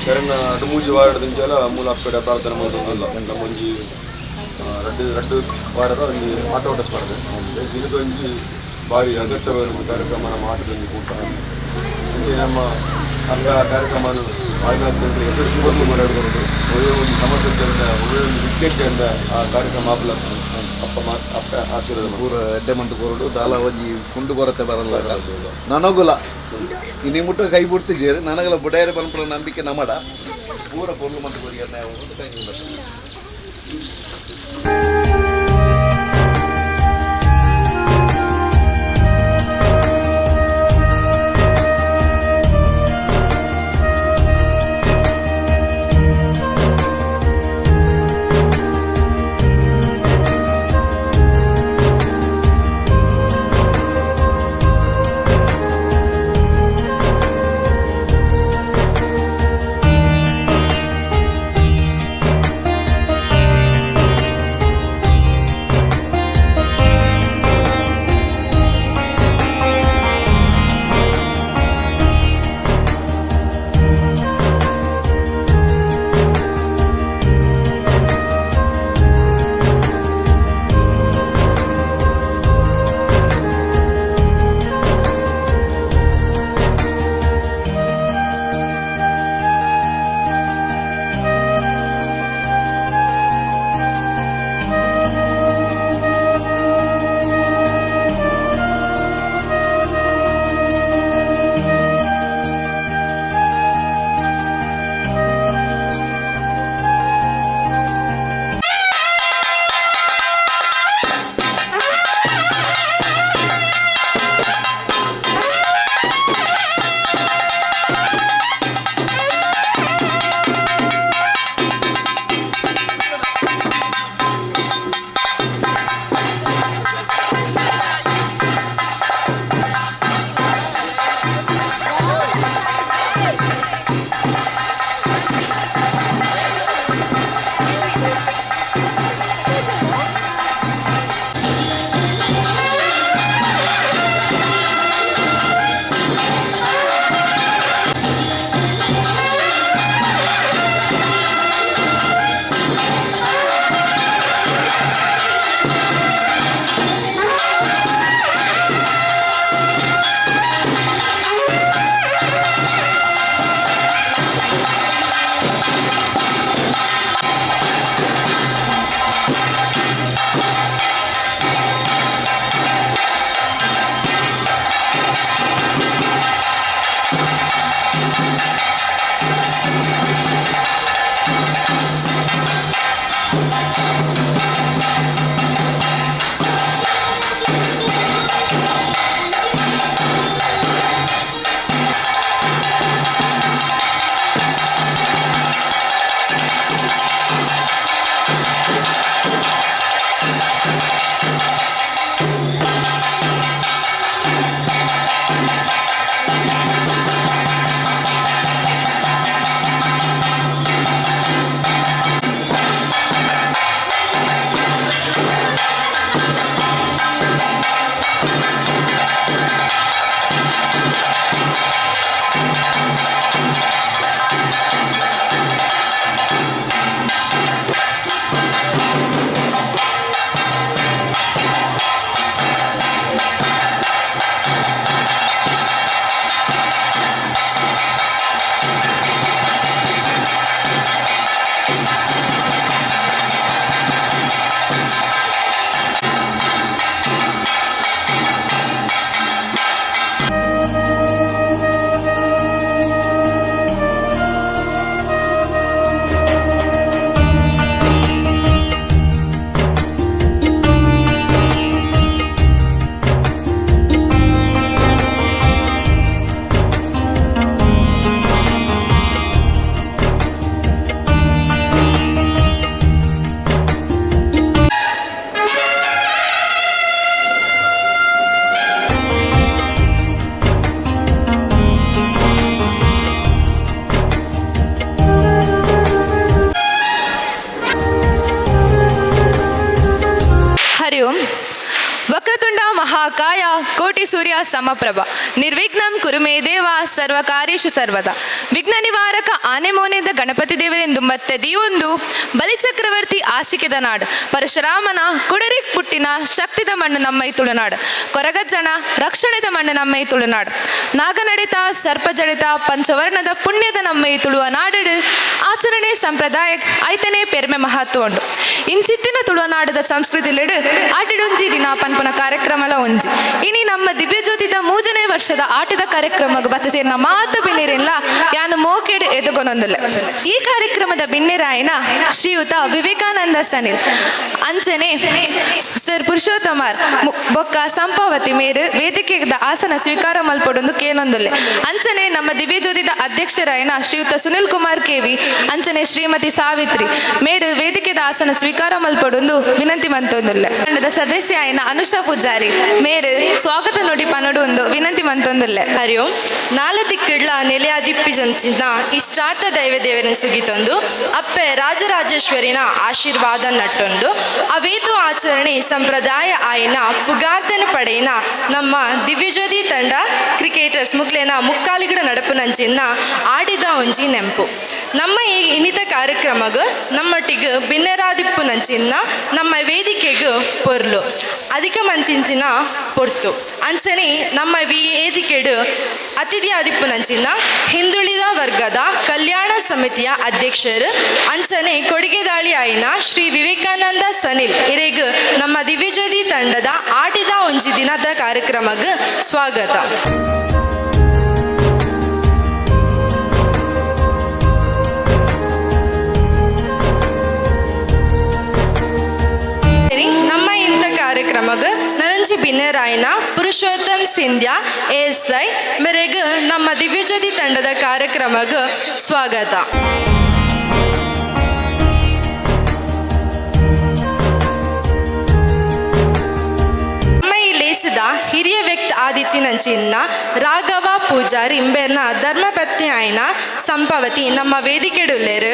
ಕರಿನ 3 ವಾರದಿಂಚಲ ಮೂಲ ಅಪ್ಪೆಡ ಪ್ರಾರ್ಥನೆ ಮಲ್ತೊಂದುಲ್ಲ. ನಮ್ಮ ಒಂಜಿ ರಡ್ಡ್ ರಡ್ಡ್ ವಾರದ ಒಂಜಿ ಆಟೋಟ ಸ್ಪರ್ಧೆ ದಿನದೊಂಜಿ ಬಾರಿ ಅಗತ್ಯವಾದ ಕಾರ್ಯಕ್ರಮ ನಮ್ಮ ಆಟದೊಂದು ಕೂಟ. ಅಂಚೆ ನಮ್ಮ ಅರ್ಧ ಕಾರ್ಯಕ್ರಮ ಆಯ್ನಾಥ್ ಯಶಸ್ವಿ ಬರೋದು ಒಳ್ಳೆ ಒಂದು ಸಮಸ್ಯೆ ಇದ್ದಂಡ, ಒಳ್ಳೆ ಒಂದು ವಿಘ್ನ ಇದ್ದಂಡ ಆ ಕಾರ್ಯಕ್ರಮ ಆಪಲ ಅಪ್ಪ ಅಪ್ಪ ಆಶೀರ್ವಾದ. ಪೂರ ಎಡ್ಡೆ ಮಂತ್ ಕೊರಡು ದಾಲ ಒಂಜಿ ಕುಂಡು ಕೊರತೆ ಬರಲ್ಲ ನನಗುಲ ಇನಿ ಮುಟ್ಟ ಕೈ ಬಿಡ್ತಿದ್ದೀರಿ ನನಗಲ ಬುಡೇರೆ ಪನ್ಪುನ ನಂಬಿಕೆ ನಮಡ ಪೂರ ಪೊರ್ಲು ಮಂತ್ ಕೊರಿಯರ್ ಕೈ. ಮಹಾಕಾಯ ಕೋಟಿ ಸೂರ್ಯ ಸಮಪ್ರಭ ನಿರ್ವಿಘ್ನಂ ಕುರುಮೇ ದೇವ ಸರ್ವಕಾರ್ಯೇಷು ಸರ್ವದಾ. ವಿಘ್ನ ನಿವಾರಕ ಆನೆ ಮೋನೆದ ಗಣಪತಿ ದೇವರೆಂದು ಮತ್ತೆ ದಿಯೊಂದು ಬಲಿಚಕ್ರವರ್ತಿ ಆಶಿಕೆದ ನಾಡು, ಪರಶುರಾಮನ ಕುಡರಿ ಪುಟ್ಟಿನ ಶಕ್ತಿದ ಮಣ್ಣು ನಮ್ಮ ಈ ತುಳುನಾಡು, ಕೊರಗಜ್ಜನ ರಕ್ಷಣೆದ ಮಣ್ಣು ನಮ್ಮ ಈ ತುಳುನಾಡು, ನಾಗನಡಿತ ಸರ್ಪಜಡಿತ ಪಂಚವರ್ಣದ ಪುಣ್ಯದ ನಮ್ಮ ಈ ತುಳುವ ನಾಡು ಆಚರಣೆ ಸಂಪ್ರದಾಯ ಐತನೇ ಪೆರ್ಮೆ ಮಹತ್ವ ಉಂಡು. ಇಂಚಿತ್ತಿನ ತುಳುನಾಡದ ಸಂಸ್ಕೃತಿಲಿಡು ಆಟಿಡೊಂಜಿ ದಿನ ಪನ್ಪುನ ಕಾರ್ಯಕ್ರಮಲ ಒಂಜಿ. ಇನಿ ನಮ್ಮ ದಿವ್ಯಜ್ಯೋತಿದ ಮೂಜನೇ ವರ್ಷದ ಆಟದ ಕಾರ್ಯಕ್ರಮಕ್ಕೆ ಬತ್ತ ಸೇರಿನ ಮಾತು ಬಿನ್ನಿರಿಲ್ಲ ಯಾನು ಮೋಕೆಡ್ ಎದುಗೊನೊಂದಿಲ್ಲ. ಈ ಕಾರ್ಯಕ್ರಮದ ಬಿನ್ನಿರಾಯನ ಶ್ರೀಯುತ ವಿವೇಕಾನಂದ ಸನಿಲ್ ಅಂಚನೆ ಸರ್ ಪುರುಷೋತ್ತಮಾರ್ ಬೊಕ್ಕ ಸಂಪಾವತಿ ಮೇರು ವೇದಿಕೆದ ಆಸನ ಸ್ವೀಕಾರ ಮಲ್ಪಡೊಂದು ಕೇನೊಂದುಲ್ಲೆ. ಅಂಚನೆ ನಮ್ಮ ದಿವ್ಯಜ್ಯೋತಿದ ಅಧ್ಯಕ್ಷರಾಯನ ಶ್ರೀಯುತ ಸುನಿಲ್ ಕುಮಾರ್ ಕೆವಿ ಅಂಚನೆ ಶ್ರೀಮತಿ ಸಾವಿತ್ರಿ ಮೇರು ವೇದಿಕೆದ ಆಸನ ಸ್ವೀಕಾರ ಮಲ್ಪಡೊಂದು ವಿನಂತಿ ಮಂತೊಂದುಲ್ಲೆ. ತಂಡದ ಸದಸ್ಯ ಆಯನ ಅನುಷಾ ಪೂಜಾರಿ ಮೇರು ಸ್ವಾಗತ ನುಡಿ ಪನಡು ಒಂದು ವಿನಂತಿ ಮಂತೊಂದುಲ್ಲೆ. ಹರಿ ಓಂ. ನಾಲದಿಕ್ಕಿಡ್ಲ ನೆಲೆಯಾದಿಪ್ಪಿ ಜಂಚಿನ ಇಷ್ಟಾರ್ಥ ದೈವ ದೇವರನ್ ಸುಗಿತೊಂದು ಅಪ್ಪೆ ರಾಜರಾಜೇಶ್ವರಿನ ಆಶೀರ್ವಾದ ನಟ್ಟೊಂದು ಅವೇತು ಆಚರಣೆ ಸಂಪ್ರದಾಯ ಆಯಿನ ಪುಗಾರ್ತನ ಪಡೆಯಿನ ನಮ್ಮ ದಿವ್ಯಜ್ಯೋತಿ ತಂಡ ಕ್ರಿಕೆಟರ್ಸ್ ಮುಕ್ಲೇನ ಮುಕ್ಕಾಲಿಗಡ ನಡಪುನಂಚಿನ ಆಡಿದ ಒಂಜಿ ನೆಂಪು. ನಮ್ಮ ಈ ಇನ್ನಿತ ಕಾರ್ಯಕ್ರಮಗ ನಮ್ಮೊಟ್ಟಿಗೆ ಬಿನ್ನರಾದಿಪ್ಪು ನಂಚಿನ ನಮ್ಮ ವೇದಿಕೆಗೆ ಪೊರ್ಲು ಅಧಿಕ ಮಂತಿಂಚಿನ ಪೊರ್ತು. ಅಂಚನೆ ನಮ್ಮ ವೇದಿಕೆಡು ಅತಿಥಿ ಆದಿಪ್ಪು ನಂಚಿನ ಹಿಂದುಳಿದ ವರ್ಗದ ಕಲ್ಯಾಣ ಸಮಿತಿಯ ಅಧ್ಯಕ್ಷರು ಅಂಚನೆ ಕೊಡುಗೆದಾಳಿ ಆಯಿನ ಶ್ರೀ ವಿವೇಕಾನಂದ ಸನಿಲ್ ಇರೆಗ್ ನಮ್ಮ ದಿವ್ಯಜ್ಯೋತಿ ತಂಡದ ಆಟಿದ ಒಂಜಿ ದಿನದ ಕಾರ್ಯಕ್ರಮಕ್ಕೆ ಸ್ವಾಗತ. ಸರಿ, ನಮ್ಮ ಇಂಥ ಕಾರ್ಯಕ್ರಮಕ್ಕೆ ನರಂಜಿ ಬಿನ್ನೆರಾಯನ ಪುರುಷೋತ್ತಮ್ ಸಿಂಧ್ಯಾ ಎಸ್ I ಮೇರೆಗೆ ನಮ್ಮ ದಿವ್ಯಜ್ಯೋತಿ ತಂಡದ ಕಾರ್ಯಕ್ರಮಕ್ಕೆ ಸ್ವಾಗತ. ನಮ್ಮ ಈ ಲೇಸದ ಹಿರಿಯ ವ್ಯಕ್ತಿ ಆದಿತ್ಯನಂಚಿನ ರಾಘವ ಪೂಜಾರಿ ಇಂಬೆರ್ನ ಧರ್ಮಪತ್ನಿ ಆಯ್ನ ಸಂಪವತಿ ನಮ್ಮ ವೇದಿಕೆಡುಲ್ಲೇರು.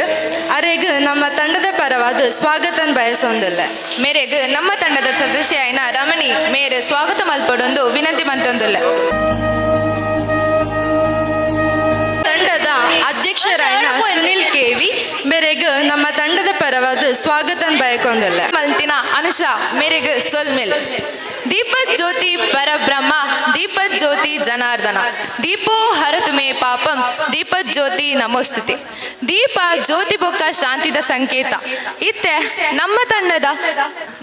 ಅರೆಗ್ ನಮ್ಮ ತಂಡದ ಪರವಾದ ಸ್ವಾಗತನ್ ಬಯಸೊಂದಿಲ್ಲ. ಮೇರೆಗ್ ನಮ್ಮ ತಂಡದ ಸದಸ್ಯ ಆಯ್ನ ರಮಣಿ ಮೇರು ಸ್ವಾಗತ ಮಲ್ಪಡೊಂದು ವಿನಂತಿ ಮಂತೊಂದುಲ್ಲೆ. ತಂಡದ ಅಧ್ಯಕ್ಷರಾಯನ ಸುನಿಲ್ ಕೆವಿ ಮೇರೆಗ್ ನಮ್ಮ ತಂಡದ ಪರವಾದ ಸ್ವಾಗತನ್ ಬಯಕೊಂದಿಲ್ಲ. ಮಲ್ತಿನ ಅನುಷಾ ಮೇರೆಗ್ ಸೊಲ್ಮೆಲ್. ದೀಪ ಜ್ಯೋತಿ ಪರಬ್ರಹ್ಮ ದೀಪ ಜ್ಯೋತಿ ಜನಾರ್ದನ ದೀಪೋ ಹರತು ಮೇ ಪಾಪಂ ದೀಪ ಜ್ಯೋತಿ ನಮೋಸ್ತುತಿ. ದೀಪ ಜ್ಯೋತಿ ಬೊಕ್ಕ ಶಾಂತಿದ ಸಂಕೇತ. ಇತ್ತೆ ನಮ್ಮ ತಂಡದ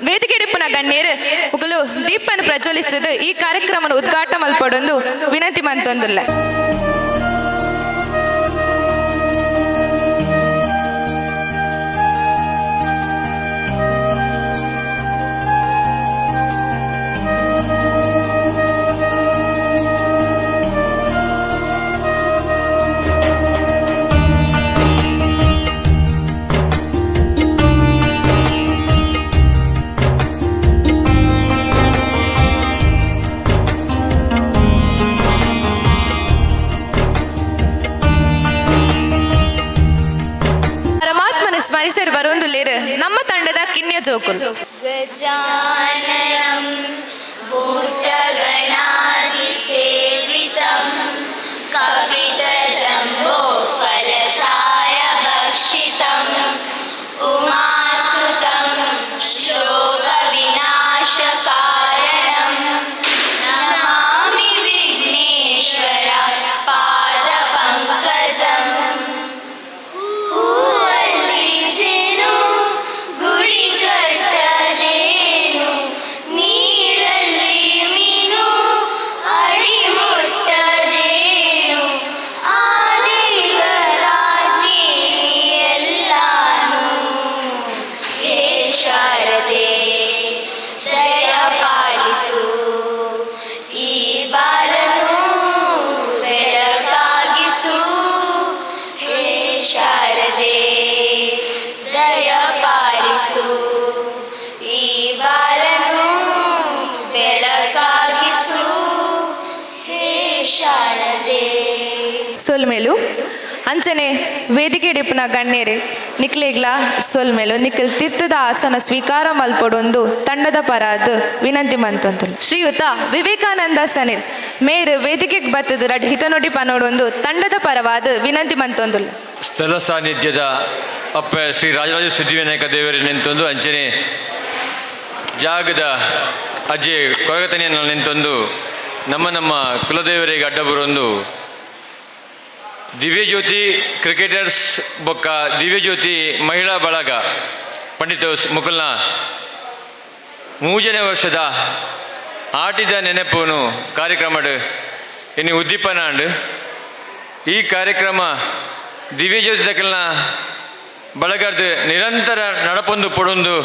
ವೇದಿಕೆಡಿಪ್ಪುನ ಗಣ್ಯರು ಉಗಲು ದೀಪನ ಪ್ರಜ್ವಲಿಸಿದ ಈ ಕಾರ್ಯಕ್ರಮನ ಉದ್ಘಾಟನೆ ಮಲ್ಪಡೊಂದು ವಿನಂತಿ ಮಂತೊಂದುಲ್ಲ. ಪರಮಾತ್ಮನ ಸ್ಮರಿಸರು ಬರೊಂದುಲ್ಲೇರು ನಮ್ಮ ತಂಡದ ಕಿನ್ಯ ಜೋಕುಲು. गजाननं भूतगणादिसेवितं कपितजम्बोफलसारभक्षितम् उमासुतं शोकविनाशकारणं नमामि विघ्नेश्वर पादपङ्कजम्. ಹೂವಲ್ಲಿ ಜೇನು ಗುಡಿ ಕಟ್ಟದೇನು, ನೀರಲ್ಲಿ ಮೀನು ಅಡಿ ಮುಟ್ಟದೇನು, ಆ ದೇವರಾಜ್ಞೆ ಎಲ್ಲಾನು. ಹೇ ಶಾರದೆ ದಯ ಪಾಲಿಸು, ಈ ಬಾಲನು ಬೆಳಕಾಗಿಸು. ಹೇ ಶಾರದೆ ದಯ ಪಾಲಿಸು, ಈ ಬಾಲನು ಬೆಳಕಾಗಿಸು. ಹೇ ಶಾರದೆ. ಸೊಲ್ಮೆಲು. ಅಂಚನೆ ವೇದಿಕೆ ಡಿಪ್ಪುನ ಗಣ್ಯರೇ ನಿಕ್ಲೆಗ್ಲ ಸೊಲ್ಮೆಲು ನಿಖಿಲ್ ತೀರ್ಥದ ಆಸನ ಸ್ವೀಕಾರ ಮಲ್ಪೊಡೊಂದು ತಂಡದ ಪರಾದ್ ವಿನಂತಿ ಮಂತೊಂದು. ಶ್ರೀಯುತ ವಿವೇಕಾನಂದ ಸನಿಲ್ ಮೇರು ವೇದಿಕೆಗೆ ಬತ್ತದ ರಡ್ ಹಿತನುಡಿ ಪನೋಡೊಂದು ತಂಡದ ಪರವಾದ ವಿನಂತಿ ಮಂತೊಂದುಲ್ಲ. ಸ್ಥಳ ಸಾನ್ನಿಧ್ಯದ ಅಪ್ಪ ಶ್ರೀ ರಾಜರಾಜ ಸಿದ್ಧಿವಿನಾಯಕ ದೇವರ ನಿಂತೊಂದು ಅಂಚನೆ ಜಾಗದ ಅಜ್ಜಿ ಕೊರಗತನಿಯನ್ನು ನಿಂತೊಂದು ನಮ್ಮ ನಮ್ಮ ಕುಲದೇವರಿಗೆ ಅಡ್ಡಬರೊಂದು ದಿವ್ಯಜ್ಯೋತಿ ಕ್ರಿಕೆಟರ್ಸ್ ಬೊಕ್ಕ ದಿವ್ಯಜ್ಯೋತಿ ಮಹಿಳಾ ಬಳಗ ಪಂಡಿತ ಮುಕುಲ್ನ ಮೂಜನೇ ವರ್ಷದ ಆಟಿದ ನೆನಪುನು ಕಾರ್ಯಕ್ರಮಡ್ ಇನ್ನು ಉದ್ದೀಪನಾಂಡ್. ಈ ಕಾರ್ಯಕ್ರಮ ದಿವ್ಯಜ್ಯೋತಿ ದಕಲ್ನ ಬಳಗರ್ದು ನಿರಂತರ ನಡಪೊಂದು ಪೊಡೊಂದು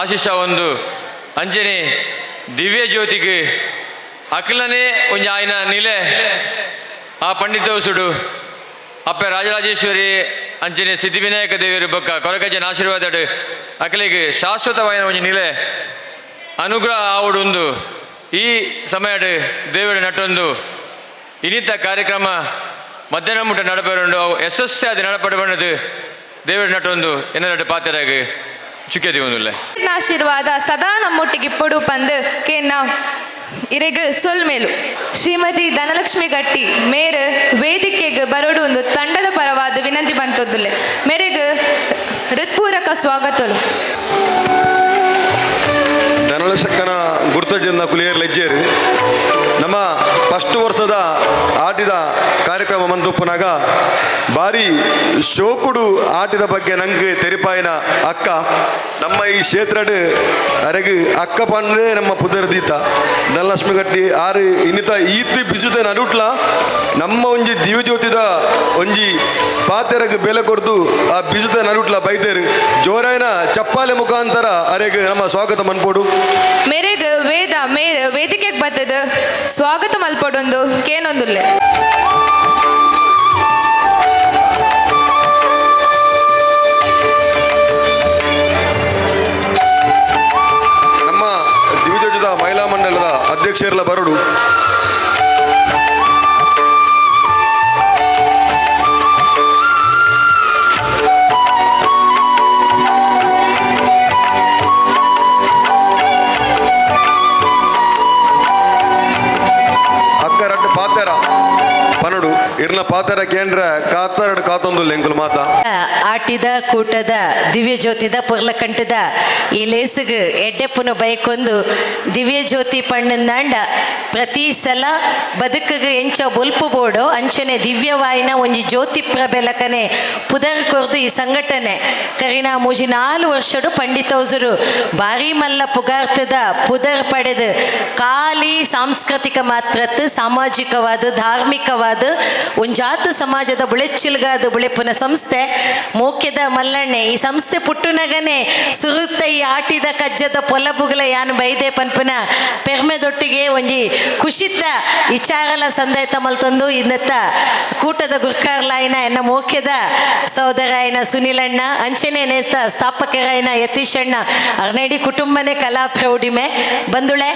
ಆಶಿಷ ಒಂದು ಅಂಚನೆ ದಿವ್ಯಜ್ಯೋತಿಗೆ ಅಕ್ಲನೇ ಒಂಜಿ ಆಯ್ನ ನಿಲೆ ಆ ಪಂಡಿತ ಸುಡು ಅಪ್ಪೆ ರಾಜರಾಜೇಶ್ವರಿ ಅಂಚನೆ ಸಿದ್ಧಿವಿನಾಯಕ ದೇವರು ಬೊಕ್ಕ ಕೊರಗಜ್ಜನ ಆಶೀರ್ವಾದಡು ಅಕಲಿಗೆ ಶಾಶ್ವತವಾಯಿನ ಒಂಜಿ ನಿಲೆ ಅನುಗ್ರಹ ಆವಡೊಂದು ಈ ಸಮಯಡ್ ದೇವರು ನಟೊಂದು ಇನ್ನಿತ ಕಾರ್ಯಕ್ರಮ ಮಧ್ಯಾಹ್ನ ಮುಟ್ಟ ನಡಪರುಂಡು. ಅವು ಯಶಸ್ವಿ ಅದು ನಡಪಡು ಬಣ್ಣದು ದೇವರು ನಟೊಂದು ಎನ್ನ ಪಾತ್ರರಾಗ ಚುಕ್ಕೆ ದಿವೊಂದುಲ್ಲೆ. ಆಶೀರ್ವಾದ ಸದಾ ನಮ್ಮೊಟ್ಟಿಗೆ ಇಪ್ಪಡು ಪಂದು ಕೇನ್ನ ಇರೆಗ್ ಸೊಲ್ಮೇಲು. ಶ್ರೀಮತಿ ಧನಲಕ್ಷ್ಮಿ ಗಟ್ಟಿ ಮೇರು ವೇದಿಕೆಗೆ ಬರೋಡು ಒಂದು ತಂಡದ ಪರವಾದ ವಿನಂತಿ ಬಂತೊದ್ದುಲ್ಲೆ. ಮೇರೆಗ್ ಹೃತ್ಪೂರ್ವಕ ಸ್ವಾಗತಲು. ಧನಲಕ್ಷಕ್ಕನ ಗುರ್ತಜನ ಕುಲಿಯರ್ ಲೆಜ್ಜೇರು ನಮ್ಮ ಫಸ್ಟ್ ವರ್ಷದ ಆಟಿದ ಕಾರ್ಯಕ್ರಮ ಮಂದುಪ್ಪನಾಗ ಭಾರಿ ಶೋಕುಡು ಆಟಿದ ಬಗ್ಗೆ ನಂಗೆ ತೆರಿಪಾಯಿನ ಅಕ್ಕ ನಮ್ಮ ಈ ಕ್ಷೇತ್ರಡ್ ಅರೆಗ್ ಅಕ್ಕ ಪಂಡ್ರೆ ನಮ್ಮ ಪುದರ್ ದೀತ ಧನಲಕ್ಷ್ಮಿ ಗಟ್ಟಿ ಆರು ಇನ್ನಿತ ಈತ್ ಬಿಸುತ ನಡುಟ್ಲ ನಮ್ಮ ಒಂಜಿ ದಿವ್ಯಜ್ಯೋತಿದ ಒಂಜಿ ಪಾತೆರಗ್ ಬೆಲೆ ಕೊಡ್ದು ಆ ಬಿಸುತ ನಡುಟ್ಲ ಬೈದೇರು ಜೋರಾಯನ ಚಪ್ಪಾಲೆ ಮುಖಾಂತರ ಅರೆಗ್ ನಮ್ಮ ಸ್ವಾಗತ ಮನ್ಪೋಡು. ಮೇರೆಗ್ ವೇದ ಮೇರ್ ವೇದಿಕೆಗೆ ಬತ್ತದ ಸ್ವಾಗತ ಮಲ್ಪೊಡೊಂದು ಕೇನೊಂದುಲ್ಲೆ. ನಮ್ಮ ದಿವ್ಯಜ್ಯೋತಿದ ಮಹಿಳಾ ಮಂಡಲದ ಅಧ್ಯಕ್ಷರ್ಲ ಬರಡು. ಅಕ್ಕ ರಡ್ಡು ಪಾತೆರ ಪನಡು ಇರ್ನ ಪಾತೆರ ಕೇಂದ್ರ ಕಾತರಡು ಕಾತೊಂದು ಎಂಕುಲು ಮಾತ. ಆಟಿದ ಕೂಟದ ದಿವ್ಯಜ್ಯೋತಿದ ಪೊರ್ಲಕಂಟದ ಈ ಲೇಸುಗು ಎಡ್ಡೆಪ್ಪುನ ಬೈಕೊಂದು ದಿವ್ಯಜ್ಯೋತಿ ಪಣ್ಣಂದಾಂಡ ಪ್ರತಿ ಸಲ ಬದುಕುಗು ಎಂಚ ಬೊಲ್ಪು ಬೋಡು ಅಂಚನೆ ದಿವ್ಯವಾಯಿನ ಒಂಜಿ ಜ್ಯೋತಿ ಪ್ರಬೆಲಕನೆ ಪುದರ್ ಕೊರ್ದು ಈ ಸಂಘಟನೆ ಕರಿನ ಮೂಜಿ ನಾಲು ವರ್ಷಡು ಪಂಡಿತೌಸರು ಭಾರಿ ಮಲ್ಲ ಪುಗಾರ್ತದ ಪುದರ್ ಪಡೆದು ಖಾಲಿ ಸಾಂಸ್ಕೃತಿಕ ಮಾತ್ರತ್ ಸಾಮಾಜಿಕವಾದ ಧಾರ್ಮಿಕವಾದ ಒಂಜಾತ ಸಮಾಜದ ಬುಳೆಚ್ಚಿಲ್ಗಾದ ಬುಳೆಪುನ ಸಂಸ್ಥೆ ಮೋಕ್ಯದ ಮಲ್ಲಣ್ಣೆ. ಈ ಸಂಸ್ಥೆ ಪುಟ್ಟುನಗನೆ ಸುರುತ್ತ ಈ ಆಟಿದ ಕಜ್ಜದ ಪೊಲಬುಗಲ ಯಾನ್ ಬೈದೆ ಪನ್ಪುನ ಪೆರ್ಮೆದೊಟ್ಟಿಗೆ ಒಂಜಿ ಖುಷಿತ ವಿಚಾರಲ ಸಂದಾಯ್ತ ಮಲ್ತೊಂದು ಇನ್ನತ್ತ ಕೂಟದ ಗುರ್ಕಾರ್ಲಾಯಿನ ಎನ್ನ ಮೋಕ್ಯದ ಸಹೋದರಾಯನ ಸುನಿಲಣ್ಣ ಅಂಚನೆ ನೇತ ಸ್ಥಾಪಕರಾಯನ ಯತೀಶಣ್ಣ ಅರ್ನೈಡಿ ಕುಟುಂಬನೇ ಕಲಾ ಪ್ರೌಢಿಮೆ ಬಂದುಳೆ.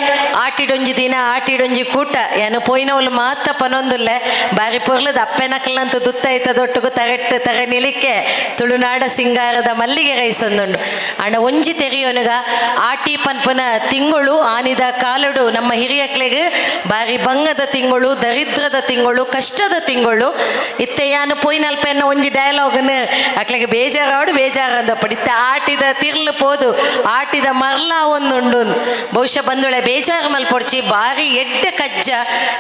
ಆಟಿಡೊಂಜಿ ದಿನ ಆಟಿಡೊಂಜಿ ಕೂಟ ಯಾನು ಪೋಯಿನವಳು ಮಾತ ಪನೊಂದುಲ್ಲೆ ಬಾರಿ ಪೊರ್ಲದ ಅಪ್ಪೆನಕಲ್ನಂತ ದುತ್ತೈತದೊಟ್ಟುಗು ತರೆಟ್ಟು ತರೆ ನಿಲಿಕೆ ತುಳುನಾಡ ಸಿಂಗಾರದ ಮಲ್ಲಿಗೆ ರೈಸೊಂದುಂಡು. ಅಣ್ಣ ಒಂಜಿ ತೆರಿಯೋನುಗ ಆಟಿ ಪನ್ಪುನ ತಿಂಗಳು ಆನಿದ ಕಾಲುಡು ನಮ್ಮ ಹಿರಿಯಕ್ಲೆಗ್ ಬಾರಿ ಬಂಗದ ತಿಂಗಳು, ದರಿದ್ರದ ತಿಂಗಳು, ಕಷ್ಟದ ತಿಂಗಳು. ಇತ್ತೆ ಯಾನು ಪೋಯಿನಲ್ಪ ಎನ್ನ ಒಂಜಿ ಡೈಲಾಗ್ನು ಅಕ್ಲೆಗ್ ಬೇಜಾರಾವಡು ಬೇಜಾರು ಅಂದಪ್ಪಡು ಇತ್ತೆ ಆಟಿದ ತಿರ್ಲು ಪೋದು ಆಟಿದ ಮರ್ಲ ಒಂದುಂಡು. ಬಹುಶಃ ಬಂದುಳೆ ಬೇಜಾರು ಮಲ್ಪೊಡ್ಚಿ ಬಾರಿ ಎಡ್ಡೆ ಕಜ್ಜ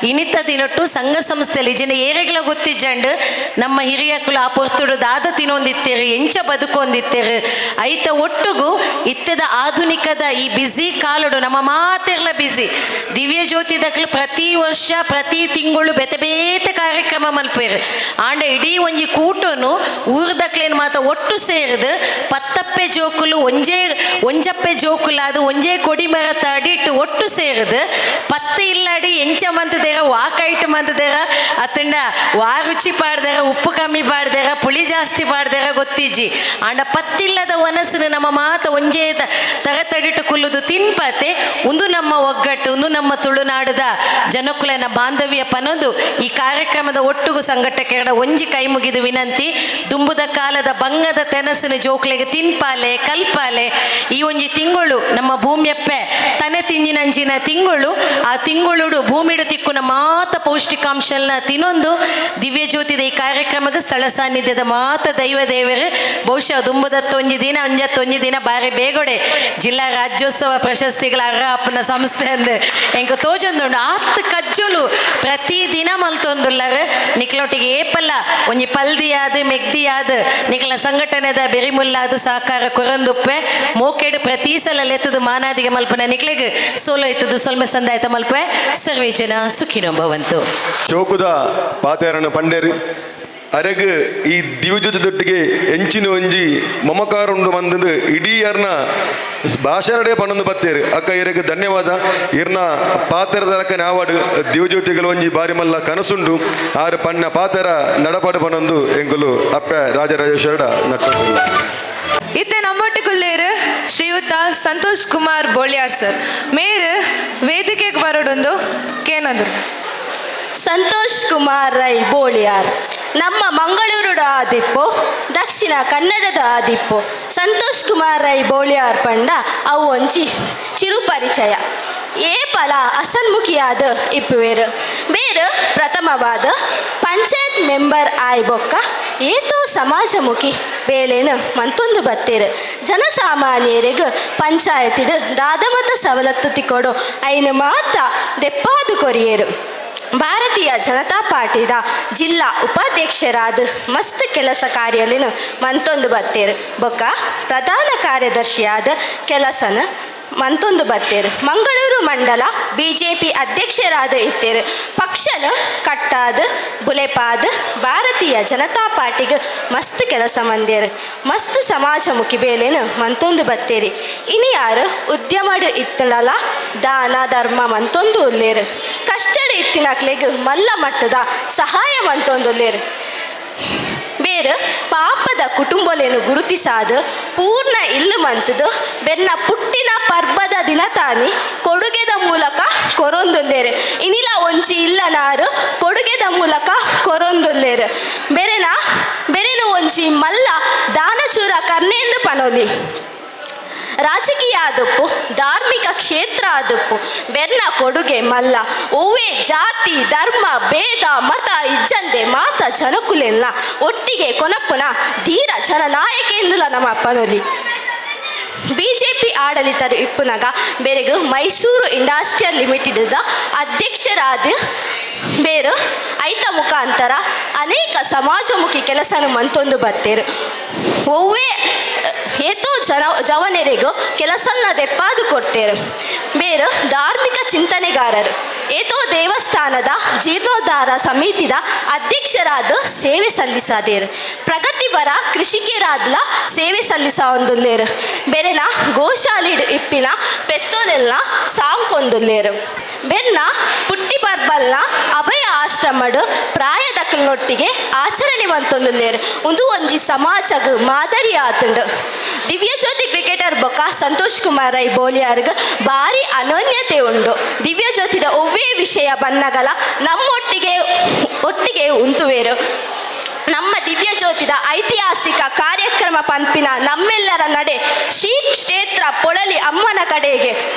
ಇನಿತ ದಿನೊಟ್ಟು ಸಂಘ ಸಂಸ್ಥೆಯಲ್ಲಿ ಜನ ಏರೆಗ್ಲ ಗೊತ್ತಿಜ್ಜಂಡು ನಮ್ಮ ಹಿರಿಯಕುಲು ಆ ಪೊರ್ತುಡು ದಾದ ತಿನ್ನೊಂದಿತ್ತೇರು ಎಂಚ ಬದುಕೊಂದಿತ್ತೇರು ಐತ ಒಟ್ಟುಗು ಇತ್ತದ ಆಧುನಿಕದ ಈ ಬ್ಯುಸಿ ಕಾಲುಡು ನಮ್ಮ ಮಾತೆರ್ಲ ಬ್ಯುಸಿ. ದಿವ್ಯ ಜ್ಯೋತಿ ದಕ್ಲು ಪ್ರತಿ ವರ್ಷ ಪ್ರತಿ ತಿಂಗಳು ಬೇತೆ ಬೇತೆ ಕಾರ್ಯಕ್ರಮ ಮಲ್ಪೇರು ಆಂಡ ಇಡೀ ಒಂಜಿ ಕೂಟನು ಊರ್ದಕ್ಲೇನ್ ಮಾತ ಒಟ್ಟು ಸೇರಿದು ಪತ್ತಪ್ಪೆ ಜೋಕುಲು ಒಂಜೇ ಒಂಜಪ್ಪೆ ಜೋಕುಲಾದು ಒಂಜೇ ಕೊಡಿ ಮರತ ಅಡಿಟ್ಟು ಒಟ್ಟು ಸೇರಿದು ಪತ್ತು ಇಲ್ಲಾಡಿ ಎಂಚ ಮಂತದೇರ ವಾಕೈಟ್ ಮಂತದೇರ ಅತ್ತಂಡ ವಾ ರುಚಿ ಪಾಡ್ದಾರ ಉಪ್ಪು ಕಮ್ಮಿ ಪಾಡ್ದಾರ ಪುಳಿ ಜಾಸ್ತಿ ಪಾಡ್ದೆರ ಗೊತ್ತಿಜ್ಜಿ ಆಂಡ ಪತ್ತಿಲ್ಲದ ಒನಸಿನ ನಮ್ಮ ಮಾತ ಒಂಜೇ ತರತಡಿಟ್ಟು ಕುಲ್ಲುದು ತಿನ್ಪತೆ ಉಂದು ನಮ್ಮ ಒಗ್ಗಟ್ಟು ಉಂದು ನಮ್ಮ ತುಳುನಾಡದ ಜನಕುಲೆನ ಬಾಂಧವ್ಯ ಪನೊಂದು ಈ ಕಾರ್ಯಕ್ರಮದ ಒಟ್ಟುಗು ಸಂಘಟಕರ ಒಂಜಿ ಕೈ ಮುಗಿದು ವಿನಂತಿ. ದುಂಬುದ ಕಾಲದ ಬಂಗದ ತೆನಸಿನ ಜೋಕ್ಲೆಗೆ ತಿನ್ಪಾಲೆ ಕಲ್ಪಾಲೆ ಈ ಒಂಜಿ ತಿಂಗಳು ನಮ್ಮ ಭೂಮಿಯಪ್ಪೆ ತನೆ ತಿಂಜಿನಂಚಿನ ತಿಂಗಳು ಆ ತಿಂಗಳುಡು ಭೂಮಿಡು ತಿಕ್ಕುನ ಮಾತ ಪೌಷ್ಟಿಕಾಂಶಲ್ನ ತಿನ್ನೊಂದು ದಿವ್ಯ ಜ್ಯೋತಿದ ಈ ಕಾರ್ಯಕ್ರಮಕ್ಕೆ ಸ್ಥಳ ಸಾನ್ನಿಧ್ಯದ ಮಾತ ದೈವ ದೇವರು ಬಹುಶಃ ದುಂಬುದತ್ತೊಂಜಿ ದಿನ ಒಂಜತ್ತೊಂಜಿ ದಿನ ಬಾರಿ ಬೇಗೊಡೆ ಜಿಲ್ಲಾ ರಾಜ್ಯೋತ್ಸವ ಪ್ರಶಸ್ತಿಗಳ ಅರ್ಹ ಅಪ್ಪನ ಸಂಸ್ಥೆ ಅಂದ್ ಎಂಕ ತೋಜೊಂದುಂಡು ಆತ್ ಕಜ್ಜೊಲು ಪ್ರತಿದಿನ ಮಲ್ತೊಂದುಲ್ಲರ್ ನಿಕ್ಲೊಟ್ಟಿಗೆ ಏಪಲ್ಲ ಒಂಜಿ ಪಲ್ದಿಯಾದ್ ಮೆಗ್ದಿಯಾದ್ ನಿಕ್ಲ ಸಂಘಟನೆದ ಬೆರಿಮುಲ್ಲಾದ ಸಹಕಾರ ಕೊರಂದುಪ್ಪೆ ಮೋಕೆಡು ಪ್ರತಿ ಸಲ ಲೆತ್ತದ ಮಾನಾದಿಗೆ ಮಲ್ಪನ ನಿಕ್ಲೆಗ್ ಸೋಲೋ ಇತ್ತದು ಸೊಲ್ಮೆ ಸಂದಾಯ್ತ ಮಲ್ಪೆ ಸರ್ವೇ ಜನ ಸುಖಿನೋ ಭವಂತು. ಚೌಕುದ ಪಾತೆರನ ಪಂಡೇರು ಅರೆಗ್ ಈ ದಿವ್ಯಜ್ಯೋತಿ ಎಂಚಿನ ಒಂಜಿ ಮಮಕಾರುಂಡು ಬಂದದು ಇಡೀ ಅರ್ನ ಭಾಷಣಡೆ ಪನ್ನೊಂದು ಪತ್ತೇರು ಅಕ್ಕ ಇರಗ್ ಧನ್ಯವಾದ. ಇರ್ನ ಪಾತೆರದಲಕ್ಕ ನಾವಾಡು ದಿವ್ಯಜ್ಯೋತಿಗಳ ಒಂಜಿ ಬಾರಿ ಮಲ್ಲ ಕನಸುಂಡು ಆರು ಪಣ್ಣ ಪಾತೆರ ನಡಪಾಡು ಪನ್ನೊಂದು ಎಂಕುಲು ಅಪ್ಪ ರಾಜರಾಜೇಶ್ವರ ನಟ್ಟು. ಇತ್ತೆ ನಮ್ಮೊಟ್ಟಿಗುಲ್ಲೇರು ಶ್ರೀಯುತ ಸಂತೋಷ್ ಕುಮಾರ್ ಬೋಳಿಯಾರ್ ಸರ್ ಮೇರು ವೇದಿಕೆಗೆ ಬರೋಡೊಂದು ಕೇನಂದ್ರು. ಸಂತೋಷ್ ಕುಮಾರ್ ರೈ ಬೋಳಿಯಾರ್ ನಮ್ಮ ಮಂಗಳೂರುಡ ಆದಿಪ್ಪು ದಕ್ಷಿಣ ಕನ್ನಡದ ಆದಿಪ್ಪು ಸಂತೋಷ್ ಕುಮಾರ್ ರೈ ಬೋಳಿಯಾರ್ ಪಂಡ ಅವು ಒಂಜಿ ಚಿರುಪರಿಚಯ ಏಪಲ ಅಸನ್ಮುಖಿಯಾದ ಇಪ್ಪುವೇರು ಬೇರು ಪ್ರಥಮವಾದ ಪಂಚಾಯತ್ ಮೆಂಬರ್ ಆಯ್ ಬೊಕ್ಕ ಏತೋ ಸಮಾಜಮುಖಿ ಬೇಲೇನು ಮಂತೊಂದು ಬತ್ತೇರು ಜನಸಾಮಾನ್ಯರಿಗೆ ಪಂಚಾಯತಿಡು ದಾದಮತ ಸವಲತ್ತು ತಿಕೊಡು ಐನು ಮಾತ ದೆಪ್ಪಾದು ಕೊರಿಯೇರು. ಭಾರತೀಯ ಜನತಾ ಪಾರ್ಟಿದ ಜಿಲ್ಲಾ ಉಪಾಧ್ಯಕ್ಷರಾದ ಮಸ್ತ್ ಕೆಲಸ ಕಾರ್ಯಲಿನ ಮಂತೊಂದು ಬತ್ತೇರು ಬೊಕ್ಕ ಪ್ರಧಾನ ಕಾರ್ಯದರ್ಶಿಯಾದ ಕೆಲಸನ ಮಂತೊಂದು ಬತ್ತೇರು. ಮಂಗಳೂರು ಮಂಡಲ ಬಿಜೆಪಿ ಅಧ್ಯಕ್ಷರಾದ ಇತ್ತೇರು. ಪಕ್ಷನ ಕಟ್ಟಾದ ಬುಲೆಪಾದ ಭಾರತೀಯ ಜನತಾ ಪಾರ್ಟಿಗೆ ಮಸ್ತ್ ಕೆಲಸ ಮಂದೇರು ಮಸ್ತ್ ಸಮಾಜಮುಖಿ ಬೇಲೇನು ಮಂತೊಂದು ಬತ್ತೇರಿ. ಇನಿ ಯಾರು ಉದ್ಯಮಡು ಇತ್ತಳಲ ದಾನ ಧರ್ಮ ಮಂತೊಂದು ಉಲ್ಲೇರು ಕಷ್ಟಡು ಇತ್ತಿನಕ್ಲೆಗ್ ಮಲ್ಲ ಮಟ್ಟದ ಸಹಾಯ ಮಂತೊಂದುಲ್ಲೇರು. ಬೇರು ಪಾಪದ ಕುಟುಂಬಲೇನು ಗುರುತಿಸಾದ ಪೂರ್ಣ ಇಲ್ಲು ಮಂತದು ಬೆನ್ನ ಪುಟ್ಟಿನ ಪರ್ಬದ ದಿನ ತಾನಿ ಕೊಡುಗೆದ ಮೂಲಕ ಕೊರೊಂದುಲ್ಲೇರು. ಇನಿಲ ಒಂಜಿ ಇಲ್ಲನಾರು ಕೊಡುಗೆದ ಮೂಲಕ ಕೊರೊಂದುಲ್ಲೇರು. ಬೆರೆನ ಬೆರೆನು ಒಂಜಿ ಮಲ್ಲ ದಾನಶೂರ ಕರ್ನೇಂದು ಪನೊಲಿ. ರಾಜಕೀಯ ಆದಪ್ಪು ಧಾರ್ಮಿಕ ಕ್ಷೇತ್ರ ಆದಪ್ಪು ಬೆನ್ನ ಕೊಡುಗೆ ಮಲ್ಲ ಒವ್ವೇ ಜಾತಿ ಧರ್ಮ ಭೇದ ಮತ ಇಜ್ಜಂದೆ ಮಾತ ಜನಕುಲೆಲ್ಲ ಒಟ್ಟಿಗೆ ಕೊನಪ್ಪುನ ಧೀರ ಜನನಾಯಕೇಂದುಲ ನಮ್ಮ ಅಪ್ಪನೊಲಿ. ಬಿಜೆಪಿ ಆಡಳಿತರು ಇಪ್ಪುನಗ ಬೇರೆಗ್ ಮೈಸೂರು ಇಂಡಸ್ಟ್ರಿಯಲ್ ಲಿಮಿಟೆಡ್ ಅಧ್ಯಕ್ಷರಾದ ಬೇರು ಐತ ಮುಖಾಂತರ ಅನೇಕ ಸಮಾಜಮುಖಿ ಕೆಲಸನು ಮಂತೊಂದು ಬತ್ತೇರು. ಒವ್ವೇ ಏತೋ ಜನ ಜವನರಿಗೂ ಕೆಲಸನ್ನ ದೆಪ್ಪಾದು ಕೊಡ್ತೇರು. ಬೇರು ಧಾರ್ಮಿಕ ಚಿಂತನೆಗಾರರು ಏತೋ ದೇವಸ್ಥಾನದ ಜೀರ್ಣೋದ್ಧಾರ ಸಮಿತಿದ ಅಧ್ಯಕ್ಷರಾದ ಸೇವೆ ಸಲ್ಲಿಸಾದೇರು. ಪ್ರಗತಿಪರ ಕೃಷಿಕರಾದ್ಲ ಸೇವೆ ಸಲ್ಲಿಸ ಒಂದುಲ್ಲೇರು. ಬೆರೆನ ಗೋಶಾಲಿಡ್ ಇಪ್ಪಿನ ಪೆತ್ತೋಲೆಲ್ಲ ಸಾಂಕೊಂದುಲ್ಲೇರು. ಬೆನ್ನ ಪುಟ್ಟಿ ಬರ್ಬಲ್ನ ಅಭಯ ಆಶ್ರಮಡು ಪ್ರಾಯದಕ್ಕಲ್ನೊಟ್ಟಿಗೆ ಆಚರಣೆ ಮಂತೊಂದುಲ್ಲೇರು. ಒಂದು ಒಂಜಿ ಸಮಾಜಗ್ ಮಾದರಿ ಆತುಂಡು. ದಿವ್ಯಜ್ಯೋತಿ ಕ್ರಿಕೆಟರ್ ಬೊಕ್ಕ ಸಂತೋಷ್ ಕುಮಾರ್ ರೈ ಬೋಲಿಯಾರ್ಗ್ ಭಾರಿ ಅನನ್ಯತೆ ಉಂಡು. ದಿವ್ಯಜ್ಯೋತಿದ ಒವ್ವೇ ವಿಷಯ ಬನ್ನಗಲ ನಮ್ಮೊಟ್ಟಿಗೆ ಒಟ್ಟಿಗೆ ಉಂತುವೇರು. ನಮ್ಮ ದಿವ್ಯಜ್ಯೋತಿದ ಐತಿಹಾಸಿಕ ಕಾರ್ಯಕ್ರಮ ಪಂಪಿನ ನಮ್ಮೆಲ್ಲರ ನಡೆ ಶ್ರೀ ಕ್ಷೇತ್ರ ಪೊಳಲಿ ಅಮ್ಮನ ಕಡೆಗೆ.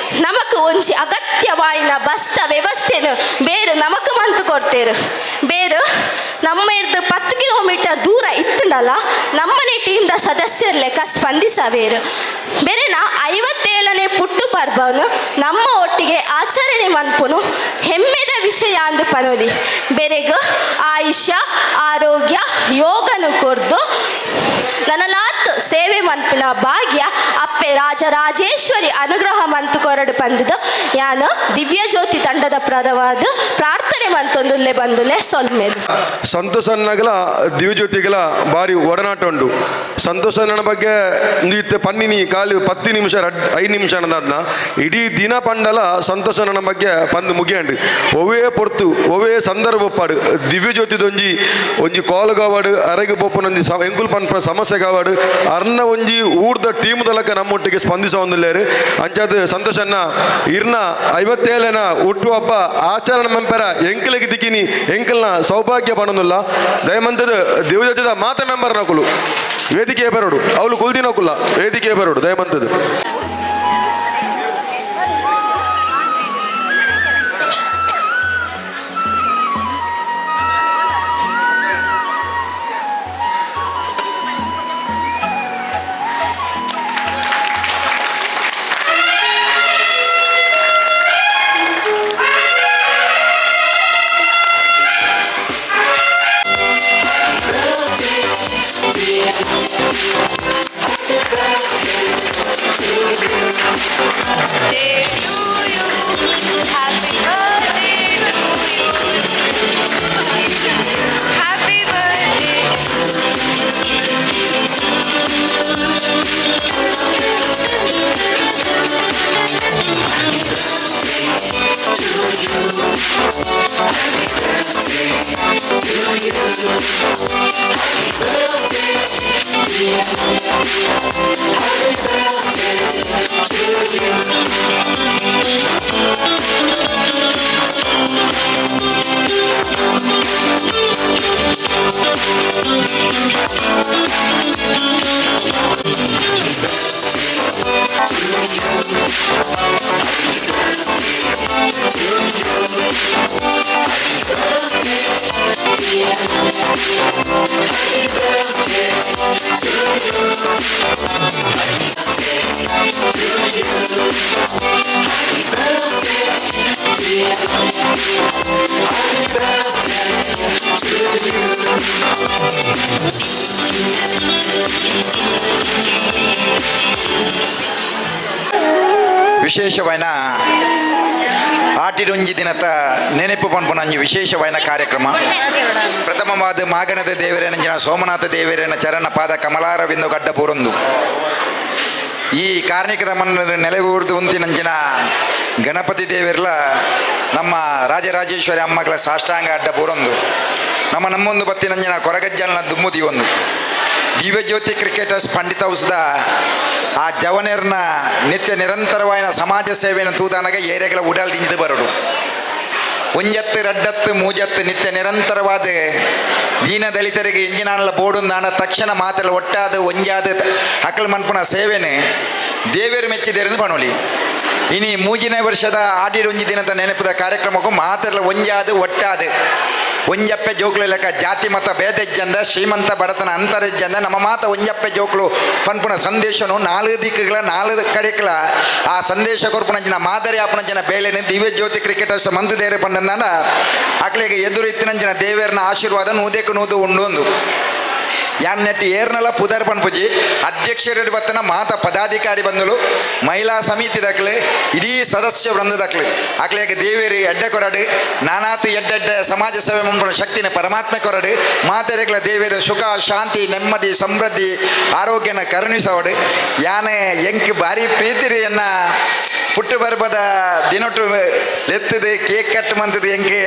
ನಮಕ್ ಒಂಜಿ ಅಗತ್ಯವಾಯಿನ ಬಸ್ತ ವ್ಯವಸ್ಥೆನು ಬೇರು ನಮಕ್ ಮಂತು ಕೊಡ್ತೇರು. ಬೇರು ನಮ್ಮ ಇರ್ದು 10 ಕಿಲೋಮೀಟರ್ ದೂರ ಇತ್ತುಂಡಲ್ಲ ನಮ್ಮನೆ ಟೀಮ್ದ ಸದಸ್ಯರ ಲೆಕ್ಕ ಸ್ಪಂದಿಸವೇರು. ಬೇರೆನ 57ನೇ ಪುಟ್ಟು ಪರ್ಬನು ನಮ್ಮ ಒಟ್ಟಿಗೆ ಆಚರಣೆ ಮನ್ಪುನು ಹೆಮ್ಮೆದ ವಿಷಯ ಅಂದು ಪನೋಲಿ. ಬೆರೆಗ್ ಆಯುಷ್ಯ ಆರೋಗ್ಯ ಯೋಗನು ಕೊರ್ದು. ನನಲಾತ್ ಸೇವೆ ಮನ್ಪಿನ ಭಾಗ್ಯ ಅಪ್ಪೆ ರಾಜರಾಜೇಶ್ವರಿ ಅನುಗ್ರಹ ಮಂತು ಕೊರಡು ಪಂದದು ಯಾನು ದಿವ್ಯ ಜ್ಯೋತಿ ತಂಡದ ಪ್ರದವಾದ ಪ್ರಾರ್ಥನೆ ಮಂತೊಂದುಲ್ಲೆ ಬಂದುಲೆ ಸೊಲ್ಮೇಲು. ಸಂತೋಷನ್ನಗಲ ದಿವ್ಯಜ್ಯೋತಿಗಳ ಭಾರಿ ಒಡನಾಟ ಉಂಡು. ಸಂತೋಷನ ಬಗ್ಗೆ ಇತ್ತೆ ಪನ್ನಿನಿ ಖಾಲಿ 10 ನಿಮಿಷ 5 ನಿಮಿಷ ಅನ್ನೋದನ್ನ ಇಡೀ ದಿನ ಪಂಡಲ ಸಂತೋಷನ ಬಗ್ಗೆ ಪಂದು ಮುಗಿಯಂಡು. ಒವೇ ಪೊರ್ತು ಒವೇ ಸಂದರ್ಭ ಒಪ್ಪಾಡು ದಿವ್ಯಜ್ಯೋತಿದೊಂಜಿ ಒಂಜಿ ಕಾಲ್ ಕಾವಾಡು ಅರೆಗೆ ಪೋಪುನೊಂಜಿ ಎಂಕುಲ್ ಪನ್ಪುನ ಸಮಸ್ಯೆ ಕಾವಾಡು ಅರ್ನ ಒಂಜಿ ಊರ್ದ ಟೀಮ್ ದಲಕ ನಮ್ಮೊಟ್ಟಿಗೆ ಸ್ಪಂದಿಸೊಂದುಲ್ಲೇರು. ಅಂಚಾದ ಸಂತೋಷನ್ನ ಇರ್ನ 57ನ ಹುಟ್ಟುಹಬ್ಬ ಆಚರಣೆ ಮೆಂಪೆರ ಎಂಕಲಿಗೆ ದಿಕ್ಕಿನಿ ಎಂಕಲ್ನ ಸೌಭಾಗ್ಯ ಪಣೊಂದುಲ್ಲ. ದಯಮಂತದ ದಿವ್ಯಜ್ಯೋತಿದ ಮಾತ ಮೆಂಬರ್ ನಕುಲು ವೇದಿಕೆ ಬರೋಡು ಅವಳು ಕುಲ್ದಿನಕುಲ್ಲ ವೇದಿಕೆ ಬರೋಡು ದಯಮಂತದ. Birthday to you. Happy birthday to you. Happy birthday. ವಿಶೇಷವಾಯಿನ ಆಟಿಡೊಂಜಿ ದಿನತ ನೆನಪು ಪನ್ಪುನಂಜಿ ವಿಶೇಷವಾಯಿನ ಕಾರ್ಯಕ್ರಮ. ಪ್ರಥಮವಾದ ಮಾಗನದ ದೇವರೇನಂಜಿನ ಸೋಮನಾಥ ದೇವರೇನ ಚರಣ ಪಾದ ಕಮಲಾರವಿಂದು ಗಡ್ಡ ಪೂರೊಂದು ಈ ಕಾರ್ಣಿಕದ ಮಣ್ಣು ನೆಲೆಯೂರ್ದು ಉಂತಿನಂಚಿನ ಗಣಪತಿ ದೇವರ್ಲ ನಮ್ಮ ರಾಜರಾಜೇಶ್ವರಿ ಅಮ್ಮಗಳ ಸಾಷ್ಟಾಂಗ ಅಡ್ಡ ಪೂರೊಂದು ನಮ್ಮ ನಮ್ಮೊಂದು ಬತ್ತಿನಂಜಿನ ಕೊರಗಜ್ಜನ ದುಮ್ಮುದಿ ಒಂದು ದಿವ್ಯಜ್ಯೋತಿ ಕ್ರಿಕೆಟರ್ಸ್ ಪಂಡಿತ ಹೌಸ್ದ ಆ ಜವನೇರ್ನ ನಿತ್ಯ ನಿರಂತರವಾಯಿನ ಸಮಾಜ ಸೇವೆಯನ್ನು ತೂದಾನಗ ಏರಿಯಾಗಳ ಉಡಲ್ ದಿಂಜಿದು ಬರಡು. ಒಂಜತ್ತು ರಡ್ಡತ್ತು ಮೂಜತ್ತು ನಿತ್ಯ ನಿರಂತರವಾದ ದೀನ ದಲಿತರಿಗೆ ಇಂಜಿನಾನ್ಲ ಬೋಡುಂದಾನ ತಕ್ಷಣ ಮಾತ್ರ ಒಟ್ಟಾದ ಒಂಜಾದ ಅಕಲ್ ಮನ್ಪುನ ಸೇವೆನೆ ದೇವೇರು ಮೆಚ್ಚಿದೇರೆಂದು ಪಣೋಲಿ. ಇನಿ ಮೂಜಿನೇ ವರ್ಷದ ಆಡಿಡ್ ಒಂಜಿ ದಿನದ ನೆನಪುದ ಕಾರ್ಯಕ್ರಮಕ್ಕೂ ಮಾತ್ರ ಒಂಜಾದ ಒಟ್ಟಾದ ಒಂಜಪ್ಪೆ ಜೋಕ್ಲು ಲೆಕ್ಕ ಜಾತಿ ಮತ ಭೇದೆಜ್ಜಂದ ಶ್ರೀಮಂತ ಬಡತನ ಅಂತರೆಜ್ಜಂದ ನಮ್ಮ ಮಾತ ಒಂಜಪ್ಪೆ ಜೋಕ್ಲು ಪನ್ಪುನ ಸಂದೇಶನು ನಾಲ್ಕು ದಿಕ್ಕುಗಳ ನಾಲ್ಕು ಕಡೆಗಳ ಆ ಸಂದೇಶ ಕೊರ್ಪುನಂಚಿನ ಮಾದರಿ ಆಪುನಂಚಿನ ಬೇಲೆನ ದಿವ್ಯ ಜ್ಯೋತಿ ಕ್ರಿಕೆಟರ್ಸ್ ಮಂತದೇರೆ ಪಂಡಂದಾನ ಅಕ್ಲೆಗೆ ಎದುರು ಇತ್ತಿನಂಚಿನ ದೇವೇರ್ನ ಆಶೀರ್ವಾದ ನೂದೆಕ್ಕು ನೂದು ಉಂಡು ಒಂದು ಯಾನ್ ನೆಟ್ ಏರ್ನಲ ಪುದರ್ ಪನ್ಪುಜಿ ಅಧ್ಯಕ್ಷರು ಬತ್ತನ ಮಾತ ಪದಾಧಿಕಾರಿ ಬಂದಳು ಮಹಿಳಾ ಸಮಿತಿ ದಾಖಲೆ ಇಡೀ ಸದಸ್ಯ ವೃಂದ ದಾಖಲೆ ಅಕ್ಲೆಗೆ ದೇವೇರಿ ಎಡ್ಡೆ ಕೊರಡು ನಾನಾತು ಎಡ್ಡೆಡ್ಡೆ ಸಮಾಜ ಸೇವೆ ಮಂಪುನ ಶಕ್ತಿನ ಪರಮಾತ್ಮ ಕೊರಡು ಮಾತೆರೆಗಳ ದೇವೇರಿ ಸುಖ ಶಾಂತಿ ನೆಮ್ಮದಿ ಸಮೃದ್ಧಿ ಆರೋಗ್ಯನ ಕರುಣಿಸವಡು. ಯಾನೆ ಎಂಕ್ ಭಾರಿ ಪ್ರೀತಿರಿಯನ್ನ ಪುಟ್ಟು ಬರ್ಬದ ದಿನೊಟ್ಟು ಲೆತ್ತದೆ ಕೇಕ್ ಕಟ್ ಮಂತದ ಎಂಕೆ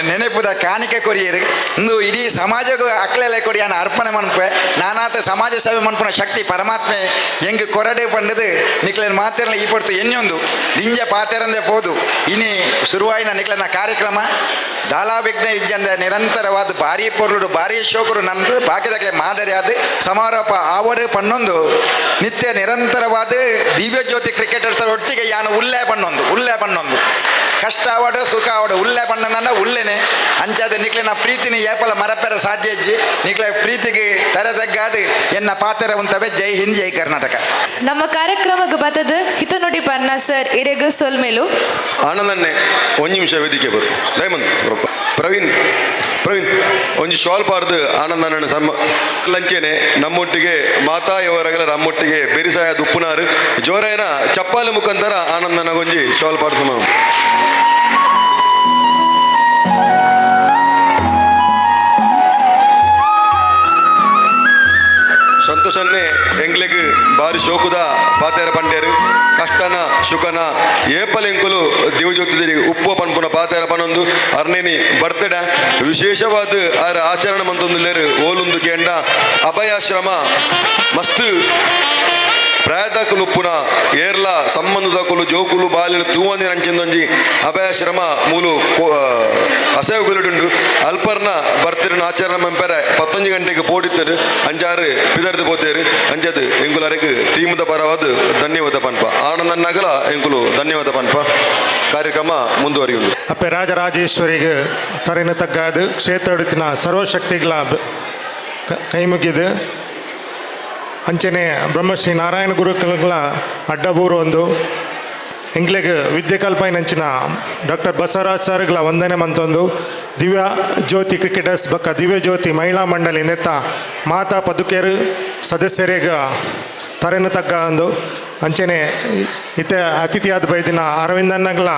ನೆನಪುದ ಕಾಣಿಕೆ ಕೊರಿಯರು ಇಂದು ಇಡೀ ಸಮಾಜಕ್ಕೂ ಅಕ್ಲೆಲೆ ಕೊರಿಯಾನ ಅರ್ಪಣೆ ಮನ್ಪೆ ನಾನಾತ ಸಮಾಜ ಸೇವೆ ಮನ್ಪುನ ಶಕ್ತಿ ಪರಮಾತ್ಮೆ ಎಂಕ್ ಕೊರಡೆ ಪಂಡದು ನಿಕ್ಲೆನ ಮಾತೆರ್ನ ಈ ಪೊರ್ತು ಎಣ್ಣೊಂದು ದಿಂಜ ಪಾತೆರಂದೆ ಪೋದು ಇನಿ ಶುರುವಾಯಿನ ನಿಕ್ಲೆನ ಕಾರ್ಯಕ್ರಮ ದಾಲಾ ವಿಘ್ನ ಇಜ್ಜಂದ ನಿರಂತರವಾದ ಭಾರಿ ಪೊರ್ಲುಡು ಭಾರಿ ಶೋಕರು ನಂದು ಬಾಕಿದಕ್ಲೆ ಮಾದರಿ ಆದ ಸಮಾರೋಪ ಆವರು ಪನ್ನೊಂದು ನಿತ್ಯ ನಿರಂತರವಾದ ದಿವ್ಯಜ್ಯೋತಿ ಕ್ರಿಕೆಟರ್ಸ್ ಒಟ್ಟಿಗೆ ಯಾನು ಉಲ್ಲೆ ಪನ್ನೊಂದು ಉಲ್ಲೆ ಪನ್ನೊಂದು ಕಷ್ಟ ಆವಡು ಸುಖ ಆವಡು ಉಲ್ಲೆ ಪಣ್ಣನ ಉಲ್ಲೆನೆ ಅಂಚಾದ ನಿಕ್ಲೆನ ಪ್ರೀತಿನ ಏಪಲ ಮರಪೆರ ಸಾಧ್ಯ ಇಜ್ಜಿ ನಿಕ್ಲೆ ಪ್ರೀತಿಗೆ ತರದಗ್ಗಾದು ಎನ್ನ ಪಾತ್ರ ಉಂತವೆ. ಜೈ ಹಿಂದ್, ಜೈ ಕರ್ನಾಟಕ. ನಮ್ಮ ಕಾರ್ಯಕ್ರಮಕ್ಕೆ ಬತ್ತದ ಹಿತನುಡಿ ಪನ್ನ ಸರ್ ಇರೆಗ್ ಸೊಲ್ಮೆಲು. ಆನಂದನ್ನೇ ಒಂದು ನಿಮಿಷ ವೇದಿಕೆ ಬರು ದಯಮಂತ್ ಪ್ರವೀಣ್. ಪ್ರವೀಣ್ ಒಂಜಿ ಶಾಲ್ ಪಾರ್ದು ಆನಂದನ ಸಮ ಲಂಚೇನೆ ನಮ್ಮೊಟ್ಟಿಗೆ ಮಾತಾಯವರಗಲ ನಮ್ಮೊಟ್ಟಿಗೆ ಬೆರಿಸಾಯ ದುಪ್ಪುನಾರು ಜೋರಾಯನ ಚಪ್ಪಾಲೆ ಮುಖಾಂತರ ಆನಂದನ ಒಂಜಿ ಶಾಲ್ ಪಾರ್ದು ಸಮ. ಸಂತೋಷನ್ನೇ ಎಂಗ್ಲೆಗ್ ಬಾರಿ ಶೋಕುದ ಪಾತೆರ ಪಂಡೇರು ಕಷ್ಟನ ಸುಖನ ಏಪಲೆಂಕುಲು ದಿವಜ್ಯೋತಿ ಉಪ್ಪು ಪನ್ಪುನ ಪಾತೆರ ಪನೊಂದು ಅರ್ನೇನಿ ಬರ್ತಡ ವಿಶೇಷವಾದ ಆರ ಆಚರಣೆ ಮಂತೊಂದುಲ್ಲೇರು ಓಲುಂದು ಕೇಂಡ ಅಭಯಾಶ್ರಮ ಮಸ್ತ್ ಪ್ರಾಯದಾಕುಲು ಉಪ್ಪುನ ಏರ್ಲ ಸಂಬಂಧದಕುಲು ಜೋಕುಲು ಬಾಲಿನ ತೂವಂದಿನ ಅಂಚಿಂದೊಂಜಿ ಅಭಯಾಶ್ರಮ ಮೂಲು ಅಸೇವಗುಲುಡುಂಡು ಅಲ್ಪರ್ನ ಬರ್ತಿರನ ಆಚರಣೆ ಮಂಪೆರೆ 19 ಗಂಟೆಗೆ ಪೋಡಿತ್ತರು ಅಂಜಾರು ಪಿದರ್ದು ಪೋತೇರು ಅಂಜದು ಎಂಕುಲರೆಗ್ ಟೀಮದ ಪರವಾದ ಧನ್ಯವಾದ ಪನ್ಪ ಆನಂದನ್ನಾಗಲ ಎಂಕುಲು ಧನ್ಯವಾದ ಪನ್ಪ ಕಾರ್ಯಕ್ರಮ ಮುಂದುವರಿಯುಂಡು. ಅಪ್ಪೆ ರಾಜರಾಜೇಶ್ವರಿಗೆ ತರಿನ ತಗ್ಗಾದು ಕ್ಷೇತ್ರ ಸರ್ವಶಕ್ತಿಗಳ ಕೈ ಮುಗಿದು ಅಂಚನೆ ಬ್ರಹ್ಮಶ್ರೀ ನಾರಾಯಣ ಗುರುಕುಲಗಳ ಅಡ್ಡಬೂರು ಒಂದು ಎಂಗ್ಲೆಗ್ ವಿದ್ಯೆಕಲ್ಪೈನಂಚಿನ ಡಾಕ್ಟರ್ ಬಸವರಾಜ್ ಸರ್ಗಳ ವಂದನೆ ಮಂತೊಂದು ದಿವ್ಯ ಜ್ಯೋತಿ ಕ್ರಿಕೆಟರ್ಸ್ ಬಕ್ಕ ದಿವ್ಯ ಜ್ಯೋತಿ ಮಹಿಳಾ ಮಂಡಳಿ ನೆತ್ತ ಮಾತಾ ಪದುಕೆರು ಸದಸ್ಯರಿಗೆ ತರೆನ ತಗ್ಗ ಒಂದು ಅಂಚನೆ ಇತ್ತ ಅತಿಥಿಯಾದ ಬೈದಿನ ಅರವಿಂದನ್ನಗಳ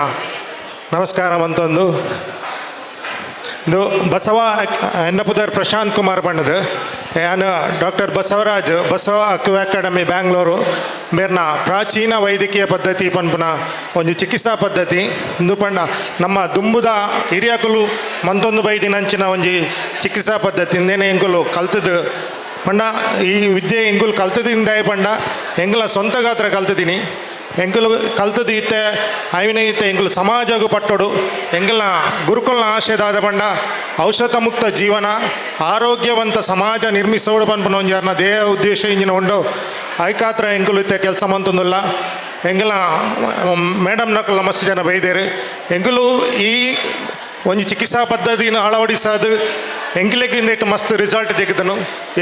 ನಮಸ್ಕಾರ ಮಂತೊಂದು. ಇದು ಬಸವ ಎನ್ನಪುದರ್ ಪ್ರಶಾಂತ್ ಕುಮಾರ್ ಬಣ್ಣದ ಯಾನು ಡಾಕ್ಟರ್ ಬಸವರಾಜ್ ಬಸವ ಅಕ್ವ ಅಕಾಡೆಮಿ ಬ್ಯಾಂಗ್ಳೂರು ಮೇರ್ನ ಪ್ರಾಚೀನ ವೈದ್ಯಕೀಯ ಪದ್ಧತಿ ಪನ್ಪುನ ಒಂಜಿ ಚಿಕಿತ್ಸಾ ಪದ್ಧತಿ ಇಂದು ಪಂಡ ನಮ್ಮ ದುಂಬುದ ಹಿರಿಯಕುಲು ಮಂತೊಂದು ಬೈದಿನಂಚಿನ ಒಂಜಿ ಚಿಕಿತ್ಸಾ ಪದ್ಧತಿ ಇಂದೇನೆ ಎಂಕುಲು ಕಲ್ತದ್ದು ಪಂಡ ಈ ವಿದ್ಯೆ ಎಂಕುಲು ಕಲ್ತದಿಂದ ಪಂಡ ಎಂಕುಲ ಸ್ವಂತ ಗಾತ್ರ ಕಲ್ತಿದ್ದೀನಿ ಎಂಕುಲು ಕಲ್ತದ್ದು ಇತ್ತೆ ಐವಿನ ಇತ್ತೆ ಎಂಕುಲು ಸಮಾಜಗೂ ಪಟ್ಟೊಡು ಎಂಕಲ್ನ ಗುರುಕುಲ್ನ ಆಶಯದಾದ ಪಂಡ ಔಷಧ ಮುಕ್ತ ಜೀವನ ಆರೋಗ್ಯವಂತ ಸಮಾಜ ನಿರ್ಮಿಸೋಡು ಪನ್ಪುನ ಒಂಜಿ ಅರ್ನ ದೇಹ ಉದ್ದೇಶ ಇಂಜಿನ ಉಂಡು ಐಕಾತ್ರ ಎಂಕುಲು ಇತ್ತೆ ಕೆಲಸ ಮಂತೊಂದುಲ್ಲ ಎಂಕಲ್ನ ಮೇಡಮ್ ನಕಲ್ ಮಸ್ತ್ ಜನ ಬೈದೇರು ಎಂಕುಲು ಈ ಒಂಜಿ ಚಿಕಿತ್ಸಾ ಪದ್ಧತಿನ ಅಳವಡಿಸೋದು ಎಂಕ್ಲೆಗ್ ಇಂದೆಟ್ ಮಸ್ತ್ ರಿಸಲ್ಟ್ ತೆಗೆದನು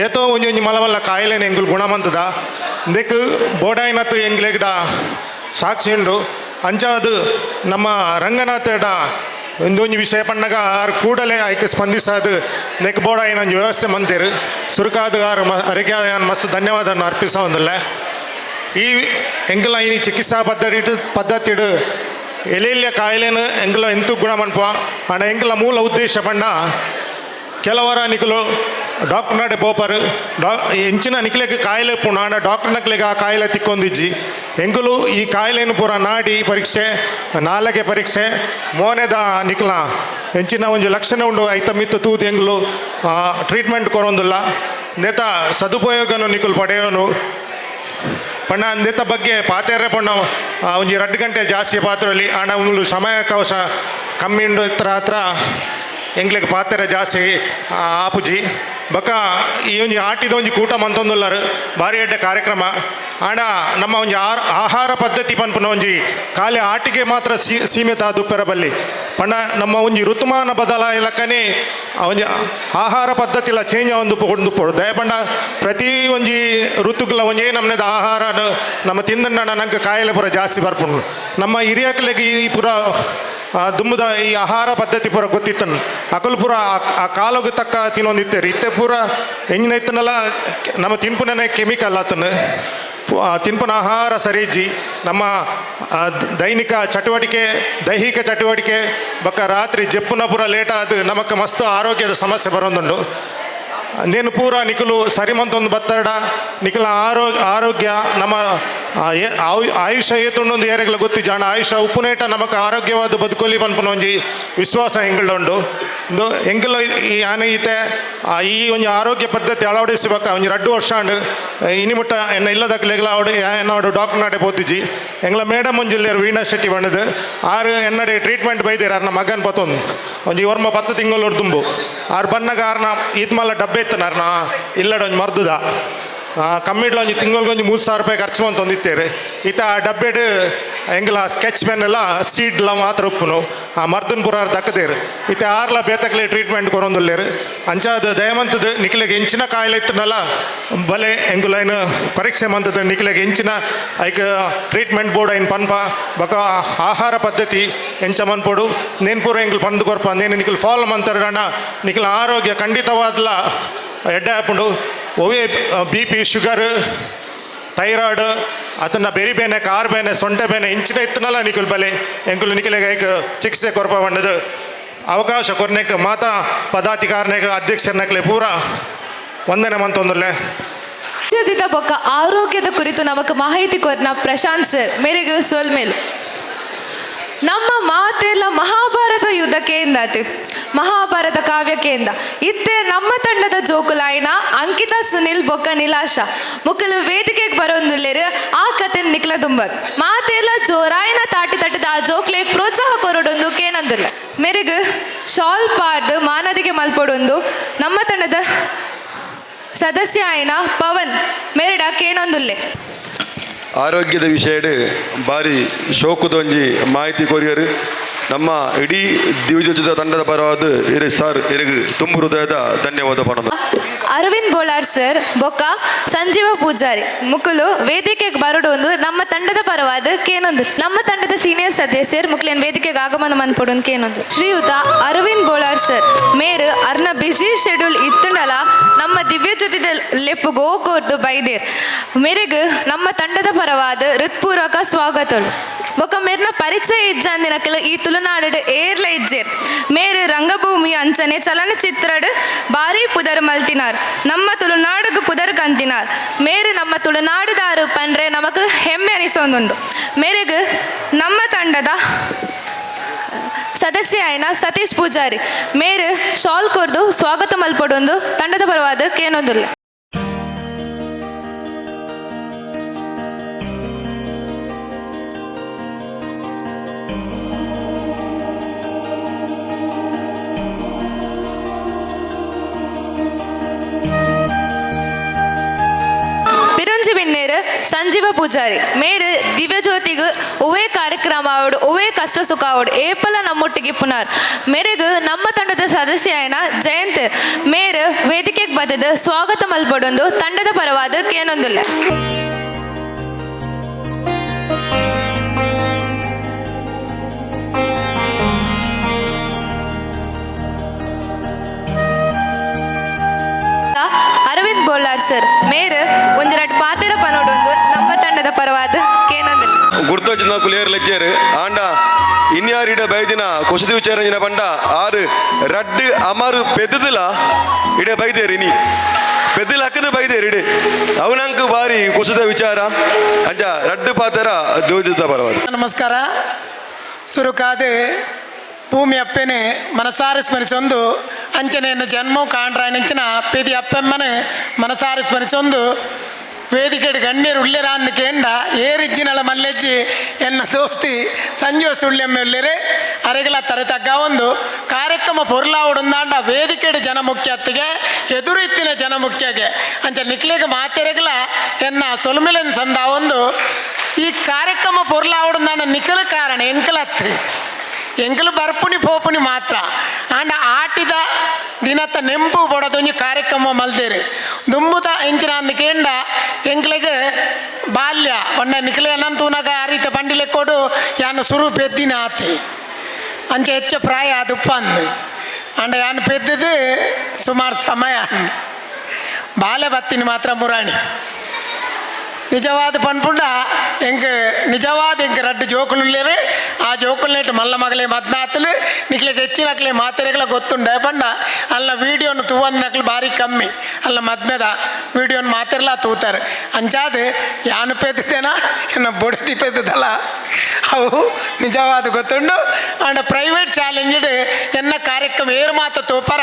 ಏತೋ ಒಂಜಿ ಒಂಜಿ ಮಲ್ಲ ಮಲ್ಲ ಕಾಯಿಲೆನ ಎಂಕುಲು ಗುಣಮಂತದ ಇಂದೆಕ್ ಬೋಡಾಯಿನತ್ ಎಂಕ್ಲೆಗ್ಡ ಸಾಕ್ಷಿ ಉಂಡು. ಅಂಚಾದು ನಮ್ಮ ರಂಗನಾಥಡ ಒಂದೊಂಜಿ ವಿಷಯ ಪಣ್ಣಗ ಆರು ಕೂಡಲೇ ಆಯ್ಕೆ ಸ್ಪಂದಿಸಾದು ನೆಕ್ ಬೋಡಾಯಿನ ಒಂಜಿ ವ್ಯವಸ್ಥೆ ಮಂತೇರು ಸುರುಕಾದು ಆರು ಅರಿಗೆ ಮಸ್ತ್ ಧನ್ಯವಾದವನ್ನು ಅರ್ಪಿಸೋಂದಿಲ್ಲ. ಈ ಎಂಕಲ್ನ ಈ ಚಿಕಿತ್ಸಾ ಪದ್ಧತಿಡು ಎಲೆಲ್ಲ ಕಾಯಿಲೆನ ಎಂಕಲ ಎಂತು ಗುಣ ಮನ್ಪ ಆಂಡ ಎಂಕಲ ಮೂಲ ಉದ್ದೇಶ ಪಂಡ ಕೆಲವರ ನಿಕುಲು ಡಾಕ್ಟರ್ ನಡೆ ಪೋಪರು ಎಂಚಿನ ನಿಕ್ಲೆಗ್ ಕಾಯಿಲೆ ಪುಣ ಆಂಡ ಡಾಕ್ಟರ್ ನಕ್ಲೆಗ್ ಆ ಕಾಯಿಲೆ ತಿಕ್ಕೊಂದಿಜ್ಜಿ ಎಂಕುಲು ಈ ಕಾಯಿಲೆನು ಪೂರ ನಾಡಿ ಪರೀಕ್ಷೆ ನಾಲಗೆ ಪರೀಕ್ಷೆ ಮೋನೆದ ನಿಕ್ಲ ಎಂಚಿನ ಒಂಜಿ ಲಕ್ಷಣ ಉಂಡು ಐತ ಮಿತ್ತು ತೂದು ಎಂಕುಲು ಟ್ರೀಟ್ಮೆಂಟ್ ಕೊರೊಂದುಲ್ಲ ನೇತ ಸದುಪಯೋಗನು ನಿಕುಲು ಪಡೆಯೋನು ಪಂಡ ಅಂದೆತ ಬಗ್ಗೆ ಪಾತೆರೆ ಪಂಡ ಒಂಜಿ 2 ಗಂಟೆ ಜಾಸ್ತಿ ಪಾತ್ರಲ್ಲಿ ಆಂಡ ಉಂಡು ಸಮಯಾವಕಾಶ ಕಮ್ಮಿ ಉಂಡು ಹತ್ರ ಹತ್ರ ಎಂಕ್ಲೆಗ್ ಪಾತೆರೆ ಜಾಸ್ತಿ ಆಪುಜಿ ಬೊಕ್ಕ ಈ ಒಂಜಿ ಆಟಿದ ಒಂಜಿ ಕೂಟ ಮಂತೊಂದುಲ್ಲರು ಭಾರಿ ಎಡ್ಡೆ ಕಾರ್ಯಕ್ರಮ ಆಂಡ ನಮ್ಮ ಒಂಜಿ ಆಹಾರ ಪದ್ಧತಿ ಪನ್ಪುನ ಒಂಜಿ ಖಾಲಿ ಆಟಿಗೆ ಮಾತ್ರ ಸೀಮಿತ ಆದುಪ್ಪೆರ ಬಲ್ಲಿ ಪಂಡ ನಮ್ಮ ಒಂಜಿ ಋತುಮಾನ ಬದಲಾಯಿಲಕ್ಕನೆ ಒಂಜಿ ಆಹಾರ ಪದ್ಧತಿಲ ಚೇಂಜ್ ಒಂದು ಪೊಡು ದಯಪಂಡ ಪ್ರತಿ ಒಂಜಿ ಋತುಗಳ ಒಂಜೇ ನಮ್ಮನೇದ ಆಹಾರ ನಮ್ಮ ತಿಂದಣ್ಣ ನಂಗೆ ಕಾಯಿಲೆ ಪೂರ ಜಾಸ್ತಿ ಬರ್ಪುಂಡು. ನಮ್ಮ ಹಿರಿಯಕ್ಲೆಗ್ ಈ ಪೂರ ದುಂಬುದ ಈ ಆಹಾರ ಪದ್ಧತಿ ಪೂರ ಗೊತ್ತಿತ್ತನು ಅಕಲ್ ಪೂರ ಆ ಕಾಲಕ್ಕೆ ತಕ್ಕ ತಿನ್ನೊಂದಿತ್ತೇರಿ ಇತ್ತೆ ಪೂರ ಎಂಜಿನ ಇತ್ತನಲ್ಲ ನಮ್ಮ ತಿನ್ಪುನೇ ಕೆಮಿಕಲ್ ಆತನು ತಿನ್ಪುನ ಆಹಾರ ಸರಿಜ್ಜಿ ನಮ್ಮ ದೈನಿಕ ಚಟುವಟಿಕೆ ದೈಹಿಕ ಚಟುವಟಿಕೆ ಬಕ್ಕ ರಾತ್ರಿ ಜಪ್ಪುನ ಪೂರ ಲೇಟ್ ಆದ ನಮಕ್ ಮಸ್ತ್ ಆರೋಗ್ಯದ ಸಮಸ್ಯೆ ಬರೋದುಂಡು. ನೇನು ಪೂರ ನಿಕುಲು ಸರಿಮಂತೊಂದು ಬತ್ತಡ ನಿಕುಲ ಆರೋಗ್ಯ ನಮ್ಮ ಆಯುಷ ಏತುಂಡೊಂದು ಏರೆಗ್ಲ ಗೊತ್ತಿಜ್ಜ ಆಂಡ ಆಯುಷ ಉಪ್ಪುನೇಟ ನಮಕ್ ಆರೋಗ್ಯವಾದ ಬದುಕೊಲಿ ಪನ್ಪುನ ಒಂಜಿ ವಿಶ್ವಾಸ ಎಂಕಲ್ಡ ಉಂಡು. ಇಂದು ಎಂಕುಲು ಈ ಆನೆ ಈತೆ ಈ ಒಂಜಿ ಆರೋಗ್ಯ ಪದ್ಧತಿ ಅಳವಡಿಸಬೇಕ ಒಂಜಿ 2 ವರ್ಷ ಆಂಡ್ ಇನಿ ಮುಟ್ಟ ಎನ್ನ ಇಲ್ಲದಕ್ಲೆಗ್ಲ ಅವಡು ಎನ್ನೋಡು ಡಾಕ್ಟರ್ ನಾಡೆ ಪೋತಿಜ್ಜಿ ಎಂಗ್ಲ ಮೇಡಮ್ ಒಂಜಿಲ್ಲೇರು ವೀಣಾ ಶೆಟ್ಟಿ ಬಣ್ಣದು ಆರು ಎನ್ನಡೆ ಟ್ರೀಟ್ಮೆಂಟ್ ಬೈದೇರು ಅರ್ನ ಮಗನ್ ಪತ್ತೊಂದು ಒಂಜಿ ಒರ್ಮ 10 ತಿಂಗಳು ದುಂಬು ಆರು ಬನ್ನಗ ಆರ್ನ ಈತ್ಮಲ್ಲ ಡಬ್ಬೆ ಇತ್ತನ ಅರ್ನ ಇಲ್ಲಡ ಒಂಜಿ ಮರ್ದುದ ಕಮ್ಮಿಡ್ಲ ಒಂಜಿ ತಿಂಗಳಿಗೆ ಒಂಜಿ 3000 ರೂಪಾಯಿ ಖರ್ಚು ಮಂತೊಂದಿತ್ತೇರು ಈತ ಆ ಡಬ್ಬೆಡ್ ಎಂಗ್ಲ ಸ್ಕೆಚ್ ಪೆನ್ನೆಲ್ಲ ಸೀಡ್ಲ ಮಾತ್ರ ಉಪ್ಪುನು ಆ ಮರ್ದನ್ ಪುರಾರ್ ದಕ್ಕದೇರು ಇತ್ತೆ ಆರ್ಲ ಬೇತಕ್ಲೆ ಟ್ರೀಟ್ಮೆಂಟ್ ಕೊರೊಂದುಲ್ಲೇರು. ಅಂಚಾದ ದಯಮಂತದ ನಿಕ್ಲೆಗ್ ಎಂಚಿನ ಕಾಯಿಲೆ ಇತ್ತನಲ್ಲ ಬಲೆ ಎಂಗುಲೈನ್ ಪರೀಕ್ಷೆ ಮಂತದ ನಿಕ್ಲೆಗ್ ಎಂಚಿನ ಐಕ್ ಟ್ರೀಟ್ಮೆಂಟ್ ಬೋರ್ಡ್ ಐನ್ ಪನ್ಪ ಬೊಕ ಆಹಾರ ಪದ್ಧತಿ ಎಂಚ ಮನ್ಪೊಡು ನೇನ್ ಪೂರ ಎಂಗ್ಲು ಪಂದ್ ಕೊರ್ಪ ನೇನು ನಿಕ್ಲು ಫಾಲೋ ಮಂತಾರಣ ನಿಕ್ಲ ಆರೋಗ್ಯ ಖಂಡಿತವಾದ್ಲ ಎಡ್ಡೆ ಆಪುಂಡು. ಒವೇ ಬಿ ಪಿ ಶುಗರ್ ಥೈರಾಯ್ಡ್ ಅದನ್ನ ಬೆರಿ ಬೇನೆ ಕಾರ್ ಬೇನೆ ಸೊಂಟೆ ಬೇನೆ ಇಂಚಿನ ಇತ್ತನಲ್ಲ ನಿಕುಲ್ ಬಲೆ ಎಂಕುಲು ನಿಕಲೆಗ್ ಐಕ್ ಚಿಕಿತ್ಸೆ ಕೊರ್ಪ ಪಂಡದು ಅವಕಾಶ ಕೊರ್ನೆಕ್ ಮಾತಾ ಪದಾಧಿಕಾರನೆಗ್ ಅಧ್ಯಕ್ಷರನಕ್ಲೆ ಪೂರ ವಂದನೆ ಮಂತೊಂದುಲ್ಲೆ. ಜ್ಯೋತಿದ ಬೊಕ್ಕ ಆರೋಗ್ಯದ ಕುರಿತು ನಮಕ್ ಮಾಹಿತಿ ಕೊರ್ನ ಪ್ರಶಾಂತ್ ಸರ್ ಮೇರೆಗೆ ಸೊಲ್ಮೇಲು. ನಮ್ಮ ಮಾತೆಲ್ಲ ಮಹಾಭಾರತ ಯುದ್ಧಕ್ಕೆ ಎಂದಾತು ಮಹಾಭಾರತ ಕಾವ್ಯಕ್ಕೆ ಎಂದ ಇತ್ತೆ ನಮ್ಮ ತಂಡದ ಜೋಕುಲಾಯಿನ ಅಂಕಿತಾ ಸುನಿಲ್ ಬೊಕ್ಕ ನಿಲಾಶ ಮುಕ್ಕಲು ವೇದಿಕೆಗೆ ಬರೋಂದುಲ್ಲೇರು ಆ ಕತೆ ನಿಕ್ಲ ದುಂಬಕ್ ಮಾತೆಲ್ಲ ಜೋರಾಯಿನ ತಾಟಿ ತಟ್ಟದ ಆ ಜೋಕ್ಲೆ ಪ್ರೋತ್ಸಾಹ ಕೊರಡೊಂದು ಕೇನಂದುಲ್ಲ. ಮೇರೆಗ್ ಶಾಲ್ ಪಾಡ್ದು ಮಾನದಿಗೆ ಮಲ್ಪೊಡೊಂದು ನಮ್ಮ ತಂಡದ ಸದಸ್ಯ ಆಯಿನ ಪವನ್ ಮೇರೆಡ ಕೇನೊಂದುಲ್ಲೆ. ಆರೋಗ್ಯದ ವಿಷಯಡ್ ಬಾರಿ ಶೋಕುದೊಂಜಿ ಮಾಹಿತಿ ಕೊರಿಯರು ನಮ್ಮ ಇಡೀ ದಿವ್ಯಜ್ಯೋತಿದ ತಂಡದ ಪರವಾದ ಇರು ಸರ್ ಇರುಗು ತುಂಬು ಹೃದಯದ ಧನ್ಯವಾದ ಪಣದು. ಅರವಿಂದ್ ಬೋಳಾರ್ ಸರ್ ಬೊಕ್ಕ ಸಂಜೀವ ಪೂಜಾರಿ ಮುಕುಲು ವೇದಿಕೆಗೆ ಬರಡೊಂದು ನಮ್ಮ ತಂಡದ ಪರವಾದ ಕೇನೊಂದು ನಮ್ಮ ತಂಡದ ಸೀನಿಯರ್ ಸದಸ್ಯರು ಮುಕ್ಲೇನ್ ವೇದಿಕೆಗೆ ಆಗಮನ ಮನ್ಪೊಡೊಂದು ಕೇನೊಂದು. ಶ್ರೀಯುತ ಅರವಿಂದ್ ಬೋಳಾರ್ ಸರ್ ಮೇರು ಅರ್ನ ಬಿಸಿ ಶೆಡ್ಯೂಲ್ ಇತ್ತುಂಡಲ ನಮ್ಮ ದಿವ್ಯಜ್ಯೋತಿದ ಲೆಪ್ಪು ಗೋಕೋರ್ದು ಬೈದೇರ್ ಮೇರೆಗ್ ನಮ್ಮ ತಂಡದ ಪರವಾದ ಹೃತ್ಪೂರ್ವಕ ಸ್ವಾಗತಗಳು. ಬೊಕ್ಕ ಮೇರ್ನ ಪರಿಚಯ ಇಜ್ಜಾಂದಿನಕಲ್ ಈ ತುಳುನಾಡು ಏರ್ಲ ಇಜ್ಜೇರ್ ಮೇರು ರಂಗಭೂಮಿ ಅಂಚನೆ ಚಲನಚಿತ್ರಡ್ ಭಾರಿ ಪುದರ್ ಮಲ್ತಿನಾರ್ ನಮ್ಮ ತುಳುನಾಡುಗ್ ಪುದರ್ ಕಂತಿನಾರ್ ಮೇರು ನಮ್ಮ ತುಳುನಾಡುದಾರು ಪಂಡ್ರೆ ನಮಕ್ ಹೆಮ್ಮೆ ಅನಿಸೋದುಂಡು. ಮೇರೆಗ್ ನಮ್ಮ ತಂಡದ ಸದಸ್ಯ ಆಯ್ನ ಸತೀಶ್ ಪೂಜಾರಿ ಮೇರು ಶಾಲ್ ಕೊರ್ದು ಸ್ವಾಗತ ಮಲ್ಪೊಡೊಂದು ತಂಡದ ಪರವಾದ ಕೇನೊಂದುಲ್ಲ. ಸಂಜೀವ ಪೂಜಾರಿ ಮೇರು ದಿವ್ಯಜ್ಯೋತಿಗ್ ಒವೇ ಕಾರ್ಯಕ್ರಮ ಆವಡ್ ಒವೇ ಕಷ್ಟ ಸುಖ ಆವಡ್ ಏಪಲ ನಮ್ಮೊಟ್ಟಿಗೆ ಪುನಾರ್ ಮೇರೆಗ್ ನಮ್ಮ ತಂಡದ ಸದಸ್ಯ ಆಯ್ನ ಜಯಂತ್ ಮೇರು ವೇದಿಕೆಗೆ ಬದದ ಸ್ವಾಗತ ಮಲ್ಪೊಡೊಂದು ತಂಡದ ಪರವಾದ ಕೇನೊಂದುಲ್ಲ. ಅರವಿಂದ್ ಬೋಳಾರ್ ಸರ್ ಮೇರು ಒಂಜರಟ್ ಪಾತೆರ ಪನೋಡೊಂದು ನಮ್ಮ ತಂಡದ ಪರವಾದ ಕೇನೊಂದುಲ್ಲ. ಗುರ್ತೋಚಿನ ಕುಲಿಯರ್ ಲೆಜ್ಜೇರು ಆಂಡ ಇನ್ಯಾರಿಡ ಬೈದಿನ ಕುಸದಿ ವಿಚಾರ ಪಂಡ ಆರು ರಡ್ಡು ಅಮರು ಪೆದ್ದುಲ ಇಡೆ ಬೈದೇರು ಇನಿ ಪೆದ್ದುಲ ಅಕ್ಕದ ಬೈದೇರು ಇಡೆ ಅವನಂಕು ಬಾರಿ ಕುಸದ ವಿಚಾರ ಅಂಚ ರಡ್ಡು ಪಾತೆರ ದೋಜಿದ ಪರವಾದ. ನಮಸ್ಕಾರ. ಸುರುಕಾದೆ ಭೂಮಿ ಅಪ್ಪೆನೆ ಮನಸಾರೆ ಸ್ಮರಿಸೊಂದು ಅಂಚನೆಯನ್ನು ಜನ್ಮ ಕಾಂಡ್ರಾಯಣಂಚಿನ ಪೆದಿ ಅಪ್ಪೆಮ್ಮನೆ ಮನಸಾರೆ ಸ್ಮರಿಸೊಂದು ವೇದಿಕೆಡ್ ಗಣ್ಯರು ಉಳ್ಳೆರಾಂದು ಕೇಂಡ ಏರಿಜ್ಜಿನಳ ಮಲ್ಲೆಜ್ಜಿ ಎನ್ನ ದೋಸ್ತಿ ಸಂಜೀವ ಸುಳ್ಳೆಮ್ಮೆ ಉಲ್ಲೆರೆ ಅರೆಗಳ ತರೆ ತಗ್ಗ ಒಂದು ಕಾರ್ಯಕ್ರಮ ಪೊರ್ಲಾವುಡೊಂದಾಂಡ ವೇದಿಕೆಡ್ ಜನ ಮುಖ್ಯತ್ತಿಗೆ ಎದುರು ಇತ್ತಿನ ಜನ ಮುಖ್ಯಗೆ ಅಂಚ ನಿಕ್ಲೆಗ್ ಮಾತೆರೆಗಳ ಎನ್ನ ಸೊಲ್ಮೆಲೆನ್ ಸಂದ ಒಂದು ಈ ಕಾರ್ಯಕ್ರಮ ಪೊರ್ಲಾವುಡೊಂದಾಂಡ ನಿಖಲ ಕಾರಣ ಎಂಕಲತ್ತು ಎಂಕಲು ಬರ್ಪುನಿ ಪೋಪುನಿ ಮಾತ್ರ ಆಂಡ ಆಟಿದ ದಿನತ್ತ ನೆಂಪು ಬಡದೊಂಜಿ ಕಾರ್ಯಕ್ರಮ ಮಲ್ದೇರು ದುಂಬುದ ಎಂಚಿನ ಅಂದ್ ಕೇಂಡ ಎಂಕ್ಲೆಗ್ ಬಾಲ್ಯ ಪಂಡ ನಿಕ್ಲೆ ತೂನಗ ಆ ರೀತಿ ಬಂಡಿಲೆ ಕೊಡು ಯಾನ್ ಸುರು ಪೆದ್ದಿನ ಆತೆ ಅಂಚೆ ಹೆಚ್ಚ ಪ್ರಾಯ ಅದು ಅಂದು ಆಂಡ ಯಾನ್ ಪೆದ್ದದು ಸುಮಾರು ಸಮಯ ಬಾಲ್ಯ ಬತ್ತಿನ ಮಾತ್ರ ಮುರಾಣಿ ನಿಜವಾದ ಪನ್ಪುಂಡ ಎಂಕ್ ನಿಜವಾದ ಎಂಕ್ ರಡ್ಡು ಜೋಕುಲು ಆ ಜೋಕುಲ್ನೇಟ್ ಮಲ್ಲ ಮಗಳೇ ಮದ್ನಾತಲು ನಿಕ್ಲೆಗ್ ಹೆಚ್ಚಿನಕ್ಲೆ ಮಾತೆರೆಗಳ ಗೊತ್ತುಂಡೆ ಪಂಡ ಅಲ್ಲ ವೀಡಿಯೋನು ತೂವಂದಿನಕ್ಲು ಭಾರಿ ಕಮ್ಮಿ ಅಲ್ಲ ಮದ್ಮೆದ ವೀಡಿಯೋನು ಮಾತೆರ್ಲ ತೂತಾರೆ ಅಂಚಾದ ಯಾನು ಪೆದ್ದಿದ್ದೇನಾ ಎನ್ನ ಬೊಡತಿ ಪೆದ್ದದಲ್ಲ ಅವು ನಿಜವಾದ ಗೊತ್ತುಂಡು. ಆಂಡ ಪ್ರೈವೇಟ್ ಚಾಲೆಂಜ್ಡ್ ಎನ್ನ ಕಾರ್ಯಕ್ರಮ ಏರು ಮಾತ ತೋಪರ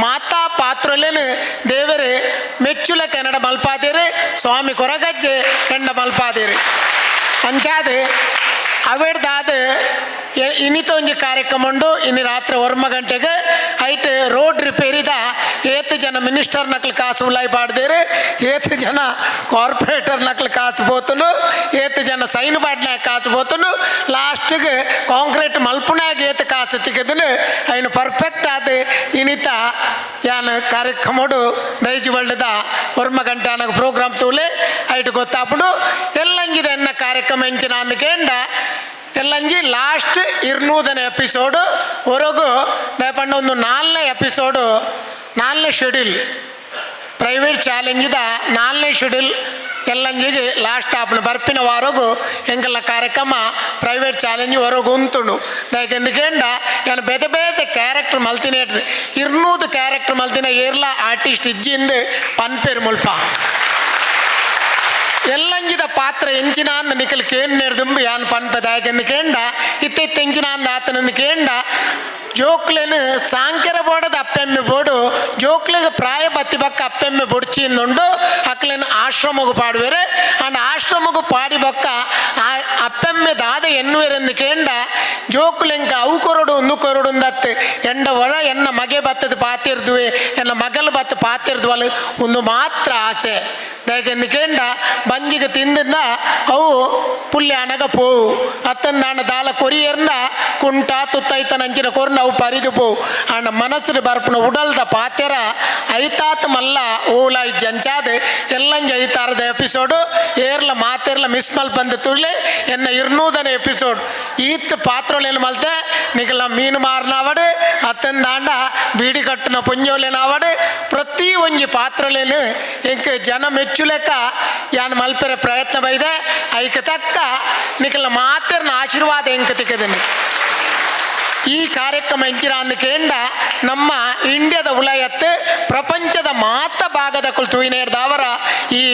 ಮಾತಾ ಪಾತ್ರಲೇನು ದೇವರು ಮೆಚ್ಚುಲ ಕನ್ನಡ ಮಲ್ಪಾದೇರು ಸ್ವಾಮಿ ಕೊರಗಜ್ಜೆ ಎಣ್ಣ ಮಲ್ಪಾದೇರು ಅಂಚಾದ ಅವೆಡ್ದಾದ ಇನಿತ ಒಂಜಿ ಕಾರ್ಯಕ್ರಮ ಉಂಡು. ಇನಿ ರಾತ್ರಿ ಒರ್ಮ ಗಂಟೆಗೆ ಐಟ್ ರೋಡ್ ರಿಪೇರಿದ ಏತ್ ಜನ ಮಿನಿಸ್ಟರ್ ನಕಲ್ ಕಾಸು ಉಲಾಯಿ ಪಾಡ್ದೇರು ಏತ್ ಜನ ಕಾರ್ಪೊರೇಟರ್ ನಕಲು ಕಾಸು ಪೋತುಂಡು, ಏತ್ ಜನ ಸೈನ್ ಪಾಡ್ನಾಗ ಕಾಸು ಪೋತುಂಡು, ಲಾಸ್ಟ್ಗೆ ಕಾಂಕ್ರೀಟ್ ಮಲ್ಪುನಾಗ ಏತ್ ಕಾಸು ತಿಕ್ಕದನು ಐನು ಪರ್ಫೆಕ್ಟ್ ಆದ ಇನಿತ ಯಾನ್ ಕಾರ್ಯಕ್ರಮಡು ದೈಜಿ ಬಳ್ಳದ ಒರ್ಮ ಗಂಟೆ ಅನ್ನೋ ಪ್ರೋಗ್ರಾಮ್ ತೂಲೆ ಐಟ್ ಗೊತ್ತಾಪುಂಡು. ಎಲ್ಲಂಜಿದ ಎನ್ನ ಕಾರ್ಯಕ್ರಮ ಎಂಚಿನ ಅಂದಕೇಂಡ ಎಲ್ಲಂಜಿ ಲಾಸ್ಟ್ 200ನೇ ಎಪಿಸೋಡು ಹೊರಗು ದಯಪಂಡ ಒಂದು 4ನೇ ಎಪಿಸೋಡು 4ನೇ ಶೆಡ್ಯೂಲ್ ಪ್ರೈವೇಟ್ ಚಾಲೆಂಜಿದ 4ನೇ ಶೆಡ್ಯೂಲ್ ಎಲ್ಲಂಜಿಗೆ ಲಾಸ್ಟ್ ಆಪ್ನ ಬರ್ಪಿನ ವಾರಗು ಎಂಕಲ್ನ ಕಾರ್ಯಕ್ರಮ ಪ್ರೈವೇಟ್ ಚಾಲೆಂಜ್ ಹೊರಗು ಉಂತುಂಡು. ದಯಕೆಂದುಕೇಂಡ ಯಾನ್ ಬೇತೆ ಬೇತೆ ಕ್ಯಾರೆಕ್ಟರ್ ಮಲ್ತಿನ 200 ಕ್ಯಾರೆಕ್ಟರ್ ಮಲ್ತಿನ ಏರ್ಲ ಆರ್ಟಿಸ್ಟ್ ಇಜ್ಜಿಂದು ಪನ್ಪೇರು ಮುಲ್ಪ ಎಲ್ಲಂಜಿದ ಪಾತ್ರ ಎಂಚಿನ ಅಂದ ನಿಕಲ್ ಕೇನ್ ದುಂಬು ಯಾನ್ ಪನ್ಪೆ. ದಾಯಕೆಂದು ಕೇಂಡ ಇತ್ತೆ ಎಂಚಿನ ಅಂದ ಆತನಂದು ಕೇಂಡ ಜೋಕ್ಲೆನು ಸಾಂಕೆರ ಬೋಡದ ಅಪ್ಪೆಮ್ಮೆ ಬೋಡು ಜೋಕ್ಲೆಗೆ ಪ್ರಾಯ ಬತ್ತಿ ಬಕ್ಕ ಅಪ್ಪೆಮ್ಮೆ ಬೊಡ್ಚಿಂದುಂಡು ಅಕ್ಲೆನು ಆಶ್ರಮಗು ಪಾಡುವೆರೆ. ಅಂಡ್ ಆಶ್ರಮಗು ಪಾಡಿ ಬೊಕ್ಕ ಆ ಅಪ್ಪೆಮ್ಮೆ ದಾದ ಎನ್ನುವೆರೆಂದು ಕೇಂಡ ಜೋಕ್ಲೆಂಕ ಅವು ಕೊರಡು ಒಂದು ಕೊರಡು ದತ್ತು ಎಂಡ ಒಳ ಎನ್ನ ಮಗೆ ಬತ್ತದ ಪಾತಿರ್ದುವೆ ಎನ್ನ ಮಗಲು ಬತ್ತು ಪಾತಿರ್ದುವಲ್ಲ ಒಂದು ಮಾತ್ರ ಆಸೆ. ದಯಕೆಂದು ಕೇಂಡ ಬಂಜಿಗೆ ತಿಂದಿಂದ ಅವು ಪುಲ್ಯಾನಗ ಪೋವು ಅತ್ತಂದಾಣ ದಾಲ ಕೊರಿಯರ್ನ ಕುಂಟ ತುತ್ತೈತನ ಅಂಚಿನ ಕೊರ್ನ ಅವು ಪರಿದು ಪೋವು. ಆಂಡ ಮನಸ್ಸು ಬರ್ಪುನ ಉಡಲ್ದ ಪಾತೆರ ಐತಾತ್ ಮಲ್ಲ ಓಲ ಇಜ್ಜಂಚಾದ ಎಲ್ಲಂಜ ಐತಾರದ ಎಪಿಸೋಡು ಏರ್ಲ ಮಾತೆರ್ಲ ಮಿಸ್ ಮಲ್ಪಂದು ತುರ್ಲೆ ಎನ್ನ 200ನೇ ಎಪಿಸೋಡ್ ಈತ್ ಪಾತ್ರಲೇನು ಮಲ್ತೆ ನಿಕಲ ಮೀನು ಮಾರನಾವಡು ಅತ್ತಂದಾಂಡ ಬೀಡಿ ಕಟ್ಟುನ ಪೊಂಜೋಲೇನಾವಡು ಪ್ರತಿ ಒಂಜಿ ಪಾತ್ರಲೇನು ಎಂಕ್ ಜನ ಮೆಚ್ಚುಲೆಕ್ಕ ಯಾನ್ ಮಲ್ಪೆರೆ ಪ್ರಯತ್ನ ಬೈದೆ ಐಕ ತಕ್ಕ ನಿಕಲ ಮಾತೆರ್ನ ಆಶೀರ್ವಾದ ಎಂಕ್ ತಿಕ್ಕದನಿ. ಈ ಕಾರ್ಯಕ್ರಮ ಎಂಚಿನ ಅಂದಕೇಂಡ ನಮ್ಮ ಇಂಡಿಯಾದ ಉಲಯತ್ತು ಪ್ರಪಂಚದ ಮಾತ ಭಾಗದ ಕುಳಿತು ಈ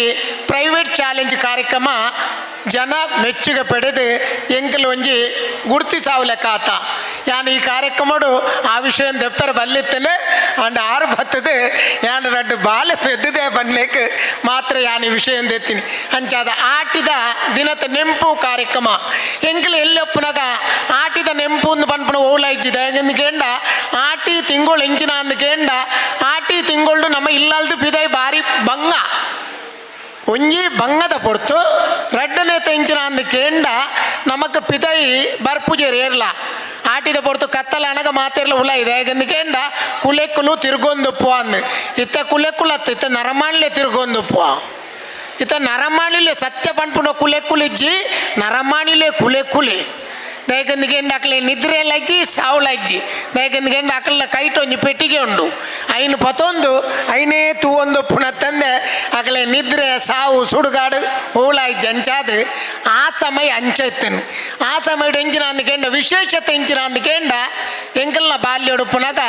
ಪ್ರೈವೇಟ್ ಚಾಲೆಂಜ್ ಕಾರ್ಯಕ್ರಮ ಜನ ಮೆಚ್ಚುಗೆ ಪಡೆದು ಎಂಕಲ್ ಒಂಜಿ ಗುರ್ತಿಸಾವಲೆಕ್ಕ ಆತ. ಯಾನ್ ಈ ಕಾರ್ಯಕ್ರಮಡು ಆ ವಿಷಯ ದೆಪ್ಪರ ಬಲ್ಲಿತ್ತನೆ ಅಂಡ್ ಆರು ಬತ್ತದೆ ಯಾನ್ ರಡ್ಡು ಬಾಲೆ ಪೆದ್ದಿದೆ ಬನ್ಲೇಕ್ ಮಾತ್ರ ಯಾನ್ ಈ ವಿಷಯ ದೆತ್ತೀನಿ. ಅಂಚಾದ ಆಟಿದ ದಿನದ ನೆಂಪು ಕಾರ್ಯಕ್ರಮ ಎಂಕಲ್ ಎಲ್ಲೊಪ್ಪನಾಗ ಆಟಿದ ನೆಂಪು ಒಂದು ಪನ್ಪುನ ಓಲ ಇಜ್ಜಿದೆ ಕೇಂಡ ಆಟಿ ತಿಂಗಳು ಎಂಚಿನ ಅಂದ ಕೇಂಡ ಆಟಿ ತಿಂಗಳು ನಮ್ಮ ಇಲ್ಲಲ್ದು ಪಿದೈ ಬಾರಿ ಬಂಗ ಒಂಜಿ ಬಂಗದ ಪೊರ್ತು ರಡ್ಡನೆ ತೆಂಚಿನ ಅಂದ ಕೇಂಡ ನಮಕ್ ಪಿದೈ ಬರ್ಪುಜೇರು ಏರ್ಲ ಆಟಿದ ಪೊರ್ತು ಕತ್ತಲ ಅಣಗ ಮಾತೆರ್ಲ ಉಲ ಇದೆ ಯಾಕಂದು ಕೇಂಡ ಕುಲೆಕ್ಕುಲು ತಿರ್ಗೊಂದುಪ್ಪು ಅಂದು ಇತ್ತ ಕುಲೆಕ್ಕುಲತ್ತು ಇತ್ತ ನರಮಾಣ್ಲೆ ತಿರ್ಗೊಂದುಪ್ಪು ಇತ್ತ ನರಮಾಣಿಲೆ ಸತ್ಯ ಪನ್ಪುನ ಕುಲೆಕ್ಕುಲಿಜ್ಜಿ ನರಮಾಣಿಲೆ ಕುಲೆಕ್ಕುಲಿ ದಯಕಂದು ಅಕ್ಲೆ ನಿದ್ರೆ ಲಜ್ಜಿ ಸಾವು ಲಜ್ಜಿ ದಯಕಂದು ಅಕಲ್ನ ಕೈಟ್ ಒಂಜಿ ಪೆಟ್ಟಿಗೆ ಉಂಡು ಐನು ಪತೊಂದು ಐನೇ ತೂವೊಂದು ಪುನಃ ತಂದೆ ಅಕಲೆ ನಿದ್ರೆ ಸಾವು ಸುಡುಗಾಡು ಹೂಲಾಯಿ ಜಂಚಾದು ಆ ಸಮಯ ಅಂಚೆತ್ತನು. ಆ ಸಮಯ ಎಂಚಿನ ಅಂದಕೇಂಡ ವಿಶೇಷತೆ ಎಂಚಿನ ಅಂದಕೇಂಡ ಎಂಕಲ್ನ ಬಾಲ್ಯಡು ಪುನಗ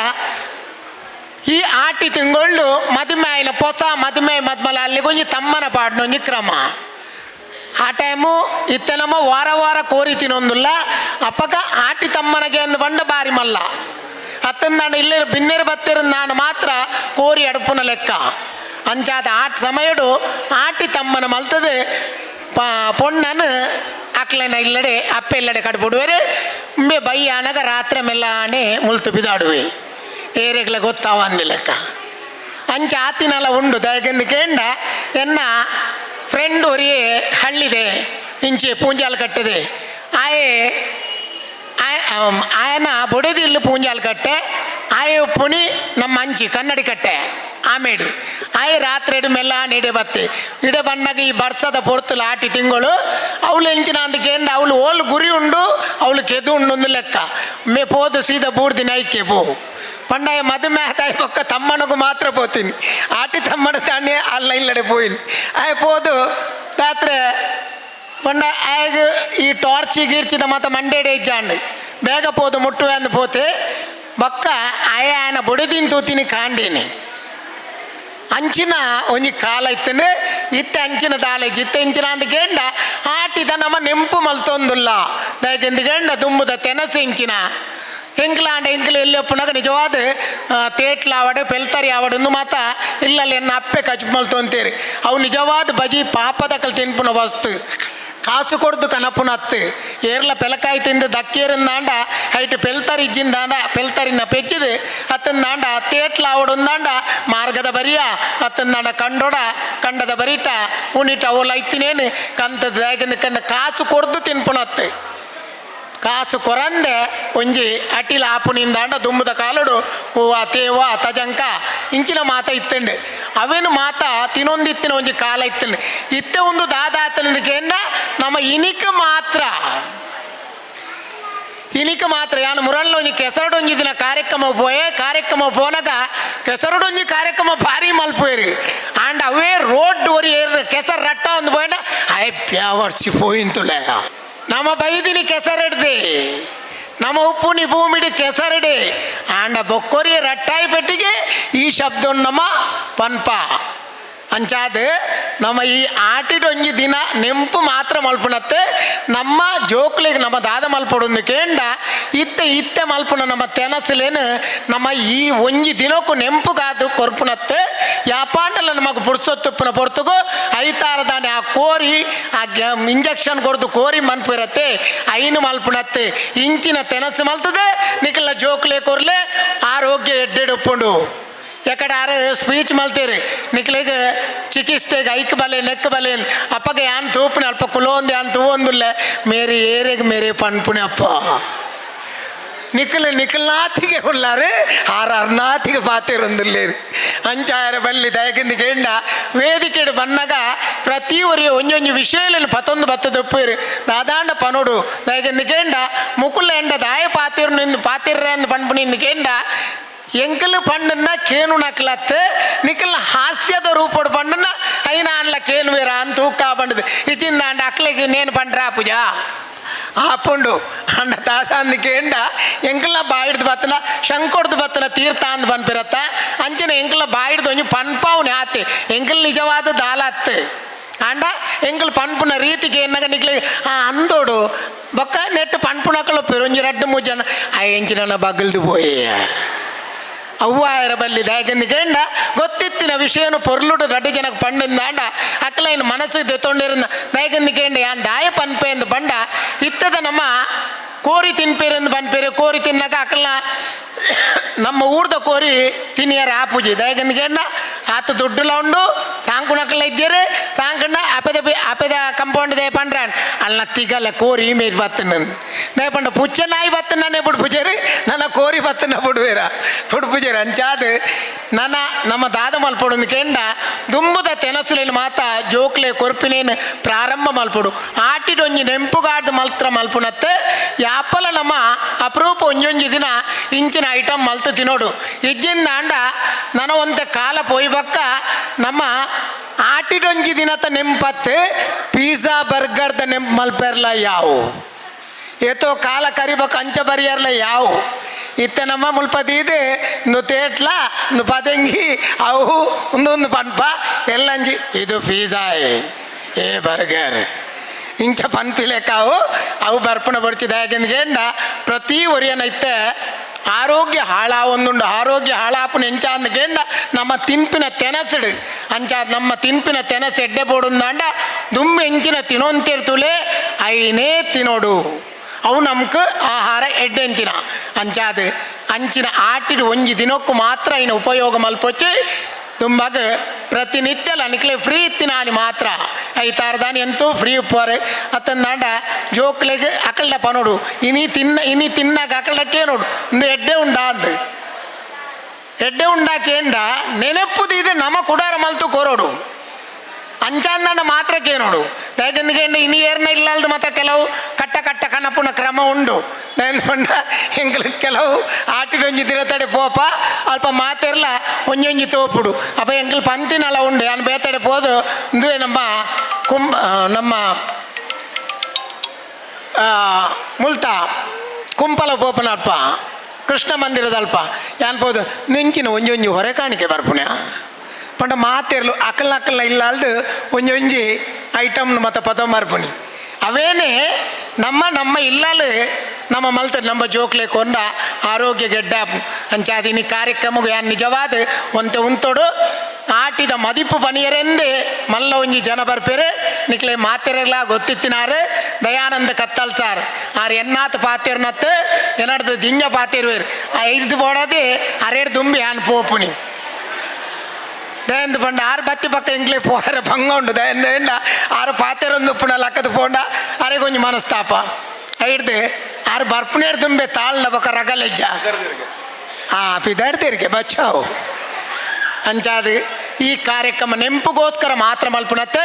ಈ ಆಟಿ ತಿಂಗಳು ಮದುಮೆ ಆಯ್ನ ಪೊಸ ಮದುಮೆ ಮದ್ಮಲ ಅಲ್ಲಿ ಒಂಜಿ ತಮ್ಮನ ಪಾಡ್ನ ಒಂಜಿ ಕ್ರಮ. ಆ ಟೈಮು ಇತ್ತನಮ್ಮ ವಾರ ವಾರ ಕೋರಿ ತಿನ್ನೊಂದುಲ್ಲ ಅಪ್ಪಕ ಆಟಿ ತಮ್ಮನಗೆ ಅಂದು ಬಂಡ ಬಾರಿ ಮಲ್ಲ ಅತ್ತಂದಾಂಡ ಇಲ್ಲೇ ಬಿನ್ನೆರು ಬತ್ತಿರ ನಾನು ಮಾತ್ರ ಕೋರಿ ಅಡುಪುನ ಲೆಕ್ಕ ಅಂಚಾದ ಆಟ ಸಮಯಡು ಆಟಿ ತಮ್ಮನ ಮಲ್ತದೆ ಪೊಣ್ಣನು ಅಕ್ಲೆನ ಇಲ್ಲಡೆ ಅಪ್ಪೆ ಇಲ್ಲಡೆ ಕಡ್ಬಿಡುವೆರು ಉಂಬೆ ಬೈ ಆನಗ ರಾತ್ರಿ ಮೆಲ್ಲಾನೆ ಮುಲ್ತು ಬಿದಾಡುವೆ ಏರೆಗ್ಲ ಗೊತ್ತಾವ ಅಂದಿ ಲೆಕ್ಕ ಅಂಚ ಆತಿನಲ ಉಂಡು. ದಯಗೆಂದು ಕೇಂಡ ಎನ್ನ ಫ್ರೆಂಡ್ ಒರಿಯೇ ಹಳ್ಳಿದೆ ಇಂಚೆ ಪೂಂಜಾಲ್ ಕಟ್ಟದೆ ಆಯೆ ಆಯನ ಬೊಡೆದಿಲ್ಲು ಪೂಂಜಾಲ್ ಕಟ್ಟೆ ಆಯೆ ಪುಣಿ ನಮ್ಮ ಅಂಚಿ ಕನ್ನಡಿ ಕಟ್ಟೆ ಆಮೇಡು ಆಯೆ ರಾತ್ರಿ ಎಡು ಮೆಲ್ಲ ಇಡೆ ಬತ್ತೆ ಇಡೆ ಬಣ್ಣಗ ಈ ಬರ್ಸದ ಪೊರ್ತುಲ ಆಟಿ ತಿಂಗಳು ಅವಳು ಎಂಚಿನ ಅಂದಕೇಂಡ ಅವಳು ಓಲ್ ಗುರಿ ಉಂಡು ಅವಳು ಕೆದು ಉಂಡು ಲೆಕ್ಕ ಮೇ ಪೋದು ಸೀದಾ ಬೂರ್ದಿನ ಐಕೆ ಪೋ ಪಂಡಾಯ ಮದುವೆ ಆದಾಯ ಪಕ್ಕ ತಮ್ಮನಿಗೂ ಮಾತ್ರ ಪೋತೀನಿ ಆಟಿ ತಮ್ಮನ ತಾನೇ ಅಲ್ಲ ಇಲ್ಲಡೆ ಪೋಯಿನಿ ಆಯ್ ಪೋದು ರಾತ್ರಿ ಪಂಡ ಆಯಗ್ ಈ ಟಾರ್ಚಿ ಗೀರ್ಚಿದ ಮಾತ ಮಂಡೇಡೆ ಇಜ್ಜಾಂಡ್ ಬೇಗ ಪೋದು ಮುಟ್ಟುವೆ ಅಂದು ಪೋತೆ ಬಕ್ಕ ಆಯ ಆಯನ ಬೊಡೆದಿನ ತೂತಿನಿ ಕಾಂಡೀನಿ ಅಂಚಿನ ಒಂಜಿ ಕಾಲ ಇತ್ತನೆ ಇತ್ತೆ ಅಂಚಿನ ದಾಲೇಜ್ ಇತ್ತೆ ಇಂಚಿನ ಅಂದ ಆಟಿದ ನಮ್ಮ ನೆಂಪು ಮಲ್ತೊಂದುಲ್ಲ ದಯಕೆಂದು ಕೇಂಡ ದುಂಬುದ ತೆನಸು ಇಂಚಿನ ಎಂಕ್ಲಾಂಡ ಎಂಕ್ಲ ಎಲ್ಲಿ ಒಪ್ಪುನಾಗ ನಿಜವಾದ ತೇಟ್ಲ ಆವಡು ಪೆಲ್ತರಿ ಆವಡು ಒಂದು ಮಾತ ಇಲ್ಲಲ್ಲಿ ಎನ್ನ ಅಪ್ಪೆ ಕಚ್ ಮಲ್ತೊಂತೀರಿ ಅವು ನಿಜವಾದ ಬಜಿ ಪಾಪದಕಲ್ ತಿನ್ಪುನ ವಸ್ತು. ಕಾಸು ಕೊಡ್ದು ಕನಪುನತ್ತು ಏರ್ಲ ಪೆಲಕಾಯಿ ತಿಂದು ದಕ್ಕೇರಿಂದಾಂಡ ಹೈಟ್ ಪೆಲ್ತರಿ ಇಜ್ಜಿಂದಾಂಡ ಪೆಲ್ತರಿನ ಪೆಚ್ಚಿದು ಅತ್ತಂದಾಂಡ ತೇಟ್ಲ ಅವಡೊಂದಾಂಡ ಮಾರ್ಗದ ಬರಿಯ ಅತ್ತಂದಾಂಡ ಕಂಡೊಡ ಕಂಡದ ಬರಿಟ ಉನಿಟ ಓಲ ಇತ್ತಿನೇನು ಕಂತದ ಕಣ್ಣ ಕಾಸು ಕೊಡ್ದು ತಿನ್ಪುನತ್ತು ಕಾಸು ಕೊರಂದೆ ಒಂಜಿ ಅಟಿಲ ಆಪುನಿಂದಾಂಡ ದುಂಬುದ ಕಾಲುಡು ಹೂವ ತೇವ ತಜಂಕ ಇಂಚಿನ ಮಾತ ಇತ್ತಂಡು. ಅವೇನು ಮಾತ ತಿನೊಂದಿತ್ತಿನ ಒಂಜಿ ಕಾಲ ಇತ್ತಂಡು. ಇತ್ತೆ ಒಂದು ದಾದಾತನದಕ್ಕೆ ನಮ್ಮ ಇನಿಕ ಮಾತ್ರ ಇನಿಕ ಮಾತ್ರ ಯಾನು ಮುರಳ್ಳ ಒಂಜಿ ಕೆಸರಡೊಂಜಿ ದಿನ ಕಾರ್ಯಕ್ರಮ ಪೋಯೆ. ಕಾರ್ಯಕ್ರಮ ಪೋನಗ ಕೆಸರಡೊಂಜಿ ಕಾರ್ಯಕ್ರಮ ಭಾರಿ ಮಲ್ಪೋಯರು. ಆಂಡ್ ಅವೇ ರೋಡ್ ಒರಿ ಕೆಸರು ರಟ್ಟ ಒಂದು ಪೋಯಂಡ ಅಯ್ಯ ಪ್ಯಾವರ್ಸಿ ಪೋಯಿಂತುಲೆ. ನಮ್ಮ ಬೈದಿನಿ ಕೆಸರಡ್ದೆ ನಮ್ಮ ಉಪ್ಪುನಿ ಭೂಮಿಡಿ ಕೆಸರಡೆ ಆಂಡ ಬೊಕ್ಕೊರಿ ರಟ್ಟಾಯಿ ಪೆಟ್ಟಿಗೆ ಈ ಶಬ್ದ ನಮ್ಮ ಪನ್ಪ ಅಂಚಾದ ನಮ್ಮ ಈ ಆಟಿಡೊಂಜಿ ದಿನ ನೆಂಪು ಮಾತ್ರ ಮಲ್ಪುನತ್ತೆ ನಮ್ಮ ಜೋಕ್ಲಿಗೆ ನಮ್ಮ ದಾದ ಮಲ್ಪಡೊಂದು ಕೇಂಡ ಇತ್ತೆ ಇತ್ತೆ ಮಲ್ಪುನ ನಮ್ಮ ತೆನಸುಲೇನು ನಮ್ಮ ಈ ಒಂಜಿ ದಿನಕ್ಕೂ ನೆಂಪುಗಾದು ಕೊರ್ಪುನತ್ತೆ. ಯಾಪಾಂಡಲ ನಮಗೆ ಪುರ್ಸೊತ್ತುಪ್ಪುನ ಪೊರ್ತುಗು ಐತಾರದಾನೆ ಆ ಕೋರಿ ಆ ಇಂಜೆಕ್ಷನ್ ಕೊಡ್ದು ಕೋರಿ ಮನ್ಪು ಇರತ್ತೆ ಐನು ಮಲ್ಪುನತ್ತೆ ಇಂಚಿನ ತೆನಸು ಮಲ್ತದೆ ನಿಕಲ ಜೋಕ್ಲೆ ಕೊರ್ಲೆ ಆರೋಗ್ಯ ಎಡ್ಡೆಡುಪ್ಪುಂಡು. ಎಕಡೆ ಆರು ಸ್ಪೀಚ್ ಮಲ್ತೀರಿ ನಿಕ್ಲಿಗೆ ಚಿಕಿತ್ಸೆಗೆ ಐಕ್ ಬಲೆ ನೆಕ್ ಬಲೆ ಅಪ್ಪಗೆ ಯಾನ್ ತೂಪುನ ಅಲ್ಪ ಕುಲೋಂದು ಯಾನ್ ತೂವೊಂದುಲ್ಲೆ ಮೇರಿ ಏರೆಗ್ ಮೇರಿ ಪನ್ಪುಣೆ ಅಪ್ಪ ನಿಖಲ್ ನಿಖಲ್ನಾಥಿಗೆ ಉಲ್ಲಾರು ಆರು ಅರ್ನಾಥಿಗೆ ಪಾತಿರೊಂದುಲ್ಲೇರು ಅಂಚಾಯರ ಬಲ್ಲಿ ದಯಕಿಂದ ಕೇಂಡ ವೇದಿಕೆಡು ಬನ್ನಗ ಪ್ರತಿ ಒರಿಯ ಒಂಜೊಂಜಿ ವಿಷಯలను ಪತ್ತೊಂದು ಬತ್ತದೊಪ್ಪೇರು ದಾದಾಂಡ ಪನೋಡು ದಯಕಿಂದ ಕೇಂಡ ಮುಕುಲ ಎಂಡ ದಾಯ ಪಾತಿರು ನಿಂದು ಪಾತಿರ್ರೆ ಅಂದ್ ಪನ್ಪುನಿಂದ ಕೇಂಡ ಎಂಕಲ್ ಪಣ್ಣನ್ನ ಕೇನು ನಕ್ಲತ್ತು ನಿಖಲ್ ಹಾಸ್ಯದ ರೂಪಡು ಪಣ್ಣನ್ನ ಐನ ಅನ್ಲ ಕೇನುವೇರ ಅಂತ ತೂಕ ಬಂಡದು ಇಚಿಂದ ಅಂಡ ಅಕ್ಲೆಗೆ ನೇನು ಪಂಡ್ರಾ ಪೂಜಾ ಆಪುಂಡು ಅಂಡ ತಾತ ಕೇಂಡ ಎಂಕಲ್ನ ಬಾಯಿಡ್ದು ಬತ್ತನ ಶಂಕೊಡ್ದು ಬತ್ತನ ತೀರ್ಥ ಅಂದ್ ಪನ್ಪಿರತ್ತ ಅಂಚಿನ ಎಂಕಲ್ನ ಬಾಯಿಡ್ದು ಒಂಜಿ ಪನ್ಪಾವ್ನೆ ಆತೆ ಎಂಕಲ್ ನಿಜವಾದ ದಾಲತ್ತು ಅಂಡ ಎಂಕಲ್ ಪನ್ಪುನ ರೀತಿಗೆ ಎನ್ನಗ ನಿಕ್ಲೆ ಆ ಅಂದೋಡು ಬೊಕ್ಕ ನೆಟ್ಟು ಪನ್ಪುನಕಲು ಒಂಜಿ ರಡ್ಡು ಮೂರು ಜನ ಆ ಎಂಚಿನ ಬಗಲ್ದು ಪೋಯೆ ಅವ್ವಾಯರ ಬಲ್ಲಿ ದಾಯಕಂದು ಕೇಂಡ ಗೊತ್ತಿತ್ತಿನ ವಿಷಯನು ಪೊರ್ಲುಡು ರಡ್ಡು ಜನಕ್ಕೆ ಪಂಡಿಂದಾಂಡ ಅಕ್ಲೈನ್ ಮನಸ್ಸು ದೆತ್ತೊಂಡಿರಂದ ದಾಯಕಂದು ಕೇಂಡ ಯಾನ್ ದಾಯ ಪನ್ಪೆ ಎಂದು ಬಂಡ ಇತ್ತದ ನಮ್ಮ ಕೋರಿ ತಿನ್ಪೇರೆಂದು ಪನ್ಪೇರು ಕೋರಿ ತಿನ್ನಕ ಅಕ್ಲ ನಮ್ಮ ಊರ್ದ ಕೋರಿ ತಿನಿಯರ ಆಪುಜಿ ದಯಕಂದು ಕೇಂಡ ಆತ ದುಡ್ಡುಲ ಉಂಡು ಸಾಂಕುನಕಲ್ಲ ಇದ್ದೀರಿ ಸಾಂಕಣ್ಣ ಅಪೆದ ಅಪೆದ ಕಂಪೌಂಡ್ they ಪಂಡ್ರಾನ್ ಅಲ್ಲ ತಿಗಲ್ಲ ಕೋರಿ ಮೇದ್ ಬತ್ತನ ದೇ ಪಂಡ ಪುಚ್ಚ ನಾಯಿ ಬತ್ತನೇ ಬಿಡು ಪೂಜಾರಿ ನನ್ನ ಕೋರಿ ಬತ್ತನ ಬಿಡುವೇರ ಬಿಡು ಪೂಜಾರಿ ಅಂಚಾದ ನನ್ನ ನಮ್ಮ ದಾದ ಮಲ್ಪೊಡು ಕೆಂಡ ದುಂಬುದ ತೆನಸುಲೇನು ಮಾತ ಜೋಕ್ಲೆ ಕೊರ್ಪಿನೇನು ಪ್ರಾರಂಭ ಮಲ್ಪೊಡು ಆಟಿಡೊಂಜಿ ನೆಂಪುಗಾಡ್ ಮಲ್ತ್ರ ಮಲ್ಪುನತ್ತೆ ಯಾಪಲ ನಮ್ಮ ಅಪರೂಪ ಒಂಜೊಂಜಿ ದಿನ ಇಂಚಿನ ಐಟಮ್ ಮಲ್ತು ತಿನ್ನೋಡು ಇಜ್ಜಿಂದ ಅಂಡ ನನ ಒಂತ ಕಾಲ ಪೋಯಿ ಬಕ್ಕ ನಮ್ಮ ಆಟಿಡೊಂಜಿ ದಿನತ ನೆಂಪತ್ತು ಪಿಜ್ಜಾ ಬರ್ಗರ್ದ ನೆಂಪು ಮಲ್ಪೆರ್ಲ ಯಾವು ಏತೋ ಕಾಲ ಕರಿಬೇಕು ಅಂಚ ಬರಿಯರ್ಲ ಯಾವು ಇತ್ತೆ ನಮ್ಮ ಮುಲ್ಪತಿ ಇದೆ ಒಂದು ತೇಟ್ಲ ಒಂದು ಪದಂಗಿ ಅವು ಒಂದೊಂದು ಪನ್ಪ ಎಲ್ಲಂಜಿ ಇದು ಪಿಜ್ಜಾ ಏ ಬರ್ಗರ್ ಇಂಚ ಪನ್ಪಿಲೆಕ್ಕಾವು ಅವು ಬರ್ಪಣ ಬಡ್ಚಿದ ಯಾಕೆಂದ ಪ್ರತಿ ಒರಿಯನೈತೆ ಆರೋಗ್ಯ ಹಾಳಾವೊಂದುಂಡು ಆರೋಗ್ಯ ಹಾಳಾಪುನ ಎಂಚ ಅಂದ್ಕೇಂಡ ನಮ್ಮ ತಿನ್ಪಿನ ತೆನಸುಡು ಅಂಚ ನಮ್ಮ ತಿನ್ಪಿನ ತೆನಸು ಎಡ್ಡೆ ಬೋಡುಂದಾಂಡ ದುಂಬು ಎಂಚಿನ ತಿನೊಂತಿರ್ತುಲೆ ಐನೇ ತಿನೋಡು ಅವು ನಮ್ಗೆ ಆಹಾರ ಎಡ್ಡೆಂತಿನ ಅಂಚಾದ ಅಂಚಿನ ಆಟಿಡು ಒಂಜಿ ದಿನಕ್ಕೂ ಮಾತ್ರ ಐನ ಉಪಯೋಗ ಮಲ್ಪೊಚ್ಚಿ ದುಂಬಾಗ ಪ್ರತಿನಿತ್ಯ ನಿಕ್ಲೆ ಫ್ರೀ ಇತ್ತಿನಾನಿ ಮಾತ್ರ ಐತಾರದಾನಿ ಎಂತೂ ಫ್ರೀ ಉಪ್ಪುವಾರು ಅತ್ತಂದಾಂಡ ಜೋಕ್ಲೆಗ್ ಅಕಲ್ಡ ಪನೋಡು ಇನಿ ತಿನ್ನ ಇನಿ ತಿನ್ನಾಗ ಅಕಲ್ಡಕ್ಕೆ ನೋಡು ಒಂದು ಎಡ್ಡೆ ಉಂಡಾ ಅಂದು ಎಡ್ಡೆ ಉಂಡಾಕೇಂಡ ನೆನಪುದು ಇದು ನಮ್ಮ ಕುಡಾರ ಮಲ್ತು ಕೋರೋಡು ಅಂಚಾಂದಂಡ ಮಾತ್ರಕ್ಕೆ ನೋಡು ದಯಕಂದಿಗೆ ಇನಿ ಏರ್ನ ಇಲ್ಲಲ್ದು ಮತ್ತೆ ಕೆಲವು ಕಟ್ಟ ಕಟ್ಟ ಕನಪುನ ಕ್ರಮ ಉಂಡು ದಯಂದ ಎಂಗ್ಲಿಗೆ ಕೆಲವು ಆಟಿಡೊಂಜಿ ತಿರತಡೆ ಪೋಪ ಅಲ್ಪ ಮಾತೆರ್ಲ ಒಂಜೊಂಜಿ ತೋಪುಡು ಅಪ್ಪ ಎಂಕಲ್ ಪಂತಿನಲ ಉಂಡು ಯಾನ್ ಬೇತಡೆ ಪೋದು ಇಂದುವೆ ನಮ್ಮ ಕುಂಬ ನಮ್ಮ ಮುಲ್ತ ಕುಂಪಲ ಪೋಪನಲ್ಪ ಕೃಷ್ಣ ಮಂದಿರದಲ್ಪ ಯಾನ್ ಪೋದು ನಿಂಚಿನ ಒಂಜೊಂಜಿ ಹೊರೆ ಕಾಣಿಕೆ ಬರ್ಪುಣ್ಯ ಪಂಡ ಮಾತೆರ್ಲು ಅಕಲ್ ಅಕಲ್ನ ಇಲ್ಲ ಅಲ್ದು ಒಂಜೊಂಜಿ ಐಟಮ್ ಮತ್ತೆ ಪದ ಮಾರ್ಪುಣಿ ಅವೇನೆ ನಮ್ಮ ನಮ್ಮ ಇಲ್ಲಲು ನಮ್ಮ ಮಲ್ತ ನಮ್ಮ ಜೋಕ್ಲೆ ಕೊಂಡ ಆರೋಗ್ಯ ಗೆಡ್ಡ ಅಂಚಾದಿನಿ ಕಾರ್ಯಕ್ರಮಗೂ ಯಾನ್ ನಿಜವಾದ ಒಂತೆ ಉಂತೋಡು. ಆಟಿದ ಮದಿಪು ಪನಿಯರೆಂದೇ ಮಲ್ಲ ಒಂಜಿ ಜನ ಬರ್ಪೇರು. ನಿಕ್ಲೆ ಮಾತೆರೆಗ್ಲಾ ಗೊತ್ತಿತ್ತಿನಾರು ದಯಾನಂದ ಕತ್ತಲ್ ಸಾರ್ ಆರ್ ಎನ್ನಾತ್ ಪಾತಿರ್ನತ್ತು ಎನ್ನಡ್ದು ಜಿಂಜ ಪಾತಿರ್ವೇರು. ಆ ಐದು ಬೋಡದೆ ಅರೇಡ್ ದುಂಬಿ ಆನ್ ಪೋಪುನಿ ದಯಂದು ಪಂಡ ಆರು ಬತ್ತಿ ಪಕ್ಕ ಎಂಕ್ಲೆ ಪೋಯರ ಭಂಗ ಉಂಡು. ದಯಂದ ಎಂಡ ಆರು ಪಾತೆರೊಂದು ಉಪ್ಪುನ ಲಕ್ಕದ ಪೋಂಡ ಅರೆ ಕೊಂಚ ಮನಸ್ತಾಪ ಐಡ್ದು ಆರು ಬರ್ಪುನೇಡ್ ತುಂಬೆ ತಾಳ್ನ ಬೊಕ ರಗಲೆಜ್ಜ ಆ ಪಿದಾಡ್ತೀರಿಗೆ ಬಚ್ಚಾವು. ಅಂಚಾದು ಈ ಕಾರ್ಯಕ್ರಮ ನೆಂಪುಗೋಸ್ಕರ ಮಾತ್ರ ಮಲ್ಪುನತ್ತೆ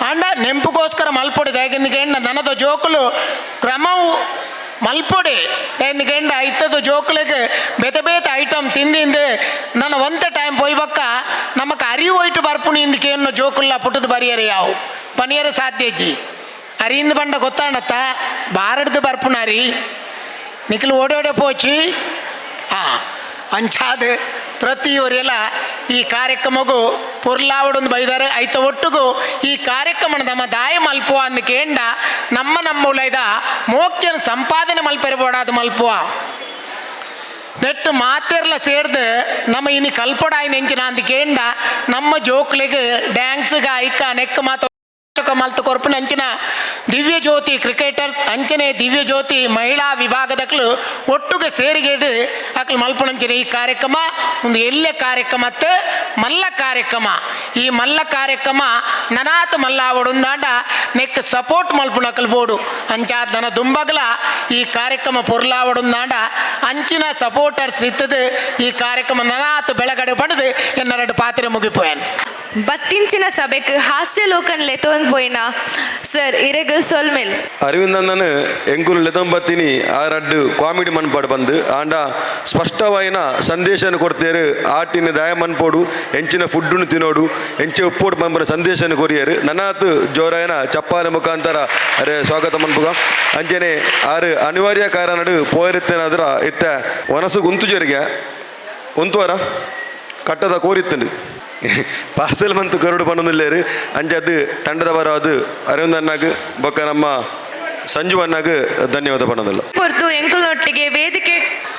ಅಂಡ ನೆಂಪುಗೋಸ್ಕರ ಮಲ್ಪೊಡಿ ದಯಗಿಂದಿಗೆ ನನದ ಜೋಕುಲು ಕ್ರಮವು ಮಲ್ಪೊಡಿ ದಯನಿಗೆಂಡ ಇತ್ತದ ಜೋಕುಲಿಗೆ ಬೇತೆ ಬೇತೆ ಐಟಮ್ ತಿಂದಿಂದು ನನ್ನ ಒಂತ ಟೈಮ್ ಪೋಯ್ ಬಕ್ಕ ನಮಕ್ ಅರಿವು ಹೋಯ್ಟು ಬರ್ಪುಣಿ ಇಂದಕ್ಕೆ ಜೋಕುಲ್ಲ ಪುಟ್ಟದ ಬರಿಯರೆ ಯಾವು ಪನಿಯರೆ ಸಾಧ್ಯಜಿ ಅರಿಯಿಂದ ಬಂಡ ಗೊತ್ತಾಂಡತ್ತ ಬಾರಡ್ದು ಬರ್ಪುಣ ಅರಿ ನಿಖಲು ಓಡೋಡೆ ಪೋಚಿ ಆ ಅಂಚಾದ ಪ್ರತಿಯೊರೆಲ್ಲ ಈ ಕಾರ್ಯಕ್ರಮಗೂ ಪೊರ್ಲಾವಡೊಂದು ಬೈದಾರೆ. ಐತ ಒಟ್ಟುಗು ಈ ಕಾರ್ಯಕ್ರಮ ನಮ್ಮ ದಾಯ ಮಲ್ಪುವ ಅಂದ ಕೇಂಡ ನಮ್ಮ ನಮ್ಮ ಉಲೈದ ಮೋಕ್ಯನ ಸಂಪಾದನೆ ಮಲ್ಪೆರಬೋಡಾದ ಮಲ್ಪುವ ನೆಟ್ಟು ಮಾತೆರ್ಲ ಸೇರ್ದು ನಮ್ಮ ಇನಿ ಕಲ್ಪೊಡಾಯಿ ನೆಂಚಿನ ಅಂದ ಕೇಂಡ ನಮ್ಮ ಜೋಕ್ಲಿಗೆ ಡ್ಯಾನ್ಸ್ಗೆ ಐಕ ನೆಕ್ ಮಾತ ಮಲ್ತು ಕೊರ್ಪಿನ ಅಂಚಿನ ದಿವ್ಯ ಜ್ಯೋತಿ ಕ್ರಿಕೆಟರ್ಸ್ ಅಂಚನೆ ದಿವ್ಯ ಜ್ಯೋತಿ ಮಹಿಳಾ ವಿಭಾಗದಕ್ಲು ಒಟ್ಟುಗೆ ಸೇರಿಗೆಡು ಅಕ್ಲು ಮಲ್ಪುನಂಚಿನ ಈ ಕಾರ್ಯಕ್ರಮ ಒಂದು ಎಲ್ಲೆ ಕಾರ್ಯಕ್ರಮತ್ತು ಮಲ್ಲ ಕಾರ್ಯಕ್ರಮ. ಈ ಮಲ್ಲ ಕಾರ್ಯಕ್ರಮ ನನಾತ್ ಮಲ್ಲಾವಡುಂದಾಂಡ ನೆಕ್ ಸಪೋರ್ಟ್ ಮಲ್ಪುನಕಲ್ ಬೋಡು ಅಂಚಾದ್ ನನ ದುಂಬಗ್ಲ ಈ ಕಾರ್ಯಕ್ರಮ ಪೊರ್ಲಾವಡುಂದಾಂಡ ಅಂಚಿನ ಸಪೋರ್ಟರ್ಸ್ ಇತ್ತದು ಈ ಕಾರ್ಯಕ್ರಮ ನನಾತ್ ಬೆಳಗಡೆ ಪಡೆದು ಎನ್ನರಡು ಪಾತ್ರೆ ಮುಗಿಪೋಯನ್. ಬತ್ತಿಂಚಿನ ಸಭೆಕ್ ಹಾಸ್ಯ ಲೋಕನ್ ಲೆತೋನ್ ಪೋಯಿನ ಸರ್ ಇರೆಗ್ ಸೊಲ್ಮೆಲ್. ಅರವಿಂದಣ್ಣನ ಎಂಕುಲು ಲೆತೊಂಬತ್ತಿನಿ ಆ ರಡ್ಡು ಕಾಮಿಡಿ ಮನ್ಪಾಡು ಬಂದು ಆಂಡ ಸ್ಪಷ್ಟವಾಯಿನ ಸಂದೇಶನ ಕೊಡ್ತೇರು. ಆಟಿನ ದಯ ಮನ್ಪೋಡು ಎಂಚಿನ ಫುಡ್ಡುನು ತಿನ್ನೋಡು ಎಂಚೆ ಉಪ್ಪೋಡು ಬಂಬನ ಸಂದೇಶನ ಕೊರಿಯರು. ನನಾತ್ ಜೋರಾಯನ ಚಪ್ಪಾಲೆ ಮುಖಾಂತರ ಅರೆ ಸ್ವಾಗತ ಮನ್ಪುಗ. ಅಂಚನೆ ಆರು ಅನಿವಾರ್ಯ ಕಾರಣಡು ಪೋಯರಿತ್ತೇನಾದ್ರ ಇತ್ತ ವನಸು ಗುಂತು ಜರಿಗೆ ಉಂತುವರ ಕಟ್ಟದ ಕೋರಿತ್ತಂಡು ಪಾರ್ಸೆಲ್ ಮಂತು ಗರುಡು ಪನ್ನೊಂದಿಲ್ಲೇರು. ಅಂಚದು ತಂಡದ ಬರೋದು ಅರವಿಂದ್ ಅಣ್ಣಗ್ ಬೊಕ್ಕ ನಮ್ಮ ಸಂಜು ಅಣ್ಣಗ್ ಧನ್ಯವಾದ ಪನ್ನೊಂದಿಲ್ಲ. ಪೊರ್ತು ಎಂಕುಲ್ನೊಟ್ಟಿಗೆ ವೇದಿಕೆ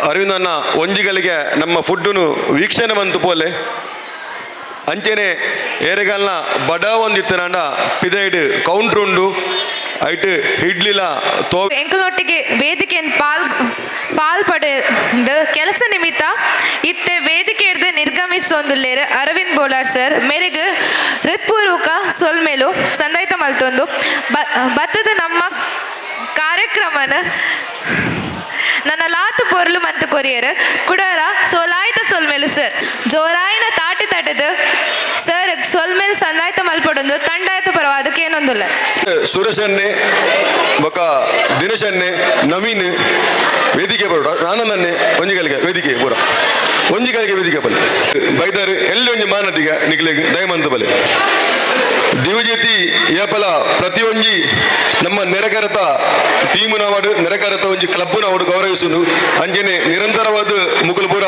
ಅರವಿಂದ್ ಅಣ್ಣ ಒಂಜಿಗಳಿಗೆ ನಮ್ಮ ಫುಡ್ಡುನು ವೀಕ್ಷಣೆ ಮಂತು ಪೋಲೆ. ಅಂಚೆನೆ ಏರೆಗಲ್ನ ಬಡ ಒಂದಿತ್ತನಾಂಡ ಪಿದೈಡ್ ಕೌಂಟ್ರ್ ಉಂಡು ಐಟ್ ಇಡ್ಲಿಲ ತೋ ಎಂಕುಲ್ನೊಟ್ಟಿಗೆ ವೇದಿಕೆಯನ್ನು ಪಾಲ್ ಪಾಲ್ ಪಡೆದು ಕೆಲಸ ನಿಮಿತ್ತ ಇತ್ತೆ ವೇದಿಕೆ ಹಿಡ್ದು ನಿರ್ಗಮಿಸೊಂದುಲ್ಲೇರು ಅರವಿಂದ್ ಬೋಲಾರ್ ಸರ್ ಮೇರೆಗ್ ಹೃತ್ಪೂರ್ವಕ ಸೊಲ್ಮೇಲು ಸಂದಾಯ್ತ ಮಲ್ತೊಂದು ಬತ್ತದ ನಮ್ಮ ಕಾರ್ಯಕ್ರಮನ ನನ್ನ ಲಾತು ಪೊರ್ಲು ಮಂತು ಕೊರಿಯರ್ ಕುಡಾರ ಸೋಲಾಯ್ತ ಸೊಲ್ಮೇಲು ಸರ್ ಜೋರಾಯಿನ ತಾಟಿ ತಟದು ಸರ್ ಸೊಲ್ಮೇಲು ಸಂದಾಯ್ತ ಮಲ್ಪಡೊಂದು ತಂಡಾಯ್ತ ಪರವ ಅದಕ್ಕೆ ಏನೊಂದಿಲ್ಲ. ಸುರೇಶನ್ನೆ ಬೊಕ್ಕ ದಿನೇಶನ್ನೆ ನವೀನ್ ವೇದಿಕೆ ಬರೋಡ ಆನಂದನ್ನೆ ಒಂಜಿಗಳಿಗೆ ವೇದಿಕೆ ಪೂರ ಒಂಜಿಗಳಿಗೆ ವೇದಿಕೆ ಬಲೆ ಬೈದಾರು ಎಲ್ಲಿ ಒಂಜಿ ಮಾನದಿಗ ನಿಕ್ಲೆಗ್ ದಯಮಂತ ಬಲೆ ದಿವಜ್ಯೋತಿ ಏಪಲ ಪ್ರತಿಯೊಂಜಿ ನಮ್ಮ ನೆರೆಕರತ ಟೀಮು ನಾವಡು ನೆರೆಕರತ ಒಂಜಿ ಕ್ಲಬ್ ನಾವಡು ಗೌರವಿಸುನು. ಅಂಚನೆ ನಿರಂತರವಾದ ಮುಕುಲ್ಪುರ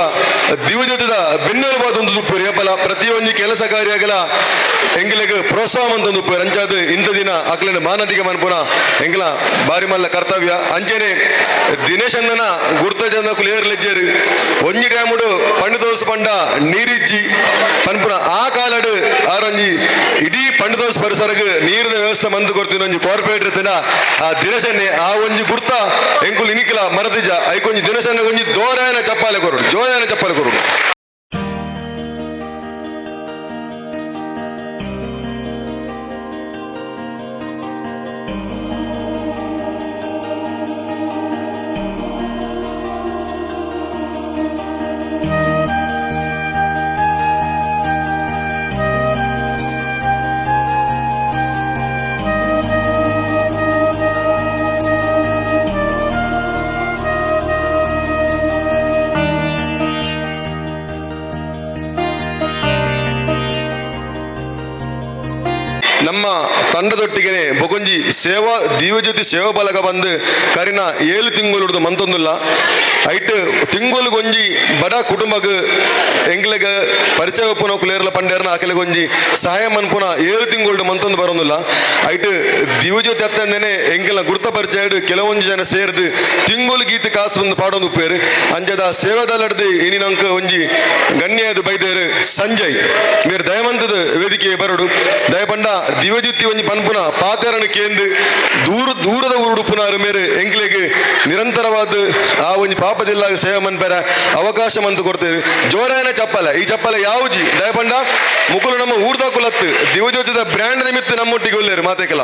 ದಿವಜ್ಯೋತಿದ ಬೆನ್ನೆಲುಬಾದ ಒಂದು ತುಪ್ಪು ಏಪಲ ಪ್ರತಿಯೊಂಜಿ ಕೆಲಸ ಕಾರ್ಯಗಳ ಎಂಗ್ಲೆಗ್ ಪ್ರೋತ್ಸಾಹ ಅಂತ ಒಂದು ಅಂಚಾದ ಇಂಥ ದಿನ ಅಕ್ಲೆನ ಮಾನದಿಗ ಮನ್ಪುನ ಎಂಗ್ಲ ಬಾರಿ ಮಲ್ಲ ಕರ್ತವ್ಯ. ಅಂಚನೆ ದಿನೇಶಣ್ಣನ ಗುರ್ತ ಜನ ಕ್ಲಿಯರ್ ಲೆಜ್ಜರು ಒಂಜಿ ಡ್ಯಾಮುಡು ಪಂಡು ದೋಸೆ ಪಂಡ ನೀರಿಜ್ಜಿ ಪನ್ಪುನ ಆ ಕಾಲಡು ಆರೊಂಜಿ ಇಡೀ ಪಂಡು ದೋಸೆ ಪರಿಸರಗ್ ನೀರಿನ ವ್ಯವಸ್ಥೆ ಮಂದು ಕೊಡ್ತೀನಿ ಒಂಜಿ ಕಾರ್ಪೊರೇಟರ್ ತಿನ ಆ ದಿನೇಶನ್ನೇ ಆ ಒಂಜಿ ಗುರ್ತ ಎಂಕುಲು ಇನಿಕಲ ಮರದಿಜ ಐಕೊಂಜಿ ದಿನೇಶನ್ನ ಒಂಜಿ ದೋರಾಯನ ಚಪ್ಪಾಲೆ ಕೊರಡು ಜೋರಾಯನ ಚಪ್ಪಾಲೆ ಕೊರಡು. ನಮ್ಮ ತಂಡದೊಟ್ಟಿಗೆ ಬೊಕೊಂಜಿ ಸೇವಾ ದಿವ್ಯಜ್ಯೋತಿ ಸೇವಾ ಬಲಗ ಬಂದು ಕರಿನ 7 ತಿಂಗಳು ಮಂತೊಂದುಲ್ಲ ಐಟ್ ತಿಂಗೊಲುಗೊಂಜಿ ಬಡ ಕುಟುಂಬಗ್ ಎಂಗ್ಲೆಗ್ ಪರಿಚಯ ಒಪ್ಪುನ ಕುಲೇರ್ಲ ಪಂಡೇರ್ನ ಆಕೆಲೆಗೊಂಜಿ ಸಹಾಯ ಮನ್ಪುನ 7 ತಿಂಗಳು ಮಂತೊಂದು ಬರೋದಿಲ್ಲ ಐಟ್ ದಿವ್ಯಜ್ಯೋತಿ ಅತ್ತಂದೇನೆ ಎಂಗೆಲ ಗುರ್ತ ಪರಿಚಯ ಕೆಲವೊಂಜಿ ಜನ ಸೇರ್ದು ತಿಂಗೊಲು ಗೀತೆ ಕಾಸು ಒಂದು ಪಾಡೊಂದು ಉಪ್ಪೇರು ಅಂಜದ ಸೇವಾದಲ್ಲಡ್ದು ಇನಿ ನಂಕ ಒಂಜಿ ಗಣ್ಯದ ಬೈದೇರು ಸಂಜಯ್ ಮೇರ್ ದಯಮಂತದ ವೇದಿಕೆ ಬರಡು ದಯಪಂಡ ದಿವ್ಯಜ್ಯೋತಿ ಒಂಜಿ ಪನ್ಪುನ ಪಾತೆರಣ ಕೇಂದು ದೂರ ದೂರದ ಊರುಡುಪುನಾರು ಮೇರೆ ಎಂಕ್ಲೆಗ್ ನಿರಂತರವಾದ ಆ ಒಂಜಿ ಪಾಪದಿಲ್ಲ ಸೇವೆ ಮನ್ಪೆರ ಅವಕಾಶ ಮಂತು ಕೊಡ್ತೇವೆ. ಜೋರಾಯನ ಚಪ್ಪಲ ಈ ಚಪ್ಪಲ ಯಾವುಜಿ ದಯಪಂಡ ಮುಕುಲು ನಮ್ಮ ಊರ್ದ ಕುಲತ್ತು ದಿವ್ಯಜ್ಯೋತಿದ ಬ್ರ್ಯಾಂಡ್ ನಿಮಿತ್ತ ನಮ್ಮೊಟ್ಟಿಗೆ ಒಲ್ಲೇರು ಮಾತೇಕಲ.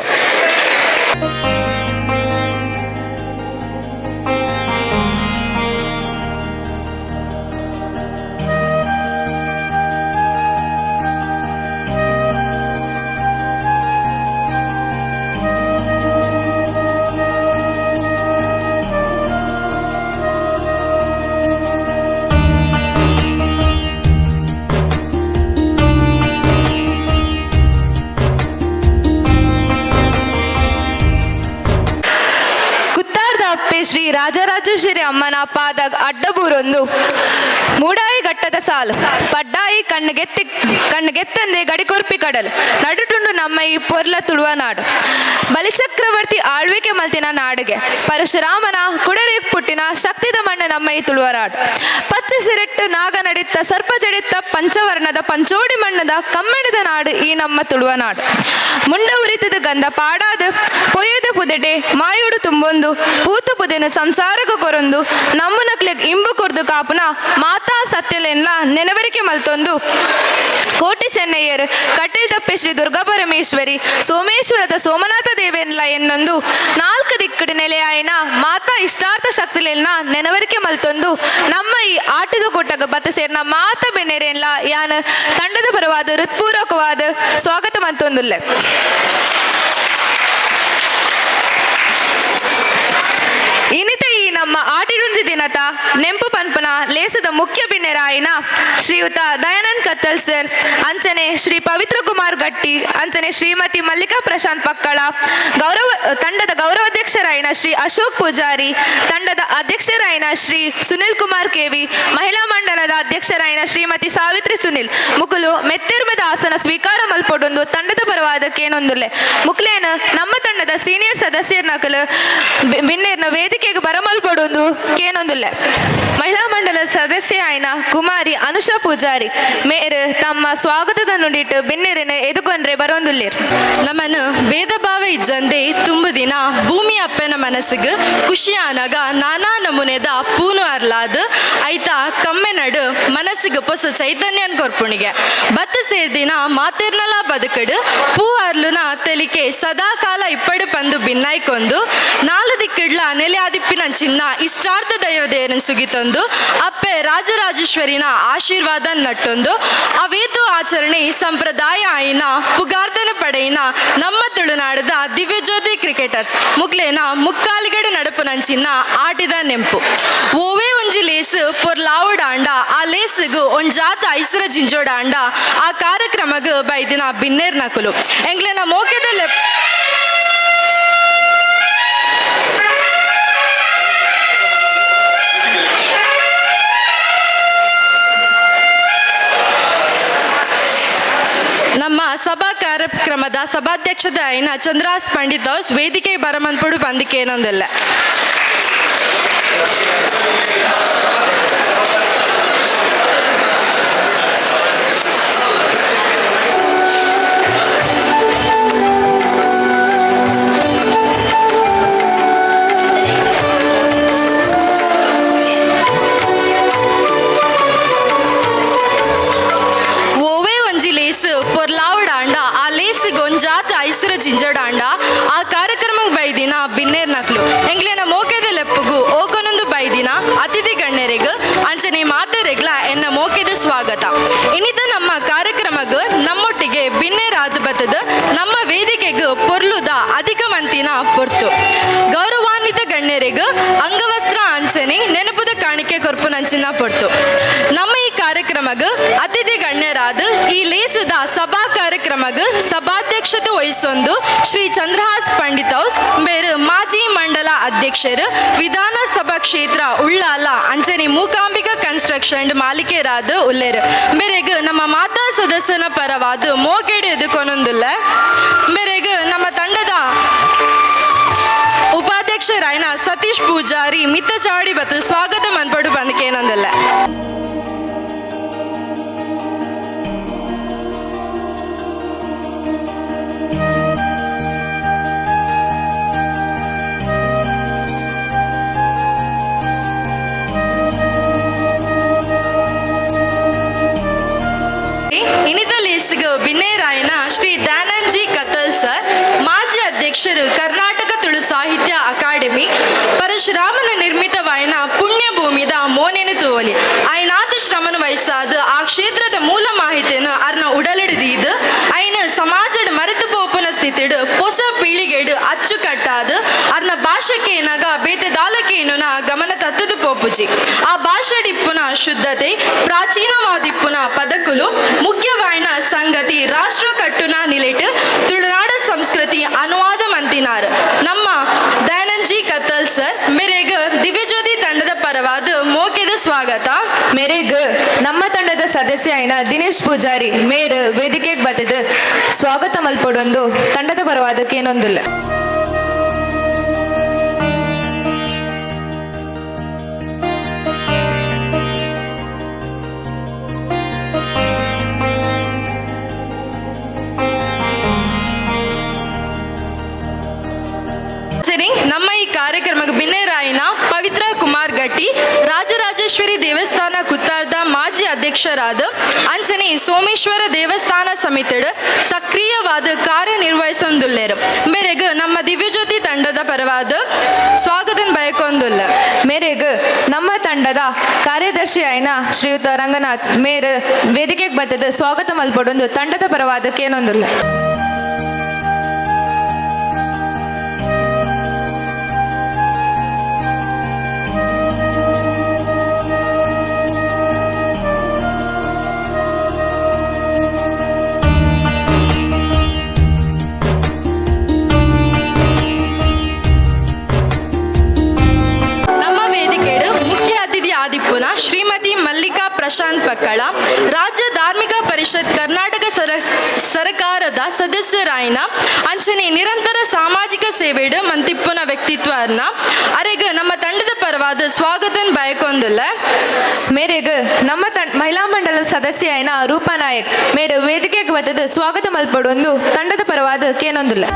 ಶ್ರೀ ರಾಜರಾಜೇಶ್ವರಿ ಅಮ್ಮನ ಪಾದ ಅಡ್ಡಬೂರೊಂದು ಮೂಡಾಯಿ ಘಟ್ಟದ ಸಾಲು ಪಡ್ಡಾಯಿ ಕಣ್ಣುಗೆತ್ತಿ ಕಣ್ಣುಗೆತ್ತಂದೆ ಗಡಿಕೊರ್ಪಿ ಕಡಲು ನಡುಟುಂಡು ನಮ್ಮ ಈ ಪೊರ್ಲ ತುಳುವ ನಾಡು ಬಲಿಚಕ್ರವರ್ತಿ ಆಳ್ವಿಕೆ ಮಲ್ತಿನ ನಾಡಿಗೆ ಪರಶುರಾಮನ ಕುಡರೆ ಪುಟ್ಟಿನ ಶಕ್ತಿದ ಮಣ್ಣು ನಮ್ಮ ಈ ತುಳುವ ನಾಡು ಪಚ್ಚೆ ಸಿರೆಟ್ಟು ನಾಗ ನಡಿತ್ತ ಸರ್ಪ ಜಡಿತ್ತ ಪಂಚವರ್ಣದ ಪಂಚೋಡಿ ಮಣ್ಣದ ಕಮ್ಮಣದ ನಾಡು ಈ ನಮ್ಮ ತುಳುವ ನಾಡು ಮುಂಡ ಉರಿತದ ಗಂಧ ಪಾಡಾದ ಪೊಯ್ಯದ ಪುದೆಟೆ ಮಾಯೋಡು ತುಂಬೊಂದು ಪೂತು ಪುದೆನ ಸಂಸಾರಕ ಕೊರೊಂದು ನಮ್ಮನಕ್ಲೆಗ್ ಇಂಬು ಕೊರ್ದು ಕಾಪುನ ಮಾತಾ ಸತ್ಯಲೆನ್ಲ ನೆನವರಿಕೆ ಮಲ್ತೊಂದು ಕೋಟಿ ಚೆನ್ನಯ್ಯರ್ ಕಟೀಲ್ ತಪ್ಪೆ ಶ್ರೀ ದುರ್ಗಾ ಪರಮೇಶ್ವರಿ ಸೋಮೇಶ್ವರದ ಸೋಮನಾಥ ದೇವೇನ್ಲ ಎನ್ನೊಂದು 4 ದಿಕ್ಕಡು ನೆಲೆಯಾಯಿನ ಮಾತಾ ಇಷ್ಟಾರ್ಥ ಶಕ್ತಿಲೆಲ್ಲ ನೆನವರಿಕೆ ಮಲ್ತೊಂದು ನಮ್ಮ ಈ ಆಟದ ಕೂಟಗ ಬತ್ತ ಸೇರ್ನ ಮಾತಾ ಬೆನ್ನೆರೆನ್ಲ ಯಾನ್ ತಂಡದ ಪರವಾದ ಹೃತ್ಪೂರ್ವಕವಾದ ಸ್ವಾಗತ ಮಂತೊಂದುಲ್ಲೆ. ಇನಿತ ಈ ನಮ್ಮ ಆಟಿರುಂಜಿ ದಿನತ ನೆಂಪು ಪನ್ಪುನ ಲೇಸದ ಮುಖ್ಯ ಬಿನ್ನೆರಾಯಿನ ಶ್ರೀಯುತ ದಯಾನಂದ್ ಕತ್ತಲ್ ಸರ್, ಅಂಚನೆ ಶ್ರೀ ಪವಿತ್ರ ಕುಮಾರ್ ಗಟ್ಟಿ, ಅಂಚನೆ ಶ್ರೀಮತಿ ಮಲ್ಲಿಕಾ ಪ್ರಶಾಂತ್ ಪಕ್ಕಳ, ಗೌರವ ತಂಡದ ಗೌರವಾಧ್ಯಕ್ಷರಾಯಿನ ಶ್ರೀ ಅಶೋಕ್ ಪೂಜಾರಿ, ತಂಡದ ಅಧ್ಯಕ್ಷರಾಯಿನ ಶ್ರೀ ಸುನಿಲ್ ಕುಮಾರ್ ಕೆವಿ, ಮಹಿಳಾ ಮಂಡಲದ ಅಧ್ಯಕ್ಷರಾಯಿನ ಶ್ರೀಮತಿ ಸಾವಿತ್ರಿ ಸುನಿಲ್ ಮುಕುಲು ಮೆತ್ತಿರ್ಮದ ಆಸನ ಸ್ವೀಕಾರ ಮಲ್ಪೊಡೊಂದು ತಂಡದ ಪರವಾದ ಕೇನೊಂದುಲ್ಲೆ. ಮುಕ್ಲೇನ ನಮ್ಮ ತಂಡದ ಸೀನಿಯರ್ ಸದಸ್ಯರ್ ನಕಲು ಬಿನ್ನೇರ್ನ ವೇದಿಕೆಗೆ ಬರಮಲ್ಪಡೊಂದು ಕೇನೊಂದುಲ್ಲೆ. ಮಹಿಳಾ ಮಂಡಲದ ಸದಸ್ಯ ಆಯ್ನ ಕುಮಾರಿ ಅನುಷಾ ಪೂಜಾರಿ ಮೇರ್ ತಮ್ಮ ಸ್ವಾಗತದ ನುಡಿಟ್ಟು ಬಿನ್ನೆರಿನ ಎದುಕೊಂಡ್ರೆ ಬರೋಂದುಲ್ಲೇರ್. ನಮ್ಮನ್ನು ಭೇದ ಭಾವ ಇಜ್ಜಂದೆ ತುಂಬು ದಿನ ಭೂಮಿ ಅಪ್ಪನ ಮನಸ್ಸಿಗೆ ಖುಷಿಯಾನಾಗ ನಾನಾ ನಮೂನೆದ ಪೂನು ಅರ್ಲಾದ್ ಐತ ಕಮ್ಮೆ ನಡು ಮನಸ್ಸಿಗೆ ಹೊಸ ಚೈತನ್ಯನ್ ಕೊರ್ಪುಣಿಗೆ ಬತ್ತ ಸೇರ್ದಿನ ಮಾತಿರ್ನಲ ಬದುಕಡು ಪೂ ಅರ್ಲುನ ತೆಲಿಕೆ ಸದಾ ಕಾಲ ಇಪ್ಪಡು ಪಂದು ಬಿನ್ನಾಯ್ಕೊಂದು ನಾಲು ದಿಕ್ಕಿಡ್ಲ ನೆಲೆ ಆದಿಪ್ಪಿನ ಚಿನ್ನ ಇಷ್ಟಾರ್ಥ ದೈವದೇವನ ಸುಗಿತೊಂದು ಅಪ್ಪೆ ರಾಜರಾಜೇಶ್ವರಿನ ಆಶೀರ್ವಾದ ನಟ್ಟೊಂದು ಅವೇತು ಆಚರಣೆ ಸಂಪ್ರದಾಯ ಆಯಿನ ಪುಗಾರ್ದನ ಪಡೆಯಿನ ನಮ್ಮ ತುಳುನಾಡದ ದಿವ್ಯಜ್ಯೋತಿ ಕ್ರಿಕೆಟರ್ಸ್ ಮುಕ್ಲೇನ ಮುಕ್ಕಾಲಿಗಡೆ ನಡಪುನಂಚಿನ ಆಟಿದ ನೆಂಪು ಓವೇ ಒಂಜಿ ಲೇಸ್ ಪೊರ್ಲಾವುಡಾಂಡ ಆ ಲೇಸುಗು ಒಂಜಾತ ಐಸರ ಜಿಂಜೋಡಾಂಡ ಆ ಕಾರ್ಯಕ್ರಮಗ್ ಬೈದಿನ ಬಿನ್ನೇರ್ ನಕುಲು ಎಂಗ್ಲೇನ ಮೋಕೆದ ಲೆಪ್ ನಮ್ಮ ಸಭಾ ಕಾರ್ಯಕ್ರಮದ ಸಭಾಧ್ಯಕ್ಷದ ಐನ ಚಂದ್ರಾಸ್ ಪಂಡಿತ್ ಹೌಸ್ ವೇದಿಕೆ ಬರಮನ್ಪುಡು ಬಂದಿಕೇನೊಂದಿಲ್ಲ. ಗೊಂಜಾತ ಐಸರ ಜಿಂಜಡಾಂಡ ಆ ಕಾರ್ಯಕ್ರಮಕ್ಕೆ ಬೈದಿನ ಬಿನ್ನೇರ್ ನಕ್ಲು ಎಂಗ್ಲೇನ ಮೋಕೆದ ಲೆಪ್ಪುಗು ಓಕೊನೊಂದು ಬೈದಿನ ಅತಿಥಿ ಗಣ್ಯರಿಗ ಅಂಚನೆ ಮಾತೆರೆಗ್ಲ ಎನ್ನ ಮೋಕೆದ ಸ್ವಾಗತ. ಇನ್ನಿತ ನಮ್ಮ ಕಾರ್ಯಕ್ರಮಗ್ ನಮ್ಮೊಟ್ಟಿಗೆ ಬಿನ್ನೇರ್ ಆದ ಬತ್ತದ ನಮ್ಮ ವೇದಿಕೆಗ್ ಪೊರ್ಲುದ ಅಧಿಕ ಮಂತಿನ ಪೊರ್ತು ಗೌರವಾನ್ವಿತ ಗಣ್ಯರಿಗ ಅಂಗವಸ್ತ್ರ ಅಂಚನೆ ನೆನಪುದ ಕಾಣಿಕೆ ಕೊರ್ಪುನಂಚಿನ ಪೊರ್ತು ನಮ್ಮ ಈ ಕಾರ್ಯಕ್ರಮಗ್ ಅತಿಥಿ ಗಣ್ಯರಾದ ಈ ಲೇಸದ ಸಭಾ ಕಾರ್ಯಕ್ರಮಗ್ ಸಭಾ ಉಪಾಧ್ಯಕ್ಷತೆ ವಹಿಸೊಂದು ಶ್ರೀ ಚಂದ್ರಹಾಸ್ ಪಂಡಿತ್ ಹೌಸ್ ಬೇರು ಮಾಜಿ ಮಂಡಲ ಅಧ್ಯಕ್ಷರು ವಿಧಾನಸಭಾ ಕ್ಷೇತ್ರ ಉಳ್ಳಾಲ ಅಂಚನೆ ಮೂಕಾಂಬಿಕಾ ಕನ್ಸ್ಟ್ರಕ್ಷನ್ ಮಾಲೀಕರಾದ ಉಲ್ಲೇರು. ಮೇರೆಗ್ ನಮ್ಮ ಮಾತಾ ಸದಸ್ಯನ ಪರವಾದ ಮೋಕೆಡೆ ಎದುಕೊನೊಂದುಲ್ಲ. ಮೇರೆಗ್ ನಮ್ಮ ತಂಡದ ಉಪಾಧ್ಯಕ್ಷರಾಯನ ಸತೀಶ್ ಪೂಜಾರಿ ಮಿತ್ತಚಾಡಿ ಬತ್ತು ಸ್ವಾಗತ ಮನ್ಪಡು ಬಂದಕೇನೊಂದಿಲ್ಲ. ಇನಿತ ಲೇಸ್ಗ್ ಬಿನ್ನೇರಾಯನ ಶ್ರೀ ದಯಾನಂದ್ ಜಿ ಕತ್ತಲ್ ಸರ್, ಮಾಜಿ ಅಧ್ಯಕ್ಷರು ಕರ್ನಾಟಕ ತುಳು ಸಾಹಿತ್ಯ ಅಕಾಡೆಮಿ, ಪರಶುರಾಮನ ನಿರ್ಮಿತವಾಯನ ಪುಣ್ಯಭೂಮಿದ ಮೋನೆನು ತೂವಲಿ ಆಯ್ನಾಥ ಶ್ರಮನ ವಯಸ್ಸಾದ ಆ ಕ್ಷೇತ್ರದ ಮೂಲ ಮಾಹಿತಿಯನ್ನು ಅರ್ನ ಉಡಲಿಡಿದೀದು ಐನ ಸಮಾಜದ ಮರೆತು ಪೋಪನ ಸ್ಥಿತಿಡು ಹೊಸ ಪೀಳಿಗೆಡು ಅಚ್ಚುಕಟ್ಟಾದ ಅರ್ನ ಭಾಷೆಗೆ ಏನಾಗ ಬೇತೆ ದಾಲಕೇನುನ ಗಮನ ತತ್ತದು ಪೋಪುಜಿ. ಆ ಭಾಷೆಡಿಪ್ಪುನ ಶುದ್ಧತೆ, ಪ್ರಾಚೀನವಾದಿಪ್ಪುನ ಪದಕುಲು ಮುಖ್ಯವಾಯಿನ ಸಂಗತಿ ರಾಷ್ಟ್ರ ಕಟ್ಟುನ ನಿಲೆಟ್ ತುಳುನಾಡ ಸಂಸ್ಕೃತಿ ಅನುವಾದ ಮಂತಿನಾರ್ ನಮ್ಮ ದಯಾನಂದ್ ಜಿ ಕತ್ತಲ್ ಸರ್ ಮೇರೆಗ್ ದಿವ್ಯಜ್ಯೋತಿ ತಂಡದ ಪರವಾದ ಮೋಕೆದ ಸ್ವಾಗತ. ಮೇರೆಗ್ ನಮ್ಮ ತಂಡದ ಸದಸ್ಯ ಆಯ್ನ ದಿನೇಶ್ ಪೂಜಾರಿ ಮೇರ್ ವೇದಿಕೆಗೆ ಬತ್ತದು ಸ್ವಾಗತ ಮಲ್ಪೊಡೊಂದು ತಂಡದ ಪರವಾದಕ್ಕೆ ಏನೊಂದಿಲ್ಲ. ಸರಿ, ನಮ್ಮ ಈ ಕಾರ್ಯಕ್ರಮಕ್ಕೆ ಬಿನ್ನೆರಾಯನ ಪವಿತ್ರ ಕುಮಾರ್ ಗಟ್ಟಿ, ರಾಜರಾಜೇಶ್ವರಿ ದೇವಸ್ಥಾನ ಕುತ್ತಾರ್ದ ಮಾಜಿ ಅಧ್ಯಕ್ಷರಾದ ಅಂಚನೆ ಸೋಮೇಶ್ವರ ದೇವಸ್ಥಾನ ಸಮಿತಿಡ್ ಸಕ್ರಿಯವಾದ ಕಾರ್ಯನಿರ್ವಹಿಸೊಂದುಲ್ಲೇರು. ಮೇರೆಗ್ ನಮ್ಮ ದಿವ್ಯಜ್ಯೋತಿ ತಂಡದ ಪರವಾದ ಸ್ವಾಗತನ ಬಯಕೊಂದುಲ್ಲ. ಮೇರೆಗ್ ನಮ್ಮ ತಂಡದ ಕಾರ್ಯದರ್ಶಿ ಆಯ್ನ ಶ್ರೀಯುತ ರಂಗನಾಥ್ ಮೇರ್ ವೇದಿಕೆಗೆ ಬತ್ತದು ಸ್ವಾಗತ ಮಲ್ಪೊಡೊಂದು ತಂಡದ ಪರವಾದಕ್ಕೆ ಏನೊಂದಿಲ್ಲ. ನಮ್ಮ ವೇದಿಕೆಡು ಮುಖ್ಯ ಅತಿಥಿ ಆದಿಪ್ಪುನ ಶ್ರೀಮತಿ ಮಲ್ಲಿಕಾ ಪ್ರಶಾಂತ್ ಪಕ್ಕಳ, ರಾಜ್ಯ ಧಾರ್ಮಿಕ ಪರಿಷತ್ ಕರ್ನಾಟಕ ಸರಕಾರದ ಸದಸ್ಯರಾಯಿನ ಅಂಚನೆ ನಿರಂತರ ಸಾಮಾಜಿಕ ಸೇವೆಡು ಮಂತಿಪ್ಪುನ ವ್ಯಕ್ತಿತ್ವ ಅರ್ನ ಅರೆಗ್ ನಮ್ಮ ತಂಡದ ಪರವಾದ ಸ್ವಾಗತನ್ ಬಯಕೊಂದುಲ್ಲ. ಮೇರೆಗ್ ನಮ್ಮ ಮಹಿಳಾ ಮಂಡಲದ ಸದಸ್ಯ ಆಯ್ನ ರೂಪಾ ನಾಯಕ್ ಮೇರೆ ವೇದಿಕೆಗೆ ಬತ್ತದು ಸ್ವಾಗತ ಮಲ್ಪೊಡೊಂದು ತಂಡದ ಪರವಾದ ಕೇನೊಂದುಲ್ಲ.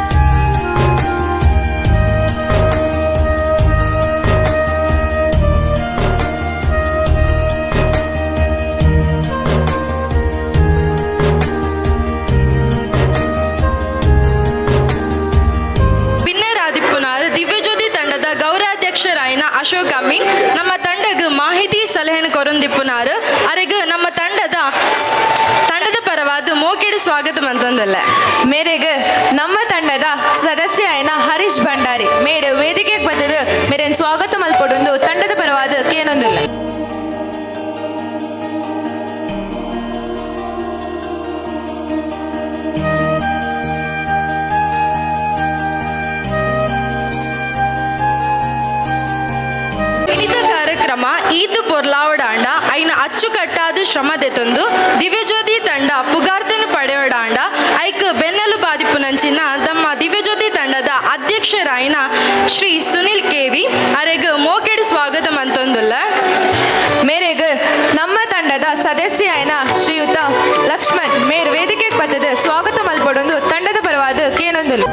ಬಿನ್ನೆರಾದಿಪ್ಪುನಾರ್ ದಿವ್ಯಜ್ಯೋತಿ ತಂಡದ ಗೌರವಾಧ್ಯಕ್ಷರಾಯಿನ ಅಶೋಕ್ ಅಮೀನ್ ನಮ್ಮ ತಂಡಗ್ ಮಾಹಿತಿ ಸಲಹೆಯನ್ನು ಕೊರೊಂದಿಪ್ಪುನಾರ್ ಅರೆಗ್ ನಮ್ಮ ತಂಡದ ತಂಡದ ಪರವಾದ ಮೋಕೆಡು ಸ್ವಾಗತ ಮಂತಂದಲ್ಲ. ಮೇರೆಗ್ ನಮ್ಮ ತಂಡದ ಸದಸ್ಯ ಆಯ್ನ ಹರೀಶ್ ಭಂಡಾರಿ ಮೇರೆ ವೇದಿಕೆಗೆ ಬತ್ತದು ಮೇರೆನ್ ಸ್ವಾಗತ ಮಲ್ಪೊಡೊಂದು ತಂಡದ ಪರವಾದ ಕೇನೊಂದುಲ್ಲ. ವಿವಿಧ ಕಾರ್ಯಕ್ರಮ ಈದು ಪೊರ್ಲಾವಡಾಂಡ ಐನ ಅಚ್ಚುಕಟ್ಟಾದ ಶ್ರಮದೆತೊಂದು ದಿವ್ಯಜ್ಯೋತಿ ತಂಡ ಪುಗಾರ್ತನು ಪಡೆಯಡಾಂಡ ಐಕ್ ಬೆನ್ನೆಲು ಬಾದಿಪ್ಪುನಂಚಿನ ತಮ್ಮ ದಿವ್ಯಜ್ಯೋತಿ ತಂಡದ ಅಧ್ಯಕ್ಷರಾಯಿನ ಶ್ರೀ ಸುನಿಲ್ ಕೆವಿ ಅರೆಗ್ ಮೋಕೆಡು ಸ್ವಾಗತ ಮಂತೊಂದುಲ್ಲ. ಮೇರೆಗ್ ನಮ್ಮ ತಂಡದ ಸದಸ್ಯ ಆಯ್ನ ಶ್ರೀಯುತ ಲಕ್ಷ್ಮಣ್ ಮೇರ್ ವೇದಿಕೆಗೆ ಬತ್ತದು ಸ್ವಾಗತ ಮಲ್ಪೊಡೊಂದು ತಂಡದ ಪರವಾದ ಕೇನೊಂದುಲ್ಲ.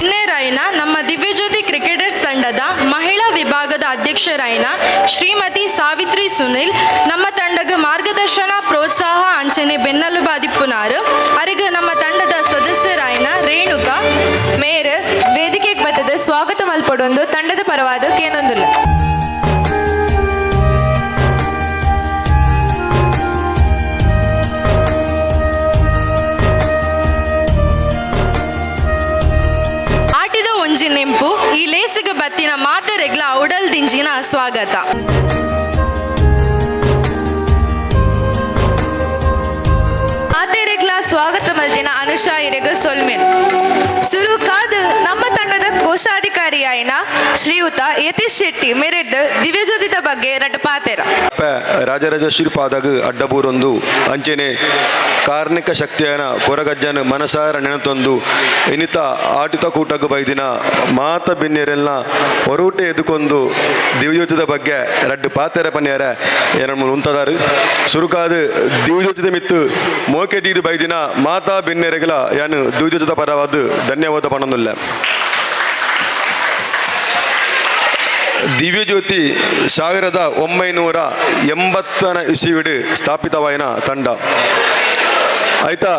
ಬಿನ್ನೆರಾಯನ ನಮ್ಮ ದಿವ್ಯಜ್ಯೋತಿ ಕ್ರಿಕೆಟರ್ಸ್ ತಂಡದ ಮಹಿಳಾ ವಿಭಾಗದ ಅಧ್ಯಕ್ಷರಾಯಿನ ಶ್ರೀಮತಿ ಸಾವಿತ್ರಿ ಸುನಿಲ್ ನಮ್ಮ ತಂಡಗ ಮಾರ್ಗದರ್ಶನ ಪ್ರೋತ್ಸಾಹ ಅಂಚನೆ ಬೆನ್ನೆಲುಬಾದಿಪ್ಪುನಾರು ಅರೆಗ್ ನಮ್ಮ ತಂಡದ ಸದಸ್ಯರಾಯಿನ ರೇಣುಕಾ ಮೇರ್ ವೇದಿಕೆಗೆ ಬತ್ತದು ಸ್ವಾಗತ ಮಲ್ಪೊಡೊಂದು ತಂಡದ ಪರವಾದ ಕೇನೊಂದುಲ್ಲ. ನೆಂಪು ಈ ಲೇಸಿಗೆ ಬತ್ತಿನ ಮಾತೆರೆಗ್ಲ ಉಡಲ್ ದಿಂಜಿನ ಸ್ವಾಗತ. ಮಾತೆರೆಗ್ಲ ಸ್ವಾಗತ ಮಲ್ತಿನ ಅನುಷಾ ಇರೆಗ್ ಸೊಲ್ಮೆ. ಸುರುಕಾದ್ ನಮ್ಮ ತಂಡದ ಕೋಶಾಧಿಕಾರಿಯಾಯಿನ ಶ್ರೀಯುತ ಯತೀಶ್ ಶೆಟ್ಟಿ ಮೆರೆಡ್ ದಿವ್ಯಜ್ಯೋತಿದ ಬಗ್ಗೆ ರಟ್ ಪಾತೆರ. ರಾಜರಾಜೇಶ್ವರಿ ಪಾದಾಗ ಅಡ್ಡಬೂರೊಂದು ಅಂಚೆನೆ ಕಾರ್ಣಿಕ ಶಕ್ತಿಯನ ಕೊರಗಜ್ಜನ ಮನಸಾರ ನೆನತೊಂದು ಇನಿತ ಆಟಿತ ಕೂಟಗ್ ಬೈದಿನ ಮಾತ ಬಿನ್ನೆರೆಲ್ಲ ಒರೂಟೆ ಎದುಕೊಂದು ದಿವ್ಯಜ್ಯೋತಿದ ಬಗ್ಗೆ ರಡ್ಡು ಪಾತೆರ ಪನ್ಯಾರ ಏನನ್ನು ಉಂತದಾರು. ಸುರುಕಾದ ದಿವ್ಯಜ್ಯೋತಿದ ಮಿತ್ತು ಮೋಕೆ ದೀದು ಬೈದಿನ ಮಾತಾ ಬಿನ್ನೆರೆಗಳ ಯಾನು ದಿವ್ಯಜ್ಯೋತಿದ ಪರವಾದ ಧನ್ಯವಾದ ಪಣೊಂದುಲ್ಲ. ದಿವ್ಯಜ್ಯೋತಿ 1980ನ ಇಸವಿಡ್ ಸ್ಥಾಪಿತವಾಯಿನ ತಂಡ. ಆಯ್ತಾ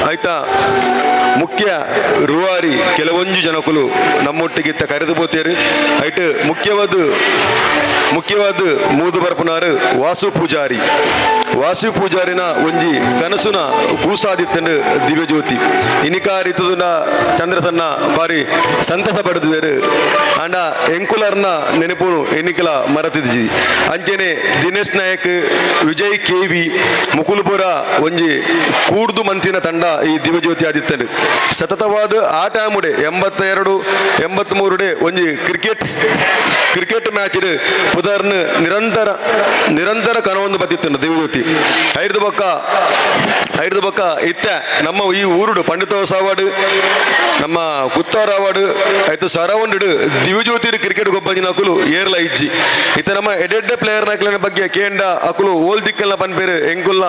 ಆಯ್ತಾ ಮುಖ್ಯ ರೂವಾರಿ ಕೆಲವೊಂಜು ಜನಕುಲು ನಮ್ಮೊಟ್ಟಿಗಿತ್ತ ಕರೆದು ಪೋತೇರು. ಐಟ್ ಮುಖ್ಯವಾದ ಮುಖ್ಯವಾದ ಮೂದು ಬರ್ಪುನಾರು ವಾಸು ಪೂಜಾರಿ. ವಾಸು ಪೂಜಾರಿನ ಒಂಜಿ ಕನಸುನ ಕೂಸಾದಿತ್ತಂಡು ದಿವ್ಯಜ್ಯೋತಿ. ಇನಿಕಾರಿತುನ ಚಂದ್ರಸನ್ನ ಬಾರಿ ಸಂತಸ ಪಡೆದುವೇರು. ಆಂಡ ಎಂಕುಲರ್ನ ನೆನಪುನು ಎನಿಕಲ ಮರತಿದ್ಜಿ. ಅಂಚೆನೆ ದಿನೇಶ್ ನಾಯಕ್, ವಿಜಯ್ ಕೆವಿ ಮುಕುಲ್ಪುರ ಒಂಜಿ ಕೂಡ್ದು ಮಂತಿನ ತಂಡ ಈ ದಿವ್ಯಜ್ಯೋತಿ ಆದಿತ್ತಂಡು. ಸತತವಾದ ಆಟ ಮುಡೆ 82 83 ಒಂಜಿ ಕ್ರಿಕೆಟ್ ಕ್ರಿಕೆಟ್ ಮ್ಯಾಚ್ ಪುದರ್ನ ನಿರಂತರ ನಿರಂತರ ಕನವೊಂದು ಬತ್ತಿತ್ತು ದಿವ್ಯಜ್ಯೋತಿ. ಐದು ಬೊಕ್ಕ ಐದು ಬೊಕ್ಕ ಇತ್ತ ನಮ್ಮ ಈ ಊರುಡು ಪಂಡಿತ ಅವಾರ್ಡ್, ನಮ್ಮ ಕುತ್ತಾರ್ ಅವಾರ್ಡ್ ಆಯ್ತು ಸರೌಂಡ್ ದಿವ್ಯಜ್ಯೋತಿ ಕ್ರಿಕೆಟ್ ಗೊಬ್ಬಂಜಿನ ಅಕುಲು ಏರ್ಲ ಇಜ್ಜಿ. ಇತ್ತ ನಮ್ಮ ಎಡೆಡ್ಡೆ ಪ್ಲೇಯರ್ ನಕಲಿನ ಬಗ್ಗೆ ಕೇಂಡ ಅಕುಲು ಓಲ್ ದಿಕ್ಕಲ್ನ ಪನ್ಪೇರು ಎಂಕುಲ್ನ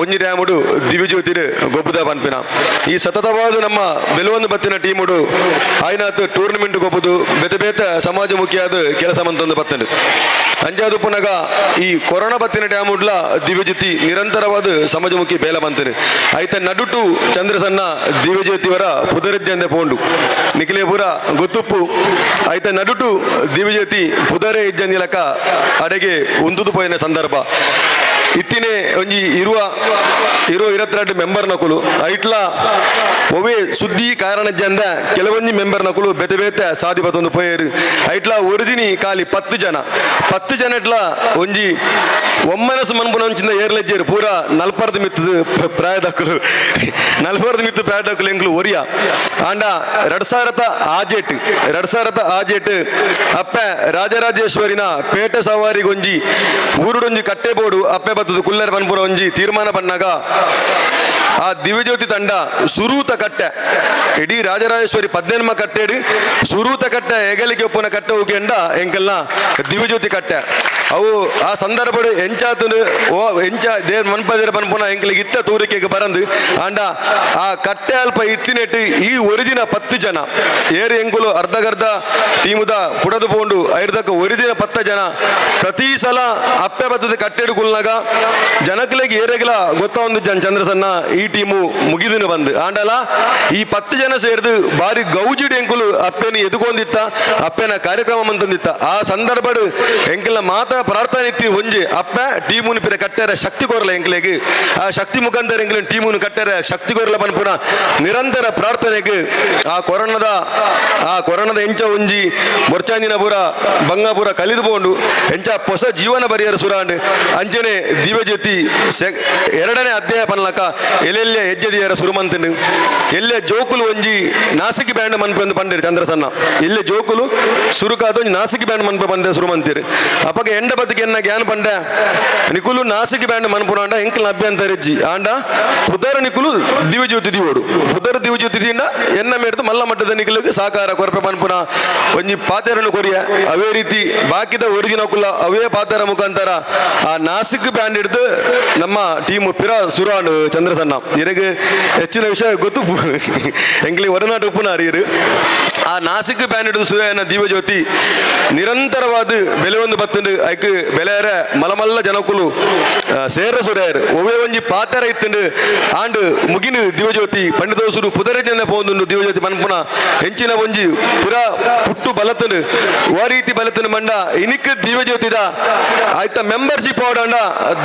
ಒಂಜಿ ಡ್ಯಾಮುಡು ದಿವ್ಯಜ್ಯೋತಿ ಗೊಬ್ಬದ ಪನ್ಪಿನ. ಈ ಸತತವಾದ ನಮ್ಮ ಬೆಲುವೊಂದು ಬತ್ತಿನ ಟೀಮುಡು ಆಯ್ನಾತ್ ಟೂರ್ನಮೆಂಟ್ ಗೊಬ್ಬುದು ಬೇತೆ ಬೇತೆ ಸಮಾಜಮುಖಿಯಾದ ಕೆಲಸ ಮಂತೊಂದು ಬತ್ತಂಡು. ಅಂಜಾದು ಪುನಗ ಈ ಕೊರೋನಾ ಬತ್ತಿನ ಡ್ಯಾಮುಡ್ಲ ದಿವ್ಯಜ್ಯೋತಿ ನಿರಂತರವಾದ ಸಮಾಜಮುಖಿ ಬೇಲ ಬಂತನು. ಐತ ನಡುಟು ಚಂದ್ರಸನ್ನ ದಿವ್ಯಜ್ಯೋತಿಯವರ ಪುದರಿದ್ದಂದೆ ಪೋಂಡು ನಿಖಿಲೇ ಪೂರ ಗೊತ್ತುಪ್ಪು. ಐತ ನಡುಟು ದಿವ್ಯಜ್ಯೋತಿ ಪುದರೇ ಇಜ್ಜಂದಿಲಕ ಅಡೆಗೆ ಉಂದುದು ಪೋಯಿನ ಸಂದರ್ಭ. ಇತ್ತಿನೇ ಒಂಜಿ ಇರುವ ಇರುವ 22 ಮೆಂಬರ್ ನಕುಲು ಐಟ್ಲ ಒವೇ ಸುದ್ದಿ ಕಾರಣ ಜಂದ ಕೆಲವೊಂಜಿ ಮೆಂಬರ್ ನಕುಲು ಬೇತೆ ಬೇತೆ ಸಾದಿ ಬತ್ತೊಂದು ಪೋಯೇರು. ಐಟ್ಲ ಒರಿದಿನಿ ಖಾಲಿ 10 ಜನ. 10 ಜನ ಇಟ್ಲ ಒಂಜಿ ಒಮ್ಮನಸು ಮನ್ಪುನ ಒಂಚಿಂದ ಏರ್ಲೆಜ್ಜೇರು ಪೂರ ನಲ್ಪರ್ದು ಮಿತ್ತದ ಪ್ರಾಯದಕ್ಕಲು, ನಲ್ಪರ್ದು ಮಿತ್ತು ಪ್ರಾಯದಕ್ಕಲು ಎಂಕ್ಲು ಒರಿಯ. ಆಂಡ 2006 2006 ಅಪ್ಪೆ ರಾಜರಾಜೇಶ್ವರಿನ ಪೇಟೆ ಸವಾರಿಗೊಂಜಿ ಊರುಡೊಂಜಿ ಕಟ್ಟೆ ಬೋಡು ಅಪ್ಪೆ ಬತ್ತದ ಕುಲ್ಲರ್ ಪನ್ಪುನ ಒಂಜಿ ತೀರ್ಮಾನ ಪನ್ನಾಗ ಆ ದಿವ್ಯಜ್ಯೋತಿ ತಂಡ ಸುರೂತ ಕಟ್ಟೆ ಇಡೀ ರಾಜರಾಜೇಶ್ವರಿ ಪದ್ನೆನ್ಮ ಕಟ್ಟೆಡು ಸುರೂತ ಕಟ್ಟೆ ಹೆಗಲಿಗೆ ಒಪ್ಪುನ ಕಟ್ಟೆ ಹೋಗಿಂಡ ಎಂಕಲ್ನ ದಿವ್ಯಜ್ಯೋತಿ ಕಟ್ಟೆ. ಅವು ಆ ಸಂದರ್ಭಡು ಎಂಚಾತನು ಓ ಎಂಚ ದೇರ್ ಮನ್ಪದೇರ ಪನ್ಪುನ ಎಂಕಲಿಗೆ ಇತ್ತ ತೂರಿಕೆಗೆ ಬರಂದು. ಆಂಡ ಆ ಕಟ್ಟೆ ಅಲ್ಪ ಇತ್ತಿನೆಟ್ಟು ಈ ಒರಿದಿನ 10 ಜನ ಏರು ಎಂಕುಲು ಅರ್ಧಗರ್ಧ ಟೀಮುದ ಪುಡದು ಪೋಂಡು ಐರ್ದಕ್ಕ ಒರಿದಿನ 10 ಜನ ಪ್ರತಿ ಸಲ ಅಪ್ಪೆ ಬತ್ತದ ಕಟ್ಟೆಡು ಕುಲ್ನಾಗ ಜನಕ್ಲೆಗ್ ಏರೆಗ್ಲ ಗೊತ್ತ ಒಂದು ಜನ ಚಂದ್ರಸನ್ನ ಈ ಟೀಮು ಮುಗಿದಿನ ಬಂದು. ಆಂಡಲ ಈ 10 ಜನ ಸೇರಿದು ಬಾರಿ ಗೌಜಿಡ್ ಎಂಕುಲು ಅಪ್ಪೆನ ಎದುಕೊಂದಿತ್ತ, ಅಪ್ಪೆನ ಕಾರ್ಯಕ್ರಮ ಅಂತಂದಿತ್ತ. ಆ ಸಂದರ್ಭಡು ಎಂಕಲ್ನ ಮಾತಾ ಪ್ರಾರ್ಥನೆ ಇತ್ತಿ ಒಂಜಿ ಅಪ್ಪೆ ಟೀಮುನು ಪಿರ ಕಟ್ಟೆರ ಶಕ್ತಿ ಕೋರಲ ಎಂಕಲೆಗ್, ಆ ಶಕ್ತಿ ಮುಖಾಂತರ ಎಂಕಲಿನ ಟೀಮುನು ಕಟ್ಟೆರ ಶಕ್ತಿ ಕೋರಲ ಪನ್ಪುನ ನಿರಂತರ ಪ್ರಾರ್ಥನೆಗೆ ಆ ಕೊರೋನಾದ ಎಂಚ ಒಂಜಿ ಬೊರ್ಚಾಂಜಿನ ಪೂರ ಬಂಗಾಪುರ ಕಲಿದು ಪೋಂಡು ಎಂಚ ಹೊಸ ಜೀವನ ಬರಿಯರ ಸುರಾಂಡ್. ಅಂಚನೆ ದಿವ್ಯಜ್ಯೋತಿ ಎರಡನೇ ಅಧ್ಯಾಯ ಪನ್ಲಕ ಎಲ್ಲೆಲ್ಲೆ ಹೆಜ್ಜೆ ದಿಯರ ಸುರುಮಂತನು. ಎಲ್ಲೆ ಜೋಕುಲು ಒಂಜಿ ನಾಸಿಕ್ ಬ್ಯಾಂಡ್ ಮನ್ಪೆ ಪಂಡಿರು ಚಂದ್ರಸನ್ನ. ಎಲ್ಲೆ ಜೋಕುಲು ಸುರುಕಾದ ಒಂಜಿ ನಾಸಿಕ್ ಬ್ಯಾಂಡ್ ಮನ್ಪೆ ಬಂದೆ ಸುರುಮಂತಿರು. ಅಪಗ ಎಂಡ ಬತ್ತಿಗೆ ಎನ್ನ ಗ್ಯಾನ್ ಪಂಡ ನಿಕುಲು ನಾಸಿಕ್ ಬ್ಯಾಂಡ್ ಮನ್ಪುನಾಂಡ ಎಂಕಲ್ ಅಭ್ಯಂತರ ಇಜ್ಜಿ. ಆಂಡ ಪುದರ್ ನಿಕುಲು ದಿವ್ಯಜ್ಯೋತಿ ದಿವೋಡು, ಪುದರ್ ದಿವ್ಯಜ್ಯೋತಿ ದಿಂಡ ಎನ್ನ ಮೇರ್ದು ಮಲ್ಲ ಮಟ್ಟದ ನಿಕುಲಿಗೆ ಸಾಕಾರ ಕೊರಪೆ ಪನ್ಪುನ ಒಂಜಿ ಪಾತೆರನು ಕೊರಿಯ. ಅವೇ ರೀತಿ ಬಾಕಿದ ಒರಿಜಿನ ಕುಲ ಅವೇ ಪಾತೆರ ಮುಖಾಂತರ ಆ ನಾಸಿಕ್ ಬ್ಯಾಂಡ್ ಹಿಡಿದು ನಮ್ಮ ಟೀಮ್ ಪಿರ ಸುರಾಂಡ್ ಚಂದ್ರಸನ್ನ. ಇರಗ್ ಹೆಚ್ಚಿನ ವಿಷಯ ಗೊತ್ತು ಎಂಕ್ಲಿ ಒಡನಾಟ ಉಪ್ಪುನ ಅರಿಯರು. ಆ ನಾಸಿಕ್ ಬ್ಯಾಂಡ್ ಹಿಡಿದು ಸೂರ್ಯನ ದಿವ್ಯಜ್ಯೋತಿ ನಿರಂತರವಾದ ಬೆಲೆ ಒಂದು ಬತ್ತಂಡು ಐಕ್ ಬೆಲೆಯರ ಮಲಮಲ್ಲ ಜನಕುಲು ಸೇರ ಸುರೇರ್ ಒವೇ ಒಂಜಿ ಪಾತೆರ ಇತ್ತಂಡು ಆಂಡ್ ಮುಗಿನ ದಿವ್ಯಜ್ಯೋತಿ ಪಂಡಿತೋಸುರು ಪುದರ ಜನ ಪೋಂದುಂಡು ದಿವ್ಯಜ್ಯೋತಿ ಪನ್ಪುನ ಹೆಂಚಿನ ಒಂಜಿ ಪುರ ಪುಟ್ಟು ಬಲತನು ವ ರೀತಿ ಬಲತನು ಮಂಡ ಇನಿಕ್ ದಿವ್ಯಜ್ಯೋತಿದ ಆಯ್ತ ಮೆಂಬರ್ಶಿಪ್ ಆಡಂಡ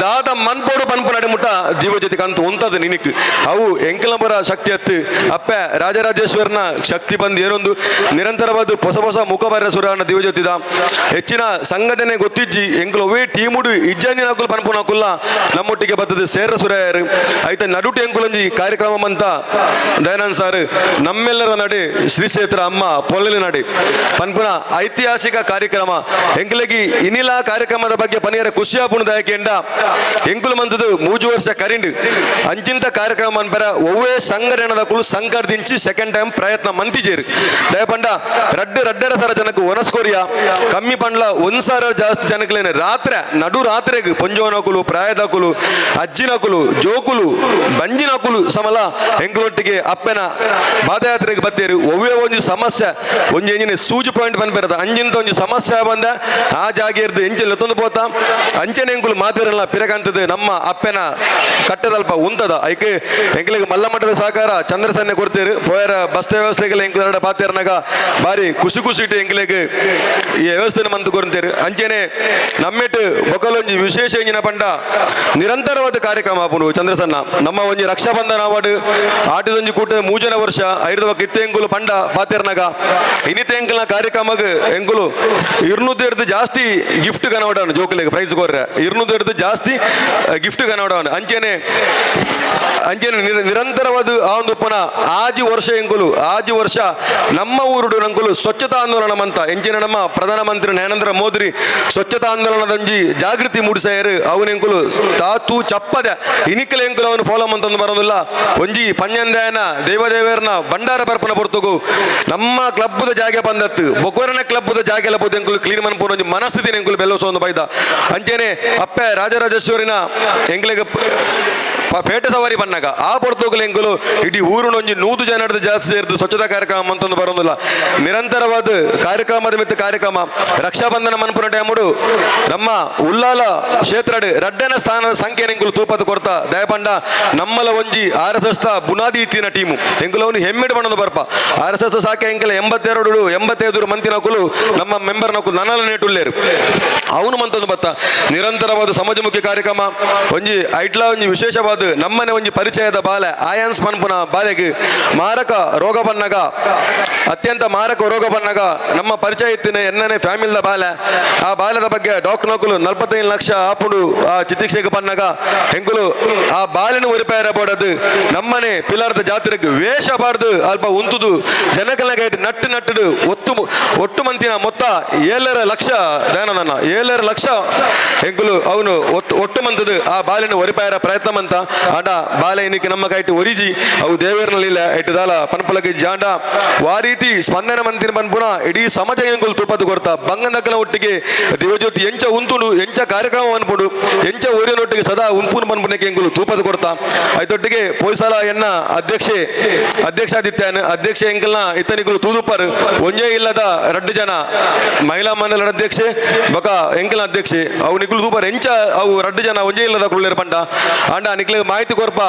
ದಾದ ಮನ್ಪೋಡು ಪನ್ಪುನ ಅಡೆಮುಟ್ಟ ದಿವ್ಯಜ್ಯೋತಿ ಕಂತ ಉಂತದ ನಿನಿಕ್. ಅವು ಎಂಕಲಂಬರ ಶಕ್ತಿ ಅತ್ತು ಅಪ್ಪೆ ರಾಜರಾಜೇಶ್ವರನ ಶಕ್ತಿ ಬಂದು ಏನೊಂದು ನಿರಂತರವಾದ ಹೊಸ ಹೊಸ ಮುಖಬರ ಸುರಾನ ದಿವ್ಯಜ್ಯೋತಿದ ಹೆಚ್ಚಿನ ಸಂಘಟನೆ ಗೊತ್ತಿಜ್ಜಿ ಎಂಕುಲು ಒವೇ ಟೀಮುಡು ಇಜ್ಜಂಜಿನಕುಲು ಪನ್ಪುನಕುಲ್ಲ ನಮ್ಮೊಟ್ಟಿಗೆ ಬತ್ತದ ಸೇರ ಸುರಾಯರು ಐತ ನಡುಟು ಎಂಕುಲೊಂಜಿ ಕಾರ್ಯಕ್ರಮ ಅಂತ ದಯಾನಂದ್ ಸರ್ ನಮ್ಮೆಲ್ಲರ ನಡೆ ಶ್ರೀ ಕ್ಷೇತ್ರ ಅಮ್ಮ ಪೊಳ್ಳಲಿ ನಡೆ ಪನ್ಪುನ ಐತಿಹಾಸಿಕ ಕಾರ್ಯಕ್ರಮ ಎಂಕುಲಗಿ ಇನಿಲ ಕಾರ್ಯಕ್ರಮದ ಬಗ್ಗೆ ಪನಿಯರ ಖುಷಿಯಾಪುಣ ದಯಕೆಂಡ ಎಂಕುಲು ಮಂತದು ಮೂಜು ವರ್ಷ ಕರಿಂಡು ಅಂಚಿಂತ ಕಾರ್ಯಕ್ರಮ ಅನ್ಪರ ಒವ್ವೇ ಸಂಘಟನೆದಕುಲು ಸಂಕರ್ದಿಂಚಿ ಸೆಕೆಂಡ್ ಟೈಮ್ ಪ್ರಯತ್ನ ಮಂತಿಜೇರು ದಯಪಂಡ ರಡ್ಡು ರಡ್ಡರ ಸರ ಜನಕ್ಕೆ ಒನಸ್ಕೊರಿಯ ಕಮ್ಮಿ ಪಂಡ್ಲ ಒಂದ್ಸಾರ ಜಾಸ್ತಿ ಜನಕ್ಲೇನೆ ರಾತ್ರೆ ನಡು ರಾತ್ರೆಗ್ ಪೊಂಜೋನಕುಲು ಪ್ರಾಯದಕುಲು ಅಜ್ಜಿನಕುಲು ಜೋಕುಲು ಬಂಜಿನಕುಲು ಸಮಲ ಎಂಕುಲೊಟ್ಟಿಗೆ ಅಪ್ಪೆನ ಪಾದಯಾತ್ರೆಗೆ ಬತ್ತೇರು ಒವ್ವೇ ಒಂಜಿ ಸಮಸ್ಯೆ ಒಂಜಿ ಎಂಜಿನ ಸೂಜಿ ಪಾಯಿಂಟ್ ಬಂದ್ಬಿರದ ಅಂಜಿಂತ ಒಂಜಿ ಸಮಸ್ಯೆ ಬಂದ ಆ ಜಾಗ ಇರ್ದು ಎಂಚೆ ಲೆತ್ತೊಂದು ಪೋತ ಅಂಚನೆ ಎಂಕುಲು ಮಾತಿರಲ್ಲ ಪಿರಕಂತದ್ದು ನಮ್ಮ ಅಪ್ಪೆನ ಕಟ್ಟದಲ್ಪ ಉಂತದ ಐಕೆ ಎಂಕಲಿಗೆ ಮಲ್ಲ ಮಟ್ಟದ ಸಹಕಾರ ಚಂದ್ರಸನ್ನೆ ಕೊಡ್ತೀರು ಪೋಯರ ಬಸ್ ವ್ಯವಸ್ಥೆಗೆಲ್ಲ ಎಂಕುಲು ಪಾತೇರ್ನಾಗ ಬಾರಿ ಖುಷಿ ಖುಷಿ ಇಟ್ಟು ಎಂಕಲಿಗೆ ಈ ವ್ಯವಸ್ಥೆನ ಮಂತು ಕೊರಂತೇರು. ಅಂಚೆನೆ ನಮ್ಮೆಟ್ಟು ಬೊಕಲೊಂಜಿ ವಿಶೇಷ ಎಂಜಿನ ಪಂಡ ನಿರಂತರವಾದ ಕಾರ್ಯಕ್ರಮ ಆಪುಂಡು ಚಂದ್ರಸನ್ನ ನಮ್ಮ ಒಂಜಿ ರಕ್ಷಾಬಂಧನ ಅವಾರ್ಡ್ ಆಟದೊಂಜಿ ಕೂಟದ ಮೂಜನ ವರ್ಷ ಐದು ಇತ್ತೆ ಎಂಕುಲು ಪಂಡ ಪಾತೇರ್ನಾಗ ಇನಿತೆ ಎಂಕಲ್ನ ಕಾರ್ಯಕ್ರಮಕ್ಕೆ ಎಂಕುಲು 200 ಜಾಸ್ತಿ ಗಿಫ್ಟ್ ಕನವಡಾನು ಜೋಕುಲೆಗ್ ಪ್ರೈಸ್ ಕೊರ್ರೆ 200 ಜಾಸ್ತಿ ಗಿಫ್ಟ್ ಕನವಡಾನು. ಅಂಚೆನೆ ಅಂಚೆನೆ ನಿರಂತರವಾದ ಆ ಒಂದು ಪುನಃ ಆಜಿ ವರ್ಷ ಎಂಕುಲು ಆಜಿ ವರ್ಷ ನಮ್ಮ ಊರುಡು ನಂಕುಲು ಸ್ವಚ್ಛತಾ ಆಂದೋಲನ ಮಂತ ಎಂಚಿನ ನಮ್ಮ ಪ್ರಧಾನಮಂತ್ರಿ ನರೇಂದ್ರ ಮೋದಿ ಸ್ವಚ್ಛತಾ ಆಂದೋಲನದಂಜಿ ಜಾಗೃತಿ ಮೂಡಿಸಾಯರು ಅವನೆಂಕುಲು ತಾತು ಚಪ್ಪದೆ ಇನಿಕಲ ಎಂಕುಲು ಅವನು ಫಾಲೋ ಮಂತಂದು ಬರೋದಿಲ್ಲ ಒಂಜಿ ಪಂಜಂದಾಯನ ದೇವದೇವರನ ಭಂಡಾರ ಬರ್ಪನ ಪೊರ್ತುಗು ನಮ್ಮ ಕ್ಲಬ್ಬದ ಜಾಗೆ ಬಂದತ್ತು ಬೊಕೊರನ ಕ್ಲಬ್ಬದ ಜಾಗೆ ಎಲ್ಲ ಪೋದು ಎಂಕುಲು ಕ್ಲೀನ್ ಮನ್ಪುನ ಒಂಜಿ ಮನಸ್ಥಿತಿ ಎಂಕುಲು ಬೆಲ್ಲೋಸೊಂದು ಬೈದ. ಅಂಚೆನೆ ಅಪ್ಪೆ ರಾಜರಾಜೇಶ್ವರಿನ ಎಂಕ್ಲೆಗ್ ಪೇಟೆ ಸವಾರಿ ಬನ್ನಾಗ ಆ ಪೊರ್ತುಗಲು ಎಂಕುಲು ಇಡೀ ಊರುನೊಂಜಿ 100 ಜನದ ಜಾಸ್ತಿ ಸೇರಿದು ಸ್ವಚ್ಛತಾ ಕಾರ್ಯಕ್ರಮ ಅಂತಂದು ಬರೋದಿಲ್ಲ ನಿರಂತರವಾದ ಕಾರ್ಯಕ್ರಮದ ಮಿತ್ತ ಕಾರ್ಯಕ್ರಮ. ರಕ್ಷಾಬಂಧನ ಮನ್ಪುನ ಟೈಮುಡು ನಮ್ಮ ಉಲ್ಲಾಲ ಕ್ಷೇತ್ರಡ್ ರಡ್ಡನ ಸ್ಥಾನದ ಸಂಖ್ಯೆ ಎಂಕುಲು ತೂಪದ ಕೊರ್ತ ದಯಪಂಡ ನಮ್ಮಲ ಒಂಜಿ R S S ಬುನಾದಿ ಇತ್ತಿನ ಟೀಮು ಎಂಕುಲು ಅವನು ಹೆಮ್ಮೆಡು ಬಣ್ಣದ ಬರ್ಪ R S S ಸಾಕೆ ಎಂಕಲ 82 85 ಮಂತಿನಕುಲು ನಮ್ಮ ಮೆಂಬರ್ ನಕುಲು ನನ್ನಲ ನೇಟುಲ್ಲೇರು ಅವನು ಮಂತಂದು ಬತ್ತ ನಿರಂತರವಾದ ಸಮಾಜಮುಖಿ ಕಾರ್ಯಕ್ರಮ ಒಂಜಿ ಐಟ್ಲಾ ಒಂಜಿ ವಿಶೇಷವಾದ ನಮ್ಮನೆ ಒಂಜಿ ಪರಿಚಯದ ಬಾಲೆ ಆಯನ್ಸ್ ಪನ್ಪುನ ಬಾಲೆಗೆ ಮಾರಕ ರೋಗ ಬನ್ನಗ ಅತ್ಯಂತ ಮಾರಕ ರೋಗ ಬನ್ನಗ ನಮ್ಮ ಪರಿಚಯ ಇತ್ತಿನ ಎನ್ನನೆ ಫ್ಯಾಮಿಲಿದ ಬಾಲೆ ಆ ಬಾಲ್ಯದ ಬಗ್ಗೆ ಡಾಕ್ಟರ್ ನಕುಲು 45 ಲಕ್ಷ ಆಪುಡು ಆ ಚಿಕಿತ್ಸೆಗೆ ಬನ್ನಗ ಎಂಕುಲು ಆ ಬಾಲೆನ ಒರಿಪೇರ ಬೋಡದು ನಮ್ಮನೆ ಪಿಲ್ಲರ್ದ ಜಾತ್ರೆಗೆ ವೇಷ ಬಾರ್ದು ಅಲ್ಪ ಉಂತುದು ಜನಕಲಗ ನಟ್ಟು ನಟ್ಟುಡು ಒತ್ತು ಒಟ್ಟು ಮಂತಿನ ಮೊತ್ತ 7.5 ಲಕ್ಷ ದಯಾನಂದನ 7.5 ಲಕ್ಷ ಎಂಕುಲು ಅವನು ಒಟ್ಟು ಮಂತದು ಆ ಬಾಲೆನ ಒರಿಪಾಯರ ಪ್ರಯತ್ನ ಮಂತ ಆಂಡ ಬಾಲೆ ಇನ್ನಿಕ್ಕೆ ನಮ್ಮ ಕೈಟು ಒರಿಜಿ ಅವು ದೇವೇರ್ನಲ್ಲಿಲ್ಲ ಇಟ್ಟುದಾಲ ಪನ್ಪಲಕ್ಕೆ ಜಾಂಡ ವಾ ರೀತಿ ಸ್ಪಂದನೆ ಮಂತಿನ ಪನ್ಪುನ ಇಡೀ ಸಮಾಜ ಎಂಕುಲು ತೂಪದ್ದು ಕೊರ್ತ ಬಂಗಂದಕ್ಕನ ಒಟ್ಟಿಗೆ ದಿವ್ಯಜ್ಯೋತಿ ಎಂಚ ಉಂತುಂಡು ಎಂಚ ಕಾರ್ಯಕ್ರಮ ಅನ್ಪುಡು ಎಂಚ ಊರಿನೊಟ್ಟಿಗೆ ಸದಾ ಉಂಪುನು ಪನ್ಪುನಕ್ಕೆ ಎಂಕುಲು ತೂಪದ ಕೊರ್ತ ಐತೊಟ್ಟಿಗೆ ಪೋಯ್ಸಲ ಎನ್ನ ಅಧ್ಯಕ್ಷೆ ಅಧ್ಯಕ್ಷಾದಿತ್ಯನ ಅಧ್ಯಕ್ಷೆ ಎಂಕಲ್ನ ಇತ್ತನಿಕುಲು ತೂದುಪ್ಪರು ಒಂಜೇ ಇಲ್ಲದ ರಡ್ಡು ಜನ ಮಹಿಳಾ ಮಂಡಲದ ಅಧ್ಯಕ್ಷೆ ಬೊಕ ಎಂಕಲ್ನ ಅಧ್ಯಕ್ಷೆ ಅವು ನಿಕುಲು ತೂಪರ್ ಎಂಚ ಅವು ರಡ್ಡು ಜನ ಒಂಜೇ ಇಲ್ಲದ ಕುಳ್ಳೇರು ಪಂಡ ಅಂಡ ನಿಕ್ಲೆ ಮಾಹಿತಿ ಕೊರ್ಪ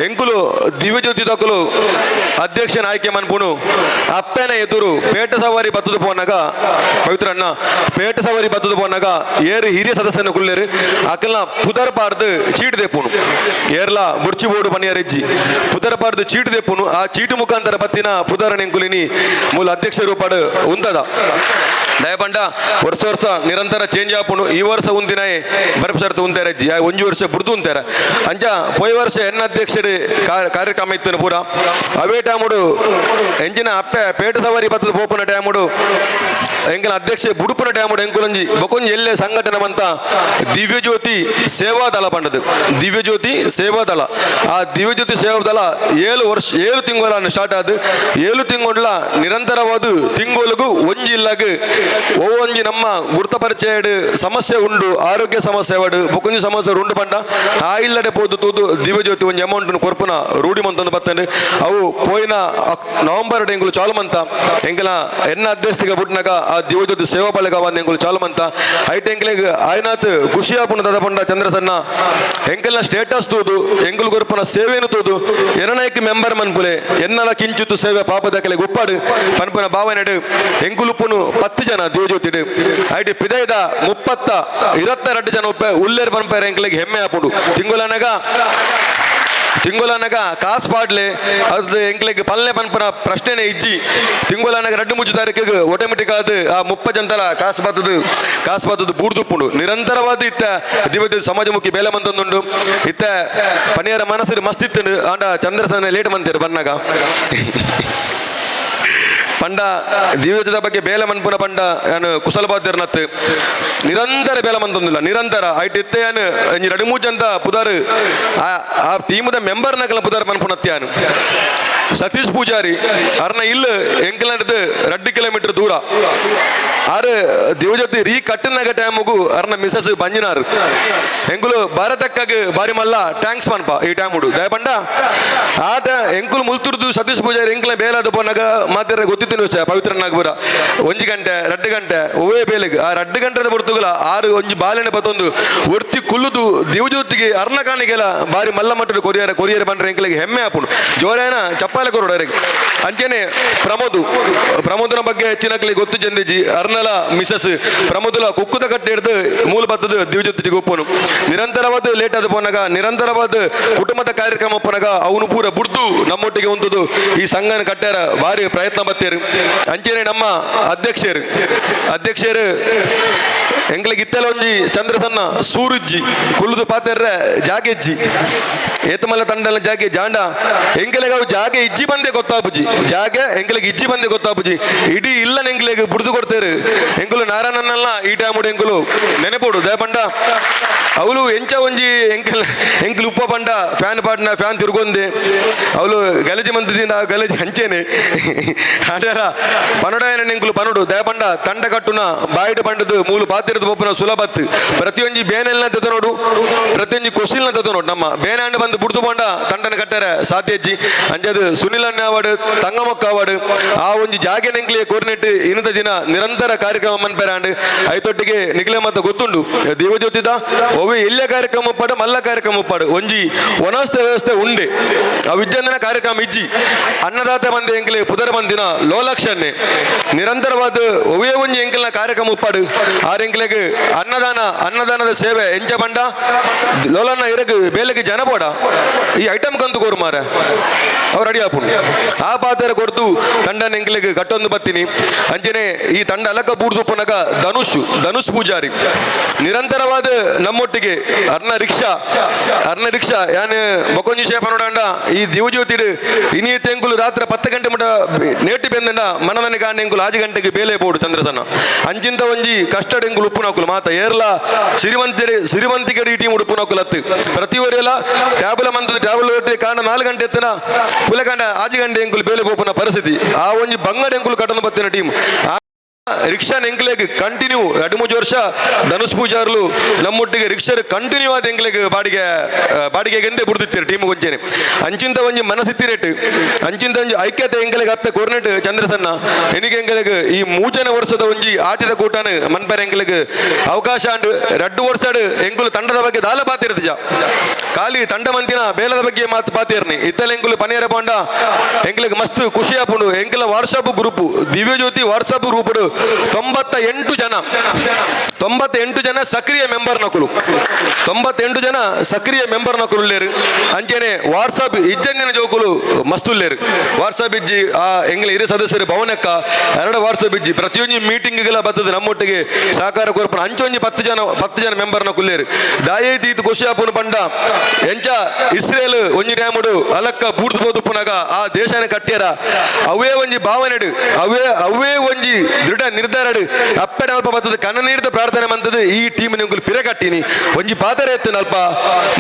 ಎಂಕುಲು ದಿವ್ಯಜ್ಯೋತಿ ದಕುಲು ಅಧ್ಯಕ್ಷನ ಆಯ್ಕೆ ಮನ್ಪುನು ಅಪ್ಪೆನ ಎದುರು ಪೇಟ ಸವಾರಿ ಬತ್ತದ ಪೋನಾಗ ಪವಿತ್ರಣ್ಣ ಪೇಟ ಸವಾರಿ ಬತ್ತದ ಪೋನಾಗ ಏರು ಹಿರಿಯ ಸದಸ್ಯನ ಕುಲ್ಲೇರು ಅಕಲ್ನ ಪುದರ್ ಪಾರ್ದು ಚೀಟ್ ದೇಪುನು ಏರ್ಲ ಬುರ್ಚಿ ಬೋರ್ಡು ಪನಿಯರೆಜ್ಜಿ ಪುದರ್ ಪಾರ್ದು ಚೀಟ್ ದೇಪುನು ಆ ಚೀಟು ಮುಖಾಂತರ ಬತ್ತಿನ ಪುದರನ ಎಂಕುಲಿನಿ ಮೂಲ ಅಧ್ಯಕ್ಷ ರೂಪಾಡು ಉಂತದ ದಯಪಂಡ ವರ್ಷ ವರ್ಷ ನಿರಂತರ ಚೇಂಜ್ ಆಪುಂಡು ಈ ವರ್ಷ ಉಂದಿನಾಯೆ ಬರಪಸರ್ತ ಉಂತಾರೆ ಒಂಜಿ ವರ್ಷ ಬುಡ್ದು ಉಂತಾರೆ ಅಂಚ ಪೋಯ್ ವರ್ಷ ಎನ್ನ ಅಧ್ಯಕ್ಷರು ಕಾರ್ಯಕ್ರಮ ಇತ್ತು ಪೂರ ಅವೇ ಟೈಮುಡು ಎಂಜಿನ ಅಪ್ಪೆ ಪೇಟ ಸವಾರಿ ಬತ್ತದ ಪೋಪುನ ಟೈಮುಡು ಎಂಕಲ ಅಧ್ಯಕ್ಷೆ ಬುಡುಪುನ ಟೈಮುಡು ಎಂಕುಲಂಜಿ ಬೊಕೊಂಜಿ ಎಲ್ಲೆ ಸಂಘಟನೆ ಬಂತ ದಿವ್ಯಜ್ಯೋತಿ ಸೇವಾದಳ ಪಂಡದು ದಿವ್ಯಜ್ಯೋತಿ ಸೇವಾದಳ ಆ ದಿವ್ಯಜ್ಯೋತಿ ಸೇವಾದಳ 7 ವರ್ಷ 7 ತಿಂಗಳ ಸ್ಟಾರ್ಟ್ ಆದ 7 ತಿಂಗಳ ನಿರಂತರವಾದ ತಿಂಗಳಿಗೂ ಒಂಜಿ ಇಲ್ಲಾಗ ಒಂಜಿ ನಮ್ಮ ಗುರ್ತ ಪರಿಚಯ ಸಮಸ್ಯೆ ಉಂಡು ಆರೋಗ್ಯ ಸಮಸ್ಯೆ ವಾಡು ಬೊಕೊಂಜಿ ಸಮಸ್ಯೆ ಉಂಡು ಪಂಡ ಆ ಇಲ್ಲಡೆ ಪೋದು ತೂದು ದಿವ್ಯಜ್ಯೋತಿ ಒಂಜಿ ಅಮೌಂಟ್ ಕೊರ್ಪುನ ರೂಢಿ ಮಂತಂದು ಬತ್ತಂಡು ಅವು ಪೋಯಿನ ನವೆಂಬರ್ ಎಂಕುಲು ಚಾಲು ಮಂತ ಎಂಕಲ ಎನ್ನ ಅಧ್ಯಕ್ಷತೆಗೆ ಬುಟ್ನಾಗ ಆ ದಿವ್ಯಜ್ಯೋತಿ ಸೇವಾ ಬಳಗ ಬಂದು ಎಂಕುಲು ಚಾಲು ಮಂತ ಐಟ್ ಎಂಕಲೆಗ್ ಆಯ್ನಾತ್ ಖುಷಿ ಆಪುನ ದದ ಪಂಡ ಚಂದ್ರಸನ್ನ ಎಂಕಲ್ನ ಸ್ಟೇಟಸ್ ತೂದು ಎಂಕುಲು ಕೊರ್ಪುನ ಸೇವೆನು ತೂದು ಎನನಾಯ್ಕ ಮೆಂಬರ್ ಮನ್ಪುಲೆ ಎನ್ನಲ ಕಿಂಚುತ್ತು ಸೇವೆ ಪಾಪದಕಲೆ ಗುಪ್ಪಾಡು ಪನ್ಪುನ ಭಾವನೆಡು ಎಂಕುಲುಪ್ಪುನು 10 ಜನ ದಿವ್ಯಜ್ಯೋತಿಡು ಐಟ್ ಪಿದೈದ 32 ಜನ ಉಪ್ಪೆ ಉಲ್ಲೇರ್ ಪನ್ಪೇರೆ ಎಂಕಲೆಗ್ ಹೆಮ್ಮೆ ಆಪುಂಡು ತಿಂಗುಲನಗ ತಿಂಗೊಲನಗ ಕಾಸ್ ಪಾಡ್ಲೆ ಅದು ಎಂಕ್ಲೆಗ್ ಪಲ್ಲೆ ಪನ್ಪುನ ಪ್ರಶ್ನೆನೇ ಇಜ್ಜಿ. ತಿಂಗೊಲನಗ 2-3 ತಾರೀಕಿಗೆ ಆಟೋಮೆಟಿಕ್ ಆದ್ ಆ 30 ಜನತಲ ಕಾಸು ಬತ್ತದು ಕಾಸು ಬತ್ತದು ಬೂಡ್ದುಪ್ಪುಂಡು. ನಿರಂತರವಾದ ಇತ್ತ ದಿವ್ಯ ಸಮಾಜಮುಖಿ ಬೇಲೆ ಮಂತೊಂದುಂಡು. ಇತ್ತ ಪನಿಯರ ಮನಸ್ಸು ಮಸ್ತ್ ಇತ್ತುಂಡು. ಆಂಡ ಚಂದ್ರಸನ ಲೇಟ್ ಮಂತೇರು ಬನ್ನಾಗ ಪಂಡ ದಿವ್ಯದ ಬಗ್ಗೆ ಬೇಲೆ ಮನ್ಪುನ ಪಂಡ ಯಾನು ಕುಸಲಬಾದ್ಯರ್ನತ್ ನಿರಂತರ ಬೇಲೆ ಮಂತೊಂದಿಲ್ಲ ನಿರಂತರ ಐಟ್ ಇತ್ತೆ ಯಾನು ಒಂಜಿ 2-3 ಜನ ಪುದಾರು ಆ ಟೀಮದ ಮೆಂಬರ್ ನಕಲ ಪುದಾರ್ ಮನ್ಪುನತ್ತೆ. ಯಾನು ಸತೀಶ್ ಪೂಜಾರಿ ಅರ್ನ ಇಲ್ಲು ಎಂಕಲಂಡದು 2 ಕಿಲೋಮೀಟರ್ ದೂರ. ಆರು ದಿವಜೊತಿ ರೀ ಕಟ್ಟನಗ ಟೈಮುಗು ಅರ್ನ ಮಿಸಸ್ ಬಂಜಿನಾರು. ಎಂಕುಲು ಭಾರತಕ್ಕಾಗ ಬಾರಿ ಮಲ್ಲ thanks ಪನ್ಪ ಈ ಟೈಮುಡು ದಯಪಂಡ ಆಟ ಎಂಕುಲು ಮುಲ್ತುರ್ದು ಸತೀಶ್ ಪೂಜಾರಿ ಎಂಕುಲ ಬೇಲಾದ ಪೋನಾಗ ಮಾತಿರ ಗೊತ್ತಿತ್ತಿನ ವಿಷಯ ಪವಿತ್ರ ನಾಗಪುರ 1 ಗಂಟೆ 2 ಗಂಟೆ ಒವೇ ಬೇಲೆಗ್ ಆ 2 ಗಂಟೆದ ಪೊರ್ತುಗಲ ಆರು ಒಂಜಿ ಬಾಲೆನೆ ಬತ್ತೊಂದು ಒರ್ತಿ ಕುಲ್ಲುದು ದಿವಜ್ಯೋತಿಗೆ ಅರ್ನ ಕಾಣಿಗೆಲ ಬಾರಿ ಮಲ್ಲ ಮಟ್ಟದ ಕೊರಿಯರ್ ಕೊರಿಯರ್ ಬಂದ್ರೆ ಎಂಕಲಿಗೆ ಹೆಮ್ಮೆ ಆಪುಂಡು. ಜೋರೇನ ಚಪ್ಪಾಲೆ ಕೊರೋಡು ಅರೆಗ್. ಅಂಚೆನೆ ಪ್ರಮೋದನ ಬಗ್ಗೆ ಹೆಚ್ಚಿನಕ್ಲಿ ಗೊತ್ತು ಚೆಂದಿಜಿ. ಅರ್ನಲ ಮಿಸಸ್ ಪ್ರಮೋದಲ ಕುಕ್ಕುದ ಕಟ್ಟೆ ಹಿಡ್ದು ಮೂಲ ಬತ್ತದ ದಿವಜ್ಯೋತಿಗೆ ಒಪ್ಪನು. ನಿರಂತರವಾದ ಲೇಟ್ ಆದ ಪೋನಾಗ ನಿರಂತರವಾದ ಕುಟುಂಬದ ಕಾರ್ಯಕ್ರಮ ಒಪ್ಪನಾಗ ಅವನು ಪೂರ ಬುಡ್ದು ನಮ್ಮೊಟ್ಟಿಗೆ ಉಂಟದು ಈ ಸಂಘನ ಕಟ್ಟಾರ ಭಾರಿ ಪ್ರಯತ್ನ ಬತ್ತೇರು. ಅಂಚೆನೆ ನಮ್ಮ ಅಧ್ಯಕ್ಷರು ಅಧ್ಯಕ್ಷರು ಎಂಗ್ಲಿಗೆ ಇತ್ತೆಲ್ಲ ಒಂಜಿ ಚಂದ್ರಸನ್ನ ಸೂರುಜ್ಜಿ ಕುಲ್ಲುದು ಪಾತೆರ್ರೆ ಜಾಗೆಜ್ಜಿ ಏತಮಲ್ಲ ತಂಡಲ ಜಾಗೆ ಜಾಂಡ ಎಂಕಲೆಗೆ ಅವು ಜಾಗೆ ಇಜ್ಜಿ ಬಂದೆ ಗೊತ್ತಾಪುಜಿ ಜಾಗೆ ಎಂಕಲೆಗೆ ಇಜ್ಜಿ ಬಂದೆ ಗೊತ್ತಾಪುಜಿ ಇಡೀ ಇಲ್ಲ ಎಂಕಲೆಗೆ ಬುಡ್ದು ಕೊಡ್ತೇರು. ಎಂಕುಲು ನಾರಾಯಣನಲ್ಲ ಈ ಟೈಮುಡು ಎಂಕುಲು ನೆನಪೋಡು ದಯಪಂಡ ಅವಳು ಎಂಚ ಒಂಜಿ ಎಂಕಲ್ ಎಂಕಲು ಉಪ್ಪ ಪಂಡ ಫ್ಯಾನ್ ಪಾಡ್ನ ಫ್ಯಾನ್ ತಿರುಗೊಂದೆ ಅವಳು ಗಲಜಿ ಮಂತದಿಂದ ಗಲಜಿ ಹಂಚೇನೆ ಆಂಡಲ ಪನಡಾಯನ ಎಂಕುಲು ಪನಡು ದಯಪಂಡ ತಂಡ ಕಟ್ಟುನ ಬಾಯಿಡು ಪಂಡದು ಮೂಲು ಪಾತಿರದ ಪೊಪ್ಪುನ ಸುಲಭತ್ ಪ್ರತಿಯೊಂಜಿ ಬೇನೆಲ್ನ ನೋಡು ಪ್ರತಿಯೊಂಜಿ ಕೊಸಿಲ್ನ ನೋಡು ನಮ್ಮ ಬೇನಾಂಡ ಬಂದು ಬುಡ್ದು ಪಂಡ ತಂಡನ ಕಟ್ಟರೆ ಸಾಧ್ಯಜ್ಜಿ. ಅಂಜದು ಸುನಿಲ್ ಅಣ್ಣ ಅವಾರ್ಡ್ ತಂಗಮಕ್ಕ ಅವಾರ್ಡ್ ಆ ಒಂಜಿ ಜಾಗೆ ನೆಂಕ್ಲಿಯ ಕೋರ್ನೆಟ್ ಇನ್ನದ ದಿನ ನಿರಂತರ ಕಾರ್ಯಕ್ರಮ ಮನ್ಪೆರಾಂಡ್ ಐತೊಟ್ಟಿಗೆ ನಿಖಿಲ ಮತ್ತ ಗೊತ್ತುಂಡು ದೇವಜ್ಯೋತಿದ ಒವೆ ಎಲ್ಲ ಕಾರ್ಯಕ್ರಮ ಉಪ್ಪಾಡು ಮಲ್ಲ ಕಾರ್ಯಕ್ರಮ ಉಪ್ಪಾಡು ಒಂಜಿ ವನಸ್ಥ ವ್ಯವಸ್ಥೆ ಉಂಡೆ ಆ ವಿಜ್ಞಾನ ಕಾರ್ಯಕ್ರಮ ಇಜ್ಜಿ ಅನ್ನದಾತ ಬಂದ ಎಂಕ್ಲೆ ಪುದರ ಬಂದಿನ ಲೋಲಕ್ಷನ್ನೆ ನಿರಂತರವಾದ ಒವೇ ಒಂಜಿ ಎಂಕಲ್ನ ಕಾರ್ಯಕ್ರಮ ಉಪ್ಪಾಡು ಆರ್ ಎಂಕ್ಲೆಗ್ ಅನ್ನದಾನ ಅನ್ನದಾನದ ಸೇವೆ ಎಂಚ ಬಂಡ ಲೋಲನ್ನ ಇರಗ್ ಬೇಲೆಗೆ ಜನ ಬೋಡ ಈ ಐಟಮ್ ಕಂತು ಕೋರು ಮಾರ ಅವ್ರು ರೆಡಿ ಆಪುಂಡು ಆ ಪಾತ್ರ ಕೊಡ್ತು ತಂಡನ ಎಂಕ್ಲೆಗ್ ಕಟ್ಟೊಂದು ಬತ್ತೀನಿ. ಅಂಚನೆ ಈ ತಂಡ ಅಲಕ ಬೂಡ್ದುಪ್ಪನಗ ಧನುಷ್ ಧನುಷ್ ಪೂಜಾರಿ ನಿರಂತರವಾದ ನಮ್ಮೊಟ್ಟಿಗೆ ಅರ್ನ ರಿಕ್ಷಾ ಅರ್ನ ರಿಕ್ಷಾ ಯಾನ್ ಬೊಕೊಂಜಿ ಶೇಪ ನೋಡಂಡ ಈ ದಿವಜ್ಯೋತಿಡು ಇನಿಯ ತೆಂಕುಲು ರಾತ್ರಿ 10 ಗಂಟೆ ಮುಟ ನೇಟಿ ಬೆಂದಂಡ ಮನದನೆ ಕಾಂಡ ಎಂಕುಲು 6 ಗಂಟೆಗೆ ಬೇಲೆ ಬೋಡು ಚಂದ್ರಸನ್ನ ಅಂಚಿಂತ ಒಂಜಿ ಕಷ್ಟಡ್ ಎಂಕುಲು ಉಪ್ಪುನಕುಲು ಮಾತ ಏರ್ಲ ಸಿರಿವಂತಿಗೆ ಸಿರಿವಂತಿಗೆ ಈ ಟೀಮ್ ಉಡುಪುನಕುಲು ಅತ್ತು ಪ್ರತಿವರೆಲ್ಲ ಟ್ಯಾಬುಲ ಮಂತದ ಟ್ಯಾಬುಲ ಕಾಂಡ 4 ಗಂಟೆ ಎತ್ತನ ಪುಲಕಾಂಡ 6 ಗಂಟೆ ಎಂಕುಲು ಬೇಲೆ ಪೋಪುನ ಪರಿಸ್ಥಿತಿ ಆ ಒಂಜಿ ಬಂಗಡ ಎಂಕುಲು ಕಟ್ಟೊಂದು ಬತ್ತಿನ ಟೀಮ್ ರಿಕ್ಷಾ ಎಂಕ್ಲೆಗ್ ಕಂಟಿನ್ಯೂ 2-3 ವರ್ಷ ಧನುಷ್ ಪೂಜಾರ್ಲು ನಮ್ಮೊಟ್ಟಿಗೆ ರಿಕ್ಷಾ ಕಂಟಿನ್ಯೂ ಆದ ಎಂಕ್ಲೆಗ್ ಬಾಡಿಗೆ ಬಾಡಿಗೆಗೆ ಎಂದೇ ಬುಡ್ದಿತ್ತೀರಿ ಟೀಮ್ ಗೊಂಚೇನೆ ಅಂಚಿಂತ ಒಂಜಿ ಮನಸ್ಸಿತ್ತಿರೇಟ್ ಅಂಚಿಂತ ಒಂಜಿ ಐಕ್ಯತೆ ಎಂಕ್ಲೆಗ್ ಅಪ್ಪೆ ಕೋರ್ನೆಟ್ ಚಂದ್ರಸನ್ನ ಎನಿಗೆ ಎಂಕ್ಲೆಗ್ ಈ 3ನೇ ವರ್ಷದ ಒಂಜಿ ಆಟಿದ ಕೂಟನ ಮನ್ಪೆರೆ ಎಂಕ್ಲೆಗ್ ಅವಕಾಶ ಅಂಡ್ 2 ವರ್ಷಡ್ ಎಂಕುಲು ತಂಡದ ಬಗ್ಗೆ ದಾಲ ಪಾತಿರ್ತಿಜ ಖಾಲಿ ತಂಡ ಮಂತಿನ ಬೇಲದ ಬಗ್ಗೆ ಮಾತು ಪಾತಿರ್ನಿ ಇತ್ತಲ ಎಂಕುಲು ಪನಿಯರ ಪಂಡ ಎಂಕ್ಲೆಗ್ ಮಸ್ತ್ ಖುಷಿ ಆಪುಂಡು. ಎಂಕಲ WhatsApp group Divyajyoti WhatsApp group 98 ಜನ 98 ಜನ ಸಕ್ರಿಯ ಮೆಂಬರ್ ನಕುಲು 98 ಜನ ಸಕ್ರಿಯ ಮೆಂಬರ್ ನಕುಲು ಉಲ್ಲೇರು. ಅಂಚೆನೆ ವಾಟ್ಸಪ್ ಇಜ್ಜಂದಿನ ಜೋಕುಲು ಮಸ್ತ್ ಉಲ್ಲೇರು. ವಾಟ್ಸಪ್ ಇಜ್ಜಿ ಆ ಎಂಗ್ಲ ಹಿರಿಯ ಸದಸ್ಯರು ಭವನಕ್ಕ 2 ವಾಟ್ಸಪ್ ಇಜ್ಜಿ ಪ್ರತಿಯೊಂಜಿ ಮೀಟಿಂಗ್ಗೆಲ್ಲ ಬರ್ತದೆ ನಮ್ಮೊಟ್ಟಿಗೆ ಸಹಕಾರ ಕೊರ್ಪುನ ಅಂಚೊಂಜಿ 10 ಜನ ಮೆಂಬರ್ ನಕುಲ್ಲೇರು. ದಾಯೇತಿ ಇದು ಖುಷಿ ಆಪುನ ಪಂಡ ಎಂಚ ಇಸ್ರೇಲ್ ಒಂಜಿ ಡ್ಯಾಮುಡು ಅಲಕ್ಕ ಬೂರ್ದು ಪೋದುಪ್ಪುನಾಗ ಆ ದೇಶನ ಕಟ್ಟ್ಯಾರ ಅವೇ ಒಂಜಿ ಭಾವನೆಡು ಅವೇ ಅವೇ ಒಂಜಿ ದೃಢ ನಿರ್ಧಾರಡು ಅಪ್ಪೆ ಅಲ್ಪ ಬರ್ತದೆ ಕಣ್ಣ ನೀರ್ದ ಪ್ರಾರ್ಥನೆ ಮಂತದ ಈ ಟೀಮ್ ನಿಂಕುಲು ಪಿರೆ ಕಟ್ಟಿನಿ ಒಂಜಿ ಪಾತರ ಎತ್ತಿನ ಅಲ್ಪ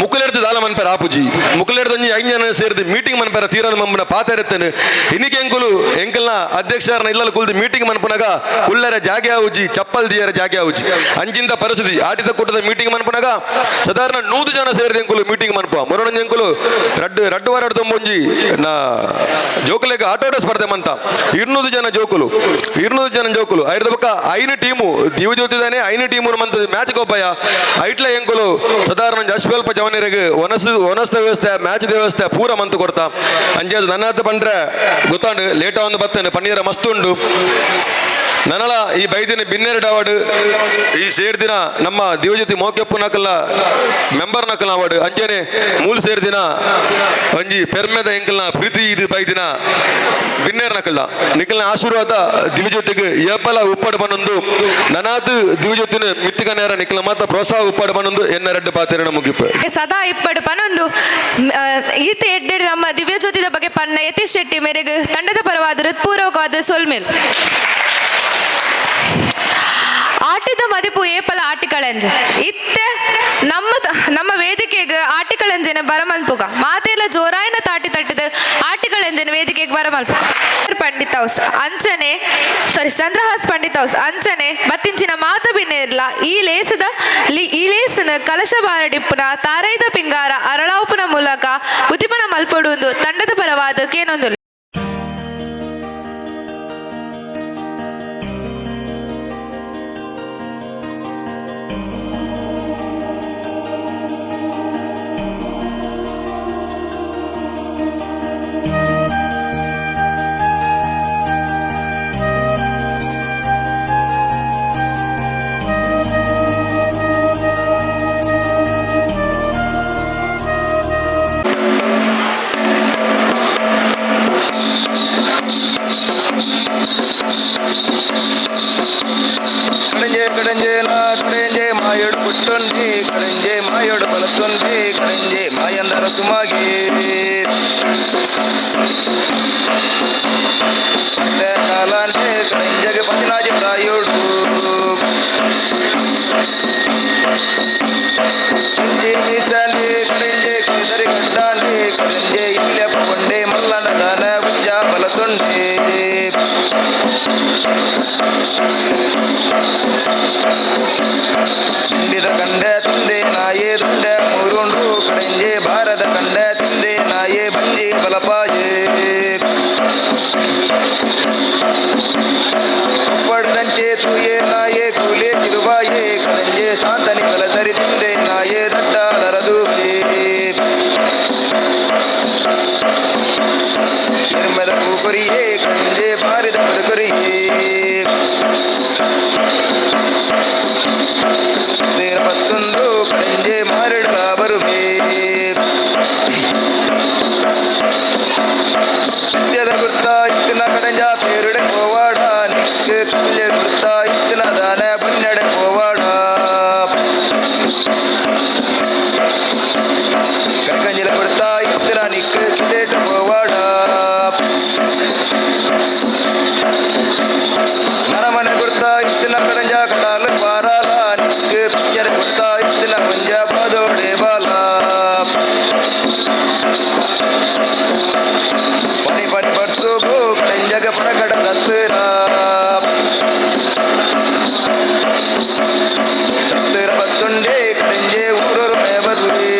ಮುಕ್ಕುಲೆಡ್ದು ದಾಲ ಮನ್ಪೆರ ಆಪುಜಿ ಮುಕ್ಕುಲೆಡ್ದು ಒಂಜಿ 5 ಜನ ಸೇರಿದು ಮೀಟಿಂಗ್ ಮನ್ಪೆರ ತೀರದ ಮಂಬನ ಪಾತರ ಎತ್ತನು ಇನ್ನಿಗೆ ಎಂಕುಲು ಎಂಕಲ್ನ ಅಧ್ಯಕ್ಷರನ್ನ ಇಲ್ಲಲ್ಲಿ ಕುಲ್ದು ಮೀಟಿಂಗ್ ಮನ್ಪುನಾಗ ಕುಲ್ಲರ ಜಾಗೆ ಆವುಜಿ ಚಪ್ಪಲ್ ದಿಯರ ಜಾಗೆ ಆವುಜಿ ಅಂಚಿಂತ ಪರಿಸ್ಥಿತಿ ಆಟಿದ ಕೂಟದ ಮೀಟಿಂಗ್ ಮನ್ಪುನಾಗ ಸಾಧಾರಣ 100 ಜನ ಸೇರಿದ ಎಂಕುಲು ಮೀಟಿಂಗ್ ಮನ್ಪ ಮೊರೊಂಜಿ ಎಂಕುಲು ರಡ್ಡು ರಡ್ಡು ವಾರ ಒಂಜಿ ನಾ ಜೋಕುಲೆಗ್ ಆಟೋಟ ಸ್ಪರ್ಧೆ ಮಂತ 200 ಜನ ಜೋಕುಲು 200 ಜನ ಜೋಕುಲು ಐದು ಬೊಕ್ಕ 5 ಟೀಮು ದಿವಜ್ಯೋತಿದಾನೆ 5 ಟೀಮು ಮಂತ ಮ್ಯಾಚ್ ಗೊಬ್ಬಯ್ಯ ಐಟ್ಲ ಎಂಕುಲು ಸಾಧಾರಣ ಅಶ್ವಲ್ಪ ಜವನರಿಗೆ ಒನಸು ಒನಸ್ತ ವ್ಯವಸ್ಥೆ ಮ್ಯಾಚ್ ವ್ಯವಸ್ಥೆ ಪೂರ ಮಂತು ಕೊಡ್ತಾ ಅಂಜಾದ ನನ್ನ ಹತ್ರ ಬಂದ್ರೆ ಗೊತ್ತಾಂಡು ಲೇಟ್ ಒಂದು ಬತ್ತೇನೆ ಪನ್ನೀರ ಮಸ್ತ್ ಉಂಡು. ನನಲ ಈ ಬೈದಿನ ಬಿನ್ನೆರಡು ಅವಾರ್ಡ್ ಈ ಸೇರ್ದಿನ ನಮ್ಮ ದಿವಜ್ಯೋತಿ ಮೋಕೆಪ್ಪು ನಕಲ ಮೆಂಬರ್ ನಕಲ ಅವಾರ್ಡ್ ಅಂಚನೆ ಮೂಲು ಸೇರ್ದಿನ ಒಂಜಿ ಪೆರ್ಮೆದ ಎಂಕಲ್ನ ಪ್ರೀತಿ ಇದು ಬೈದಿನ ಬಿನ್ನೇರ್ ನಕಲ್ದ ನಿಕಲ್ನ ಆಶೀರ್ವಾದ ದಿವ್ಯಜ್ಯೋತಿಗೆ ಏಪಲ ಉಪ್ಪಾಡು ಬನ್ನೊಂದು ನನಾದ್ ದಿವ್ಯಜ್ಯೋತಿನ ಮಿತ್ತಿಗ ನೇರ ನಿಕಲ್ನ ಮಾತ ಪ್ರೋತ್ಸಾಹ ಉಪ್ಪಾಡು ಬನ್ನೊಂದು ಎನ್ನ ರೆಡ್ಡು ಪಾತೆರಣ ಮುಗಿಪು ಸದಾ ಇಪ್ಪಡು ಪನೊಂದು ಈತ ಎಡ್ಡೆಡ್ ನಮ್ಮ ದಿವ್ಯಜ್ಯೋತಿದ ಬಗ್ಗೆ ಪನ್ನ ಯತೀಶ್ ಶೆಟ್ಟಿ ಮೇರೆಗೆ ತಂಡದ ಪರವಾದ ಹೃತ್ಪೂರ್ವಕವಾದ ಸೊಲ್ಮೇಲ್. ಆಟಿದ ಮದಿಪು ಏಪಲ ಆಟಿಕಳೆಂಜೆ ಇತ್ತೆ ನಮ್ಮ ನಮ್ಮ ವೇದಿಕೆಗೆ ಆಟಿಕಳೆಂಜೆನ ಬರಮಲ್ಪುಗ ಮಾತೆಲ್ಲ ಜೋರಾಯಿನ ತಾಟಿ ತಟ್ಟಿದ ಆಟಿಕಳೆಂಜೆನ ವೇದಿಕೆಗೆ ಬರಮಲ್ಪುಗ. ಪಂಡಿತ್ ಹೌಸ್ ಅಂಚನೆ ಸಾರಿ ಚಂದ್ರಹಾಸ್ ಪಂಡಿತ್ ಹೌಸ್ ಅಂಚನೆ ಬತ್ತಿಂಚಿನ ಮಾತ ಬಿನ್ನೇರ್ಲ ಈ ಲೇಸದ ಈ ಲೇಸನ ಕಲಶ ಬಾರಡಿಪ್ಪುನ ತಾರೈದ ಪಿಂಗಾರ ಅರಳಾವುಪುನ ಮೂಲಕ ಉದಿಪನ ಮಲ್ಪಡುವುದು ತಂಡದ ಪರವಾದ ಕೇನೊಂದು. ಕಡಂಜೆ ಕಡಂಜೆ ನಾ ಕಡಂಜೆ ಮಾಯೋಡು ಪುಟ್ಟೊಂದಿ ಕಡಂಜೆ ಮಾಯೋಡು ಬಲತ್ತೊಂದಿ ಕಡಂಜೆ ಮಾಯಂದರ ಸುಮಾಗಿ ಮತ್ತೆ ಕಾಲಾಂಡೆ ಕಡಂಜೆಗೆ ಪದಿನಾಜಿ ಪ್ರಾಯೋಡು ಚಿಂಚಿ ಮೀಸಲಿ ಕಡಂಜೆ ಕೇಸರಿ ಕಡ್ಡಾಂಡಿ ಕಡಂಜೆ ಇಲ್ಲೆಪ್ಪ ಕೊಂಡೆ ಮಲ್ಲನ ದಾನ ಗುಂಜ ಬಲತೊಂಡೆ ಹಿಂಡಿದ ಕಂಡೆ ತಿಂದೆ ನಾಯೇ ದುಂಡೆ ಮೂರುಂಡು ಕಡಂಜೆ ಭಾರತ ಕಂಡೆ ತಿಂದೆ ನಾಯೇ ಬಂಜಿ ಬಲಪಾಯೇ ಉಪ್ಪಡ್ದಂಚೆ ತೂಯೇ ನಾಯೇ ಕೂಲೆ ತಿರುವಾಯೇ ಕಡಂಜೆ ಸಾಂತನಿ ಬಲಸರಿ ತಿಂದೆ ನಾಯೇ ದಡ್ಡ ದರದೂಯೇ ನಿರ್ಮಲ ಕೂಕುರಿಯೇ ಕಡಂಜೆ ಬಾರಿದ ಬದುಕುರಿಯೇ ಪತ್ತೊಂದು ಕಡಂಜೆ ಮಾರಿಡ ಬರುವೆ ಸತ್ಯದ ಗುರ್ತ ಇತ್ತಿನ ಕಡಂಜ ಪೇರುಡೆ ಪೋವಾಡ ನಿಕ್ಕು ಕಲ್ಯ ಗುರ್ತ ಇತ್ತಿನ ದಾನ ಪುಣ್ಯಡೆ ಪೋವಾಡ ಕರಕಂಜಿಲ ಗುರ್ತ ಇತ್ತಿನ ನಿಕ್ಕು ಕಿದೇಟ ಪೋವಾಡ ನರಮನೆ ಗುರ್ತ ಇತ್ತಿನ ಕಡಂಜ ಕಡಾಲ ಪಾರಾಲ ನಿಕ್ಕು ಪಿಂಜರ ಗುರ್ತ ಇತ್ತಿನ ಪಂಜ ಪಾದೋಡೆ ಬಾಲ ಪನಿ ಪನಿ ಬರ್ಸುಗು ಕಡಂಜಗ ಪಡಕಡ ತತ್ತಿರ ಸತ್ತಿರ ಬತ್ತುಂಡೆ ಕಡಂಜೆ ಊರರು ಮೇಬದುರಿ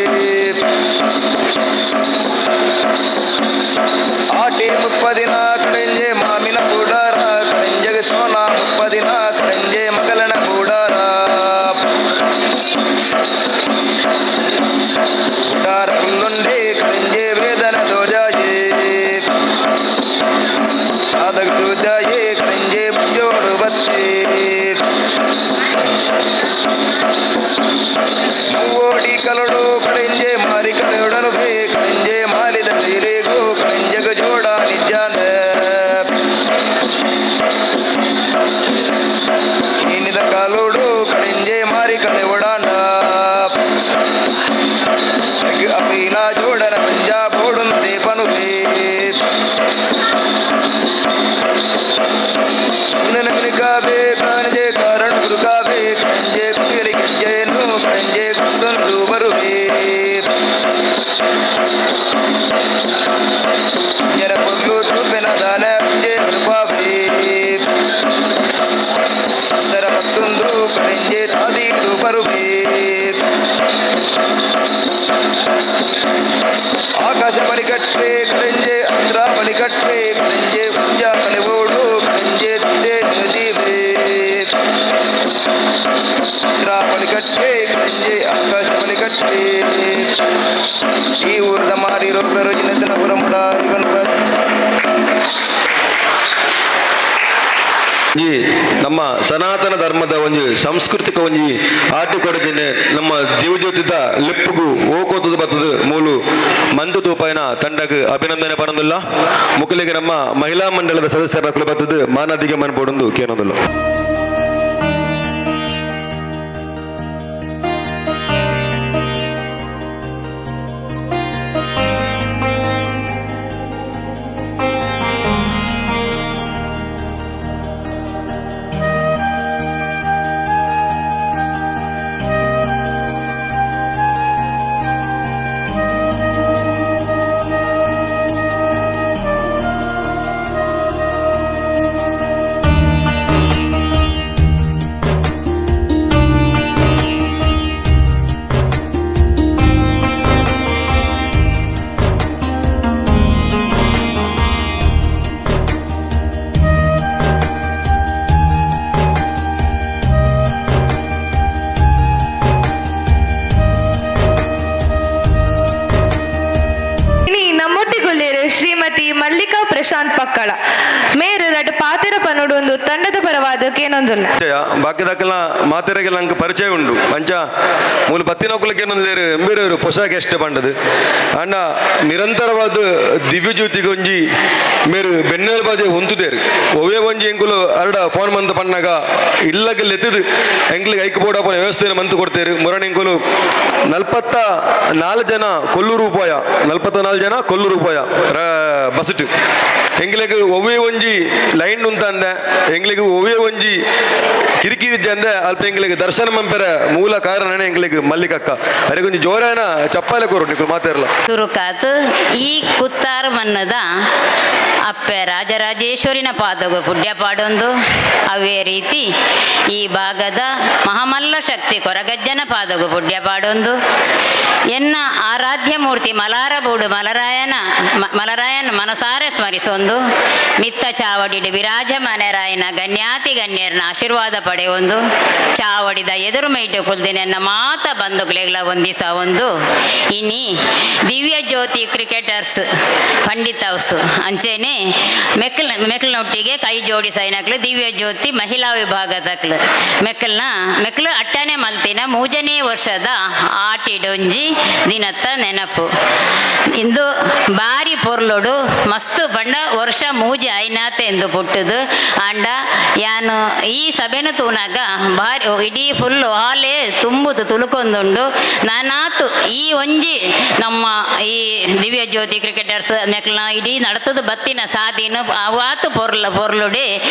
ಆಟಿ ಮುಪ್ಪದಿನ ಕಡಂಜೆ ಮಾಮಿನ ಕೂಡಾರ ಕಡಂಜಗ ಸೋನ ಮುಪ್ಪದಿನ ಕಡಂಜೆ ಮಗಲನ ಕೂಡಾರ ಗುಡಾರ ಕುಲ್ಲುಂಡೆ ಕಡಂಜೆ ವೇದನ ದೋಜಾಯೇ ಸಾಧಕ ದೋಜಾಯೇ ಕಡಂಜೆ ಮಂಜೋಡು ಬತ್ತೇ ಮೂವೋಡಿ ಕಲಡು ಕಡಂಜೆ ಮಾರಿ ಕಡೆಯೊಡನು ಬೇ ಕಡಂಜೆ ಮಾಲಿದ ನೀರಿಗೂ ಕಡಂಜಗ ಜೋಡ ನಿಜಾನ ಏನಿದ ಕಾಲೋಡು ಕಡಂಜೆ ಮಾರಿ ಕಡೆ ಒಡಾನ ಅಪೀನ ಜೋಡನ ಪಂಜಾಬ್ ಓಡುಂದೆ ಪನುವೆ ಕಾವೆ ಕಾಣಜೆ ಕಾರಣ ಗುರುಕಾವೆ ಕಂಜೆ ಕುಡಿಯಲಿ ಗೆಜ್ಜೆನು ಕಂಜೆ ಕುಂದೊಂದು ಬರುವೆ ಜನ ಕೊಲ್ಲು ತೂಪೆನ ದಾನ ಪುಂಜೆ ಕೃಪಾವೆ ಸುಂದರ ಮತ್ತೊಂದು ಕಡೆಂಜೆ ತಾದೀಡು ಬರುವೆ ಆಕಾಶ ಬಲಿಕಟ್ಟೆ ಕಡೆಂಜೆ ಅಂದ್ರ ಬಲಿಕಟ್ಟೆ ಕಡೆಂಜೆ ಪುಂಜ ಕಲೆವೋಡು ಕಡೆಂಜೆ ತಿಂದೆ ನದೀವೆ ಅಂದ್ರ ಬಲಿಕಟ್ಟೆ ಕಡೆಂಜೆ ಆಕಾಶ ಬಲಿಕಟ್ಟೆ ಈ ಊರದ ಮಾರಿ ರೋಗರು ಜಿನತನ ಪುರಮುಡ ಇವನ್. ಈ ನಮ್ಮ ಸನಾತನ ಧರ್ಮದ ಒಂಜಿ ಸಾಂಸ್ಕೃತಿಕ ಒಂಜಿ ಆಟಿ ಕೊಡಗಿನ ನಮ್ಮ ದಿವ್ಯಜ್ಯೋತಿದ ಲೆಪ್ಪುಗು ಓಕೋತದ ಬತ್ತದ ಮೂಲು ಮಂದು ತೂಪಾಯಿನ ತಂಡಗ್ ಅಭಿನಂದನೆ ಪನೊಂದುಲ್ಲ. ಮುಕಲಿಗೆ ನಮ್ಮ ಮಹಿಳಾ ಮಂಡಲದ ಸದಸ್ಯರ ಬತ್ತದ ಮಾನಾದಿಗೆ ಮನ್ಪೊಡೊಂದು ಕೇನೊಂದುಲ್ಲ. ನಮ್ಮೊಟ್ಟಿಗುಲ್ಲೇರು ಶ್ರೀಮತಿ ಮಲ್ಲಿಕಾ ಪ್ರಶಾಂತ್ ಪಕ್ಕಳ ಮೇರು ರಡ್ ಪಾತೆರ ಪನೋಡು ಒಂದು ತಂಡದ ಪರವಾದ ಕೇನೊಂದುಲ್ಲ. ಬಾಕಿದಾಕಲ ಮಾತೆರೆಗೆಲ್ಲ ಅಂಕ ಪರಿಚಯ ಉಂಡು ಅಂಚ ಮೂಲ ಬತ್ತಿನೊಕ್ಕಲಿಗೆ ಎಂಬೇರು ಹೊಸ ಗೆಸ್ಟ್ ಪಂಡದು ಅಣ್ಣ ನಿರಂತರವಾದ ದಿವ್ಯಜ್ಯೋತಿಗೆ ಒಂಜಿ ಮೇರು ಬೆನ್ನೆಲುಬಾದೆ ಬಾಜೆ ಹೊಂತುದೇರು ಒವೇ ಒಂಜಿ ಎಂಕುಲು ಅರಡ ಫೋನ್ ಮಂತ್ ಪಣ್ಣಾಗ ಇಲ್ಲಗೆಲ್ಲ ಎತ್ತದು ಎಂಕ್ಲಿಗೆ ಐಕ್ ಬೋರ್ಡ್ ಅಪ್ಪನ ವ್ಯವಸ್ಥೆಯನ್ನು ಮಂತ್ ಕೊಡ್ತೇರು. ಮುರಣ್ ಎಂಕುಲು 44 ಜನ ಕೊಲ್ಲೂರು ಉಪಾಯ, 44 ಜನ ಕೊಲ್ಲೂರು ಉಪಾಯ ಬಸ್ಟು ಎಂಗ್ಲಿಗೆ ಒವ್ವೇ ಒಂಜಿ ಲೈನ್ ಉಂತಂದೆ ಎಂಗ್ಲಿಗೆ ಒವ್ವೇ ಒಂಜಿ ಕಿರಿಕಿರಿ ಜಂದೆ ಅಲ್ಪ ಎಂಗ್ಲಿಗೆ ದರ್ಶನ ಮಂಪೆರ ಮೂಲ ಕಾರಣನೇ ಎಂಗ್ಲಿಗೆ ಮಲ್ಲಿಕಕ್ಕ ಅರೆ ಕೊಂಚ ಜೋರಾನ ಚಪ್ಪಾಲೆ ಕೊರು ನಿಕುಲು ಮಾತಾಡಲ್ಲ. ಸುರುಕಾತು ಈ ಕುತ್ತಾರು ಮನ್ನದ ಅಪ್ಪೆ ರಾಜರಾಜೇಶ್ವರಿನ ಪಾದಗು ಪುಡ್ಯ ಪಾಡೊಂದು ಅವೇ ರೀತಿ ಈ ಭಾಗದ ಮಹಾಮಲ್ಲ ಶಕ್ತಿ ಕೊರಗಜ್ಜನ ಪಾದಗು ಪುಡ್ಯ ಪಾಡೊಂದು ಎನ್ನ ಆರಾಧ್ಯ ಮೂರ್ತಿ ಮಲಾರಬೂಡು ಮಲರಾಯನ ಮಲರಾಯನ ಮನಸಾರೆ ಸ್ಮರಿಸೊಂದು ಮಿತ್ತ ಚಾವಡಿಡು ವಿರಾಜಮಾನರಾಯನ ಗಣ್ಯಾತಿ ಗಣ್ಯರನ ಆಶೀರ್ವಾದ ಪಡೆಯೊಂದು ಚಾವಡಿದ ಎದುರು ಮೈಟು ಕುಲ್ದಿನೆನ್ನ ಮಾತ ಬಂಧುಗಳೆಲ್ಲ ಒಂದಿಸ ಒಂದು ಇನಿ ದಿವ್ಯ ಜ್ಯೋತಿ ಕ್ರಿಕೆಟರ್ಸ್ ಪಂಡಿತ್ ಹೌಸ್ ಅಂಚೆನೆ ಮೆಕ್ಲ್ ಮೆಕ್ಲ್ನೊಟ್ಟಿಗೆ ಕೈ ಜೋಡಿಸೈನಕ್ಲು ದಿವ್ಯ ಜ್ಯೋತಿ ಮಹಿಳಾ ವಿಭಾಗದಕ್ಲು ಮೆಕ್ಕಲ್ನ ಮೆಕ್ಲು ಅಟ್ಟನೆ ಮಲ್ತಿನ ಮೂಜನೇ ವರ್ಷದ ಆಟಿಡೊಂಜಿ ದಿನತ್ತ ನೆನಪು ಇಂದು ಬಾರಿ ಪೊರ್ಲೊಡು ಮಸ್ತ್ ಪಂಡ ವರ್ಷ ಮೂಜಿ ಐನಾತೆ ಎಂದು ಪುಟ್ಟುದು ಆಂಡ ಯಾನು ಈ ಸಭೆನು ತೂನಾಗ ಬಾರಿ ಇಡೀ ಫುಲ್ ಹಾಲೇ ತುಂಬುದು ತುಳುಕೊಂದುಂಡು. ನಾನಾತು ಈ ಒಂಜಿ ನಮ್ಮ ಈ ದಿವ್ಯ ಜ್ಯೋತಿ ಕ್ರಿಕೆಟರ್ಸ್ ನೆಕ್ಲ್ನ ಇಡೀ ನಡತದ ಬತ್ತಿನ ಸಾದಿನ ಅವಾತು ಪೊರ್ಲ ಪೊರ್ಲುಡೆ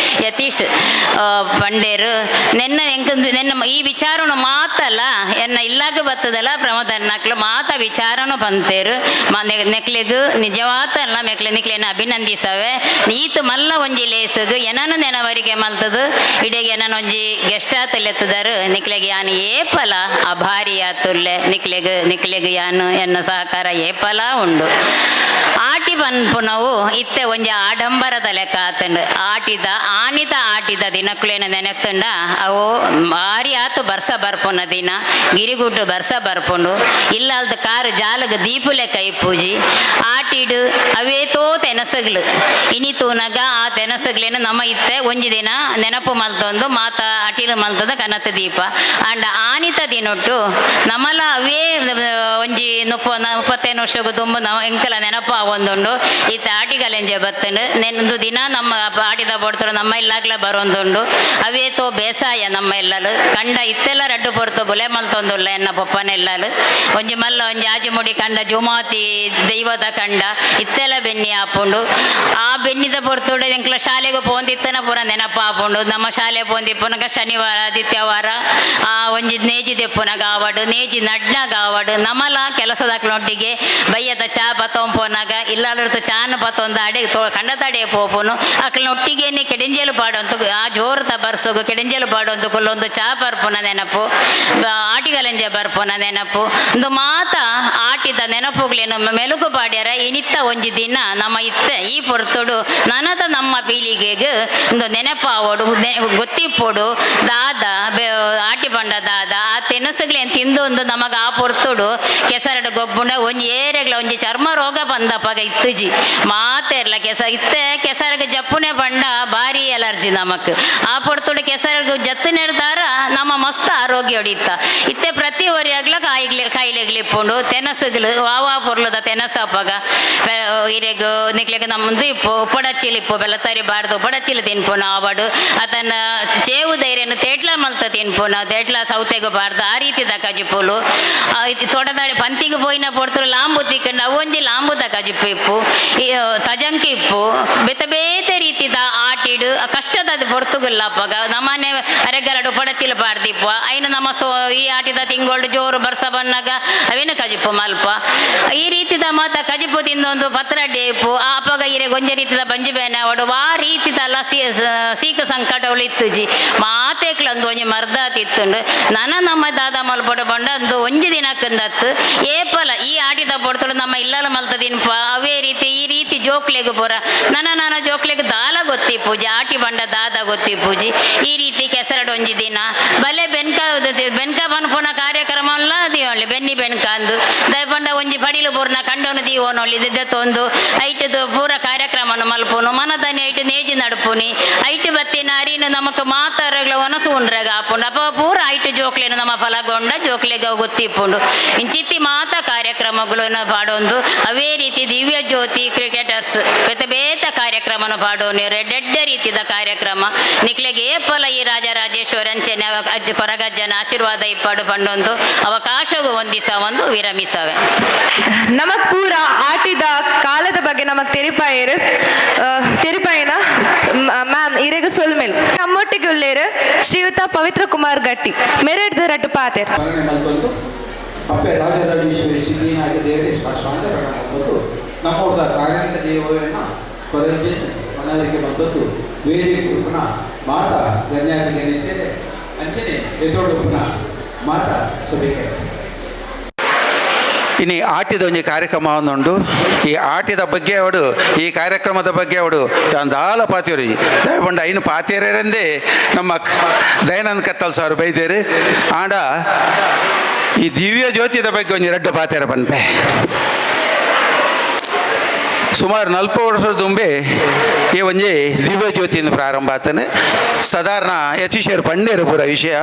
ಯತೀಶ್ ಪಂಡೇರು ನೆನ್ನ ಎಂಕ ನೆನ್ನ ಈ ವಿಚಾರನು ಮಾತಲ್ಲ ಎನ್ನ ಇಲ್ಲಾಗ ಬತ್ತದಲ್ಲ ಪ್ರಮೋದನ್ನಕ್ಲು ಮಾತ ವಿಚಾರನು ಬಂತೇರು ನೆಕ್ಲೆಗು ನಿಜವಾತಲ್ಲ ಮೆಕ್ಲೆ ನಿಕ್ಲೇನ ಅಭಿನಂದಿಸವೆ ಈತ ಮಲ್ಲ ಒಂಜಿ ಲೇಸುಗು ಏನನು ನೆನವರಿಗೆ ಮಲ್ತದು ಇಡೆಗೆ ಏನನ ಒಂಜಿ ಗೆಸ್ಟ್ ಆತಲೆತ್ತದಾರು ನಿಕ್ಲೆಗೆ ಯಾನು ಏಪಲ ಅಭಾರಿ ಆತುಲ್ಲೆ ನಿಕ್ಲೆಗು ನಿಕ್ಲೆಗು ಯಾನು ಎನ್ನ ಸಹಕಾರ ಏಪಲ ಉಂಡು. ಆಟಿ ಪನ್ಪುನವು ಇತ್ತೆ ಒಂಜಿ ಆಡಂಬರದ ಲೆಕ್ಕ ಆತಂಡು ಆಟಿದ ಆನಿತ ಆಟಿದ ದಿನಕ್ಕುಲೇನ ನೆನೆತ್ತುಂಡ ಅವು ಭಾರಿ ಆತು ಬರ್ಸ ಬರ್ಪುನ ದಿನ ಗಿರಿಗುಡ್ಡು ಬರ್ಸ ಬರ್ಪುಂಡು ಇಲ್ಲಾಲ್ದ ಕಾರು ಜಾಲಗ ದೀಪು ಲೆಕ್ಕ ಇಪ್ಪೂಜಿ ಆಟಿಡು ಅವೇತೋ ತೆನಸಗ್ಲು ಇನಿ ತೂನಗ ಆ ತೆನಸಗ್ಲೇನು ನಮ್ಮ ಇತ್ತೆ ಒಂಜಿ ದಿನ ನೆನಪು ಮಲ್ತೊಂದು ಮಾತ ಅಟಿಲು ಮಲ್ತದ ಕನತ ದೀಪ ಅಂಡ ಆನಿತ ದಿನೊಟ್ಟು ನಮ್ಮಲ ಅವೇ ಒಂಜಿ 35 ವರ್ಷಗೂ ತುಂಬ ನಾವು ಎಂಕಲ ನೆನಪು ಒಂದುಂಡು ಇತ್ತೆ ಆಟಿಗಲೆಂಜೆ ಬತ್ತಂಡು ನೆಂದು ದಿನ ನಮ್ಮ ಆಟಿದ ಬೊಡ್ತರು ನಮ್ಮ ಇಲ್ಲಾಗ್ಲ ಬರೋಂದುಂಡು ಅವೇತೋ ಬೇಸಾಯ ನಮ್ಮ ಇಲ್ಲಲು ಕಂಡ ಇತ್ತೆಲ್ಲ ರಡ್ಡು ಪೊರ್ತು ಬುಲೆ ಮಲ್ತೊಂದುಲ್ಲ ಎನ್ನ ಪೊಪ್ಪನೆಲ್ಲಲು ಒಂಜಿ ಮಲ್ಲ ಒಂಜಿ ಆಜಿಮುಡಿ ಕಂಡ ಜುಮಾತಿ ದೈವದ ಕಂಡ ಇತ್ತೆಲ್ಲ ಬೆನ್ನಿ ಆಪುಂಡು ಆ ಬೆನ್ನಿದ ಪೊರ್ತುಡು ಎಂಕ್ಲ ಶಾಲೆಗೆ ಪೋಂದಿತ್ತನ ಪೂರ ನೆನಪು ಆಪುಂಡು ನಮ್ಮ ಶಾಲೆ ಪೋಂದಿಪ್ಪುನಗ ಶನಿವಾರ ಆದಿತ್ಯವಾರ ಆ ಒಂಜಿ ನೇಜಿ ದೆಪ್ಪುನಗ ಆವಡು ನೇಜಿ ನಡ್ನಾಗ ಆವಡು ನಮಲ ಕೆಲಸದಾಕ್ಲೊಟ್ಟಿಗೆ ಬಯ್ಯದ ಚಾ ಪತ್ತೊಂಪೋನಾಗ ಇಲ್ಲಾಲರ್ತ ಚಾನು ಪತ್ತೊಂದು ಅಡೆ ಕಂಡತಡೆ ಪೋಪುನು ಅಕ್ಲನೊಟ್ಟಿಗೇನೆ ಕೆಡಿಂಜಲು ಪಾಡೊಂತು ಆ ಜೋರುತ ಬರ್ಸಗು ಕೆಡಿಂಜಲು ಪಾಡೊಂತು ಕುಲ್ಲೊಂದು ಚಾ ಬರ್ಪುನ ನೆನಪು ಆಟಿಗಲೆಂಜೆ ಬರ್ಪುನ ನೆನಪು ಒಂದು ಮಾತ ಆಟಿದ ನೆನಪುಗಳೇನು ಮೆಲುಗು ಪಾಡ್ಯಾರ ಇನಿತ್ತ ಒಂಜಿ ದಿನ ನಮ್ಮ ಇತ್ತೆ ಈ ಪೊರ್ತುಡು ನನದ ನಮ್ಮ ಪೀಳಿಗೆಗೆ ಒಂದು ನೆನಪಾವಡು ಗೊತ್ತಿಪ್ಪೋಡು ದಾದ ಆಟಿ ಪಂಡ ದಾದ ಆತ ತೆನಸುಗಳೇನು ತಿಂದೊಂದು ನಮಗೆ ಆ ಪೊರ್ತುಡು ಕೆಸರಡು ಗೊಬ್ಬುಂಡ ಒಂಜಿ ಏರೆಗ್ಲ ಒಂಜಿ ಚರ್ಮ ರೋಗ ಬಂದಪ್ಪಾಗ ಇತ್ತುಜಿ ಮಾತೆರ್ಲ ಕೆಸ ಇತ್ತೆ ಕೆಸರಗ ಜಪ್ಪುನೆ ಬಂಡ ಭಾರಿ ಅಲರ್ಜಿ ನಮಕ್ ಆ ಪೊರ್ತುಡು ಕೆಸರಗು ಜತ್ತು ನೆಡ್ದಾರ ನಮ್ಮ ಮಸ್ತ್ ಆರೋಗ್ಯ ಹೊಡಿತ ಇತ್ತೆ ಪ್ರತಿ ಒರಿಯಾಗ್ಲ ಕಾಯಿಗ್ಲಿ ಕಾಯಿಲೆಗ್ಲಿ ಇಪ್ಪುಂಡು ತೆನಸುಗಳು ವಾವಾ ಪೊರ್ಲುದ ತೆನಸು ಅಪ್ಪಗ ಇರೆಗ್ ನಿಕ್ಲೆಗ್ ನಮ್ಮದು ಇಪ್ಪು ಉಪ್ಪಡಚ್ಚಿಲು ಇಪ್ಪು ಬೆಲ್ಲತರಿ ಬಾರ್ದು ಉಪ್ಪಡಚ್ಚಿಲು ತಿನ್ಪುನ ಆವಡು ಅದನ್ನ ಚೇವು ಧೈರ್ಯನು ತೇಟ್ಲ ಮಲ್ತ ತಿನ್ಪುನ ತೇಟ್ಲ ಸೌತೆಗು ಬಾರ್ದು ಆ ರೀತಿದ ಕಜಿಪುಲು ತೋಟದಾಡಿ ಪಂತಿಗೆ ಪೋಯಿನ ಪೊರ್ತುಲು ಲಾಂಬು ತಿಕ್ಕಂಡು ಅವೊಂಜಿ ಲಾಂಬುದ ಕಜಿಪು ಇಪ್ಪು ತಜಂಕಿ ಇಪ್ಪು ಬೇತೆ ಬೇತೆ ರೀತಿದ ಆಟಿಡು ಕಷ್ಟದ ಪೊರ್ತುಗುಲ್ಲ ಅಪ್ಪಗ ನಮ್ಮನೆ ಅರೆಗಲಡು ಉಪ್ಪಡಚ್ಚಿಲು ಬಾರ್ದಿಪ್ಪ ಐನು ನಮ್ಮ ಸೋ ಈ ಆಟಿದ ತಿಂಗಳು ಜೋರು ಬರ್ಸ ಬನ್ನಾಗ ಅವೇನು ಕಜಿಪು ಮಲ್ಪ ಈ ರೀತಿದ ಮಾತ ಕಜಿಪು ತಿಂದೊಂದು ಪತ್ರಡ್ಡೆ ಇಪ್ಪು ಆ ಅಪ್ಪಗ ಇರೆ ಗೊಂಜ ರೀತಿದ ಬಂಜಿ ಬೇನೆ ಅವಡು ಆ ರೀತಿದಲ್ಲ ಸೀಕ ಸಂಕಟಗಳು ಇತ್ತುಜಿ ಮಾತೇಕ್ಲಂದು ಒಂಜಿ ಮರ್ದಾತಿ ಇತ್ತುಂಡು ನನ ನಮ್ಮ ದಾದ ಮಲ್ಪಡು ಬಂಡ ಅಂದು ಒಂಜಿ ದಿನಕ್ಕಂದತ್ತು ಏಪಲ ಈ ಆಟಿದ ಪೊರ್ತುಡು ನಮ್ಮ ಇಲ್ಲಲ ಮಲ್ತ ತಿನ್ಪ ಅವೇ ರೀತಿ ಈ ರೀತಿ ಜೋಕ್ಲೆಗು ಪೂರ ನನ್ನ ನನ್ನ ಜೋಕ್ಲೆಗ್ ದಾಲ ಗೊತ್ತಿ ಪೂಜೆ ಆಟಿ ಬಂಡ ದಾದ ಗೊತ್ತಿ ಪೂಜಿ ಈ ರೀತಿ ಕೆಸರಡು ಒಂಜಿ ದಿನ ಬಲೆ ಬೆನ್ಕ ಬೆನ್ಕ ಪನ್ಪುನ ಕಾರ್ಯಕ್ರಮ ಎಲ್ಲ ದೀವೊಳ್ಳಿ ಬೆನ್ನಿ ಬೆನ್ಕ ಅಂದು ದಯಪಂಡ ಒಂಜಿ ಪಡಿಲು ಪೂರ್ಣ ಕಂಡೋನು ದೀವೋನೊಳ್ಳಿ ದಿದ್ದತೊಂದು ಐಟದು ಪೂರ ಕಾರ್ಯಕ್ರಮನು ಮಲ್ಪುನು ಮನದನಿ ಐಟು ನೇಜಿ ನಡುಪುನಿ ಐಟು ಬತ್ತಿನ ಅರಿನು ನಮಕ್ ಮಾತಾರಗ್ಲ ಒನಸು ಉಂಡ್ರಗ ಆಪುಂಡು ಅಪ್ಪ ಪೂರ ಐಟು ಜೋಕ್ಲೆನು ನಮ್ಮ ಫಲಗೊಂಡ ಜೋಕ್ಲೆಗ ಗೊತ್ತಿಪ್ಪುಂಡು ಇಂಚಿತ್ತಿ ಮಾತ ಕಾರ್ಯಕ್ರಮಗಳನ್ನು ಪಾಡೊಂದು ಅವೇ ರೀತಿ ದಿವ್ಯ ಜ್ಯೋತಿ ಕ್ರಿಕೆಟರ್ಸ್ ಬೇತೆ ಬೇತ ಕಾರ್ಯಕ್ರಮನು ಪಾಡೋನು ರೆಡ್ಡೆಡ್ಡೆ ರೀತಿದ ಕಾರ್ಯಕ್ರಮ ನಿಕ್ಲೆಗೆ ಏಪಲ ಈ ರಾಜರಾಜೇಶ್ವರ ಅಂಚನೆ ಅಜ್ಜ ಕೊರಗಜ್ಜನ ಆಶೀರ್ವಾದ ಇಪ್ಪಾಡು ಪಂಡೊಂದು ಅವಕಾಶಗೂ ಒಂದಿಸ ಒಂದು ವಿರಮಿಸವೆ. ನಮಕ್ ಪೂರ ಆಟಿದ ಕಾಲದ ಬಗ್ಗೆ ನಮಕ್ ತೆರಿಪಾಯರು ತೆರಿಪಾಯನ ಮ್ಯಾಮ್ ಇರೆಗ್ ಸೊಲ್ಮೆಲ್ ನಮ್ಮೊಟ್ಟಿಗೆ ಉಲ್ಲೇರು ಶ್ರೀಯುತ ಪವಿತ್ರ ಕುಮಾರ್ ಗಟ್ಟಿ ಮೆರೆಡ್ದು ರಟ್ಟು ಪಾತೆರ್ ಮಲ್ತೊಂದು ಅಪ್ಪೆ ರಾಜರಾಜೇಶ್ವರಿ ಸಿದ್ಧಿನಾಯಕ ದೇವರೇ ಶಾಶ್ವಾಂತ ಮಲ್ತೊಂದು ನಮ್ಮೂರ್ದ ಕಾಗಂತ ದೇವರನ್ನ ಕೊರಗಜ್ಜೆ ಮನವರಿಕೆ ಮಲ್ತೊಂದು ವೇರಿ ಉಪ್ಪುನ ಮಾತಾ ಗಣ್ಯಾದಿಗೆ ನಿಂತೇನೆ ಅಂಚನೆ ಎದೋಡುಪ್ಪುನ ಮಾತಾ ಸಭೆಗೆ. ಇನ್ನು ಆಟಿದ ಒಂಜಿ ಕಾರ್ಯಕ್ರಮ ಒಂದುಂಡು. ಈ ಆಟಿದ ಬಗ್ಗೆ ಅವಡು ಈ ಕಾರ್ಯಕ್ರಮದ ಬಗ್ಗೆ ಅವಡು ದಾಲ ಪಾತಿಯರು ದಯಪಂಡ ಐನು ಪಾತಿಯರೆಂದೇ ನಮ್ಮ ದಯಾನಂದ ಕತ್ತಲ್ ಸಾರು ಬೈದೇರು. ಆಂಡ ಈ ದಿವ್ಯ ಜ್ಯೋತಿದ ಬಗ್ಗೆ ಒಂಜಿ ರಡ್ಡು ಪಾತಿಯರ ಪನ್ಪೆ. ಸುಮಾರು 40 ವರ್ಷದ ದುಂಬೆ ಈ ಒಂಜಿ ದಿವ್ಯ ಜ್ಯೋತಿಯಿಂದ ಪ್ರಾರಂಭ ಆತನೆ. ಸಾಧಾರಣ ಯತೀಶ್ವರ ಪಂಡೇರು ಪೂರ ವಿಷಯ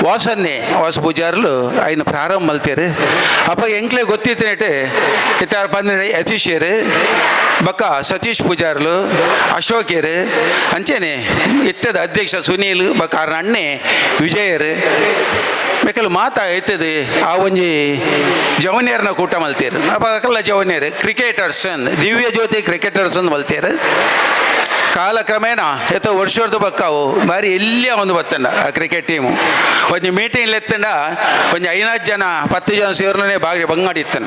ವಾಸನ್ನೇ ವಾಸ ಪೂಜಾರ್ಲು ಐನು ಪ್ರಾರಂಭ ಮಲ್ತೇರು. ಅಪ್ಪ ಎಂಕ್ಲೆ ಗೊತ್ತಿತ್ತನೇಟೆ ಇತ್ತಾರ ಪಂದ್ರೆ ಯತೀಶ್ವರ್ ಬಕ್ಕ ಸತೀಶ್ ಪೂಜಾರ್ಲು ಅಶೋಕೇರು ಅಂಚೆನೆ ಇತ್ತದ ಅಧ್ಯಕ್ಷ ಸುನೀಲ್ ಬಕ್ಕ ಅಣ್ಣೆ ವಿಜಯರು ಮೆಕಲು ಮಾತಾ ಇತ್ತದೆ ಆ ಒಂಜಿ ಜವನಿಯರ್ನ ಕೂಟ ಮಲ್ತೇರು. ಅಪ್ಪ ಅಕಲ್ಲ ಜವನಿಯರು ಕ್ರಿಕೆಟರ್ಸ್ ಅಂದ್ ದಿವ್ಯ ಜ್ಯೋತಿ ಕ್ರಿಕೆಟರ್ಸ್ ಅಂದ್ ಮಲ್ತೇರು. ಕಾಲಕ್ರಮೇಣ ಎತ್ತೋ ವರ್ಷದ ಬಕ್ಕಾವು ಬಾರಿ ಎಲ್ಲಿಯ ಒಂದು ಬತ್ತಂಡ ಆ ಕ್ರಿಕೆಟ್ ಟೀಮು ಒಂಜಿ ಮೀಟಿಂಗ್ ಎತ್ತಂಡ ಒಂಜಿ 5 ಜನ 10 ಜನ ಸೇರ್ಲೇ ಬಾಗಿ ಬಂಗಾಡಿ ಇತ್ತನ.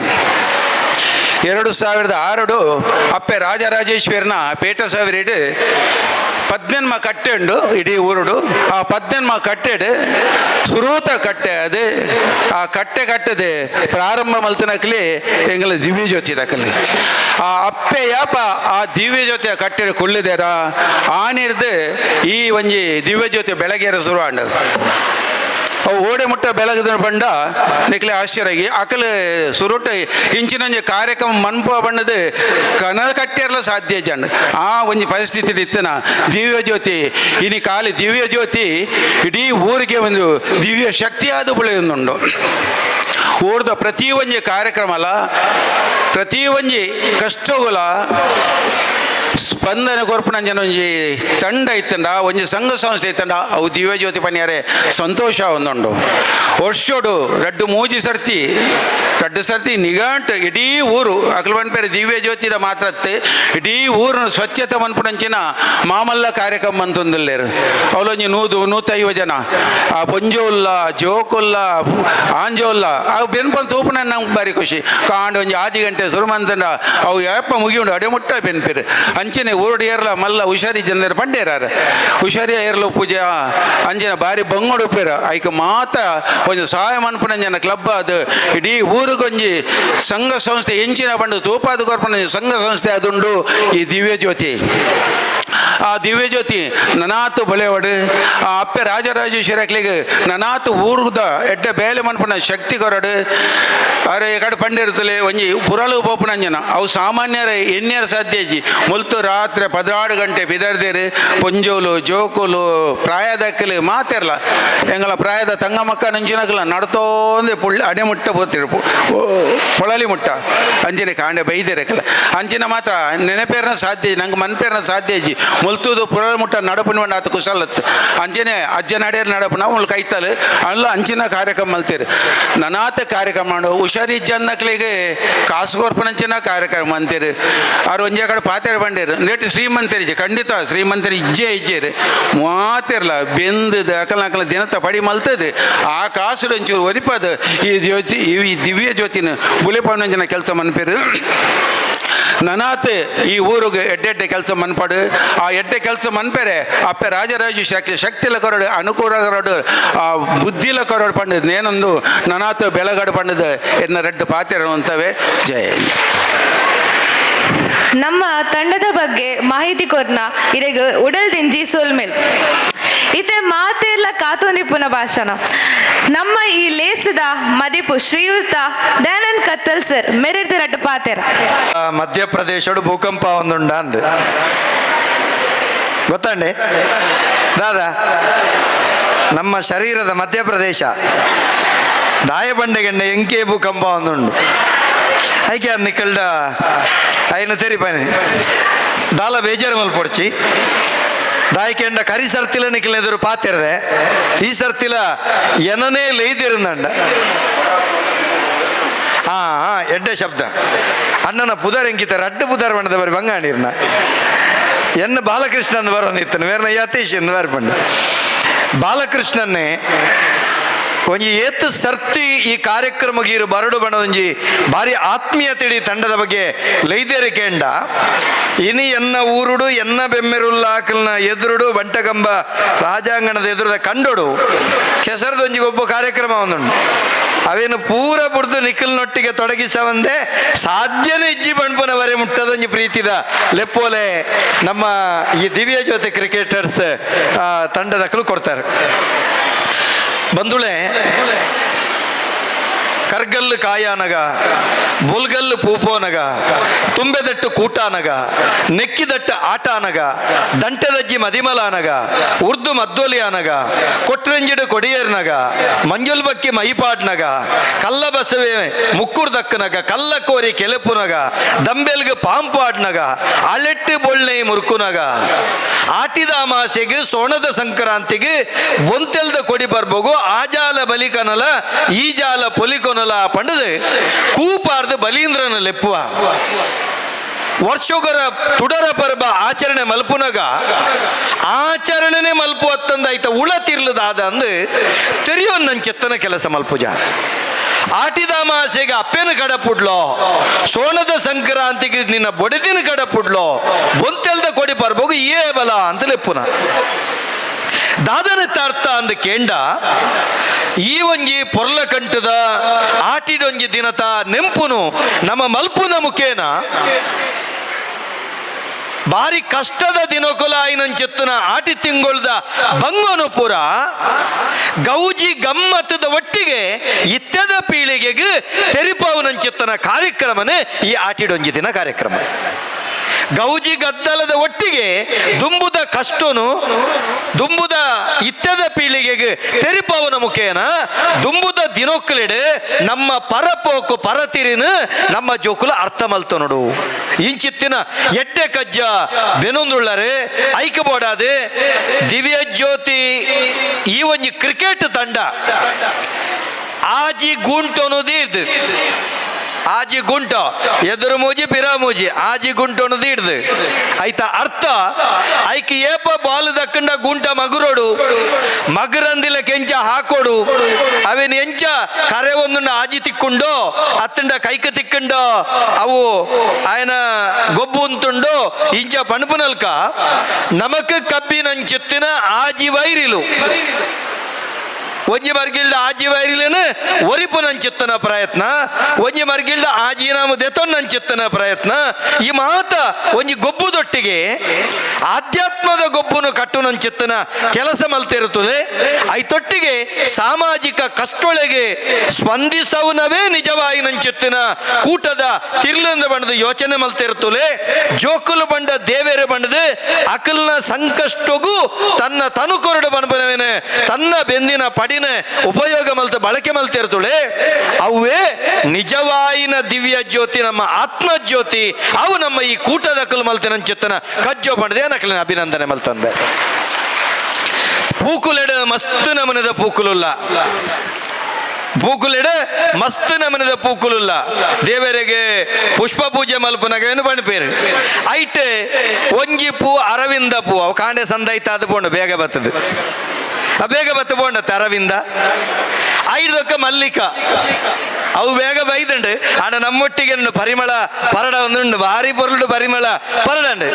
2006 ಅಪ್ಪೆ ರಾಜರಾಜೇಶ್ವರನ ಪೇಟ ಸಾವಿರಿಡು 18 ಕಟ್ಟೆ ಉಂಡು ಇಡೀ ಊರುಡು. ಆ 18 ಕಟ್ಟೆಡು ಸುರೂತ ಕಟ್ಟೆ ಅದು ಆ ಕಟ್ಟೆ ಕಟ್ಟದೆ ಪ್ರಾರಂಭ ಮಲ್ತನಕಲಿ ಎಂಗಲ ದಿವ್ಯ ಜ್ಯೋತಿ ದಕಲಿ ಆ ಅಪ್ಪೆ ಯಾಪ ಆ ದಿವ್ಯ ಜ್ಯೋತಿಯ ಕಟ್ಟೆ ಕುಳ್ಳಿದೇರ ಆನಿರ್ದು ಈ ಒಂಜಿ ದಿವ್ಯ ಜ್ಯೋತಿ ಬೆಳಗ್ಗೆರ ಶುರು ಆಂಡು. ಅವು ಓಡೆ ಮುಟ್ಟ ಬೆಳಗದ ಬಂಡ ನಿಕ್ಲೆ ಆಶ್ಚರ್ಯ ಅಕಲ್ ಸುರುಟ ಇಂಚಿನೊಂಜಿ ಕಾರ್ಯಕ್ರಮ ಮನ್ಪ ಬಣ್ಣದ ಕನ ಕಟ್ಟಿರಲ ಸಾಧ್ಯ ಜನ ಆ ಒಂಜಿ ಪರಿಸ್ಥಿತಿ ಇತ್ತನ ದಿವ್ಯ ಜ್ಯೋತಿ ಇನಿ ಖಾಲಿ ದಿವ್ಯ ಜ್ಯೋತಿ ಇಡೀ ಊರಿಗೆ ಒಂದು ದಿವ್ಯ ಶಕ್ತಿಯಾದ ಬೆಳೆಯುಂಡು. ಊರ್ದ ಪ್ರತಿ ಒಂಜಿ ಕಾರ್ಯಕ್ರಮ ಅಲ್ಲ ಪ್ರತಿ ಒಂಜಿ ಕಷ್ಟಗುಲ ಸ್ಪಂದನೆ ಕೊರ್ಪುನಂಜನ ಒಂಜಿ ತಂಡ ಇತ್ತಂಡ ಒಂಜಿ ಸಂಘ ಸಂಸ್ಥೆ ಇತ್ತಂಡ ಅವು ದಿವ್ಯ ಜ್ಯೋತಿ ಪನ್ಯಾರೆ ಸಂತೋಷ ಒಂದುಂಡು. ವರ್ಷೋಡು 2-3 ಸರ್ತಿ 2 ಸರ್ತಿ ನಿಘಂಟು ಇಡೀ ಊರು ಅಕಲ್ ಪನ್ಪೇರೆ ದಿವ್ಯ ಜ್ಯೋತಿದ ಮಾತ್ರತ್ತೆ ಇಡೀ ಊರನ್ನು ಸ್ವಚ್ಛತೆ ಮನ್ಪುನಂಚಿನ ಮಾಮಲ್ಲ ಕಾರ್ಯಕ್ರಮ ಅಂತಂದಿಲ್ಲೇರು. ಅವಲೊಂಜಿ 100-150 ಜನ ಆ ಪೊಂಜೋಲ್ಲ ಜೋಕುಲ್ಲ ಆಂಜೋಲ್ಲ ಅವು ಬೆನ್ಪನ್ ತೂಪುನ ನಮ್ಗೆ ಬಾರಿ ಖುಷಿ ಕಾಂಡು ಒಂಜಿ 5 ಗಂಟೆ ಶುರು ಮಂತಂಡ ಅವು ಏಪ ಮುಗಿಯುಂಡು ಅಡೆ ಮುಟ್ಟ ಬೆನ್ಪಿರು. ಅಂಚನೆ ಊರುಡು ಏರ್ಲ ಮಲ್ಲ ಹುಷಾರಿ ಜನರು ಪಂಡೇರಾರ ಹುಷಾರಿ ಏರ್ಲ ಪೂಜೆ ಅಂಚನೆ ಬಾರಿ ಬಂಗೋಡು ಉಪ್ಪೇರ ಐಕ ಮಾತ ಒಂಜಿ ಸಹಾಯ ಮನ್ಪುನಂಜನ ಕ್ಲಬ್ ಅದು ಇಡೀ ಊರು ಊರುಗೊಂಜಿ ಸಂಘ ಸಂಸ್ಥೆ ಎಂಚಿನ ಪಂಡು ತೂಪಾದ ಕೊರ್ಪನ ಸಂಘ ಸಂಸ್ಥೆ ಅದುಂಡು ಈ ದಿವ್ಯ ಜ್ಯೋತಿ. ಆ ದಿವ್ಯ ಜ್ಯೋತಿ ನನಾತು ಬಳೆವಡು ಆ ಅಪ್ಪೆ ರಾಜರಾಜೇಶ್ವರಿ ಅಕ್ಲಿಗೆ ನನಾತು ಊರುದ ಎಡ್ಡೆ ಬೇಲೆ ಮನ್ಪುನ ಶಕ್ತಿ ಕೊರಡು. ಅರೆ ಕಡೆ ಪಂಡಿರ್ತಲೆ ಒಂಜಿ ಪುರಳು ಪೋಪುನಂಜನ ಅವು ಸಾಮಾನ್ಯರ ಎನ್ನಿಯರ ಸಾಧ್ಯ ಇಜ್ಜಿ. ಮುಲ್ತು ರಾತ್ರಿ 16 ಗಂಟೆ ಬಿದರ್ದೇರು ಪೊಂಜೋಲು ಜೋಕುಲು ಪ್ರಾಯದಕ್ಕಲು ಮಾತೆರ್ಲ ಎಂಗಳ ಪ್ರಾಯದ ತಂಗಮಕ್ಕ ನಂಜಿನಕಲ ನಡ್ತೋಂದೆ ಪುಳ್ಳಿ ಅಡೆ ಮುಟ್ಟ ಪೋತಿರು ಪೊಳಲಿ ಮುಟ್ಟ ಅಂಚಿನ ಕಾಂಡೆ ಬೈದಿರಕಲ ಅಂಚಿನ ಮಾತ್ರ ನೆನಪೇರ್ನ ಸಾಧ್ಯ ನಂಗೆ ಮನ್ಪೇರ್ನ ಸಾಧ್ಯ ಇಜ್ಜಿ. ಮುಲ್ತುದು ಪುರಳು ಮುಟ್ಟ ನಡಪುನ ಆತ ಕುಶಲತ್ ಅಂಚನೆ ಅಜ್ಜ ನಡೆಯರ್ ನಡಪುನ ಮುಲ್ ಕೈತಲು ಅಲ್ಲ ಅಂಚಿನ ಕಾರ್ಯಕ್ರಮ ಮಲ್ತೀರಿ. ನನಾತ ಕಾರ್ಯಕ್ರಮ ಮಾಡು ಹುಷಾರಿ ಜನಕ್ಲಿಗೆ ಕಾಸು ಕೊರ್ಪನಂಚಿನ ಕಾರ್ಯಕ್ರಮ ಅಂತೀರಿ. ಅವ್ರು ಒಂಜೇ ಕಡೆ ಪಾತೆರ ಬಂಡೇರು ನೇಟ್ ಶ್ರೀಮಂತರಿಜೆ ಖಂಡಿತ ಶ್ರೀಮಂತರಿ ಇಜ್ಜೆ ಇಜ್ಜೇರು ಮಾತಿರ್ಲ ಬೆಂದದ ಅಕಲ ಅಕಲ ದಿನತ ಪಡಿ ಮಲ್ತದೆ ಆ ಕಾಸು ಒಂಚೂರು ಒರಿಪದ ಈ ಜ್ಯೋತಿ ಈ ದಿವ್ಯ ಜ್ಯೋತಿನ ಬುಲೆಪಣ್ಣಂಚಿನ ಕೆಲಸ ಮನ್ಪೇರು. ನನಾತೆ ಈ ಊರಿಗೆ ಎಡ್ಡೆಡ್ಡೆ ಕೆಲಸ ಮನ್ಪಾಡು ಆ ಎಡ್ಡೆ ಕೆಲಸ ಮನ್ಪೇರೆ ಅಪ್ಪೆ ರಾಜರಾಜ ಶಕ್ತಿ ಶಕ್ತಿಲ ಕೊರಡು ಅನುಕೂಲ ಕೊರಡು ಆ ಬುದ್ಧಿಲ ಕೊರಡು ಪಂಡದ ಏನೊಂದು ನನಾತ ಬೆಳಗಡು ಪಂಡದ ಎನ್ನ ರೆಡ್ಡು ಪಾತೆರ ಅಂತವೆ. ಜಯ. ನಮ್ಮ ತಂಡದ ಬಗ್ಗೆ ಮಾಹಿತಿ ಕೊರ್ನ ಇರೆಗ್ ಉಡಲ್ ದಿಂಜಿ ಸೊಲ್ಮೆಲ್ ಇತ್ತೆ ಮಾತೆಲ್ಲ ಕಾತೊಂದಿಪ್ಪುನ ಭಾಷಣ ನಮ್ಮ ಈ ಲೇಸದ ಮದಿಪು ಶ್ರೀಯುತ ದಯಾನಂದ್ ಕತ್ತಲ್ ಸರ್ ಮೆರೆದ ರಡ್ಡು ಪಾತೆರ. ಮಧ್ಯಪ್ರದೇಶಡು ಭೂಕಂಪ ಒಂದುಂಡ ಅಂದ್ ಗೊತ್ತಂಡೆ ದಾದಾ ನಮ್ಮ ಶರೀರದ ಮಧ್ಯಪ್ರದೇಶ ದಾಯಬಂಡೆಗಂಡೆ ಎಂಕೆ ಭೂಕಂಪ ಒಂದುಂಡು ಐಕೆ ನಿಕ್ಕಲ್ಡ ಐನ ತೆರಿಪಾನೆ ದಾಲ ಬೇಜಾರು ಮಲ್ಪೊಡ್ಚಿ ದಾಯಿಕೆಂಡ ಕರಿ ಸರ್ತಿಲ ನಿಕ್ಕಲ ಎದುರು ಪಾತಿರದೆ ಈ ಸರ್ತಿಲ ಏನನೇ ಲೈದಿರಂದಂಡ. ಹಾ ಹಾ ಎಡ್ಡೆ ಶಬ್ದ ಅಣ್ಣನ ಪುದರ್ ಎಂಕಿತ ರಡ್ಡು ಪುದರ್ ಬಣ್ಣದ ಬರಿ ಬಂಗಾಣಿರ್ನ ಎನ್ನ ಬಾಲಕೃಷ್ಣ ಅಂದ್ ಬರೋದಿತ್ತನು ಬೇರೆ ಯತೀಶ್ ಎಂದು ಬರ್ಪಂಡ ಬಾಲಕೃಷ್ಣನ್ನೇ ಒಂಜಿ ಏತ್ ಸರ್ತಿ ಈ ಕಾರ್ಯಕ್ರಮಗೀರು ಬರಡು ಬಣ್ಣದೊಂಜಿ ಭಾರಿ ಆತ್ಮೀಯತೆಡಿ ತಂಡದ ಬಗ್ಗೆ ಲೈದೇರಿ ಕೇಂಡ ಇನಿ ಎನ್ನ ಊರುಡು ಎನ್ನ ಬೆಮ್ಮೆರುಲ್ಲಾಕಲ್ನ ಎದುರುಡು ಬಂಟಕಂಬ ರಾಜಾಂಗಣದ ಎದುರುದ ಕಂಡೋಡು ಕೆಸರದೊಂಜಿಗೆ ಒಬ್ಬ ಕಾರ್ಯಕ್ರಮ ಒಂದುಂಡು ಅವೇನು ಪೂರ ಬುಡ್ದು ನಿಖಲ್ನೊಟ್ಟಿಗೆ ತೊಡಗಿಸವಂದೆ ಸಾಧ್ಯನೇ ಇಜ್ಜಿ ಬಣ್ಪುನವರೆ ಮುಟ್ಟದೊಂಜಿ ಪ್ರೀತಿದ ಲೆಪ್ಪೋಲೆ ನಮ್ಮ ಈ ದಿವ್ಯ ಜ್ಯೋತಿ ಕ್ರಿಕೆಟರ್ಸ್ ತಂಡದಕ್ಕಲು ಕೊಡ್ತಾರೆ. ಬಂಧುಳೆ ಕರ್ಗಲ್ಲು ಕಾಯಾನಗ ಬೊಲ್ಗಲ್ಲು ಪೂಪೋನಗ ತುಂಬೆದಟ್ಟು ಕೂಟಾನಗ ನೆಕ್ಕಿದಟ್ಟು ಆಟಾನಗ ದಂಟದಜ್ಜಿ ಮದಿಮಲಾನಗ ಉರ್ದು ಮದ್ದೊಲಿಯಾನಗ ಕೊಟ್ರಂಜಿಡು ಕೊಡಿಯರ್ನಗ ಮಂಜುಲ್ಬಕ್ಕಿ ಮೈಪಾಡ್ನಗ ಕಲ್ಲ ಬಸವೆ ಮುಕ್ಕುರ್ದಕ್ಕನಗ ಕಲ್ಲ ಕೋರಿ ಕೆಲೆಪುನಗ ದಂಬೆಲ್ಗ್ ಪಾಂಪಾಡ್ನಗ ಅಳೆಟ್ಟು ಬೊಳ್ಳೆ ಮುರುಕುನಗ ಆಟಿದ ಅಮಾಸೆಗೆ ಸೋಣದ ಸಂಕ್ರಾಂತಿಗೆ ಬೊಂತೆಲ್ದ ಕೊಡಿ ಬರ್ಬೋಗು ಆಜಾಲ ಬಲಿಕನಲ ಈ ಜಾಲ ಪೊಲಿಕೊನಲ ಪಂಡದು ಕೂಪಾರ್ದು ಬಲೀಂದ್ರನ ಲೆಪ್ಪುವ ವರ್ಷೊಗರ ತುಡರ ಪರ್ಬ ಆಚರಣೆ ಮಲ್ಪುನಗ ಆಚರಣೆನೆ ಮಲ್ಪು ಅತ್ತಂದಾಯ್ತ ಉಳ ತಿರ್ಲದಾದ ಅಂದು ತೆರಿಯೋನ್ ನನ್ ಚೆತ್ತನ ಕೆಲಸ ಮಲ್ಪುಜ ಆಟಿದ ಮಾಸೆಗೆ ಅಪ್ಪೆನ ಕಡಪುಡ್ಲೋ ಸೋಣದ ಸಂಕ್ರಾಂತಿಗೆ ನಿನ್ನ ಬೊಡೆದಿನ ಕಡಪುಡ್ಲೋ ಬೊಂತೆಲ್ದ ಕೊಡಿ ಪರ್ಬೋಗು ಏ ಬಲ ಅಂತ ಲೆಪ್ಪುನ ದಾದನ ತಾರ್ಥ ಅಂದ ಕೇಂಡ ಈ ಒಂಜಿ ಪೊರ್ಲ ಕಂಟದ ಆಟಿಡೊಂಜಿ ದಿನತ ನೆಂಪುನು ನಮ್ಮ ಮಲ್ಪುನ ಮುಖೇನ ಬಾರಿ ಕಷ್ಟದ ದಿನಕುಲ ಆಯ್ನಂಚೆತ್ತುನ ಆಟಿ ತಿಂಗೊಳ್ದ ಬಂಗೋನು ಪೂರ ಗೌಜಿ ಗಮ್ಮತ್ತದ ಒಟ್ಟಿಗೆ ಇತ್ಯದ ಪೀಳಿಗೆಗೆ ತೆರಿಪಾವನಂಚೆತ್ತನ ಕಾರ್ಯಕ್ರಮನೇ ಈ ಆಟಿಡೊಂಜಿ ದಿನ ಕಾರ್ಯಕ್ರಮ. ಗೌಜಿ ಗದ್ದಲದ ಒಟ್ಟಿಗೆ ದುಂಬುದ ಕಷ್ಟನು ದುಂಬುದ ಇತ್ಯದ ಪೀಳಿಗೆಗೆ ತೆರಿಪಾವನ ಮುಖೇನ ದುಂಬುದ ದಿನೊಕ್ಕಲಿಡು ನಮ್ಮ ಪರಪೋಕು ಪರತಿರಿನ ನಮ್ಮ ಜೋಕುಲ ಅರ್ಥ ಮಲ್ತ ನೋಡು. ಇಂಚಿತ್ತಿನ ಎಡ್ಡೆ ಕಜ್ಜ ಬೆನೊಂದುಳ್ಳರೆ ಐಕಬೋಡಾದೆ ದಿವ್ಯ ಜ್ಯೋತಿ ಈ ಒಂಜಿ ಕ್ರಿಕೆಟ್ ತಂಡ ಆಜಿ ಗುಂಟೊನದು ಇರ್ದು ಆಜಿ ಗುಂಟ ಎದುರು ಮೂಜಿ ಪಿರ ಮೂಜಿ ಆಜಿ ಗುಂಟೊನದು ಹಿಡ್ದು ಆಯ್ತಾ ಅರ್ಥ ಐಕ್ ಏಪ ಬಾಲ್ ದಕ್ಕಂಡ ಗುಂಟ ಮಗುರೋಡು ಮಗುರಂದಿಲ ಕೆಂಚ ಹಾಕೋಡು ಅವೇನು ಎಂಚ ಕರೆ ಒಂದುಂಡ ಆಜಿ ತಿಕ್ಕೊಂಡು ಅತ್ತಂಡ ಕೈಕ ತಿಕ್ಕೊಂಡು ಅವು ఆయన ಗೊಬ್ಬು ಉಂಟುಂಡು ಇಂಚ ಪಣಪುನಲ್ಕ ನಮಕ್ ಕಬ್ಬಿನಂಚೆತ್ತಿನ ಆಜಿ ವೈರಿಲು. ಒಂಜಿ ಮರ್ಗಿಲ್ಡ ಆಜಿ ವೈರಿಲೇನು ಒರಿಪುನಂಚಿತ್ತನ ಪ್ರಯತ್ನ, ಒಂಜಿ ಮರ್ಗಿಲ್ಡ ಆಜಿ ನಾಮ ದೆತೊನ್ನಂಚಿತ್ತನ ಪ್ರಯತ್ನ. ಈ ಮಾತ ಒಂಜಿ ಗೊಬ್ಬುದೊಟ್ಟಿಗೆ ಆಧ್ಯಾತ್ಮದ ಗೊಬ್ಬುನು ಕಟ್ಟುನಂಚಿತ್ತನ ಕೆಲಸ ಮಲ್ತಿರುತ್ತದೆ. ಐತೊಟ್ಟಿಗೆ ಸಾಮಾಜಿಕ ಕಷ್ಟೊಳಗೆ ಸ್ಪಂದಿಸವನವೇ ನಿಜವಾಗಿ ನಂಚಿತ್ತಿನ ಕೂಟದ ತಿರ್ಲಂದ ಬಣ್ಣದ ಯೋಚನೆ ಮಲ್ತಿರುತ್ತಲೆ. ಜೋಕುಲು ಬಂಡ ದೇವೇರು ಬಂಡದ ಅಕಲ್ನ ಸಂಕಷ್ಟಗೂ ತನ್ನ ತನುಕೊರಡು ಬಣಬನವೇನೆ ತನ್ನ ಬೆಂದಿನ ಪಡಿನ ಉಪಯೋಗ ಮಲ್ತ ಬಳಕೆ ಮಲ್ತಿರ್ತುಳೆ. ಅವೇ ನಿಜವಾಯಿನ ದಿವ್ಯ ಜ್ಯೋತಿ, ನಮ್ಮ ಆತ್ಮಜ್ಯೋತಿ. ಅವು ನಮ್ಮ ಈ ಕೂಟದ ಅಕಲು ಮಲ್ತಿನ ಚಿತ್ತನ ಕಜ್ಜೋ ಬಂಡದೆ ನಕಲಿನ ಅಭಿನಂದನೆ ಮಲ್ತಂದೆ. ಪೂಕುಲೆಡ ಮಸ್ತ್ ನಮನದ ಪೂಕುಲುಲ್ಲ, ಪೂಕುಲೆಡ ಮಸ್ತ್ ನಮನದ ಪೂಕುಲುಲ್ಲ. ದೇವರಿಗೆ ಪುಷ್ಪ ಪೂಜೆ ಮಲ್ಪನಗೇನು ಬಣ್ಪೇರು ಐಟ್ ಒಂಜಿ ಪೂ ಅರವಿಂದ ಪೂ ಅವು ಕಾಂಡೆ ಸಂದೈತ ಅದು ಪೋಂಡು ಬೇಗ ಬರ್ತದೆ, ಬೇಗ ಬತ್ತ ಪೋಂಡತ್ತೆ ಅರವಿಂದ. ಐದೊಕ್ಕ ಮಲ್ಲಿಕ ಅವು ಬೇಗ ಬೈದುಂಡು. ಆಡ ನಮ್ಮೊಟ್ಟಿಗೆ ಪರಿಮಳ ಪರಡ ಒಂದುಂಡು, ಭಾರಿ ಪೊರುಳು ಪರಿಮಳ ಪರಡಂಡು.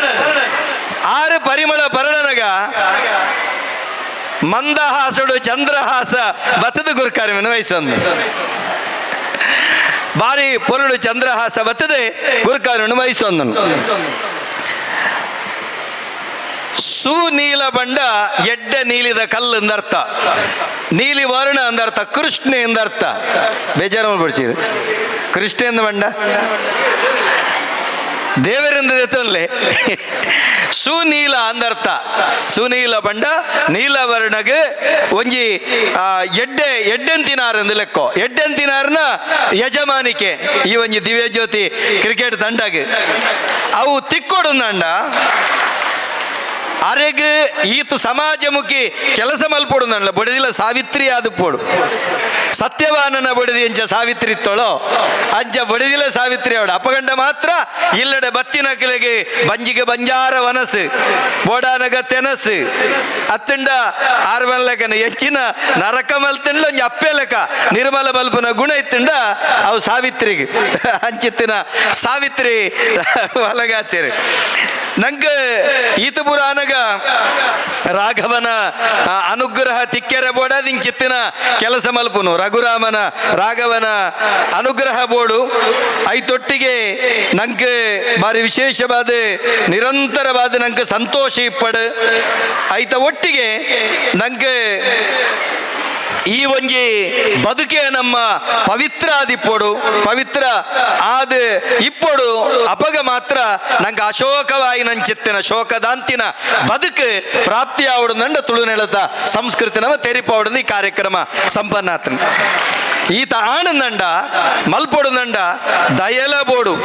ಆರು ಪರಿಮಳ ಪರಡನಗ ಮಂದಹಾಸಡು ಚಂದ್ರಹಾಸ ಬತ್ತದ ಗುರುಕಾರ್ಯವನ್ನು ವಯಸ್ಸೊಂದು ಭಾರಿ ಪೊರುಳು ಚಂದ್ರಹಾಸ ಬತ್ತದೆ ಗುರುಕಾರ್ಯವನ್ನು ವಯಸ್ಸೊಂದನು. ಸುನೀಲ ಬಂಡ ಎಡ್ಡೆ ನೀಲಿದ ಕಲ್ಲು ಎಂದರ್ಥ, ನೀಲಿ ವರ್ಣ ಎಂದರ್ಥ, ಕೃಷ್ಣ ಎಂದರ್ಥ. ಬೇಜಾರು ಮಾಡ್ಬಿಡ್ತೀರಿ ಕೃಷ್ಣ ಎಂದ ಬಂಡ ದೇವರಿಂದ ಎತ್ತನ್ಲೆ ಸುನೀಲ ಅಂದರ್ಥ. ಸುನೀಲ ಬಂಡ ನೀಲವರ್ಣಗೆ ಒಂಜಿ ಎಡ್ಡೆ ಎಡ್ಡೆಂತಿನಾರ್ ಎಂದು ಲೆಕ್ಕೋ. ಎಡ್ಡೆಂತಿನಾರ್ನ ಯಜಮಾನಿಕೆ ಈ ಒಂಜಿ ದಿವ್ಯಜ್ಯೋತಿ ಕ್ರಿಕೆಟ್ ತಂಡಗೆ ಅವು ತಿಕ್ಕೊಡು ನಂಡ ಅರೆಗ್ ಈತ ಸಮಾಜಮುಖಿ ಕೆಲಸ ಮಲ್ಪೊಡು ನಂಡ ಬಡದಿಲ್ಲ ಸಾವಿತ್ರಿ ಆದ ಪೋಡು. ಸತ್ಯವಾನನ ಬಡದಿ ಅಂಚ ಸಾವಿತ್ರಿ ಇತ್ತೋಳೋ ಅಂಚ ಬಡದಿಲ್ಲ ಸಾವಿತ್ರಿ ಅವಳು ಅಪಗಂಡ ಮಾತ್ರ ಇಲ್ಲಡೆ ಬತ್ತಿನ ಕಿಲೆಗೆ ಬಂಜಿಗೆ ಬಂಜಾರ ವನಸು ಬೋಡಾನಗ ತೆನಸು ಅತ್ತಂಡ ಆರ್ವನ್ಲಕನ ಹೆಚ್ಚಿನ ನರಕ ಮಲ್ತಂಡ ಒಂಜಿ ಅಪ್ಪೆ ಲೆಕ್ಕ ನಿರ್ಮಲ ಬಲ್ಪನ ಗುಣ ಇತ್ತಂಡ ಅವು ಸಾವಿತ್ರಿಗೆ ಅಂಚಿತ್ತಿನ ಸಾವಿತ್ರಿ ಒಲಗಾತೀರಿ. ನಂಗೆ ಈತ ಪುರಾಣಗ ರಾಘವನ ಅನುಗ್ರಹ ತಿಕ್ಕೆರೆ ಬೋಡ ದಿಂಚಿತ್ತಿನ ಕೆಲಸ ಮಲ್ಪುನು ರಘುರಾಮನ ರಾಘವನ ಅನುಗ್ರಹ ಬೋಡು. ಐತೊಟ್ಟಿಗೆ ನಂಗೆ ಭಾರಿ ವಿಶೇಷವಾದ ನಿರಂತರವಾದ ನಂಗೆ ಸಂತೋಷ ಇಪ್ಪಡು. ಐತ ಒಟ್ಟಿಗೆ ನಂಗೆ ಈ ಒಂಜಿ ಬದುಕೆ ನಮ್ಮ ಪವಿತ್ರ ಆದಿಪ್ಪೊಡು, ಪವಿತ್ರ ಆದ ಇಪ್ಪೊಡು. ಅಪಗ ಮಾತ್ರ ನಂಗೆ ಅಶೋಕವಾಗಿ ನಂಚಿತ್ತಿನ ಶೋಕದಾಂತಿನ ಬದುಕು ಪ್ರಾಪ್ತಿ ಆವಡು ನಂಡ ತುಳುನೆಲದ ಸಂಸ್ಕೃತಿ ನಮ್ಮ ತೆರಿಪಾವಡು ಈ ಕಾರ್ಯಕ್ರಮ ಸಂಪನ್ನಾತನ. ಈತ ಆನಂದಂಡ ಮಲ್ಪೊಡು ನಂಡ ದಯಲ ಬೋಡು.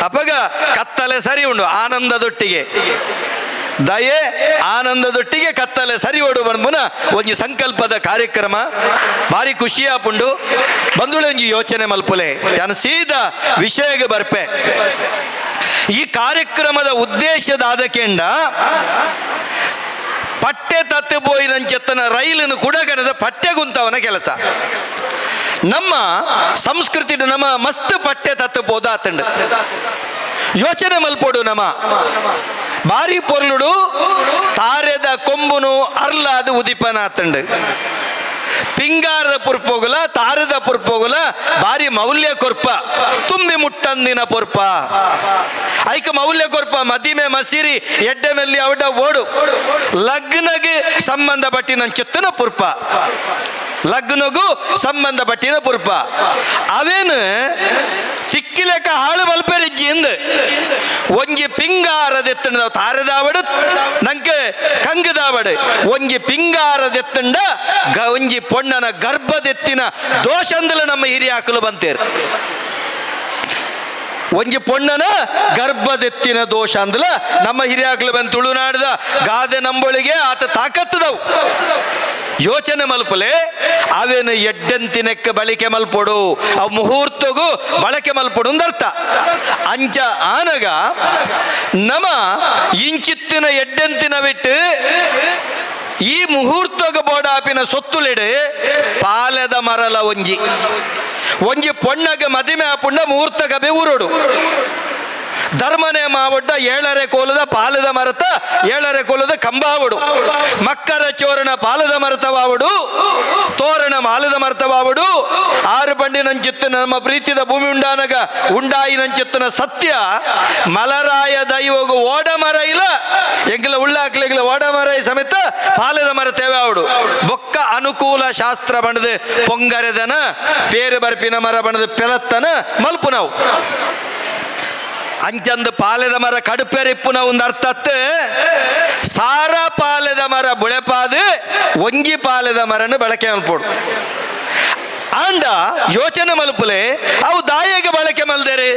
ಅಪಗ ಕತ್ತಲೆ ಸರಿ ಉಂಡು ಆನಂದದೊಟ್ಟಿಗೆ ದಯೆ ಆನಂದದೊಟ್ಟಿಗೆ ಕತ್ತಲೆ ಸರಿ ಓಡು ಬಂಬುನ ಒಂಜಿ ಸಂಕಲ್ಪದ ಕಾರ್ಯಕ್ರಮ ಭಾರಿ ಖುಷಿಯಾಪುಂಡು. ಬಂದುಳೆ ಒಂಜಿ ಯೋಚನೆ ಮಲ್ಪುಲೆ ನಾನು ಸೀದಾ ವಿಷಯಗೆ ಬರ್ಪೆ. ಈ ಕಾರ್ಯಕ್ರಮದ ಉದ್ದೇಶದ ಆದಕೆಂಡ ಪಟ್ಟೆ ತತ್ತು ಬೋಯಿನಂಚೆತ್ತನ ರೈಲನ್ನು ಕುಡಗನದ ಪಟ್ಟೆ ಗುಂತವನ ಕೆಲಸ. ನಮ್ಮ ಸಂಸ್ಕೃತಿ ನಮ್ಮ ಮಸ್ತ್ ಪಟ್ಟೆ ತತ್ತು ಬೋದಾತಂಡು ಯೋಚನೆ ಮಲ್ಪೊಡು. ನಮ್ಮ ಬಾರಿ ಪೊರ್ಲುಡು ತಾರೆದ ಕೊಂಬುನು ಅರ್ಲಾದ ಉದಿಪನಾತಂಡು. ಪಿಂಗಾರದ ಪುರ್ಪೋಗುಲ ತಾರದ ಪುರ್ಪೋಗುಲ ಬಾರಿ ಮೌಲ್ಯ ಕೊರ್ಪ ತುಂಬಿ ಮುಟ್ಟಂದಿನ ಪೊರ್ಪ ಐಕ ಮೌಲ್ಯ ಕೊರ್ಪ ಮದಿಮೆ ಮಸಿರಿ ಎಡ್ಡೆ ಮೆಲ್ಲಿ ಅವಡ ಓಡು ಲಗ್ನಗೆ ಸಂಬಂಧಪಟ್ಟಿನ ಚಿತ್ತನ ಪುರ್ಪ ಲಗ್ನಗೂ ಸಂಬಂಧಪಟ್ಟಿನ ಪುರ್ಪ ಅವೇನು ತಿಕ್ಕಿಲೆಕ್ಕ ಹಾಳು ಮಲ್ಪೆರಿಜ್ಜಿ ಇಂದು ಒಂಜಿ ಪಿಂಗಾರದೆತ್ತಂಡ ತಾರದಾವಡು ನಂಗೆ ಕಂಗದಾವಡು ಒಂಜಿ ಪಿಂಗಾರದೆತ್ತಂಡ ಒಂಜಿ ಪೊಣ್ಣನ ಗರ್ಭದೆತ್ತಿನ ದೋಷಂದಲ ನಮ್ಮ ಹಿರಿಯಾಕಲು ಬಂತೇರು. ಒಂಜಿ ಪೊಣ್ಣನ ಗರ್ಭದೆತ್ತಿನ ದೋಷ ಅಂದಲ ನಮ್ಮ ಹಿರಿಯಾಕಲು ಬಂದು ತುಳುನಾಡದ ಗಾದೆ ನಂಬೊಳಿಗೆ ಆತ ತಾಕತ್ತದವು. ಯೋಚನೆ ಮಲ್ಪಲೆ ಅವೇನು ಎಡ್ಡೆಂತಿನೆಕ್ಕ ಬಳಕೆ ಮಲ್ಪೊಡು ಅವು ಮುಹೂರ್ತಗೂ ಬಳಕೆ ಮಲ್ಪೊಡು ಅಂದರ್ಥ. ಅಂಚ ಆನಗ ನಮ ಇಂಚಿತ್ತಿನ ಎಡ್ಡೆಂತಿನ ಬಿಟ್ಟು ಈ ಮುಹೂರ್ತಗ ಬೋಡಾಪಿನ ಸೊತ್ತುಲಿಡು ಪಾಲೆದ ಮರಲ ಒಂಜಿ ಒಂಜಿ ಪೊಣ್ಣಗ ಮದಿಮೆ ಆಪುಂಡ ಮುಹೂರ್ತಗ ಬೆ ಊರೋಡು. ಧರ್ಮನೇ ಮಾವಡ್ಡ ಏಳರೆ ಕೋಲದ ಪಾಲದ ಮರತ ಏಳರೆ ಕೋಲದ ಕಂಬಾವಡು ಮಕ್ಕರ ಚೋರಣ ಪಾಲದ ಮರತವಾವಡು ತೋರಣ ಮಾಲದ ಮರತವಾವಡು ಆರು ಬಂಡಿನಂಚಿತ್ತು ನಮ್ಮ ಪ್ರೀತಿದ ಭೂಮಿ ಉಂಡಾನಗ ಉಂಡಾಯಿನಂಚಿತ್ತನ ಸತ್ಯ ಮಲರಾಯ ದೈವಗು ಓಡ ಮರ ಇಲ್ಲ ಎಂಗಿಲ ಉಳ್ಳಾಕ್ಲೆಗಿಲ ಓಡ ಮರ ಸಮೇತ ಪಾಲದ ಮರ ತೇವಾವಡು ಬೊಕ್ಕ ಅನುಕೂಲ ಶಾಸ್ತ್ರ ಬಣ್ಣದ ಪೊಂಗರೆದನ ಪೇರು ಬರ್ಪಿನ ಮರ ಬಣ್ಣದ ಪೆಲತ್ತನ ಮಲ್ಪು ನಾವು ಅಂಚಂದು ಪಾಲೆದ ಮರ ಕಡುಪೆರಿಪ್ಪುನ ಒಂದು ಅರ್ಥತ್ತು ಸಾರ ಪಾಲೆದ ಮರ ಬುಳೆಪಾದು ಒಂಜಿ ಪಾಲೆದ ಮರನ ಬಳಕೆ ಮಲ್ಪೋಡು ಆಂಡ ಯೋಚನೆ ಮಲ್ಪುಲೆ ಅವು ದಾಯಗೆ ಬಳಕೆ ಮಲ್ದೇರೆ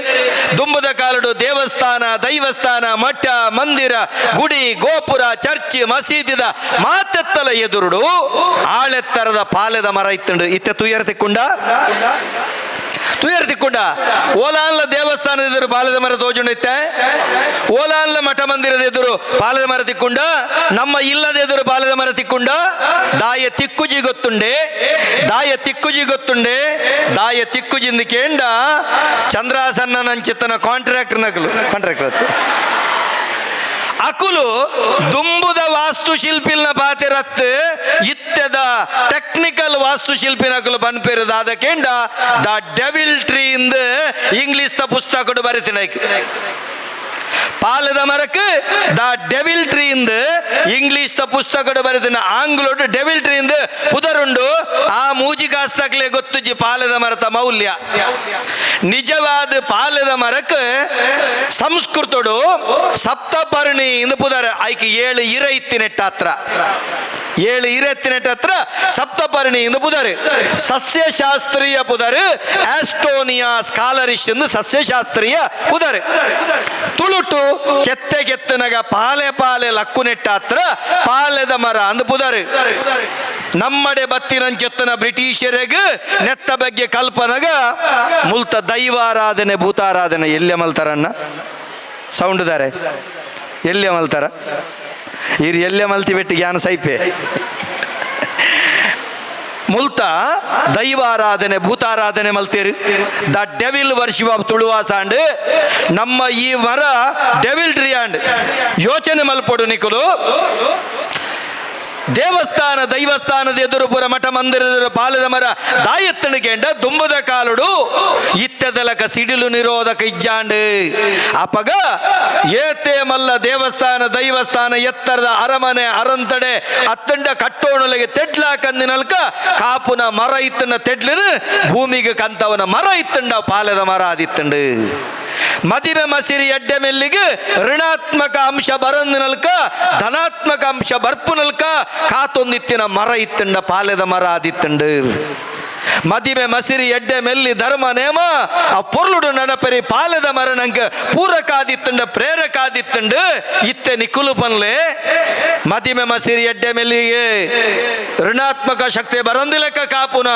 ದುಂಬದ ಕಾಲಡು ದೇವಸ್ಥಾನ ದೈವಸ್ಥಾನ ಮಠ ಮಂದಿರ ಗುಡಿ ಗೋಪುರ ಚರ್ಚ್ ಮಸೀದಿದ ಮಾತೆತ್ತಲ ಎದುರುಡು ಆಳೆತ್ತರದ ಪಾಲೆದ ಮರ ಇತ್ತಂಡು ಇತ್ತೆ ತುಯರ್ ತಿಕ್ಕೊಂಡ ತುಯರ್ ತಿಕ್ಕೊಂಡ ಓಲಾನ್ಲ ದೇವಸ್ಥಾನದ ಎದುರು ಪಾಲದ ಮರ ತೋಜುಂಡಿತ್ತೆ ಓಲಾನ್ಲ ಮಠ ಮಂದಿರದ ಎದುರು ಪಾಲದ ಮರ ತಿಕ್ಕೊಂಡ ನಮ್ಮ ಇಲ್ಲದ ಎದುರು ಪಾಲದ ಮರ ತಿಕ್ಕೊಂಡ ದಾಯ ತಿಕ್ಕುಜಿ ಗೊತ್ತುಂಡೆ ದಾಯ ತಿಕ್ಕುಜಿ ಗೊತ್ತುಂಡೆ ದಾಯ ತಿಕ್ಕುಜಿಂದ ಕೇಂಡ ಚಂದ್ರಾಸನ್ನ ನಂಚಿತ್ತನ ಕಾಂಟ್ರಾಕ್ಟರ್ ನಕಲು ಕಾಂಟ್ರಾಕ್ಟರ್ ಅಕುಲು ದುಂಬುದ ವಾಸ್ತುಶಿಲ್ಪಿನ ಪಾತಿರತ್ ಇತ್ತೆದ ಟೆಕ್ನಿಕಲ್ ವಾಸ್ತುಶಿಲ್ಪಿನ ಅಕುಲು ಬನ್ಪೇರುದಾದ ಕೇಂಡ the devil tree ಇಂದ ಇಂಗ್ಲಿಷ್ ದ ಪುಸ್ತಕಡು ಬರಿತಿನ ಪಾಲದ ಮರಕ್ಕೆ the devil tree ಇಂದ ಇಂಗ್ಲಿಷ್ ದ ಪುಸ್ತಕಡು ಬರಿತಿನ ಆಂಗ್ಲೋಡು ಡೆವಿಲ್ ಟ್ರೀ ಇಂದ ಪುದರುಂಡು ಆ ಮೂಜಿ ಕಾಸ್ತಕ್ಲೆ ಗೊತ್ತುಜಿ ಪಾಲದ ಮರತ ಮೌಲ್ಯ ನಿಜವಾದ ಪಾಲದ ಮರಕ್ಕೆ ಸಂಸ್ಕೃತಡು ಸಪ್ತಪರ್ಣಿ ಇಂದ ಪುದರ ಐಕೆ ಏಳು ಇರ ಇತ್ತಿನೆಟ್ಟ ಹತ್ರ ಏಳು ಇರೆತ್ತಿನೆಟ್ಟ ಹತ್ರ ಸಪ್ತಪರ್ಣಿ ಎಂದು ಪುದರು ಸಸ್ಯಶಾಸ್ತ್ರೀಯ ಪುದರು ಆಸ್ಟೋನಿಯಾ ಸ್ಕಾಲರಿಶ್ ಎಂದು ಸಸ್ಯಶಾಸ್ತ್ರೀಯ ಪುದರು ತುಳುಟು ಕೆತ್ತೆ ಕೆತ್ತನಗ ಪಾಲೆ ಪಾಲೆ ಲಕ್ಕುನೆಟ್ಟ ಹತ್ರ ಪಾಲೆದ ಮರ ಅಂದು ಪುದರು ನಮ್ಮಡೆ ಬತ್ತಿನಂಚೆತ್ತನ ಬ್ರಿಟಿಷರಿಗ ನೆತ್ತ ಬಗ್ಗೆ ಕಲ್ಪನಗ ಮುಲ್ತ ದೈವಾರಾಧನೆ ಭೂತಾರಾಧನೆ ಎಲ್ಲಿ ಮಲ್ತಾರಣ್ಣ ಸೌಂಡ್ದಾರೆ ಎಲ್ಲಿ ಮಲ್ತಾರ ಇರು ಎಲ್ಲೆ ಮಲ್ತಿ ಬೆಟ್ಟಿ ಜ್ಞಾನ ಸೈಪೆ ಮುಲ್ತ ದೈವಾರಾಧನೆ ಭೂತಾರಾಧನೆ ಮಲ್ತೀರಿ the devil worship of ತುಳುವಾಸಾಂಡ್ ನಮ್ಮ ಈ ಮರ devil tree and ಯೋಚನೆ ಮಲ್ಪೊಡು ನಿಕುಲು ದೇವಸ್ಥಾನ ದೈವಸ್ಥಾನದ ಎದುರು ಪುರ ಮಠ ಮಂದಿರದ ಎದುರು ಪಾಲದ ಮರ ದಾಯತ್ತಣಿಕೆಂಡ ದುಂಬದ ಕಾಲುಡು ಇತ್ತದಲಕ ಸಿಡಿಲು ನಿರೋಧಕ ಇಜ್ಜಾಂಡ್ ಅಪಗ ಏತೆ ಮಲ್ಲ ದೇವಸ್ಥಾನ ದೈವಸ್ಥಾನ ಎತ್ತರದ ಅರಮನೆ ಅರಂತಡೆ ಅತ್ತಂಡ ಕಟ್ಟೋಣಲೆಗೆ ತೆಡ್ಲಾ ಕಂದಿನಲ್ಕ ಕಾಪುನ ಮರ ಇತ್ತನ ತೆಡ್ಲಿನ ಭೂಮಿಗೆ ಕಂತವನ ಮರ ಇತ್ತಂಡ ಪಾಲದ ಮರ ಆದಿತ್ತಂಡು ಮದಿಮೆ ಮಸಿರಿ ಎಡ್ಡೆ ಮೆಲ್ಲಿಗೆ ಋಣಾತ್ಮಕ ಅಂಶ ಬರಂದಿನಲ್ಕ ಧನಾತ್ಮಕ ಅಂಶ ಬರ್ಪುನಲ್ಕ ಕಾತೊಂದಿತ್ತಿನ ಮರ ಇತ್ತಂಡ ಪಾಲೆದ ಮರ ಆದಿತ್ತಂಡು ಮದಿಮೆ ಮಸಿರಿ ಎಡ್ಡೆ ಮೆಲ್ಲಿ ಧರ್ಮ ನೇಮ ಆ ಪೊರ್ಲುಡು ನಡಪರಿ ಪಾಲೆದ ಮರ ನಂಗೆ ಪೂರಕಾದಿತ್ತಂಡ ಪ್ರೇರಕಾದಿತ್ತಂಡು ಇತ್ತೆ ನಿಕ್ಕುಲು ಪನ್ಲೆ ಮದಿಮೆ ಮಸಿರಿ ಎಡ್ಡೆ ಮೆಲ್ಲಿಗೆ ಋಣಾತ್ಮಕ ಶಕ್ತಿ ಬರಂದಿಲೆಕ್ಕ ಕಾಪುನ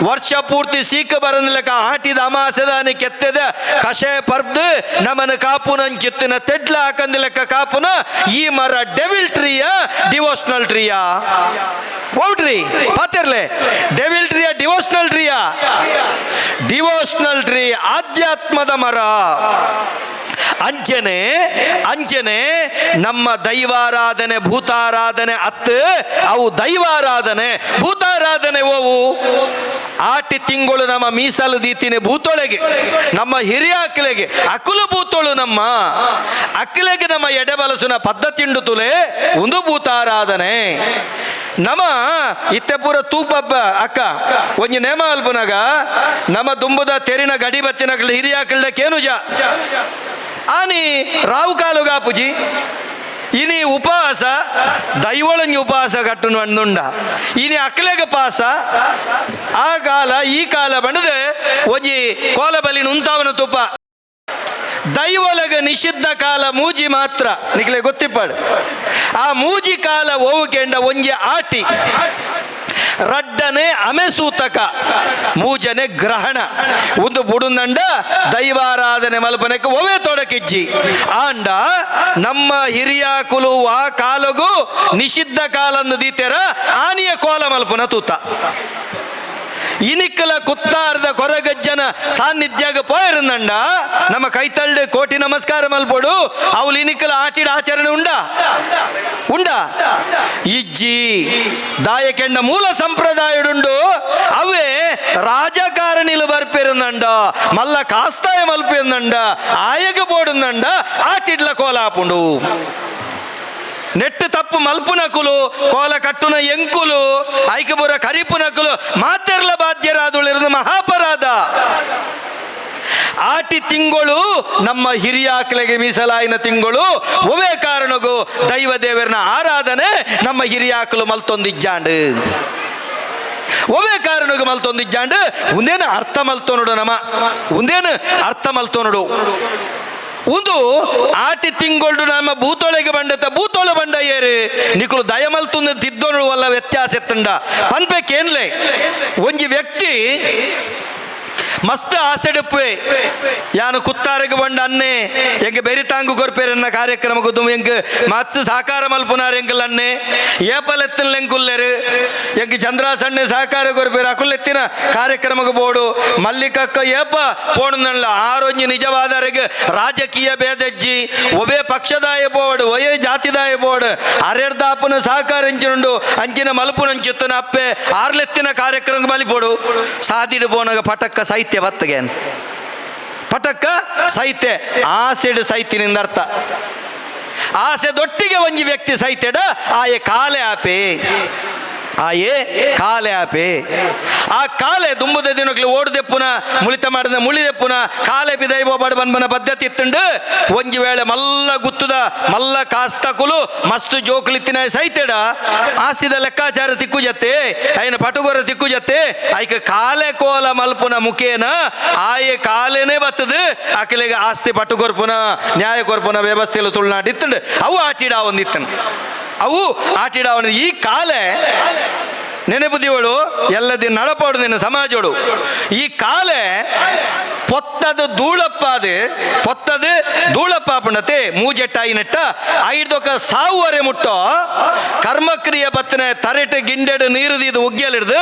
ವರ್ಷ ಪೂರ್ತಿ ಸೀಕ ಬರಂದಿಲೆಕ್ಕ ಆಟಿದ ಅಮಾಸೆದಾನಿ ಕೆತ್ತೆದ ಕಷೆ ಪರ್ದು ನಮನ ಕಾಪುನಂಚಿತ್ತಿನ ತೆಡ್ಲ ಹಾಕಂದಿಲೆಕ್ಕ ಕಾಪುನ ಈ ಮರ ಡೆವಿಲ್ ಟ್ರೀಯ ಡಿವೋಷನಲ್ ಟ್ರೀಯ ಪೌಟ್ರಿ ಪಾತಿರ್ಲೆ ಡೆವಿಲ್ ಟ್ರೀಯ ಡಿವೋಷನಲ್ ಟ್ರೀಯ ಡಿವೋಷನಲ್ ಟ್ರೀ ಆಧ್ಯಾತ್ಮದ ಮರ. ಅಂಚನೆ ಅಂಚನೆ ನಮ್ಮ ದೈವಾರಾಧನೆ ಭೂತಾರಾಧನೆ ಅತ್ತು ಅವು ದೈವಾರಾಧನೆ ಭೂತಾರಾಧನೆ ಓವು ಆಟಿ ತಿಂಗಳು ನಮ್ಮ ಮೀಸಲು ದೀತಿನಿ ಭೂತೊಳಗೆ ನಮ್ಮ ಹಿರಿಯ ಅಕ್ಕಲೆಗೆ ಅಕುಲು ಭೂತೊಳು ನಮ್ಮ ಅಕ್ಕಲೆಗೆ ನಮ್ಮ ಎಡೆಬಲಸುನ ಪದ್ಧತಿಂಡು ತುಲೆ ಒಂದು ಭೂತಾರಾಧನೆ. ನಮ ಇತ್ತೆ ಪೂರ ತೂಪಬ್ಬ ಅಕ್ಕ ಒಂಜಿ ನೇಮ ಅಲ್ಪುನಗ ನಮ್ಮ ದುಂಬುದ ತೆರಿನ ಗಡಿ ಬತ್ತಿನ ಹಿರಿಯ ಕೇನುಜ ಆನಿ ರಾವು ಕಾಲು ಗಾಪುಜಿ ಇನಿ ಉಪವಾಸ ದೈವಳಂಜಿ ಉಪವಾಸ ಕಟ್ಟುನು ಅಂದುಂಡ ಇನಿ ಅಕ್ಲೆಗ ಪಾಸ ಆ ಕಾಲ ಈ ಕಾಲ ಬಂಡದೆ ಒಂಜಿ ಕೋಲ ಬಲಿ ನುಂತಾವನ ತುಪ್ಪ ದೈವೊಲಗ ನಿಷಿದ್ಧ ಕಾಲ ಮೂಜಿ ಮಾತ್ರ ನಿಕ್ಲೆ ಗೊತ್ತಿಪ್ಪಾಡು ಆ ಮೂಜಿ ಕಾಲ ಓವು ಕೆಂಡ ಒಂಜಿ ಆಟಿ ರಡ್ಡನೆ ಅಮೆಸೂತಕ ಮೂಜನೆ ಗ್ರಹಣ ಒಂದು ಬುಡುಂದಂಡ ದೈವಾರಾಧನೆ ಮಲ್ಪನೆಕ್ಕೆ ಒವೆ ತೊಡಕಿಜ್ಜಿ ಆಂಡ ನಮ್ಮ ಹಿರಿಯ ಕುಲು ಆ ಕಾಲಗು ನಿಷಿದ್ಧ ಕಾಲಂದು ದೀತೆರ ಆನಿಯ ಕೋಲ ಮಲ್ಪನ ತೂತ ಇನಿಕ್ಕಲ ಕುತ್ತಾರದ ಕೊರಗಜ್ಜನ ಸಾನ್ನಿಧ್ಯಾಗ ಪೋಯಿರುಂದಂಡ ನಮ್ಮ ಕೈತಳ್ಳು ಕೋಟಿ ನಮಸ್ಕಾರ ಮಲ್ಪೊಡು ಅವ್ಲು ಇನಿಕಲ ಆಟಿಡ ಆಚರಣೆ ಉಂಡ ಉಂಡ ಇಜ್ಜಿ ದಾಯಕೆಂಡ ಮೂಲ ಸಂಪ್ರದಾಯಡುಂಡು ಅವೇ ರಾಜಕಾರಣಿಲು ಬರ್ಪಿರುಂದಂಡ ಮಲ್ಲ ಕಾಸ್ತಾಯ ಮಲ್ಪಿರುಂದಂಡ ಆಯಗ ಬೋಡುಂದಂಡ ಆಟಿಡ್ಲ ಕೋಲಾಪುಂಡು ನೆಟ್ಟು ತಪ್ಪು ಮಲ್ಪುನಕುಲು ಕೋಲ ಕಟ್ಟುನ ಎಂಕುಲು ಐಕಬುರ ಕರಿಪುನಕುಲು ಮಾತೆರ್ಲ ಬಾಧ್ಯರಾದುಳಿರುವುದು ಮಹಾಪರಾಧ. ಆಟಿ ತಿಂಗಳು ನಮ್ಮ ಹಿರಿಯಾಕ್ಲೆಗೆ ಮೀಸಲಾಯಿನ ತಿಂಗಳು ಒವೇ ಕಾರಣಗೂ ದೈವ ದೇವರನ ಆರಾಧನೆ ನಮ್ಮ ಹಿರಿಯಾಕಲು ಮಲ್ತೊಂದಿಜ್ಜಾಂಡು ಒವೇ ಕಾರಣಗೂ ಮಲ್ತೊಂದಿಜ್ಜಾಂಡು ಒಂದೇನು ಅರ್ಥ ಮಲ್ತೊನುಡು ನಮ ಒಂದೇನು ಅರ್ಥ ಮಲ್ತೊನುಡು ಒಂದು ಆಟಿ ತಿಂಗಳು ನಮ್ಮ ಭೂತೊಳೆಗೆ ಬಂಡತ ಭೂತೊಳೆ ಬಂಡ ಏರು ನಿಕುಲು ದಯಮಲ್ತುಂದು ತಿದ್ದೊನು ವಲ್ಲ ವ್ಯತ್ಯಾಸ ಎತ್ತಂಡ ಪನ್ಪೇಕೇನ್ಲೆ ಒಂಜಿ ವ್ಯಕ್ತಿ ಮಸ್ತ್ ಆಸೆಡುಪ್ಪೆ ಯಾನು ಕುತ್ತಾರಿಗೆ ಬಂಡ ಅನ್ನೆ ಎಂಗೆ ಬೆರಿತಾಂಗು ಕೊರ್ಪೇರನ್ನ ಕಾರ್ಯಕ್ರಮ ಕುದುಮ್ ಎಂಗ್ ಮತ್ಸ್ ಸಹಕಾರ ಮಲ್ಪುನಾರ್ ಎಂಕಲ್ ಅನ್ನೆ ಏಪಲೆತ್ತಿನ ಎಂಕುಲ್ಲೆರು ಎಂಗ್ ಚಂದ್ರಾಸಣ್ಣೆ ಸಹಕಾರ ಕೊರ್ಪೇರು ಅಕುಲೆತ್ತಿನ ಕಾರ್ಯಕ್ರಮಕ್ಕೆ ಬೋಡು ಮಲ್ಲಿಕಕ್ಕ ಏಪ ಪೋಣುನಲ್ಲ ಆರೊಂಜಿ ನಿಜವಾದರೆಗ್ ರಾಜಕೀಯ ಭೇದಜ್ಜಿ ಒಬೇ ಪಕ್ಷದಾಯ ಬೋರ್ಡ್ ಒಯೇ ಜಾತಿದಾಯ ಬೋರ್ಡ್ ಅರೆರ್ದಾಪನ ಸಹಕಾರ ಎಂಚಿನುಂಡು ಅಂಚಿನ ಮಲ್ಪುನಂಚಿತ್ತನ ಅಪ್ಪೆ ಆರ್ಲೆತ್ತಿನ ಕಾರ್ಯಕ್ರಮಕ್ಕೆ ಬಲಿಪೋಡು ಸಾದಿಡು ಪೋನಗ ಪಟಕ್ಕ ಸಾಹಿತ್ಯ ಬತ್ತಗೇನ್ ಪಟಕ್ಕ ಸಾಹಿತ್ಯ ಆಸೆಡು ಸಾಹಿತ್ಯನಿಂದ ಅರ್ಥ ಆಸೆ ದೊಟ್ಟಿಗೆ ಒಂಜಿ ವ್ಯಕ್ತಿ ಸಾಹಿತ್ಯಡ ಆಯೆ ಕಾಲೆ ಆಪೆ ಆಯೆ ಕಾಲೆ ಆಪೆ ಆ ಕಾಲೆ ದುಂಬುದ ದಿನಕ್ಲು ಓಡುದೆಪ್ಪುನ ಮುಳಿತ ಮಾಡಿದ ಮುಳಿದೆಪ್ಪುನ ಕಾಲೆ ಬಿದೈಬೋ ಬಡ ಬನ್ಬನ ಪದ್ಧತಿ ಇತ್ತುಂಡು ಒಂಜಿ ವೇಳೆ ಮಲ್ಲ ಗುತ್ತುದ ಮಲ್ಲ ಕಾಸ್ತಕುಲು ಮಸ್ತು ಜೋಕುಲಿತ್ತಿನ ಸೈತೆಡ ಆಸ್ತಿದ ಲೆಕ್ಕಾಚಾರ ತಿಕ್ಕು ಜತ್ತೆ ಐನ ಪಟುಗೊರ ತಿಕ್ಕು ಜತ್ತೆ ಐಕ ಕಾಲೆ ಕೋಲ ಮಲ್ಪುನ ಮುಖೇನ ಆಯೆ ಕಾಲೇನೆ ಬತ್ತದು ಅಕಲಿಗೆ ಆಸ್ತಿ ಪಟುಗೊರ್ಪುನ ನ್ಯಾಯ ಕೊರ್ಪುನ ವ್ಯವಸ್ಥೆಲು ತುಳುನಾಡು ಇತ್ತುಂಡು ಅವು ಆಟಿಡ ಒಂದಿತ್ತನು ಅವು ಆಟಿಡ ಈ ಕಾಲೆ ನೆನಪುದಿವಳು ಎಲ್ಲದಿ ನಡಪಾಡು ನಿನ್ನ ಸಮಾಜೋಡು ಈ ಕಾಲೆ ಪೊತ್ತದು ಧೂಳಪ್ಪಾದು ಪೊತ್ತದು ಧೂಳಪ್ಪ ಪುಣತೆ ಮೂಜೆಟ್ಟಾಯಿ ನೆಟ್ಟ ಐದೊಕ ಸಾವುವರೆ ಮುಟ್ಟೋ ಕರ್ಮಕ್ರಿಯೆ ಬತ್ತನೆ ತರೆಟು ಗಿಂಡೆಡು ನೀರು ಇದು ಉಗ್ಗಿಯಲಿಡ್ದು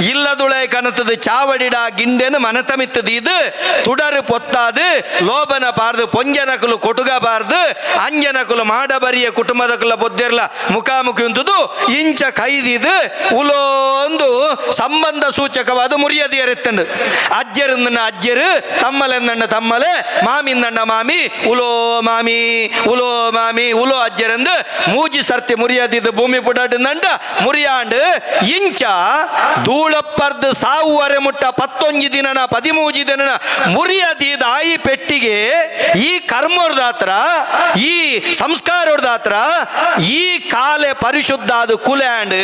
ಇಲ್ಲದುಳೆ ಕನತದು ಚಾವಡಿಡ ಗಿಂಡೆನು ಮನತಮಿತ್ತದು ಇದು ತುಡರು ಪೊತ್ತಾದು ಲೋಬನ ಪಾರ್ದು ಪೊಂಜನಕುಲು ಕೊಟುಗಬಾರ್ದು ಅಂಜನಕುಲು ಮಾಡಬರಿಯ ಕುಟುಂಬದಕುಲ ಬೊದ್ದಿರ್ಲ ಮುಖಾಮುಖಿ ಉಂಟುದು ಇಂಚ ಕೈದಿದು ಉಲೊಂದು ಸಂಬಂಧ ಸೂಚಕವಾದ ಮುರಿಯದಿಯರೆತ್ತಂಡು ಅಜ್ಜರು ಅಜ್ಜರು ತಮ್ಮಲೆಂದಣ್ಣ ತಮ್ಮಲೆ ಮಾಮಿಂದಣ್ಣ ಮಾಮಿ ಉಲೋ ಮಾಮಿ ಉಲೋ ಮಾಮಿ ಉಲೋ ಅಜ್ಜರೆಂದು ಮೂಜಿ ಸರ್ತಿ ಮುರಿಯದಿದ್ದು ಭೂಮಿ ಪುಡಾಟಂದಂಡ ಮುರಿಯಾಂಡು ಇಂಚ ಧೂಳಪ್ಪರ್ದು ಸಾವುವರೆ ಮುಟ್ಟ ಪತ್ತೊಂಜಿ ದಿನನ ಪದಿಮೂಜಿ ದಿನನ ಮುರಿಯದಿದ ಆಯಿ ಪೆಟ್ಟಿಗೆ ಈ ಕರ್ಮರ್ದಾತ್ರ ಈ ಸಂಸ್ಕಾರದಾತ್ರ ಈ ಕಾಲೆ ಪರಿಶುದ್ಧ ಅದು ಕುಲ್ಯಾಂಡ್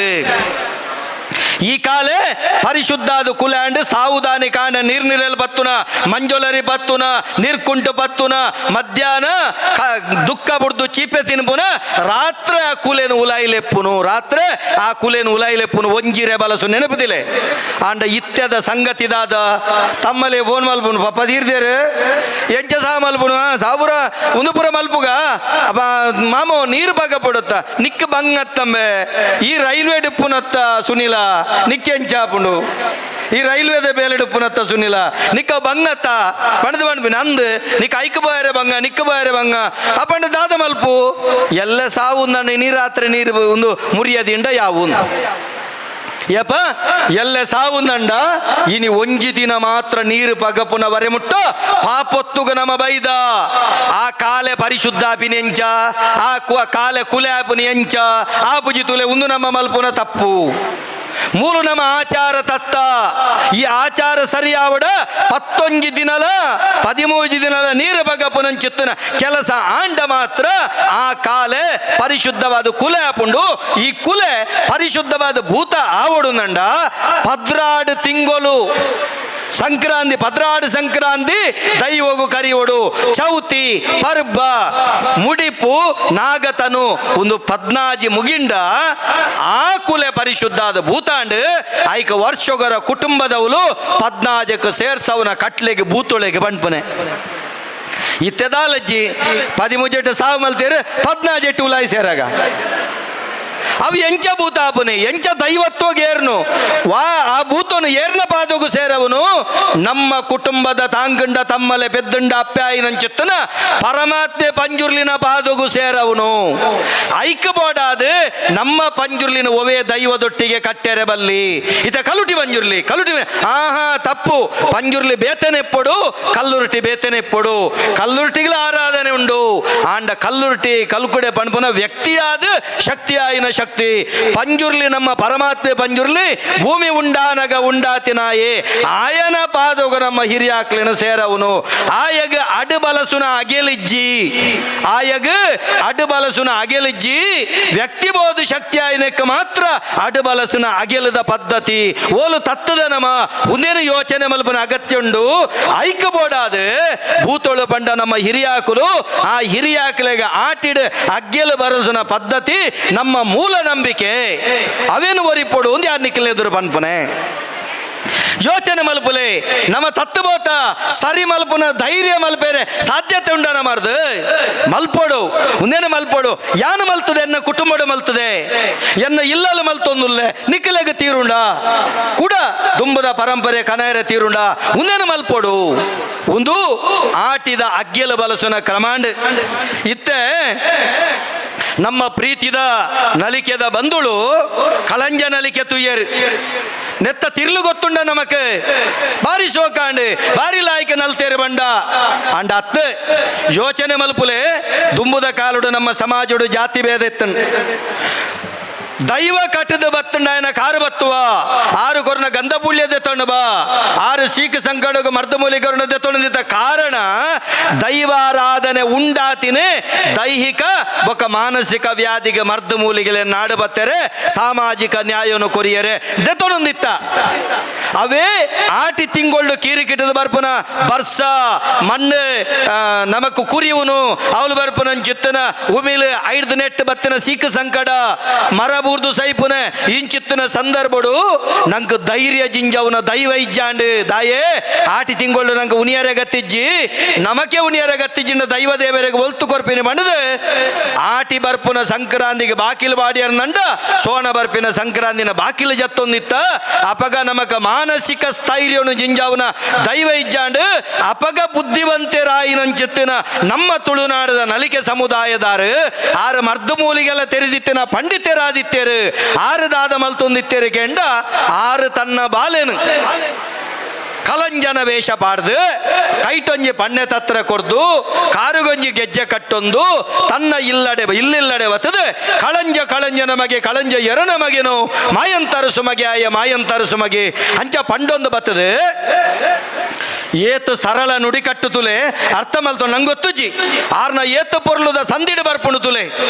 ಈ ಕಾಲೆ ಪರಿಶುದ್ಧಾದ ಕುಲ್ಯಾಂಡ್ ಸಾವುದಾನಿ ಕಾಂಡ ನೀರ್ನಿರಲ್ ಬತ್ತುನ ಮಂಜೊಲರಿ ಬತ್ತುನ ನೀರ್ಕುಂಟು ಬತ್ತುನ ಮಧ್ಯಾಹ್ನ ದುಃಖ ಬುಡ್ದು ಚೀಪೆ ತಿನ್ಪುನ ರಾತ್ರಿ ಆ ಕುಲೇನು ಉಲಾಯಿಲೆಪ್ಪುನು ರಾತ್ರಿ ಆ ಕುಲೇನು ಉಲಾಯಿಲೆಪ್ಪುನು ಒಂಜಿರೆ ಬಲಸು ನೆನಪುದಿಲೆ ಆಂಡ ಇತ್ಯದ ಸಂಗತಿದಾದ ತಮ್ಮಲೆ ಫೋನ್ ಮಲ್ಪುನು ಪಪ್ಪ ತೀರ್ದೇರು ಎಂಚ ಸಹ ಮಲ್ಪುನು ಸಾಬುರ ಉಂದುಪುರ ಮಲ್ಪುಗ ಅಪ್ಪ ಮಾಮೋ ನೀರು ಬಗ ಪಡುತ್ತ ನಿಕ್ ಬಂಗತ್ತಂಬೆ ಈ ರೈಲ್ವೆ ಡಿಪ್ಪುನತ್ತ ಸುನಿಲ ನಿಕ್ಕೆಂಚಾಪುಂಡು ಈ ರೈಲ್ವೆದ ಬೇಲೆಡುಪ್ಪುನತ್ತ ಸುನಿಲ ನಿಕ್ಕ ಬಂಗತ್ತ ಪಣದು ಪಂಡ್ಬಿ ನಂದು ನಿಕ್ಕ ಐಕ್ ಬಾಯರೆ ಬಂಗ ನಿಕ್ಕ ಬಾಯರೆ ಬಂಗ ಆ ಪಂಡ ದಾದ ಮಲ್ಪು ಎಲ್ಲ ಸಾವು ನನ್ನ ನೀರಾತ್ರಿ ನೀರು ಒಂದು ಮುರಿಯದಿಂಡ ಯಾವು ಯಪ್ಪ ಎಲ್ಲ ಸಾವುಂದಂಡ ಇನಿ ಒಂಜಿ ದಿನ ಮಾತ್ರ ನೀರು ಪಗಪುನ ವರೆಮುಟ್ಟ ಪಾಪೊತ್ತುಗ ನಮ ಬೈದ ಆ ಕಾಲೆ ಪರಿಶುದ್ಧಾಪಿನ ಎಂಚ ಆ ಕಾಲೆ ಕುಲೆ ಆಪುನಿ ಎಂಚ ಆ ಪುಜಿ ತುಲೆ ಒಂದು ನಮ್ಮ ಮಲ್ಪುನ ತಪ್ಪು ಮೂಲು ನಮ್ಮ ಆಚಾರ ತತ್ತ ಈ ಆಚಾರ ಸರಿಯಾವಡ ಪತ್ತೊಂಜಿ ದಿನಲ ಪದಿಮೂಜಿ ದಿನಲ ನೀರು ಬಗಪುನಂಚಿತ್ತನ ಕೆಲಸ ಆಂಡ ಮಾತ್ರ ಆ ಕಾಲೆ ಪರಿಶುದ್ಧವಾದ ಕುಲೆ ಆಪುಂಡು ಈ ಕುಲೆ ಪರಿಶುದ್ಧವಾದ ಭೂತ ಆವಡು ನಂಡ ಪದ್ರಾಡು ತಿಂಗಳು ಸಂಕ್ರಾಂತಿ ಪದ್ರಾಡು ಸಂಕ್ರಾಂತಿ ದೈವಗು ಕರಿಯೋಡು ಚೌತಿ ಪರ್ಬ ಮುಡಿಪು ನಾಗತನು ಒಂದು ಪದ್ನಾಜಿ ಮುಗಿಂಡ ಆ ಕುಲೆ ಪರಿಶುದ್ಧಾದ ಭೂತಾಂಡ್ ಐಕ ವರ್ಷೊಗರ ಕುಟುಂಬದವಳು ಪದ್ನಾಜಕ್ಕೆ ಸೇರ್ಸವನ ಕಟ್ಲೆಗೆ ಭೂತೊಳೆಗೆ ಬಂಡ್ಪನೆ ಇತ್ತೆದಾಲಜ್ಜಿ ಪದಿಮೂಜೆಟ್ಟು ಸಾವು ಮಲ್ತೇರು ಪದ್ನಾಜೆಟ್ಟು ಉಲಾಯಿ ಸೇರಾಗ ಅವು ಎಂಚ ಭೂತ ಆಪುನಿ ಎಂಚ ದೈವತ್ವಗೆ ಏರ್ನು ವಾ ಆ ಭೂತನು ಏರ್ನ ಪಾದಗು ಸೇರವನು ನಮ್ಮ ಕುಟುಂಬದ ತಾಂಗಂಡ ತಮ್ಮಲೆ ಪೆದ್ದಂಡ ಅಪ್ಪ್ಯಾಯಿನಂಚಿತ್ತನ ಪರಮಾತ್ಮೆ ಪಂಜುರ್ಲಿನ ಪಾದಗು ಸೇರವನು. ಐಕ್ಯ ಬೋಡಾದ ನಮ್ಮ ಪಂಜುರ್ಲಿನ ಒವೇ ದೈವದೊಟ್ಟಿಗೆ ಕಟ್ಟೆರೆ ಬಲ್ಲಿ ಇತ ಕಲುಟಿ ಪಂಜುರ್ಲಿ ಕಲುಟಿ ಆಹಾ ತಪ್ಪು ಪಂಜುರ್ಲಿ ಬೇತನೆಪ್ಪೊಡು ಕಲ್ಲುರುಟಿ ಬೇತನೆಪ್ಪೊಡು ಕಲ್ಲುರುಟಿಗಳ ಆರಾಧನೆ ಉಂಡು ಆಂಡ ಕಲ್ಲುರುಟಿ ಕಲ್ಕುಡೆ ಪಣ್ಪುನ ವ್ಯಕ್ತಿಯಾದ ಶಕ್ತಿಯಾಯಿನ ಶಕ್ತಿ ಪಂಜುರ್ಲಿ ನಮ್ಮ ಪರಮಾತ್ಮೆ ಪಂಜುರ್ಲಿ ಭೂಮಿ ಉಂಡಾನಗ ಉಂಡಾತಿನಾಯೇ ಆಯನ ಪಾದೋಗ ನಮ್ಮ ಹಿರಿಯಾಕ್ಲಿನ ಸೇರವನು. ಆಯಗ ಅಡುಬಲಸುನ ಅಗೆಲಿಜ್ಜಿ ಆಯಗ ಅಡುಬಲಸುನ ಅಗೆಲಿಜ್ಜಿ ವ್ಯಕ್ತಿ ಬೋದು ಶಕ್ತಿ ಆಯನಕ್ಕೆ ಮಾತ್ರ ಅಡುಬಲಸುನ ಅಗೆಲದ ಪದ್ಧತಿ ಓಲು ತತ್ತದ ನಮ್ಮ ಉಂದೇನು ಯೋಚನೆ ಮಲ್ಪನ ಅಗತ್ಯ ಉಂಡು. ಐಕ ಬೋಡಾದ ಭೂತೊಳು ಪಂಡ ನಮ್ಮ ಹಿರಿಯಾಕುಲು ಆ ಹಿರಿಯಾಕಲಿಗೆ ಆಟಿಡು ಅಗ್ಗೆಲು ಬರಸುನ ಪದ್ಧತಿ ನಮ್ಮ ಮೂಲ ನಂಬಿಕೆ ಅವೇನು ಒರಿಪೊಡು ಒಂದು ಯಾರು ನಿಕ್ಕಲೆ ಎದುರು ಪನ್ಪನೆ ಯೋಚನೆ ಮಲ್ಪುಲೆ ನಮ್ಮ ತತ್ತುಬೋತ ಸರಿ ಮಲ್ಪುನ ಧೈರ್ಯ ಮಲ್ಪೇರೆ ಸಾಧ್ಯತೆ ಉಂಡನ ಮಾರ್ದು ಮಲ್ಪೋಡು ಉಂದೇನು ಮಲ್ಪೋಡು ಯಾನು ಮಲ್ತದೆ ಎನ್ನ ಕುಟುಂಬಡು ಮಲ್ತದೆ ಎನ್ನ ಇಲ್ಲಲು ಮಲ್ತೊಂದುಲ್ಲೆ ನಿಕ್ಕಲೆಗ ತೀರುಂಡ ಕೂಡ ದುಂಬದ ಪರಂಪರೆ ಕನಯರ ತೀರುಂಡ ಉಂದೇನು ಮಲ್ಪೋಡು ಒಂದು ಆಟಿದ ಅಗ್ಗೆಲ ಬಲಸುನ ಕ್ರಮಾಂಡ್ ಇತ್ತೆ ನಮ್ಮ ಪ್ರೀತಿದ ನಲಿಕೆದ ಬಂಧುಳು ಕಳಂಜ ನಲಿಕೆ ತುಯ್ಯರು ನೆತ್ತ ತಿರ್ಲು ಗೊತ್ತುಂಡ ನಮಕ್ ಬಾರಿ ಶೋಕಾಂಡ್ ಬಾರಿ ಲಾಯ್ಕ ನಲ್ತೇರು ಬಂಡ ಅಂಡ ಅತ್ತು ಯೋಚನೆ ಮಲ್ಪುಲೆ ದುಂಬುದ ಕಾಲುಡು ನಮ್ಮ ಸಮಾಜಡು ಜಾತಿ ಭೇದ ಇತ್ತಂಡು ದೈವ ಕಟ್ಟದ ಬತ್ತಂಡಾಯನ ಕಾರು ಬತ್ತುವ ಆರು ಕೊರನ ಗಂಧ ಪುಳ್ಯದೆ ತೊಂಡು ಬಾ ಆರು ಸೀಕ ಸಂಕಟಗ ಮರ್ದಮೂಲಿ ಕೊರನದೆ ತೊಂದಿದ್ದ ಕಾರಣ ದೈವಾರಾಧನೆ ಉಂಡಾತಿನೇ ದೈಹಿಕ ಬೊಕ ಮಾನಸಿಕ ವ್ಯಾಧಿಗೆ ಮರ್ದು ಮೂಲಿಗೆ ನಾಡು ಬತ್ತರೆ ಸಾಮಾಜಿಕ ನ್ಯಾಯವನ್ನು ಕೊರಿಯರೆ ದೆತೊಂದಿತ್ತ ಅವೇ ಆಟಿ ತಿಂಗೊಳ್ಳು ಕೀರಿಕಿಟ್ಟದ ಬರ್ಪುನ ಬರ್ಸ ಮಣ್ಣು ನಮಕ್ ಕುರಿಯುವನು ಅವಳು ಬರ್ಪುನ ಚಿತ್ತನ ಉಮಿಲು ಐದು ನೆಟ್ಟು ಬತ್ತಿನ ಸೀಕ ಸಂಕಟ ಮರ ಬೂರ್ದು ಸೈಪುನ ಇಂಚಿತ್ತನ ಸಂದರ್ಭಡು ನಂಗೆ ಧೈರ್ಯ ಜಿಂಜವನ ದೈವ ಇಜ್ಜಾಂಡು ದಾಯೇ ಆಟಿ ತಿಂಗೊಳ್ಳು ನಂಗೆ ಉನಿಯರೆ ಗತ್ತಿಜ್ಜಿ ನಮಕೆ ಉನಿಯರೆ ಗತ್ತಿಜ್ಜಿನ ದೈವ ದೇವರಿಗೆ ಒಲ್ತು ಕೊರ್ಪಿನ ಬಣ್ಣದು ಆಟಿ ಬರ್ಪುನ ಸಂಕ್ರಾಂತಿಗೆ ಬಾಕಿಲು ಬಾಡಿಯರ್ ನಂಡ ಸೋಣ ಬರ್ಪಿನ ಸಂಕ್ರಾಂತಿನ ಬಾಕಿಲು ಜತ್ತೊಂದಿತ್ತ ಅಪಗ ನಮಕ ಮಾನಸಿಕ ಸ್ಥೈರ್ಯನು ಜಿಂಜಾವನ ದೈವ ಇಜ್ಜಾಂಡು ಅಪಗ ಬುದ್ಧಿವಂತೆರಾಯಿನಂಚಿತ್ತಿನ ನಮ್ಮ ತುಳುನಾಡದ ನಲಿಕೆ ಸಮುದಾಯದಾರು ಆರು ಮರ್ದು ಮೂಲಿಗೆಲ್ಲ ತೆರೆದಿತ್ತಿನ ಪಂಡಿತರಾದಿತ್ತೇರು ಆರು ದಾದ ಮಲ್ತೊಂದಿತ್ತೇರು ಕೆಂಡ ಆರು ತನ್ನ ಬಾಲೇನು ಕಲಂಜನ ವೇಷ ಪಾಡ್ದು ಕೈಟೊಂಜಿ ಪಣ್ಣೆ ತತ್ರ ಕೊರ್ದು ಕಾರುಗೊಂಜಿ ಗೆಜ್ಜೆ ಕಟ್ಟೊಂದು ತನ್ನ ಇಲ್ಲಡೆ ಇಲ್ಲಿಲ್ಲಡೆ ಒತ್ತದು ಕಳಂಜ ಕಳಂಜ ನಮಗೆ ಕಳಂಜ ಎರನ ಮಗೆನು ಮಾಯಂತರಸು ಮಗೆ ಆಯ ಮಾಯಂತರಸು ಮಗೆ ಅಂಚ ಪಂಡೊಂದು ಬತ್ತದು ಏತು ಸರಳ ನುಡಿ ಕಟ್ಟು ತುಲೆ ಅರ್ಥ ಮಲ್ತು ನಂಗೆ ಗೊತ್ತುಜಿ ಆರ್ನ ಏತು ಪೊರ್ಲುದ ಸಂದಿಡು ಬರ್ಪುಣು ತುಲೆ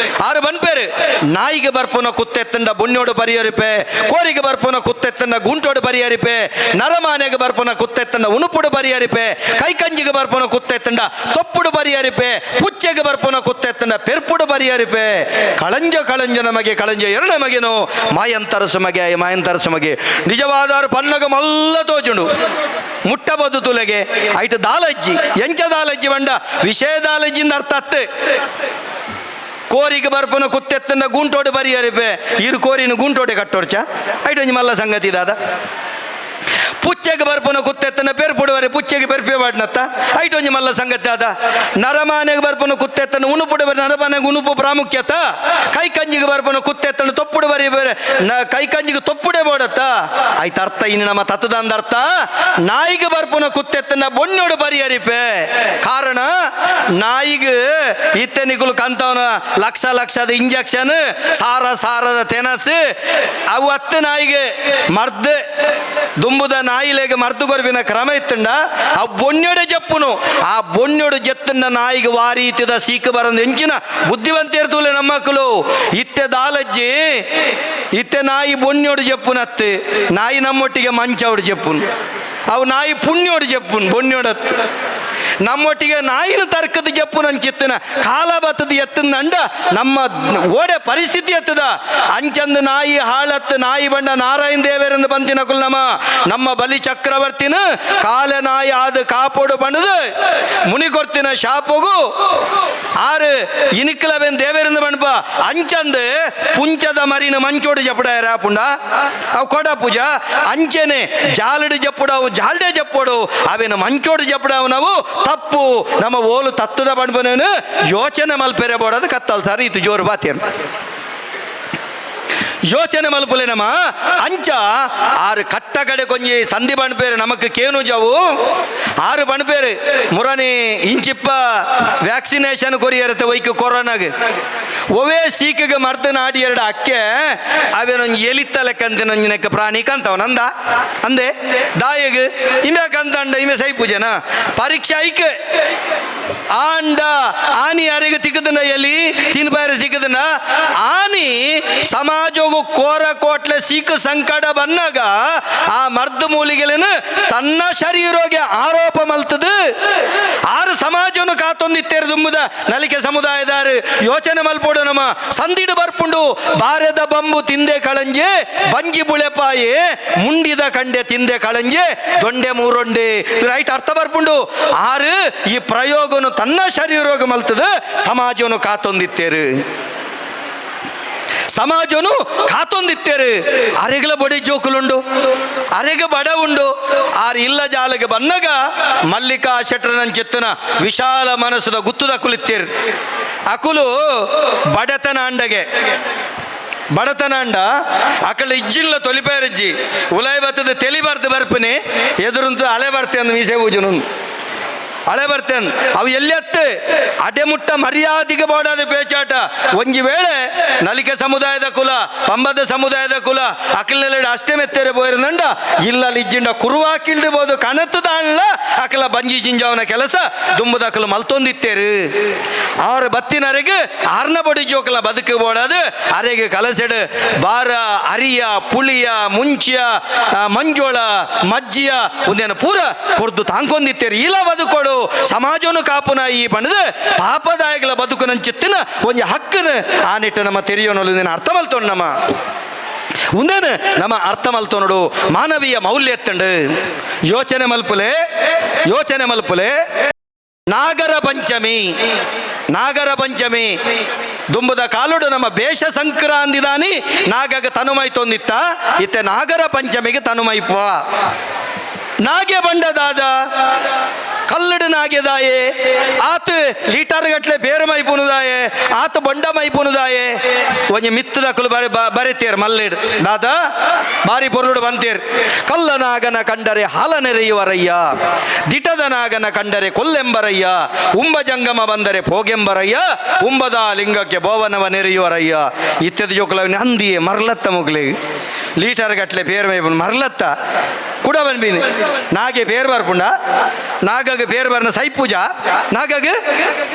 ಆರು ಬನ್ಪೇರು ನಾಯಿಗೆ ಬರ್ಪುನ ಕುತ್ತೆತ್ತಂಡ ಬುಣ್ಯೋಡು ಪರಿಹರಿಪೆ ಕೋರಿಗೆ ಬರ್ಪುನ ಕುತ್ತೆತ್ತಂಡ ಗುಂಟೋಡು ಪರಿಹರಿಪೆ ನರಮಾನೆಗೆ ಬರ್ಪುನ ಕುತ್ತೆತ್ತಂಡ ಉಣುಪುಡು ಪರಿಹರಿಪೆ ಕೈಕಂಜಿಗೆ ಬರ್ಪುನ ಕುತ್ತೆತ್ತಂಡ ತೊಪ್ಪುಡು ಪರಿಹರಿಪೆ ಪುಚ್ಚೆಗೆ ಬರ್ಪುನ ಕುತ್ತೆತ್ತಂಡ ಪೆರ್ಪುಡು ಪರಿಹರಿಪೆ ಕಳಂಜ ಕಳಂಜ ನಮಗೆ ಕಳಂಜ ಎರಡು ನಮಗೇನು ಮಾಯಂತರಸು ಮಗೆ ಮಾಯಂತರಸು ಮಗೆ ನಿಜವಾದಾರು ಪನ್ನಗ ಮಲ್ಲ ತೋಜುಂಡು ಮುಟ್ಟಬೋದು ತುಲೆಗೆ ಐಟ್ ದಾಲಜ್ಜಿ ಎಂಚ ದಾಲಜ್ಜಿ ಬಂಡ ವಿಷಯ ದಾಲಜ್ಜಿಂದ ಅರ್ಥ ಅತ್ತೆ ಕೋರಿಗೆ ಬರ್ಪುನ ಕುತ್ತೆತ್ತನ್ನ ಗುಂಟೋಡು ಬರಿಯರಿಪೆ ಇರು ಕೋರಿನ ಗುಂಟೋಡೆ ಕಟ್ಟೋಡ್ಚ ಐಟ್ ಒಂಜಿ ಮಲ್ಲ ಸಂಗತಿ ದಾದ ಪುಚ್ಚೆಗೆ ಬರ್ಪುನ ಕುತ್ತೆತ್ತನ ಪೆರ್ಪುಡುವರೆ ಪುಚ್ಚೆಗೆ ಪೆರ್ಪೆ ಬಾಡ್ನತ್ತ ಐಟ್ ಒಂಜಿ ಮಲ್ಲ ಸಂಗತಿ ಆದ ನರಮಾನೆಗೆ ಬರ್ಪುನ ಕುತ್ತೆತ್ತನ ಉಣುಪುಡುವರೆ ನರಮಾನೆಗೆ ಉಣುಪು ಪ್ರಾಮುಖ್ಯತ ಕೈ ಕಂಜಿಗೆ ಬರ್ಪುನ ಕುತ್ತೆತ್ತನ ತೊಪ್ಪುಡು ಬರಿ ಬೇರೆ ಕೈ ಕಂಜಿಗೆ ತೊಪ್ಪುಡೆ ಬೋಡತ್ತ ಆಯ್ತು ಅರ್ಥ ಇನ್ನು ನಮ್ಮ ತತ್ತದಂದ ಅರ್ಥ ನಾಯಿಗೆ ಬರ್ಪುನ ಕುತ್ತೆತ್ತನ ಬೊಣ್ಣೋಡು ಬರಿಯರಿಪೆ ಕಾರಣ ನಾಯಿಗೆ ಇತ್ತೆ ನಿಗುಲು ಕಂತವನ ಲಕ್ಷ ಲಕ್ಷದ ಇಂಜೆಕ್ಷನ್ ಸಾರ ಸಾರದ ತೆನಸು ಅವು ಹತ್ತು ನಾಯಿಗೆ ಮರ್ದು ದುಂಬುದ ನಾಯಿಲೆಗೆ ಮರ್ದು ಕೊರ್ಪಿನ ಕ್ರಮ ಇತ್ತಂಡ ಆ ಬೊಣ್ಣೊಡೆ ಜಪ್ಪುನು ಆ ಬೊಣ್ಣೊಡು ಜತ್ತನ್ನ ನಾಯಿಗೆ ವಾರೀತಿದ ಸೀಕ ಬರಂದು ಎಂಚಿನ ಬುದ್ಧಿವಂತೇರ್ತುಲೆ ನಮ್ಮ ಮಕ್ಕಳು ಇತ್ತೆ ದಾಲಜ್ಜಿ ಇತ್ತೆ ನಾಯಿ ಬೊಣ್ಣೊಡು ಜಪ್ಪುನತ್ತು ನಾಯಿ ನಮ್ಮೊಟ್ಟಿಗೆ ಮಂಚವಡು ಜಪ್ಪುನು ಅವು ನಾಯಿ ಪುಣ್ಯೋಡು ಜಪ್ಪುನು ಬೊಣ್ಣೊಡತ್ತು ನಮ್ಮೊಟ್ಟಿಗೆ ನಾಯಿನ ತರ್ಕದ ಜಪ್ಪು ನಂಚಿತ್ತನ ಕಾಲ ಬತ್ತದ ಎತ್ತಂದ ನಮ್ಮ ಓಡೆ ಪರಿಸ್ಥಿತಿ ಎತ್ತದ ಅಂಚಂದ ನಾಯಿ ಹಾಳತ್ತು ನಾಯಿ ಬಂಡ ನಾರಾಯಣ ದೇವರಿಂದ ಬಂತಿನ ಕುಲ್ ನಮ್ಮ ನಮ್ಮ ಬಲಿ ಚಕ್ರವರ್ತಿನ ಕಾಲ ನಾಯಿ ಆದ ಕಾಪೋಡು ಬಂಡದು ಮುನಿ ಕೊರ್ತಿನ ಶಾಪಗು ಆರು ಇನಿಕ್ಲವೆನ್ ದೇವರಿಂದ ಬಂಡಪ ಅಂಚಂದು ಪುಂಚದ ಮರಿನ ಮಂಚೋಡು ಜಪಡ ಪುಂಡ ಅವು ಕೊಡ ಪೂಜಾ ಅಂಚೆನೆ ಜಾಲಡು ಜಪ್ಪುಡವು ಜಾಲ್ಡೆ ಜಪ್ಪೋಡು ಅವೇನು ಮಂಚೋಡು ಜಪ್ಪಡವು ನಾವು ತಪ್ಪು ನಮ್ಮ ಓಲು ತತ್ತದ ಬಂಡ್ಬನೇನು ಯೋಚನೆ ಮಲ್ಪೆರೆ ಬೋಡದು ಕತ್ತಲ್ ಸರ್ ಇದು ಜೋರು ಬಾತೇನು ಯೋಚನೆ ಮಲ್ಪಲೆ ನಮ್ಮ ಅಂಚ ಆರು ಕಟ್ಟ ಕಡೆ ಕೊಂಜಿ ಸಂಧಿ ಬಣ್ಪೇರು ನಮಕ್ ಕೇನು ಜಾವು ಆರು ಬಣ್ಪೇರು ಮುರಾನಿ ಇಂಚಿಪ್ಪ ವ್ಯಾಕ್ಸಿನೇಷನ್ ಕೊರಿಯರತ್ತೆ ವೈಕ್ ಕೊರೋನಾಗ ಒವೇ ಸೀಕಿಗೆ ಮರ್ದು ನಾಡಿ ಎರಡು ಅಕ್ಕೆ ಅವೇನೊಂದು ಎಲಿತ್ತ ಲೆಕ್ಕಂತೆ ಪ್ರಾಣಿ ಕಂತವ ನಂದ ಅಂದೆ ದಾಯಗ್ ಇಮೆ ಕಂತಂಡ ಇಮೆ ಸೈ ಪೂಜೆನ ಪರೀಕ್ಷೆ ಐಕ್ ಆಂಡ ಆನಿ ಯಾರಿಗೆ ತಿಕ್ಕದನ ಎಲಿ ತಿನ್ಬಾರಿ ತಿಕ್ಕದನ ಆನಿ ಸಮಾಜಗೂ ಕೋರ ಕೋಟ್ಲೆ ಸೀಕು ಸಂಕಟ ಬನ್ನಾಗ ಆ ಮರ್ದು ಮೂಲಿಗೆಲೇನು ತನ್ನ ಶರೀರೋಗೆ ಆರೋಪ ಮಲ್ತದು ಆರು ಸಮಾಜವನ್ನು ಕಾತೊಂದಿತ್ತೇರು ದುಂಬುದ ನಲಿಕೆ ಸಮುದಾಯದಾರು ಯೋಚನೆ ಮಲ್ಪೋಡು ನಮ್ಮ ಸಂದಿಡು ಬರ್ಪುಂಡು ಬಾರದ ಬಂಬು ತಿಂದೆ ಕಳಂಜೆ ಬಂಜಿ ಬುಳೆಪಾಯಿ ಮುಂಡಿದ ಕಂಡೆ ತಿಂದೆ ಕಳಂಜೆ ದೊಂಡೆ ಮೂರೊಂಡೆ ರೈಟ್ ಅರ್ಥ ಬರ್ಪುಂಡು ಆರು ಈ ಪ್ರಯೋಗನು ತನ್ನ ಶರೀರೋಗ ಮಲ್ತದ ಸಮಾಜವನ್ನು ಕಾತೊಂದಿತ್ತೇರು ಸಮಾಜನು ಕಾತೊಂದಿತ್ತೇರು ಅರೆಗಲ ಬಡಿ ಜೋಕುಲುಂಡು ಅರೆಗ ಬಡ ಉಂಡು ಆರು ಇಲ್ಲ ಜಾಲಗೆ ಬನ್ನಗ ಮಲ್ಲಿಕಾ ಶೆಟ್ಟರನಂచెತ್ತನ ವಿಶಾಲ ಮನಸ್ಸದ ಗುತ್ತುದ ಕುಲಿತ್ತೇರು ಅಕುಲು ಬಡತನ ಅಂಡಗೆ ಬಡತನ ಅಂಡ ಅಕಳ ಇಜ್ಜಿಲ್ಲ ತೊಲಿಪೇರಜ್ಜಿ ಉಲಾಯ್ ಬತ್ತದ ತೆಲಿ ಬರ್ದು ಬರ್ಪನೆ ಎದುರಂತ ಅಲೆ ಬರ್ತೆ ಅಂದ್ ಮೀಸೆ ಪೂಜನು ಹಳೆ ಬರ್ತೇನೆ ಅವು ಎಲ್ಲೆತ್ತು ಅಡೆಮುಟ್ಟ ಮರ್ಯಾದೆಗೆ ಬೋಡಾದ ಪೇಚಾಟ ಒಂಜಿ ವೇಳೆ ನಲಿಕೆ ಸಮುದಾಯದ ಕುಲ ಪಂಬದ ಸಮುದಾಯದ ಕುಲ ಅಕಲ್ನೆಲೆಡೆ ಅಷ್ಟೇ ಮೆತ್ತೇರೆ ಬೋಯಿರಂಡ ಇಲ್ಲ ಇಜ್ಜಿಂಡ ಕುರುವಾಕಿಲ್ದಿಬೋದು ಕಣತದ ಅಣ್ಣ ಅಕಲ ಬಂಜಿ ಜಿಂಜಾವನ ಕೆಲಸ ದುಂಬದ ಅಕಲು ಮಲ್ತೊಂದಿತ್ತೇರು ಆರು ಬತ್ತಿನರೆಗೆ ಆರ್ನ ಬಡಿ ಜೋಕಲ ಬದುಕು ಬೋಡಾದು ಅರೆಗೆ ಕಲಸೆಡು ಬಾರ ಅರಿಯ ಪುಳಿಯ ಮುಂಚಿಯ ಮಂಜೋಳ ಮಜ್ಜಿಯ ಒಂದೇನು ಪೂರ ಕೊರ್ದು ತಾಂಕೊಂದಿತ್ತೇರು ಇಲ್ಲ ಬದುಕೋಡು ಸಮಾಜವನ್ನು ಕಾಪುನ ಈ ಬಣ್ಣದ ಪಾಪದಾಯಗಳ ಬದುಕು ನಂಚಿತ್ತಿನ ಒಂಜಿ ಹಕ್ಕನ ಆ ನಿಟ್ಟು ನಮ್ಮ ತೆರಿಯೋನೊಲ್ಲ ಅರ್ಥ ಮಲ್ತೋಣ ನಮ್ಮ ಉಂದೇನು ನಮ್ಮ ಅರ್ಥ ಮಲ್ತೋನಡು ಮಾನವೀಯ ಮೌಲ್ಯ ಎತ್ತಂಡು ಯೋಚನೆ ಮಲ್ಪುಲೆ ಯೋಚನೆ ಮಲ್ಪುಲೆ ನಾಗರ ಪಂಚಮಿ ನಾಗರ ಪಂಚಮಿ ದುಂಬದ ಕಾಲುಡು ನಮ್ಮ ಬೇಷ ಸಂಕ್ರಾಂತಿದಾನಿ ನಾಗಗ ತನುಮೈ ತೊಂದಿತ್ತ ಇತ್ತೆ ನಾಗರ ಪಂಚಮಿಗೆ ತನುಮೈಪ್ಪ ನಾಗೆ ಬಂಡದಾದ ಕಲ್ಲಡು ನಾಗೆದಾಯೆ ಆತ ಲೀಟರ್ ಗಟ್ಲೆ ಬೇರೆ ಮೈಪುನುದಾಯೆ ಆತ ಬೊಂಡ ಮೈಪುನುದಾಯೆ ಒಂಜಿ ಮಿತ್ತದಕುಲು ಬರೆ ಬರೆತೇರ್ ಮಲ್ಲಿಡ್ ದಾದ ಬಾರಿ ಪೊರ್ಲುಡು ಬಂತೇರ್ ಕಲ್ಲ ನಾಗನ ಕಂಡರೆ ಹಾಲ ನೆರೆಯುವರಯ್ಯ ದಿಟದ ನಾಗನ ಕಂಡರೆ ಕೊಲ್ಲೆಂಬರಯ್ಯ ಉಂಬ ಜಂಗಮ ಬಂದರೆ ಪೋಗೆಂಬರಯ್ಯ ಉಂಬದ ಲಿಂಗಕ್ಕೆ ಬೋವನವ ನೆರೆಯುವರಯ್ಯ ಇತ್ಯದ ಜೋಕುಲ ಹಂದಿಯೇ ಮರ್ಲತ್ತ ಮುಗ್ಲಿ ಲೀಟರ್ ಗಟ್ಲೆ ಪೇರ್ ಮೈಪುನು ಮರ್ಲತ್ತ ಕೂಡ ಬನ್ಬೀನಿ ನಾಗೆ ಪೇರ್ ಬರ್ಪುಂಡ ನಾಗಗ ಪೇರ್ ಬರ್ನ ಸೈಪೂಜಾ ನಾಗಗ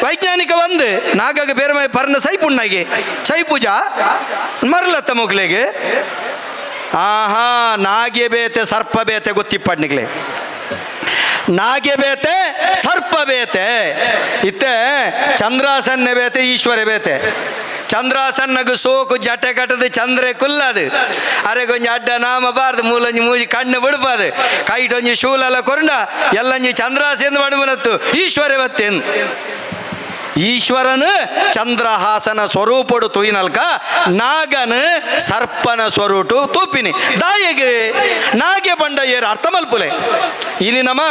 ವೈಜ್ಞಾನಿಕ ಒಂದು ನಾಗಗ ಪೇರ್ ಮೈ ಪರ್ನ ಸೈಪುಣ್ಣಾಗೆ ಸೈಪೂಜಾ ಮರ್ಲತ್ತ ಮುಗ್ಲಿಗೆ ಆಹಾ ನಾಗೆ ಬೇತೆ ಸರ್ಪ ಬೇತೆ ಗೊತ್ತಿಪ್ಪಡ್ನಿಗ್ಲೆ ನಾಗೆ ಬೇತೆ ಸರ್ಪ ಬೇತೆ ಇತ್ತೆ ಚಂದ್ರಾಸನ್ನೆ ಬೇತೆ ಈಶ್ವರ ಬೇತೆ ಚಂದ್ರಾಸನ್ನಗು ಸೋಕು ಜಟೆ ಕಟ್ಟದು ಚಂದ್ರೆ ಕುಲ್ಲದು ಅರೆ ಕೊಂಚ ಅಡ್ಡ ನಾಮ ಬಾರ್ದು ಮೂಲಂಜಿ ಮೂಜಿ ಕಣ್ಣು ಬಿಡ್ಪಾದು ಕೈಟೊಂಜಿ ಶೂಲೆಲ್ಲ ಕೊರಂಡ ಎಲ್ಲಂಜಿ ಚಂದ್ರಾಸೆಂದು ಮಡುಮನತ್ತು ಈಶ್ವರ ಬತ್ತೇನು ಈಶ್ವರನು ಚಂದ್ರಹಾಸನ ಸ್ವರೂಪಡು ತುಯಿನಲ್ಕ ನಾಗನ ಸರ್ಪನ ಸ್ವರೂಟು ತೂಪಿನಿ ದಾಯಗೆ ನಾಗೆ ಬಂಡ ಏರು ಅರ್ಥ ಮಲ್ಪುಲೆ ಇನಿ ನಮ್ಮ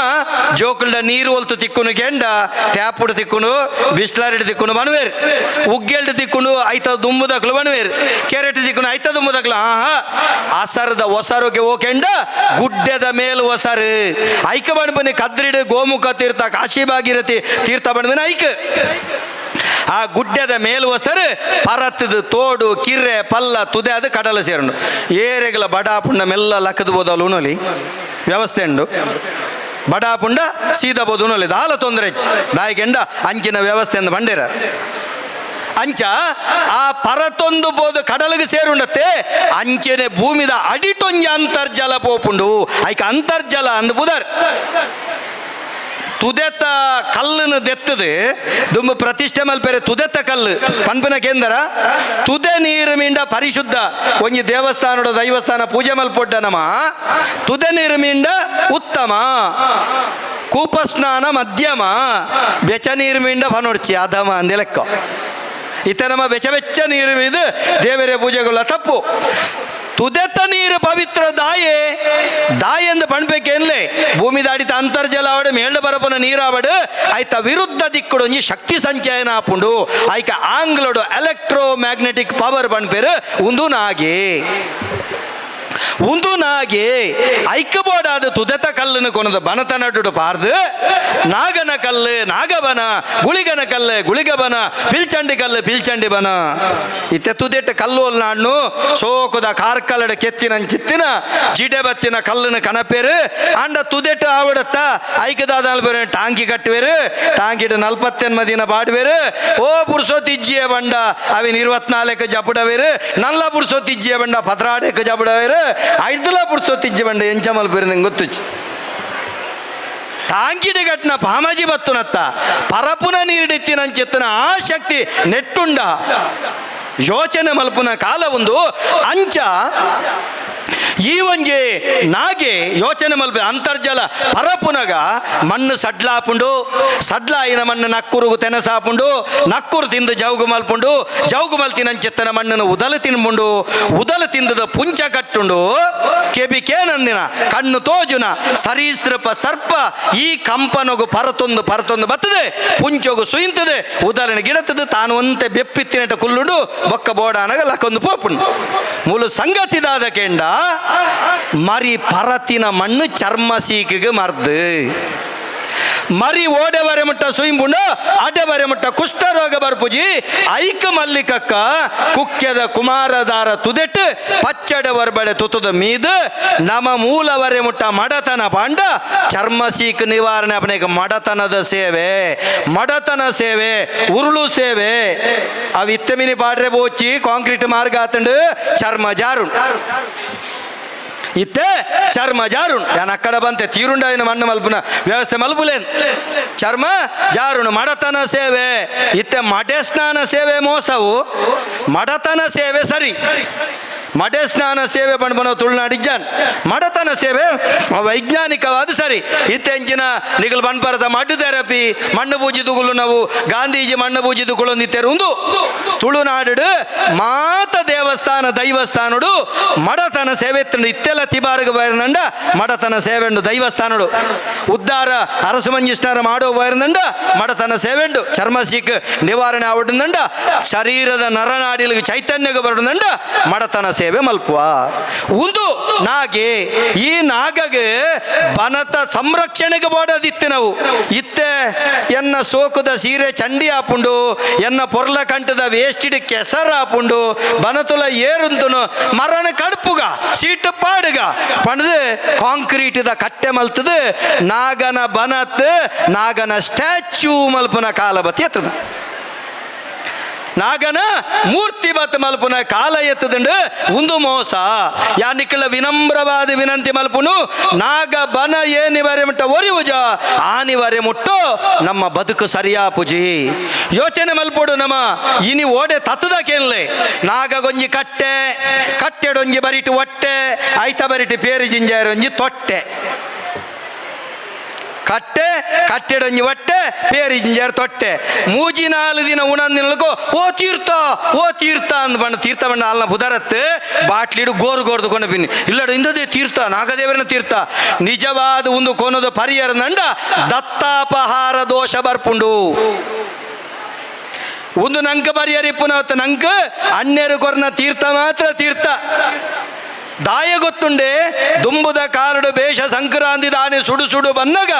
ಜೋಕುಲ್ಡ ನೀರು ಒಲ್ತು ತಿಕ್ಕುನು ಕೆಂಡ ಟ್ಯಾಪುಡು ತಿಕ್ಕುನು ಬಿಸ್ಲಾರಿಡು ತಿಕ್ಕುನು ಬಣವೇರು ಉಗ್ಗೆಲ್ಡು ತಿಕ್ಕುನು ಐತ ದುಂಬುದಕ್ಲು ಬಣವೇರು ಕೆರೆಟ್ ತಿಕ್ಕುನು ಐತ ದುಂಬುದಕ್ಲು ಆಹಾ ಅಸರದ ಒಸರುಗೆ ಓ ಕೆಂಡ ಗುಡ್ಡದ ಮೇಲು ಒಸರು ಐಕ ಬಣ್ಬನಿ ಕದ್ರಿಡು ಗೋಮುಖ ತೀರ್ಥ ಕಾಶಿ ಭಾಗೀರಥಿ ತೀರ್ಥ ಬಣ್ಬನಿ ಐಕ ಆ ಗುಡ್ಡದ ಮೇಲ್ ಒಸರು ಪರತ್ತದ ತೋಡು ಕಿರ್ರೆ ಪಲ್ಲ ತುದೆ ಅದು ಕಡಲ ಸೇರುಂಡು ಏರೆಗಲ ಬಡಾಪುಂಡ ಮೆಲ್ಲ ಲಕ್ಕದ ಬೋದಲ್ಲ ಉಣಲಿ ವ್ಯವಸ್ಥೆ ಉಂಡು ಬಡಾಪುಂಡ ಸೀದಾ ಬೋದು ಉಣಲಿ ದಾಲ ತೊಂದರೆ ಹೆಚ್ಚು ದಾಯಿಗೆಂಡ ಅಂಚಿನ ವ್ಯವಸ್ಥೆ ಅಂದ ಬಂಡೇರ ಅಂಚ ಆ ಪರತೊಂದು ಬೋದು ಕಡಲಿಗೆ ಸೇರುಂಡತ್ತೆ ಅಂಚೆನೆ ಭೂಮಿದ ಅಡಿಟೊಂಜಿ ಅಂತರ್ಜಲ ಪೋಪುಂಡು ಐಕ ಅಂತರ್ಜಲ ಅಂದ್ ಬುದರ್. ತುದೆತ ಕಲ್ಲನ್ನು ದೆತ್ತದು ದುಂಬು ಪ್ರತಿಷ್ಠೆ ಮಲ್ಪೆರೆ ತುದೆತ ಕಲ್ಲು ಪನ್ಪುನ ಕೇಂದ್ರ ತುದೆ ನೀರು ಮೀಂಡ ಪರಿಶುದ್ಧ ಒಂಜಿ ದೇವಸ್ಥಾನದ ದೈವಸ್ಥಾನ ಪೂಜೆ ಮಲ್ಪೊಡ್ಡ ನಮ ತುದೆ ನೀರು ಮೀಂಡ ಉತ್ತಮ ಕೂಪಸ್ನಾನ ಮಧ್ಯಮ ಬೆಚ ನೀರು ಮೀಂಡ ಫನೊಡ್ಚಿ ಅಧಮ ಅಂದೆ ಲೆಕ್ಕ. ಇತ್ತ ನಮ್ಮ ಬೆಚ್ಚ ಬೆಚ್ಚ ನೀರು ಇದು ದೇವರೇ ಪೂಜೆಗಳ ತಪ್ಪು. ತುದೆತ ನೀರು ಪವಿತ್ರ ದಾಯೆ ದಾಯ ಎಂದು ಪಣ್ಬೇಕೇನ್ಲೆ ಭೂಮಿ ದಾಡಿತ ಅಂತರ್ಜಲ ಆವಡು ಮೇಲ್ಡ ಬರಪನ ನೀರಾವಡು ಆಯ್ತ ವಿರುದ್ಧ ದಿಕ್ಕುಡು ಒಂಜಿ ಶಕ್ತಿ ಸಂಚಯನ ಆಪುಂಡು ಆಯ್ಕ ಆಂಗ್ಲಡು electro magnetic power ಪಣ್ಪೇರು ಉಂದು ನಾಗೆ ಉಂದು ನಾಗೆ ಐಕ್ಯಬೋಡಾದ ತುದೆತ ಕಲ್ಲನ್ನು ಕೊನದ ಬನತ ನಡುಡು ಪಾರ್ದು ನಾಗನ ಕಲ್ಲು ನಾಗಬನ ಗುಳಿಗನ ಕಲ್ಲು ಗುಳಿಗಬನ ಪಿಲ್ಚಂಡಿ ಕಲ್ಲು ಪಿಲ್ಚಂಡಿ ಬನ ಇತ್ತೆ ತುದೆಟ್ಟ ಕಲ್ಲು ನಾಣ್ಣು ಸೋಕುದ ಕಾರ್ಕಲಡ ಕೆತ್ತಿನ ಚಿತ್ತಿನ ಜಿಡೆ ಬತ್ತಿನ ಕಲ್ಲನ್ನು ಕನಪೇರು ಅಂಡ ತುದೆಟ್ಟು ಆವಡತ್ತ ಐಕ್ಯದಾದ ಟಾಂಕಿ ಕಟ್ಟುವೇರು ಟಾಂಕಿಡು 48 ದಿನ ಬಾಡುವೇರು ಓ ಪುರುಸೋತಿಜ್ಜಿಯ ಬಂಡ ಅವಿನ 24 ಜಪುಡವೇರು ನಲ್ಲ ಪುರುಸೋತಿಜ್ಜಿಯ ಬಂಡ 16 ಜಪುಡವೇರು ಐದುಲ ಪುರ್ಸೊತ್ತಿಜ್ಜಿ ಬಂಡ ಎಂಚಮಲ್ ಪೇರು ಗೊತ್ತುಚ್ಚಿ ಟಾಂಕಿಡಿ ಕಟ್ನ ಪಾಮಾಜಿ ಬತ್ತುನತ್ತ ಪರಪುನ ನೀರಿಡಿತ್ತಿನಂచెತ್ತನ ಆ ಶಕ್ತಿ ನೆಟ್ಟುಂಡ ಯೋಚನೆ ಮಲ್ಪುನ ಕಾಲ ಒಂದು ಅಂಚ ಈ ಒಂಜಿ ನಾಗೆ ಯೋಚನೆ ಮಲ್ಪ ಅಂತರ್ಜಲ ಪರಪುನಗ ಮಣ್ಣು ಸಡ್ಲಾಪುಂಡು ಸಡ್ಲಾಯಿನ ಮಣ್ಣು ನಕ್ಕುರುಗು ತೆನಸಾಪುಂಡು ನಕ್ಕುರು ತಿಂದು ಜೌಗು ಮಲ್ಪುಂಡು ಜೌಗು ಮಲ್ತಿನಂచెತ್ತನ ಮಣ್ಣನ್ನು ಉದಲು ತಿನ್ಪುಂಡು ಉದಲು ತಿಂದದ ಪುಂಚ ಕಟ್ಟುಂಡು ಕೆಬಿ ಕೇನಂದಿನ ಕಣ್ಣು ತೋಜುನ ಸರೀಸೃಪ ಸರ್ಪ ಈ ಕಂಪನೊಗು ಪರತೊಂದು ಪರತೊಂದು ಬತ್ತದೆ ಪುಂಚೊಗು ಸುಯಿಂತದೆ ಉದಲಿನ ಗಿಡತದೆ ತಾನು ಒಂತೆ ಬೆಪ್ಪಿತ್ತಿನಟ ಕುಲ್ಲುಂಡು ಬೊಕ್ಕ ಬೋಡಾನಗ ಲಕ್ಕೊಂದು ಪೋಪುಂಡು ಮೂಲು ಸಂಗತಿದಾದ ಕೇಂಡ ಮರಿ ಪರತಿನ ಮಣ್ಣು ಚರ್ಮ ಸೀಕಿಗೆ ಮರ್ದು ಮರಿ ಓಡೆ ಬರೆ ಮುಟ್ಟ ಸುಯಿಂಬುಂಡು ಅಡ್ಡೆ ಬರೆ ಮುಟ್ಟ ಕುಷ್ಠರೋಗ ಬರ್ಪುಜಿ ಐಕ ಮಲ್ಲಿಕಕ್ಕ ಕುಕ್ಕೆದ ಕುಮಾರದಾರ ತುದೆಟ್ಟು ಪಚ್ಚಡೆ ಹೊರಬಡೆ ತುತದ ಮೀದು ನಮ್ಮ ಮೂಲವರೆ ಮುಟ್ಟ ಮಡತನ ಪಾಂಡ ಚರ್ಮ ಸೀಕು ನಿವಾರಣೆ ಅಪನೇಕ ಮಡತನದ ಸೇವೆ ಮಡತನ ಸೇವೆ ಉರುಳು ಸೇವೆ ಅವು ಇತ್ತಮಿನಿ ಪಾಡ್ರೆ ಬೋಚಿ ಕಾಂಕ್ರೀಟ್ ಮಾರ್ಗ ಆತಂಡು ಚರ್ಮ ಜಾರು ಇತ್ತೆ ಚರ್ಮ ಜಾರುಣ್ ಯಾನ್ ಅಕ್ಕಡ ಬಂತೆ ತೀರುಂಡಾಯಿನ ಮಣ್ಣು ಮಲ್ಪುನ ವ್ಯವಸ್ಥೆ ಮಲ್ಪುಲೇನ್ ಚರ್ಮ ಜಾರುಣ್ ಮಡತನ ಸೇವೆ ಇತ್ತೆ ಮಡೆ ಸ್ನಾನ ಸೇವೆ ಮೋಸವು ಮಡತನ ಸೇವೆ ಸರಿ ಮಡೆ ಸ್ನಾನ ಸೇವೆ ಪಣ್ಪನ ತುಳುನಾಡಿಜ್ಜಾನ್ ಮಡತನ ಸೇವೆ ವೈಜ್ಞಾನಿಕವಾದ ಸರಿ ಇತ್ತೆಂಚಿನ ನಿಗಲ್ ಬಣ್ಪರದ ಮಡ್ಡು ಥೆರಪಿ ಮಣ್ಣು ಪೂಜಿದುಗಳು ನಾವು ಗಾಂಧೀಜಿ ಮಣ್ಣು ಪೂಜಿದುಗಳು ಉಂದು ತುಳುನಾಡು ಮಾತ ದೇವಸ್ಥಾನ ದೈವಸ್ಥಾನಡು ಮಡತನ ಸೇವೆ ಇತ್ತೆಲ್ಲ ತಿಬಾರಗ ಬೈರ್ನಂಡ ಮಡತನ ಸೇವೆಂಡು ದೈವಸ್ಥಾನಡು ಉದ್ದಾರ ಅರಸು ಮಂಜಿಷ್ಣಾರ ಮಾಡೋ ಬೈರ್ನಂಡ ಮಡತನ ಸೇವೆಂಡು ಚರ್ಮ ಸೀಕ್ ನಿವಾರಣೆ ಆವಡುಂಡ ಶರೀರದ ನರನಾಡಿಲಿಗೆ ಚೈತನ್ಯಗೆ ಬರುದಂಡ ಮಡತನ ಸೇವೆ ಮಲ್ಪುವ ಉಂದು ನಾಗೆ ಈ ನಾಗಗೆ ಬನತ ಸಂರಕ್ಷಣೆಗೆ ಬೋಡದಿತ್ತು ನಾವು ಇತ್ತೆ ಎನ್ನ ಸೋಕುದ ಸೀರೆ ಚಂಡಿ ಆಪುಂಡು ಎನ್ನ ಪೊರ್ಲ ಕಂಠದ ವೇಸ್ಟಿಡ್ ಕೆಸರ ಆಪುಂಡು ಬನತುಲ ಏರುಂತುನು ಮರಣ ಕಡುಪುಗ ಸೀಟು ಪಾಡುಗ ಪಣದು ಕಾಂಕ್ರೀಟ್ದ ಕಟ್ಟೆ ಮಲ್ತದು ನಾಗನ ಬನತ್ ನಾಗನ ಸ್ಟ್ಯಾಚ್ಯೂ ಮಲ್ಪುನ ಕಾಲ ಬತ್ತಿ ಎತ್ತದ ನಾಗನ ಮೂರ್ತಿ ಬತ್ ಮಲ್ಪುನ ಕಾಲ ಎತ್ತದಂಡು ಉಂದು ಮೋಸ ಯಾನಿಕ್ಕಳ ವಿನಮ್ರವಾದ ವಿನಂತಿ ಮಲ್ಪುನು ನಾಗ ಬನ ಏನಿವರೆ ಮುಟ್ಟ ಒರಿವುಜ ಆನಿವರೆ ಮುಟ್ಟು ನಮ್ಮ ಬದುಕು ಸರಿಯಾ ಪೂಜಿ ಯೋಚನೆ ಮಲ್ಪೊಡು ನಮ್ಮ ಇನಿ ಓಡೆ ತತ್ತದ ಕೇನ್ಲೆ ನಾಗಗೊಂಜಿ ಕಟ್ಟೆ ಕಟ್ಟೆಡೊಂಜಿ ಬರಿಟು ಒಟ್ಟೆ ಐತ ಬರಿಟು ಪೇರು ಜಿಂಜಾರೊಂಜಿ ತೊಟ್ಟೆ ಕಟ್ಟೆ ಕಟ್ಟೆಡೊಂಜಿ ಒಟ್ಟೆ ಪೇರು ಜಿಂಜಾರು ತೊಟ್ಟೆ ಮೂಜಿ ನಾಲು ದಿನ ಉಣಂದಿನಲ್ಕೋ ಓ ತೀರ್ಥ ಓ ತೀರ್ಥ ಅಂದ್ ಬಣ್ಣ ತೀರ್ಥ ಬಣ್ಣ ಅಲ್ಲ ಬುಧರತ್ತು ಬಾಟ್ಲಿಡು ಗೋರು ಗೋರ್ದು ಕೊಂಡು ಬಿನ್ನಿ ಇಲ್ಲಡು ಇಂದದೇ ತೀರ್ಥ ನಾಗದೇವರನ ತೀರ್ಥ ನಿಜವಾದ ಒಂದು ಕೊನದ ಪರಿಯರ ನಂಡ ದತ್ತಾಪಹಾರ ದೋಷ ಬರ್ಪುಂಡು ಒಂದು ನಂಕ ಪರಿಯರಿಪ್ಪುನ ನಂಕ ಅಣ್ಣೆರು ಕೊರ್ನ ತೀರ್ಥ ಮಾತ್ರ ತೀರ್ಥ ದಾಯ ಗೊತ್ತುಂಡೆ ದುಂಬುದ ಕಾರಡು ಬೇಷ ಸಂಕ್ರಾಂತಿ ದಾನೆ ಸುಡು ಸುಡು ಬನ್ನಗ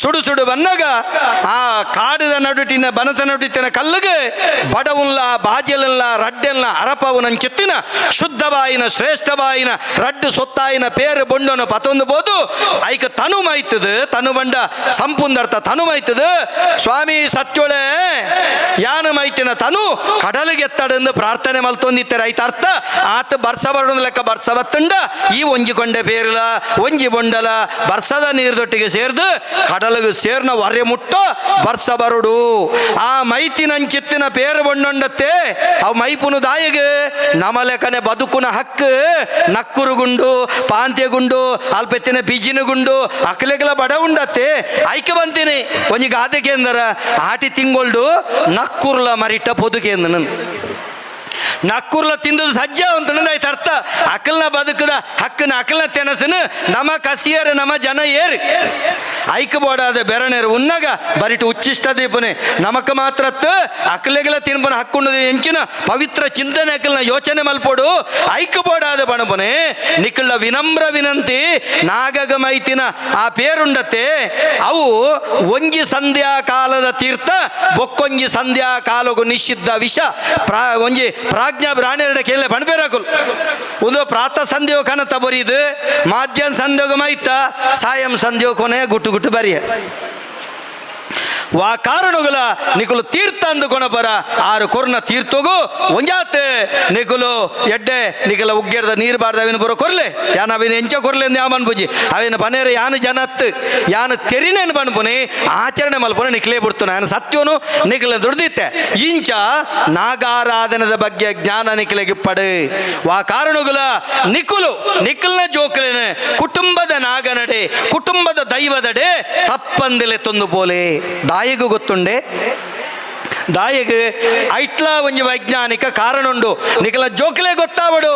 ಸುಡು ಸುಡು ಬನ್ನಗ ಆ ಕಾಡದ ನಡುಟಿನ ಬನತ ನಡುಟಿನ ಕಲ್ಲಿಗೆ ಬಡವುಲ್ಲ ಬಾಜಲಲ್ಲ ರಡ್ಡೆಲ್ಲ ಅರಪವು ಚಿತ್ತಿನ ಶುದ್ಧವಾಯಿನ ಶ್ರೇಷ್ಠವಾಯಿನ ರಡ್ಡು ಸೊತ್ತಾಯಿನ ಪೇರು ಬೊಂಡನು ಪತೊಂದು ಬೋದು ಐಕ ತನು ಮೈತದು ತನು ಬಂಡ ಸಂಪುಂದರ್ಥ ತನು ಮೈತದು ಸ್ವಾಮಿ ಸತ್ಯೊಳೆ ಯಾನು ಮೈತಿನ ತನು ಕಡಲಿಗೆತ್ತಡೆಂದು ಪ್ರಾರ್ಥನೆ ಮಲ್ತೊಂದಿತ್ತಾರೆ ಐತ ಅರ್ಥ ಆತ ಬರ್ಸ ಬರೋಣ ಲೆಕ್ಕ ಬರ್ಸ ಬತ್ತುಂಡ ಈ ಒಂಜಿ ಕೊಂಡೆ ಪೇರ್ಲ ಒಂಜಿ ಬೊಂಡಲ ಬರ್ಸದ ನೀರ್ದೊಟ್ಟಿಗೆ ಸೇರ್ದು ಕಡಲ ಕಡಲಗು ಸೇರ್ನ ವರೆ ಮುಟ್ಟ ಬರ್ಸ ಬರುಡು. ಆ ಮೈತಿನಂಚಿತ್ತಿನ ಪೇರು ಬಣ್ಣೊಂಡತ್ತೆ ಅವು ಮೈಪುನು ದಾಯಿಗೆ ನಮಲೆಕನೆ ಬದುಕುನ ಹಕ್ಕು ನಕ್ಕುರುಗುಂಡು ಪಾಂತ್ಯಗುಂಡು ಅಲ್ಪೆತ್ತಿನ ಬಿಜಿನಗುಂಡು ಅಕ್ಲೆಗಲ ಬಡ ಉಂಡತ್ತೆ. ಐಕೆ ಬಂತೀನಿ ಒಂಜಿ ಗಾದೆ ಕೇಂದ್ರ ಆಟಿ ತಿಂಗೊಳ್ಡು ನಕ್ಕುರ್ಲ ಮರಿಟ ಪೊದುಕೇಂದ್ರ ನಕ್ಕುರ್ಲ ತಿಂದದು ಸಜ್ಜ ಅಂತ ಆಯ್ತು ಅರ್ಥ. ಅಕಲ್ನ ಬದುಕದ ಹಕ್ಕನ ಅಕಲ್ನ ತೆನಸನು ನಮ್ಮ ಕಸಿಯರು ನಮ್ಮ ಜನ ಏರು ಐಕ ಬೋಡಾದ ಬೆರನೇರು ಉನ್ನಗ ಬರಿಟು ಉಚ್ಚಿಷ್ಟ ದೀಪನೆ ನಮಕ ಮಾತ್ರ ಅಕಲೆಗಲ ತಿನ್ಪನ ಹಕ್ಕುಂಡದು ಎಂಚಿನ ಪವಿತ್ರ ಚಿಂತನೆ ಅಕಲ್ನ ಯೋಚನೆ ಮಲ್ಪೋಡು ಐಕ ಬೋಡಾದ ಬಣಪನೆ ನಿಕ್ಕಳ ವಿನಮ್ರ ವಿನಂತಿ ನಾಗಗ ಮೈತಿನ ಆ ಪೇರುಂಡತೆ ಅವು ಒಂಜಿ ಸಂಧ್ಯಾ ಕಾಲದ ತೀರ್ಥ ಬೊಕ್ಕೊಂಜಿ ಸಂಧ್ಯಾ ಕಾಲಗು ನಿಷಿದ್ಧ ವಿಷ ಒಂಜಿ ಪ್ರಾಜ್ಞಾ ಬ್ರಾಣೆರಡ ಕೇಳಲೆ ಬಣಬೇರಾಕುಲ್ ಒಂದು ಪ್ರಾತಃ ಸಂಧ್ಯೋ ಕನತ ಬರೀದು ಮಾಧ್ಯಾಹ್ನ ಸಂಧ್ಯೋಗ ಮೈತ ಸಾಯಂ ಸಂಧ್ಯೋ ಕೊನೆ ಗುಟ್ಟು ಗುಟ್ಟು ಬರಿಯ ವಾ ಕಾರಣಗಳ ನಿಕುಲು ತೀರ್ಥ ಅಂದುಕೊಣ ಬರ ಆರು ಕೊರ್ನ ತೀರ್ಥಗು ಒಂಜಾತೆ ನಿಕುಲು ಎಡ್ಡೆ ನಿಕಲ ಉಗ್ಗೇರ್ದ ನೀರು ಬಾರ್ದ ಅವಿನ ಬರೋ ಕೊರ್ಲೆ ಯಾನ ಅವಿನ ಎಂಚ ಕೊರ್ಲೆ ಅಂದ್ ಯಾಮನ್ ಬುಜಿ ಅವಿನ ಪನೇರ ಯಾನು ಜನತ್ ಯಾನು ತೆರಿನೇನು ಬಣ್ಪುನಿ ಆಚರಣೆ ಮಲ್ಪುನ ನಿಕ್ಲೇ ಬಿಡ್ತು ನಾನು ಸತ್ಯೋನು ನಿಕಲ ದುಡ್ದಿತ್ತೆ. ಇಂಚ ನಾಗಾರಾಧನದ ಬಗ್ಗೆ ಜ್ಞಾನ ನಿಕಲೆಗೆ ಪಡೆ ವಾ ಕಾರಣಗಳ ನಿಕುಲು ನಿಕಲ್ನ ಜೋಕಲೇನೆ ಕುಟುಂಬದ ನಾಗನಡೆ ಕುಟುಂಬದ ದೈವದಡೆ ತಪ್ಪಂದಿಲೆ ತೊಂದು ಪೋಲೆ ದಾಯಿಗು ಗೊತ್ತುಂಡೆ ದಾಯಿಗೆ ಐಟ್ಲ ಒಂಜಿ ವೈಜ್ಞಾನಿಕ ಕಾರಣ ಉಂಡು ನಿಕಲ ಜೋಕ್ಲೆ ಗೊತ್ತಾವಡು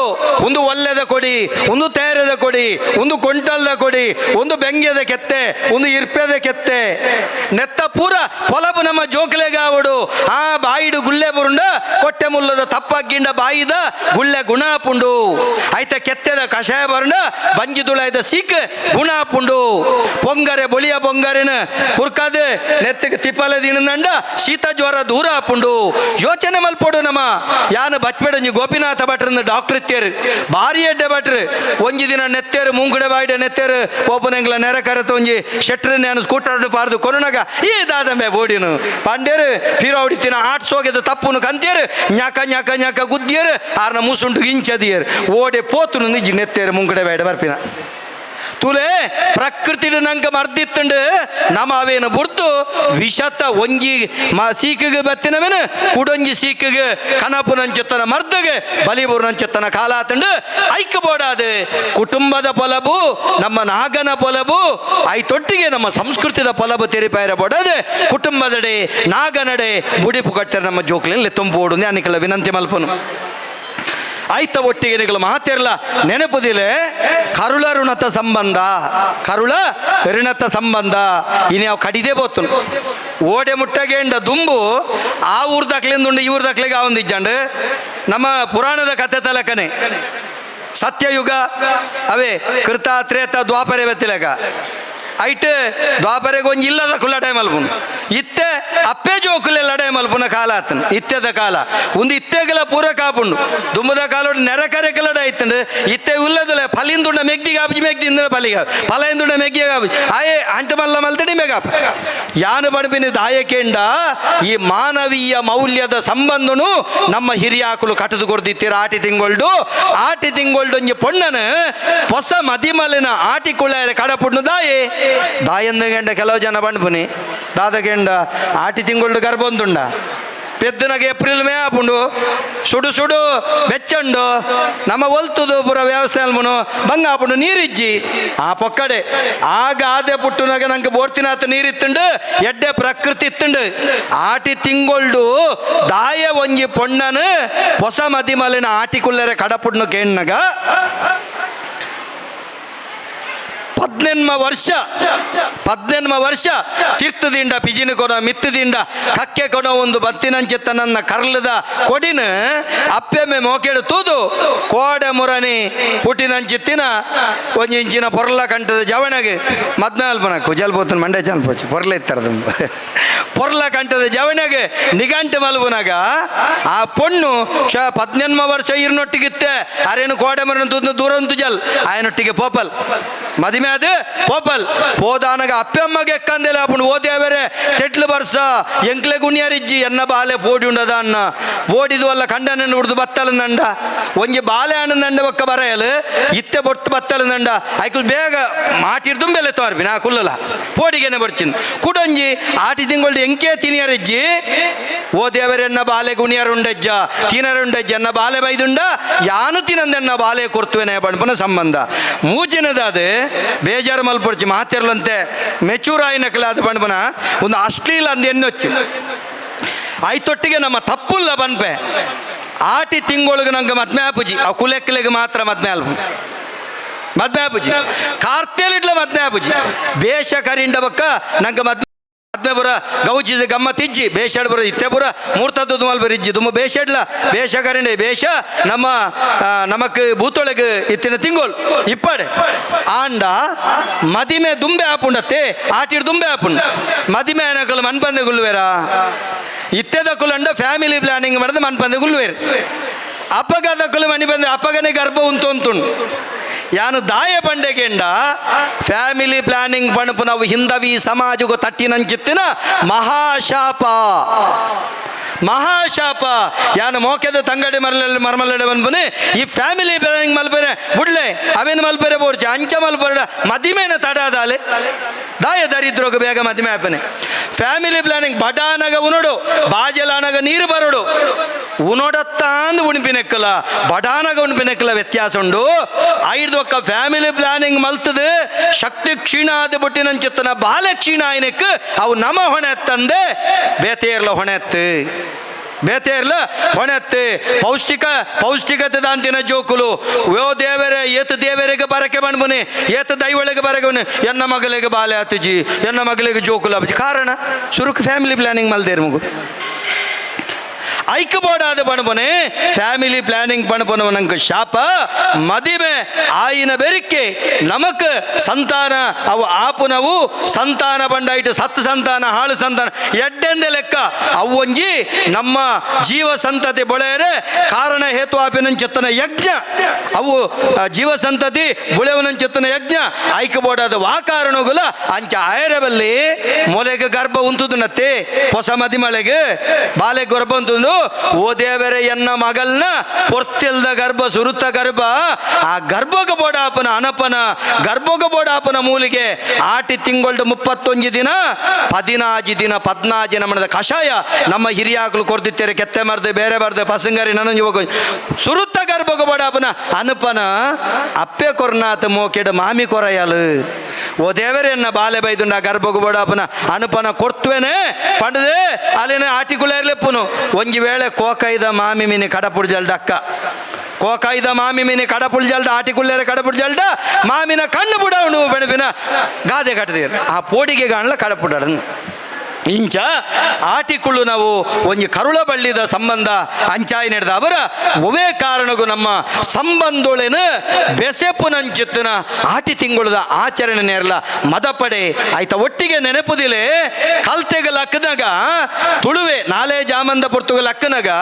ಒಂದು ಒಲ್ಲೆದ ಕೊಡಿ ಒಂದು ತೇರದ ಕೊಡಿ ಒಂದು ಕೊಂಟಲ್ದ ಕೊಡಿ ಒಂದು ಬೆಂಗ್ಯದ ಕೆತ್ತೆ ಒಂದು ಇರ್ಪೆದ ಕೆತ್ತೆ ನೆತ್ತ ಪೂರ ಪೊಲಬು ನಮ್ಮ ಜೋಕ್ಲೆಗಾವಡು ಆ ಬಾಯಿಡು ಗುಳ್ಳೆ ಬುರುಂಡ ಕೊಟ್ಟೆ ಮುಲ್ಲದ ತಪ್ಪಗ್ಗಿಂಡ ಬಾಯಿದ ಗುಳ್ಳೆ ಗುಣ ಪುಂಡು ಐತ ಕೆತ್ತೆದ ಕಷಾಯ ಬರುಂಡ ಬಂಜಿ ತುಳಾಯ್ದ ಸೀಕ್ ಗುಣ ಪುಂಡು ಪೊಂಗರೆ ಬೊಳಿಯ ಪೊಂಗರೆನ ಕುರ್ಕಾದ ನೆತ್ತಿಗೆ ತಿಪ್ಪಲೆ ದಿನಂಡ ಶೀತ ಜ್ವರ ದೂರ ಆಪುಂಡು. ಯೋಚನೆ ಮಲ್ಪೋಡು ನಮ್ಮ ಯಾನು ಬಚ್ಬೇಡ ಒಂಜಿ ಗೋಪಿನಾಥ ಭಟ್ರಂದು ಡಾಕ್ಟರ್ ಇತ್ತೇರು ಭಾರಿ ಎಡ್ಡೆ ಭಟ್ರು ಒಂಜಿ ದಿನ ನೆತ್ತೇರು ಮುಂಗುಡೆ ಬಾಯಿಡೆ ನೆತ್ತೇರು ಪೋಪನೆಂಗ್ಲ ನೆರೆ ಕರೆತ ಒಂಜಿ ಶೆಟ್ರ್ ನಾನು ಸ್ಕೂಟರ್ ಪಾರ್ದು ಕೊರುಣಗ ಈ ದಾದಂಬೆ ಬೋಡಿನು ಪಾಂಡೇರು ಪೀರೋ ಹೊಡಿತಿನ ಆಟ್ಸ್ ಹೋಗ್ಯದ ತಪ್ಪುನು ಕಂತೇರು ಞಾಕ ಞಾಕ ಞಾಕ ಗುದ್ದಿಯರು ಆರ್ನ ಮೂಸುಂಟು ಇಂಚದಿಯರು ಓಡೆ ಪೋತುನು ನಿಜಿ ನೆತ್ತೇರು ಮುಂಗುಡೆ ಬಾಯಿಡೆ ಬರ್ಪಿನ ತುಲೆ ಪ್ರಕೃತಿ ನಂಗೆ ಮರ್ದಿತ್ತುಂಡು ನಮ್ಮ ಅವೇನು ಬುಡ್ತು ವಿಷತ ಒಂಜಿ ಮಾ ಸೀಕಿಗೆ ಬತ್ತಿನವೇನು ಕುಡೊಂಜಿ ಸೀಕಿಗೆ ಕನಪುನಂಚುತ್ತನ ಮರ್ದಗೆ ಬಲಿಬುರ್ನಂಚುತ್ತನ ಕಾಲಾತಂಡು ಐಕ ಬೋಡಾದು ಕುಟುಂಬದ ಪೊಲಬು ನಮ್ಮ ನಾಗನ ಪೊಲಬು ಐತೊಟ್ಟಿಗೆ ನಮ್ಮ ಸಂಸ್ಕೃತಿದ ಪೊಲಬು ತೆರಿಪಾಯರ ಬೋಡಾದೆ ಕುಟುಂಬದಡೆ ನಾಗನಡೆ ಮುಡಿಪು ಕಟ್ಟರೆ ನಮ್ಮ ಜೋಕ್ಲಿನಲ್ಲಿ ತುಂಬೋಡು ಅನಿಕಲ ವಿನಂತಿ ಮಲ್ಪನು. ಆಯ್ತ ಒಟ್ಟಿಗೆ ನಿಗಲು ಮಾತಿರಲ್ಲ ನೆನಪುದಿಲೆ ಕರುಳ ಋಣತ ಸಂಬಂಧ ಕರುಳ ಋಣತ ಸಂಬಂಧ ಇನ್ಯಾವ ಕಡಿದೇ ಬೋತು ಓಡೆ ಮುಟ್ಟಗೇಂಡ ದುಂಬು ಆ ಊರ್ ದಾಖಲೆಂದುಂಡು ಈ ಊರ್ ದಾಖಲೆಗೆ ಆ ಒಂದು ಇಜ್ಜಂಡು ನಮ್ಮ ಪುರಾಣದ ಕತೆ ತಲಕನೆ ಸತ್ಯಯುಗ ಅವೇ ಕೃತ ತ್ರೇತ ದ್ವಾಪರೆ ಬೆತ್ತಿಲಕ ಐಟ್ ದ್ವಾಪರೆಗೆ ಒಂಜಿ ಇಲ್ಲದ ಕುಲ್ಲ ಟೈಮ್ ಅಲ್ಪುನು ಇತ್ತೆ ಅಪ್ಪೆ ಜೋಕುಲೆ ಲಡೈ ಮಲ್ಪುನ ಕಾಲ ಆತನು ಇತ್ತೆದ ಕಾಲ ಒಂದು ಇತ್ತೆಗಲ ಪೂರ ಕಾಪುಂಡು ದುಂಬದ ಕಾಲೋಡು ನೆರೆ ಕರೆಗೆ ಲಡೈ ಇತ್ತಂಡು ಇತ್ತೆ ಉಲ್ಲದಲೆ ಫಲಿಂದುಂಡ ಮೆಗ್ದಿಗೆ ಆಪುಜಿ ಮೆಗ್ದಿಂದ ಫಲಿಗ ಫಲ ಇಂದುಂಡ ಮೆಗ್ಗಿಗೆ ಆಪುಜಿ ಆಯೆ ಅಂಟ ಮಲ್ಲ ಮಲ್ತಡಿ ಮೆಗಾಪ ಯಾನು ಬಡಪಿನ ದಾಯಕೆಂಡ ಈ ಮಾನವೀಯ ಮೌಲ್ಯದ ಸಂಬಂಧನು ನಮ್ಮ ಹಿರಿಯಾಕುಲು ಕಟ್ಟದು ಕೊಡ್ದಿತ್ತೀರ ಆಟಿ ತಿಂಗೊಳ್ಡು ಆಟಿ ತಿಂಗೊಳ್ಡು ಒಂಜಿ ಪೊಣ್ಣನು ಹೊಸ ಮದಿಮಲಿನ ಆಟಿ ಕುಳ್ಳ ಕಡಪುಣ್ಣು ದಾಯೆ ದಾಯಂದ ಗಂಡ ಕೆಲವು ಜನ ಬಂಡ್ಪುನಿ ದಾದಗೆಂಡ ಆಟಿ ತಿಂಗೊಳ್ಡು ಗರ್ಭೊಂದುಂಡ ಪೆದ್ದನಾಗ ಏಪ್ರಿಲ್ ಮೇ ಆಪುಂಡು ಸುಡು ಸುಡು ಬೆಚ್ಚಂಡು ನಮ್ಮ ಒಲ್ತುದು ಪೂರ ವ್ಯವಸ್ಥೆ ಅಲ್ಮುನು ಬಂಗ ಆಪುಂಡು ನೀರಿಜ್ಜಿ ಆ ಪೊಕ್ಕಡೆ ಆಗ ಆದೆ ಪುಟ್ಟುನಾಗ ನಂಗೆ ಬೋರ್ತಿನಾತ ನೀರಿತ್ತುಂಡು ಎಡ್ಡೆ ಪ್ರಕೃತಿ ಇತ್ತುಂಡು ಆಟಿ ತಿಂಗೊಳ್ಡು ದಾಯ ಒಂಜಿ ಪೊಣ್ಣನು ಹೊಸ ಮದಿಮಲಿನ ಆಟಿ ಕುಲ್ಲರೆ ಕಡಪುಡ್ನು ಕೇಣ್ಣಗ 18 ವರ್ಷ ತೀರ್ಥದಿಂದ ಪಿಜಿನ ಕೊನ ಮಿತ್ತದಿಂದ ಕಕ್ಕೆ ಕೊನ ಒಂದು ಬತ್ತಿನಂಚಿತ್ತ ನನ್ನ ಕರ್ಲದ ಕೊಡಿನ ಅಪ್ಪೆಮ್ಮೆ ಮೋಕೆಡು ತೂದು ಕೋಡೆ ಮುರನಿ ಪುಟಿನಂಚಿತ್ತಿನ ಒಂಜಿ ಇಂಚಿನ ಪೊರ್ಲ ಕಂಠದ ಜವಣಗೆ ಮದ್ಮೆ ಅಲ್ಪನ ಕುಜಲ್ ಪೋತನ ಮಂಡೆ ಚಾಲ್ಪೋಚು ಪೊರ್ಲ ಇತ್ತಾರದ ಪೊರ್ಲ ಕಂಠದ ಜವಣಗೆ ನಿಗಂಟು ಮಲ್ಬುನಾಗ ಆ ಪೊಣ್ಣು 18 ವರ್ಷ ಇರ್ನೊಟ್ಟಿಗಿತ್ತೆ ಅರೇನು ಕೋಡೆ ಮುರನ ತೂದು ದೂರ ಜಲ್ ಆಯನೊಟ್ಟಿಗೆ ಪೋಪಲ್ ಮದಿಮೆ ಅದು ಪೋಪಲ್ ಪೋದಾನಗ ಅಪ್ಪಮ್ಮಗೆ ಎಕ್ಕಂದೆಲ್ಲ ಅಪ್ಪನು ಓದೇವರೆ ತೆಟ್ಲು ಬರ್ಸ ಎಂಕ್ಲೆ ಗುಣ್ಯಾರಿಜ್ಜಿ ಎನ್ನ ಬಾಲೆ ಪೋಡಿ ಉಂಡದ ಅಣ್ಣ ಪೋಡಿದು ಅಲ್ಲ ಕಂಡನ ಹುಡ್ದು ಬತ್ತಲಂದಂಡ ಒಂಜಿ ಬಾಲೆ ಹಣ್ಣಂಡ ಬೊಕ್ಕ ಬರೆಯಲು ಇತ್ತೆ ಬೊಟ್ಟು ಬತ್ತಲಂದಂಡ ಐಕು ಬೇಗ ಮಾಟಿಡ್ದು ಬೆಲೆ ತೋರ್ಬಿ ನಾ ಕುಲ್ಲಲ ಪೋಡಿಗೆನೆ ಬರ್ಚಿನ್ ಕುಡೊಂಜಿ ಆಟಿ ತಿಂಗಳು ಎಂಕೆ ತಿನಿಯರಿಜ್ಜಿ ಓ ದೇವರೆನ್ನ ಬಾಲೆ ಗುಣಿಯರುಂಡಜ್ಜ ತಿನರುಂಡಜ್ಜ ಎನ್ನ ಬಾಲೆ ಬೈದುಂಡ ಯಾನು ತಿನಂದೆನ್ನ ಬಾಲೆ ಕೊರ್ತುವೆನೆ ಬಣ್ಪನ ಸಂಬಂಧ ಮೂಜಿನದಾದ ಬೇಜಾರು ಮಲ್ಪೊಡ್ಚಿ ಮಾತಿರ್ಲಂತೆ ಮೆಚೂರ್ ಆಯಿನಕಲ ಅದು ಬಣ್ಪನ ಒಂದು ಅಶ್ಲೀಲ ಅಂದ ಎನ್ನೊಚ್ಚು ಆಯ್ತೊಟ್ಟಿಗೆ ನಮ್ಮ ತಪ್ಪುಲ್ಲ ಬನ್ಪೆ ಆಟಿ ತಿಂಗಳಿಗೆ ನಂಗೆ ಮದ್ಮೆ ಆಪುಜಿ ಆ ಕುಲೆಕ್ಕಲಿಗೆ ಮಾತ್ರ ಮದ್ಮೆ ಅಲ್ಪ ಮದ್ಮೆ ಆಪುಜಿ ಕಾರ್ತೇಲಿಡ್ಲ ಮದ್ಮೆ ಆಪುಜಿ ಬೇಷ ಕರಿಂಡ ಬಕ್ಕ ನಂಗೆ ಮದ್ಮೆ ಮದ್ಮೆ ಬುರ ಗೌಜಿದ ಗಮ್ಮತ್ ಇಜ್ಜಿ ಬೇಷಡ್ ಬರ ಇತ್ತೆ ಬುರ ಮೂರ್ತದ್ದು ಮಲ್ಬರ್ ಇಜ್ಜಿ ತುಂಬ ಬೇಷಡ್ಲ ಬೇಷ ಕರಿಂಡೆ ಬೇಷ ನಮ್ಮ ನಮಕ್ ಬೂತೊಳಗೆ ಇತ್ತಿನ ತಿಂಗೋಲ್ ಇಪ್ಪಾಡೆ ಆಂಡ ಮದಿಮೆ ದುಂಬೆ ಆಪುಂಡತ್ತೆ ಆಟಿಡ್ ದುಂಬೆ ಆಪುಂಡ ಮದಿಮೆ ಅನಕಲ್ ಮನ್ಪಂದೆ ಗುಲ್ವೇರಾ ಇತ್ತೆದ ಕುಲಂಡ ಫ್ಯಾಮಿಲಿ ಪ್ಲಾನಿಂಗ್ ಮಾಡಿದ ಮನ್ಪಂದೆ ಗುಲ್ವೇರ್ ಅಪ್ಪಗದ ಕುಲ ಮಣಿ ಬಂದೆ ಅಪ್ಪಗನೆ ಗರ್ಭ ಉಂಟು ಅಂತುಂಡು ಯಾನು ದಾಯ ಬಂಡೆಗೆಂಡ ಫ್ಯಾಮಿಲಿ ಪ್ಲಾನಿಂಗ್ ಪಣಪು ನಾವು ಹಿಂದವಿ ಸಮಾಜಕ್ಕೂ ತಟ್ಟಿನಂಚಿತ್ತಿನ ಮಹಾಶಾಪ ಮಹಾಶಾಪ ಯಾನು ಮೋಕೆದ ತಂಗಡಿ ಮರಲಲ್ಲಿ ಮರಮಲ್ಲಡೆ ಬಂದ್ಬನೆ ಈ ಫ್ಯಾಮಿಲಿ ಪ್ಲಾನಿಂಗ್ ಮಲ್ಪರೆ ಬುಡ್ಲೆ ಅವೇನು ಮಲ್ಪರೆ ಬೋಡ್ಚಿ ಅಂಚ ಮಲ್ಪರೆ ಮದಿಮೇನ ತಡಾದಾಲೆ ದಾಯ ದರಿದ್ರೋಗ ಬೇಗ ಮದಿಮೆ ಆಪನೆ ಫ್ಯಾಮಿಲಿ ಪ್ಲಾನಿಂಗ್ ಬಡಾನಗ ಉನೋಡು ಬಾಜಲಾನಗ ನೀರು ಬರೋಡು ಉನೋಡತ್ತಾಂದು ಉಣಿಪಿನೆಕ್ಕಲ ಬಡಾನಗ ಉಣಿಪಿನೆಕ್ಕಲ ವ್ಯತ್ಯಾಸ ಉಂಡು ಐದು ಒಕ್ಕ ಫ್ಯಾಮಿಲಿ ಪ್ಲಾನಿಂಗ್ ಮಲ್ತದೆ ಶಕ್ತಿ ಕ್ಷೀಣ ಆದ ಬುಟ್ಟಿನಂಚಿತ್ತನ ಬಾಲ ಕ್ಷೀಣ ಆಯ್ನಕ್ ಅವು ನಮ ಹೊಣೆ ತಂದೆ ಬೇತೆಯರ್ಲ ಹೊಣೆ ಎತ್ತು ಬೇತೆಯರ್ಲ ಹೊಣೆತ್ತೆ ಪೌಷ್ಟಿಕ ಪೌಷ್ಟಿಕತೆ ದಾಂತಿನ ಜೋಕುಲು ಯೋ ದೇವರೇ ಏತ ದೇವರಿಗೆ ಬರಕೆ ಬಂದ್ಬುನಿ ಏತ ದೈವಳಿಗೆ ಬರಕೆ ಬನ್ನಿ ಎನ್ನ ಮಗಳಿಗೆ ಬಾಲೆ ಆತುಜಿ ಎನ್ನ ಮಗಳಿಗೆ ಜೋಕುಲು ಆಪುಜಿ ಕಾರಣ ಸುರುಕ್ ಫ್ಯಾಮಿಲಿ ಪ್ಲಾನಿಂಗ್ ಮಲ್ದೇರು ಮಗು ಐಕ್ಯಬೋಡಾದ ಬಣಬನೆ ಫ್ಯಾಮಿಲಿ ಪ್ಲಾನಿಂಗ್ ಬಣಬನ ನಂಗೆ ಶಾಪ ಮದಿಮೆ ಆಯಿನ ಬೆರಿಕೆ ನಮಕ್ ಸಂತಾನ ಅವು ಆಪುನವು ಸಂತಾನ ಬಂಡಾಯಿಟ್ಟು ಸತ್ ಸಂತಾನ ಹಾಳು ಸಂತಾನ ಎಡ್ಡೆಂದೆ ಲೆಕ್ಕ ಅವು ಒಂಜಿ ನಮ್ಮ ಜೀವ ಸಂತತಿ ಬೊಳೆಯರೆ ಕಾರಣ ಹೇತು ಆಪಿನಂಚಿತ್ತನ ಯಜ್ಞ ಅವು ಜೀವ ಸಂತತಿ ಬುಳೆವನಂಚಿತ್ತನ ಯಜ್ಞ ಐಕ್ಯಬೋಡಾದ ವಾ ಕಾರಣಗುಲ ಅಂಚ ಆಯರಬಲ್ಲಿ ಮೊಲೆಗೆ ಗರ್ಭ ಉಂತುದು ನತ್ತೆ ಹೊಸ ಮದಿಮಳೆಗೆ ಬಾಲೆ ಗರ್ಭ ಉಂತುದು ಓ ದೇವರೇ ಎನ್ನ ಮಗಲ್ನ ಪೊರ್ತಿಲ್ದ ಗರ್ಭ ಸುರುತ್ತ ಗರ್ಭ ಆ ಗರ್ಭಗ ಬೋಡಾಪನ ಅನಪನ ಗರ್ಭಗ ಬೋಡಾಪನ ಮೂಲಿಗೆ ಆಟಿ ತಿಂಗಳ್ದು 31 ದಿನ 14 ದಿನ 14 ದಿನ ಮಾಡಿದ ಕಷಾಯ ನಮ್ಮ ಹಿರಿಯಾಕಲು ಕೊಡ್ತಿತ್ತಾರೆ ಕೆತ್ತೆ ಮರ್ದೆ ಬೇರೆ ಬರ್ದೆ ಪಸಂಗರಿ ನನ್ನ ಯುವಕ ಸುರುತ್ತ ಗರ್ಭಗ ಬೋಡಾಪನ ಅನಪನ ಅಪ್ಪೆ ಕೊರ್ನಾಥ ಮೋಕೆಡ ಮಾಮಿ ಕೊರಯಲು ಓ ದೇವರೇ ಎನ್ನ ಬಾಲೆ ಬೈದುಂಡ ಗರ್ಭಗ ಬೋಡಾಪನ ಅನುಪನ ಕೊಡ್ತುವೇನೆ ಪಂಡದೆ ಅಲ್ಲಿನ ಆಟಿಕುಲೇರ್ಲೆಪ್ಪುನು ಒಂಜಿ ವೇಳೆ ಕೋಕೈದ ಮಾಮಿ ಮೀನಿ ಕಡಪುಡ್ ಜಲ್ಡ ಅಕ್ಕ ಕೋಕಾಯ್ದ ಮಾಮಿ ಮೀನಿ ಕಡಪುಳ್ ಜಲ್ಡ ಆಟಿಕುಳ್ಳೇರೆ ಕಡಪುಡ್ ಜಲ್ಡ ಮಾಮಿನ ಕಣ್ಣು ಬುಡವನು ಬೆಣಪಿನ ಗಾದೆ ಕಟ್ಟದಿರು ಆ ಪೋಡಿಗೆ ಗಾಣಲ ಕಡಪುಡಡ ಇಂಚ ಆಟಿಕುಳ್ಳು ನಾವು ಒಂಜಿ ಕರುಳ ಬಳ್ಳಿದ ಸಂಬಂಧ ಅಂಚಾಯಿ ನಡೆದ ಅವರ ಒವೇ ಕಾರಣಗೂ ನಮ್ಮ ಸಂಬಂಧೊಳೆನ ಬೆಸೆಪುನಂಚಿತ್ತನ ಆಟಿ ತಿಂಗಳದ ಆಚರಣೆ ನೇರಲ ಮದಪಡೆ ಆಯ್ತ ಒಟ್ಟಿಗೆ ನೆನಪುದಿಲೆ ಕಲ್ತೆಗ ಲಕ್ಕನಾಗ ತುಳುವೆ ನಾಲೆ ಜಾಮಂದ ಪುರ್ತುಗ ಲಕ್ಕನಾಗ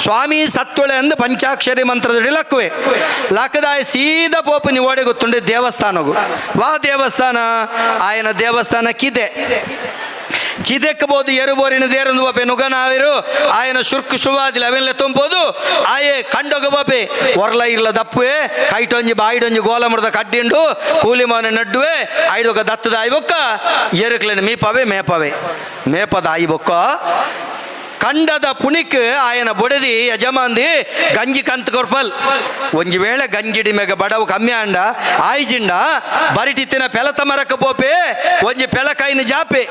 ಸ್ವಾಮಿ ಸತ್ತೊಳೆ ಅಂದ ಪಂಚಾಕ್ಷರಿ ಮಂತ್ರದಡಿ ಲಕ್ಕುವೆ ಲಕ್ಕದಾಯ ಸೀದಾ ಪೋಪು ನೀವು ಓಡೆ ಗೊತ್ತುಂಡೆ ದೇವಸ್ಥಾನಗು ವಾ ದೇವಸ್ಥಾನ ಆಯನ ದೇವಸ್ಥಾನ ಕಿದೆ ಕಿದೆಕ್ಕಬೋದು ಎರುಬೋರಿನ ದೇರಂದು ಬಾಪೆ ನುಗನಾವಿರು ಆಯನ ಶುರ್ಕು ಶುವಾದಿಲ್ಲ ಅವೆಲ್ಲ ತುಂಬೋದು ಆಯೆ ಕಂಡೋಗ ಬಾಪೆ ಒರ್ಲ ಇರ್ಲ ದಪ್ಪುವೆ ಕೈಟೊಂಜಿ ಬಾಯಿಡೊಂಜಿ ಗೋಲ ಮುರ್ದ ಕಡ್ಡಿಂಡು ಕೂಲಿ ಮನೆ ನಡ್ಡುವೆ ಐದೊಕ್ಕ ದತ್ತದ ಆಯ್ಬೊಕ್ಕ ಎರುಕ್ಲೇನು ಮೀಪವೆ ಮೇಪವೆ ಮೇಪದ ಆಯ್ಬೊಕ್ಕ ಕಂಡದ ಪುಣಿಕ್ ಆಯನ ಬೊಡೆದಿ ಯಜಮಾಂದಿ ಗಂಜಿ ಕಂತ್ ಕೊರ್ಪಲ್ ಒಂಜಿ ವೇಳೆ ಗಂಜಿಡಿ ಮೇಗ ಬಡವು ಕಮ್ಮಿ ಅಂಡ ಆಯ್ಜಿಂಡ ಬರಿಟಿತ್ತಿನ ಪೆಲತ ಮರಕ ಪೋಪೆ ಒಂಜಿ ಪೆಲಕಾಯಿನ ಜಾಪೆ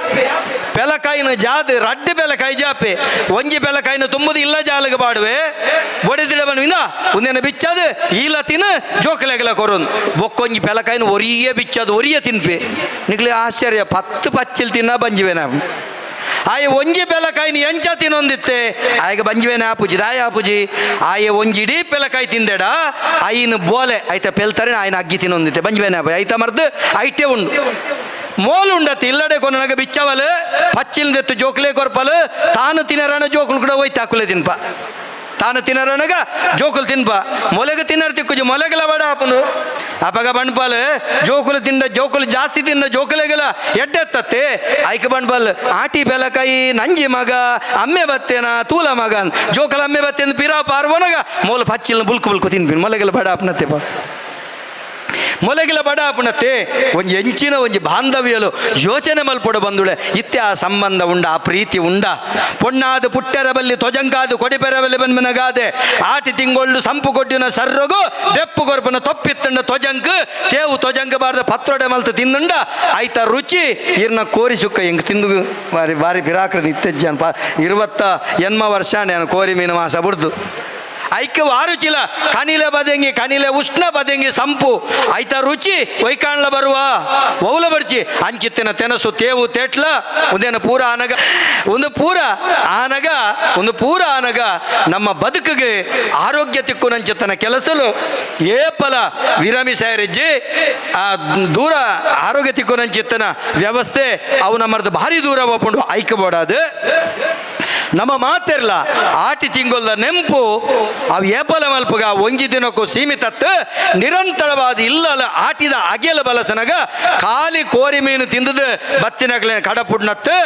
ಪೆಲಕಾಯಿನ ಜಾದು ರಡ್ಡು ಪೆಲಕಾಯಿ ಜಾಪೆ ಒಂಜಿ ಪೆಲಕಾಯಿನ ತುಂಬುದು ಇಲ್ಲ ಜಾಲಗ ಬಾಡುವೆ ಬೊಡೆದಿಡ ಬನ್ವಿಂದ ಒಂದೇನ ಬಿಚ್ಚದು ಈಲ ತಿನ್ನು ಜೋಕಲೆಗಲ ಕೊರೊಂದು ಬೊಕ್ಕೊಂಜಿ ಪೆಲಕಾಯಿನ ಒರಿಯೇ ಬಿಚ್ಚದು ಒರಿಯ ತಿನ್ಪೆ ನಿಕ್ಲೆ ಆಶ್ಚರ್ಯ 10 ಪಚ್ಚಿಲ್ ತಿನ್ನ ಬಂಜಿವೆ ನಾವು ಆಯೆ ಒಂಜಿ ಪೆಲಕಾಯಿನ ಎಂಚ ತಿನ್ನೊಂದಿತ್ತೆ ಆಯಗ ಬಂಜಿವೇನೆ ಆಪುಜಿ ದಾಯ ಆಪುಜಿ ಆಯೆ ಒಂಜಿ ಇಡೀ ಪೆಲಕಾಯಿ ತಿಂದೆಡ ಆಯಿನ ಬೋಲೆ ಐತ ಪೆಲ್ತಾರೆ ಆಯ್ನ ಅಗ್ಗಿ ತಿನ್ನೊಂದಿತ್ತೆ ಬಂಜಿವೇನೆ ಆಪುಜಿ ಐತ ಮರ್ದು ಐಟೆ ಉಂಡು ಮೋಲು ಉಂಡತಿ ಇಲ್ಲಡೆ ಕೊನಗ ಬಿಚ್ಚವಲು ಪಚ್ಚಿಲ್ದೆತ್ತು ಜೋಕ್ಲೆ ಕೊರ್ಪಲು ತಾನು ತಿನ್ನರಣ ಜೋಕುಲು ಕೂಡ ಹೋಯ್ತು ಹಾಕುಲೆ ತಿನ್ಪ. ತಾನು ತಿನ್ನರನಗ ಜೋಕುಲು ತಿನ್ಪ ಮೊಲೆಗ ತಿನ್ನರ್ ತಿಕ್ಕುಜಿ ಮೊಲೆಗಲ ಬಡ ಆಪುನು ಅಪಗ ಬಂಡ್ಪಾಲ್ ಜೋಕುಲು ತಿಂಡ ಜೋಕುಲು ಜಾಸ್ತಿ ತಿನ್ನ ಜೋಕುಲೆಗಲ ಎಡ್ಡೆತ್ತತ್ತೆ ಐಕ ಬಂಡ್ಪಾಲ್ ಆಟಿ ಬೆಲಕಾಯಿ ನಂಜಿ ಮಗ ಅಮ್ಮೆ ಬತ್ತೇನ ತೂಲ ಮಗ ಜೋಕುಲ ಅಮ್ಮೆ ಬತ್ತೇನ ಪಿರಾ ಪಾರ್ವನಗ ಮೋಲ ಪಚ್ಚಿಲ್ನ ಬುಲ್ಕು ಬುಲ್ಕು ತಿನ್ಪಿನ್ ಮೊಲೆಗಲ ಬಡ ಆಪನತ್ತೆ ಪಾ ಮೊಲೆಗಿಲ ಬಡ ಆಪುಣತೆ ಒಂಜಿ ಎಂಚಿನ ಒಂಜಿ ಬಾಂಧವ್ಯಲು ಯೋಚನೆ ಮಲ್ಪೊಡು ಬಂದುಳೆ ಇತ್ತೆ ಆ ಸಂಬಂಧ ಉಂಡ ಆ ಪ್ರೀತಿ ಉಂಡ ಪೊಣ್ಣಾದ ಪುಟ್ಟೆರ ಬಲ್ಲಿ ತೊಜಂಕಾದು ಕೊಡಿಪೆರ ಬಲ್ಲಿ ಬನ್ಮಿನಗಾದೆ ಆಟಿ ತಿಂಗೊಳ್ಳು ಸಂಪು ಕೊಡ್ಡಿನ ಸರ್ರಗು ಬೆಪ್ಪು ಕೊರ್ಪನ ತೊಪ್ಪಿತ್ತಂಡ ತೊಜಂಕ್ ತೇವು ತೊಜಂಕ ಬಾರ್ದ ಪತ್ರೊಡೆ ಮಲ್ತು ತಿಂದುಂಡ ಆಯ್ತ ರುಚಿ ಇರ್ನ ಕೋರಿ ಸುಕ್ಕ ಎಂಕ್ ತಿಂದು ಬಾರಿ ಬಾರಿ ಪಿರಾಕೃತಿ ಇತ್ತೆಜ್ಜನ್ ಪಾ 28 ವರ್ಷ ನಾನು ಕೋರಿ ಮೀನು ಮಾಸ ಬುಡ್ದು ಐಕ ವಾರುಚಿಲ ಕನಿಲೆ ಬದೆಂಗಿ ಕನಿಲೆ ಉಷ್ಣ ಬದೆಂಗಿ ಸಂಪು ಐತ ರುಚಿ ಒಯ್ಕಾಣ್ಲ ಬರುವ ಒವ್ಲ ಬರ್ಚಿ ಅಂಚಿತ್ತಿನ ತೆನಸು ತೇವು ತೇಟ್ಲ ಒಂದೇನು ಪೂರ ಆನಗ ಒಂದು ಪೂರ ಆನಗ ಒಂದು ಪೂರ ಆನಗ ನಮ್ಮ ಬದುಕಿಗೆ ಆರೋಗ್ಯ ತಿಕ್ಕುನಂಚಿತ್ತನ ಕೆಲಸಲು ಏಪಲ ವಿರಮಿಸಾರಿಜ್ಜಿ ಆ ದೂರ ಆರೋಗ್ಯ ತಿಕ್ಕುನಂಚಿತ್ತನ ವ್ಯವಸ್ಥೆ ಅವು ನಮ್ಮದು ಭಾರಿ ದೂರ ಒಪ್ಪುಂಡು ಐಕಬೋಡಾದು ನಮ್ಮ ಮಾತಿರ್ಲ ಆಟಿ ತಿಂಗೊಲ್ದ ನೆಂಪು ಅವು ಏಪಲ ಮಲ್ಪಗ ಒಂಜಿ ದಿನಕ್ಕೂ ಸೀಮಿತತ್ತು ನಿರಂತರವಾದ ಇಲ್ಲಲ ಆಟಿದ ಅಗೆಲ ಬಲಸನಗ ಖಾಲಿ ಕೋರಿ ಮೀನು ತಿಂದದು ಬತ್ತಿನಗಲೇನ ಕಡಪುಡ್ನತ್ತು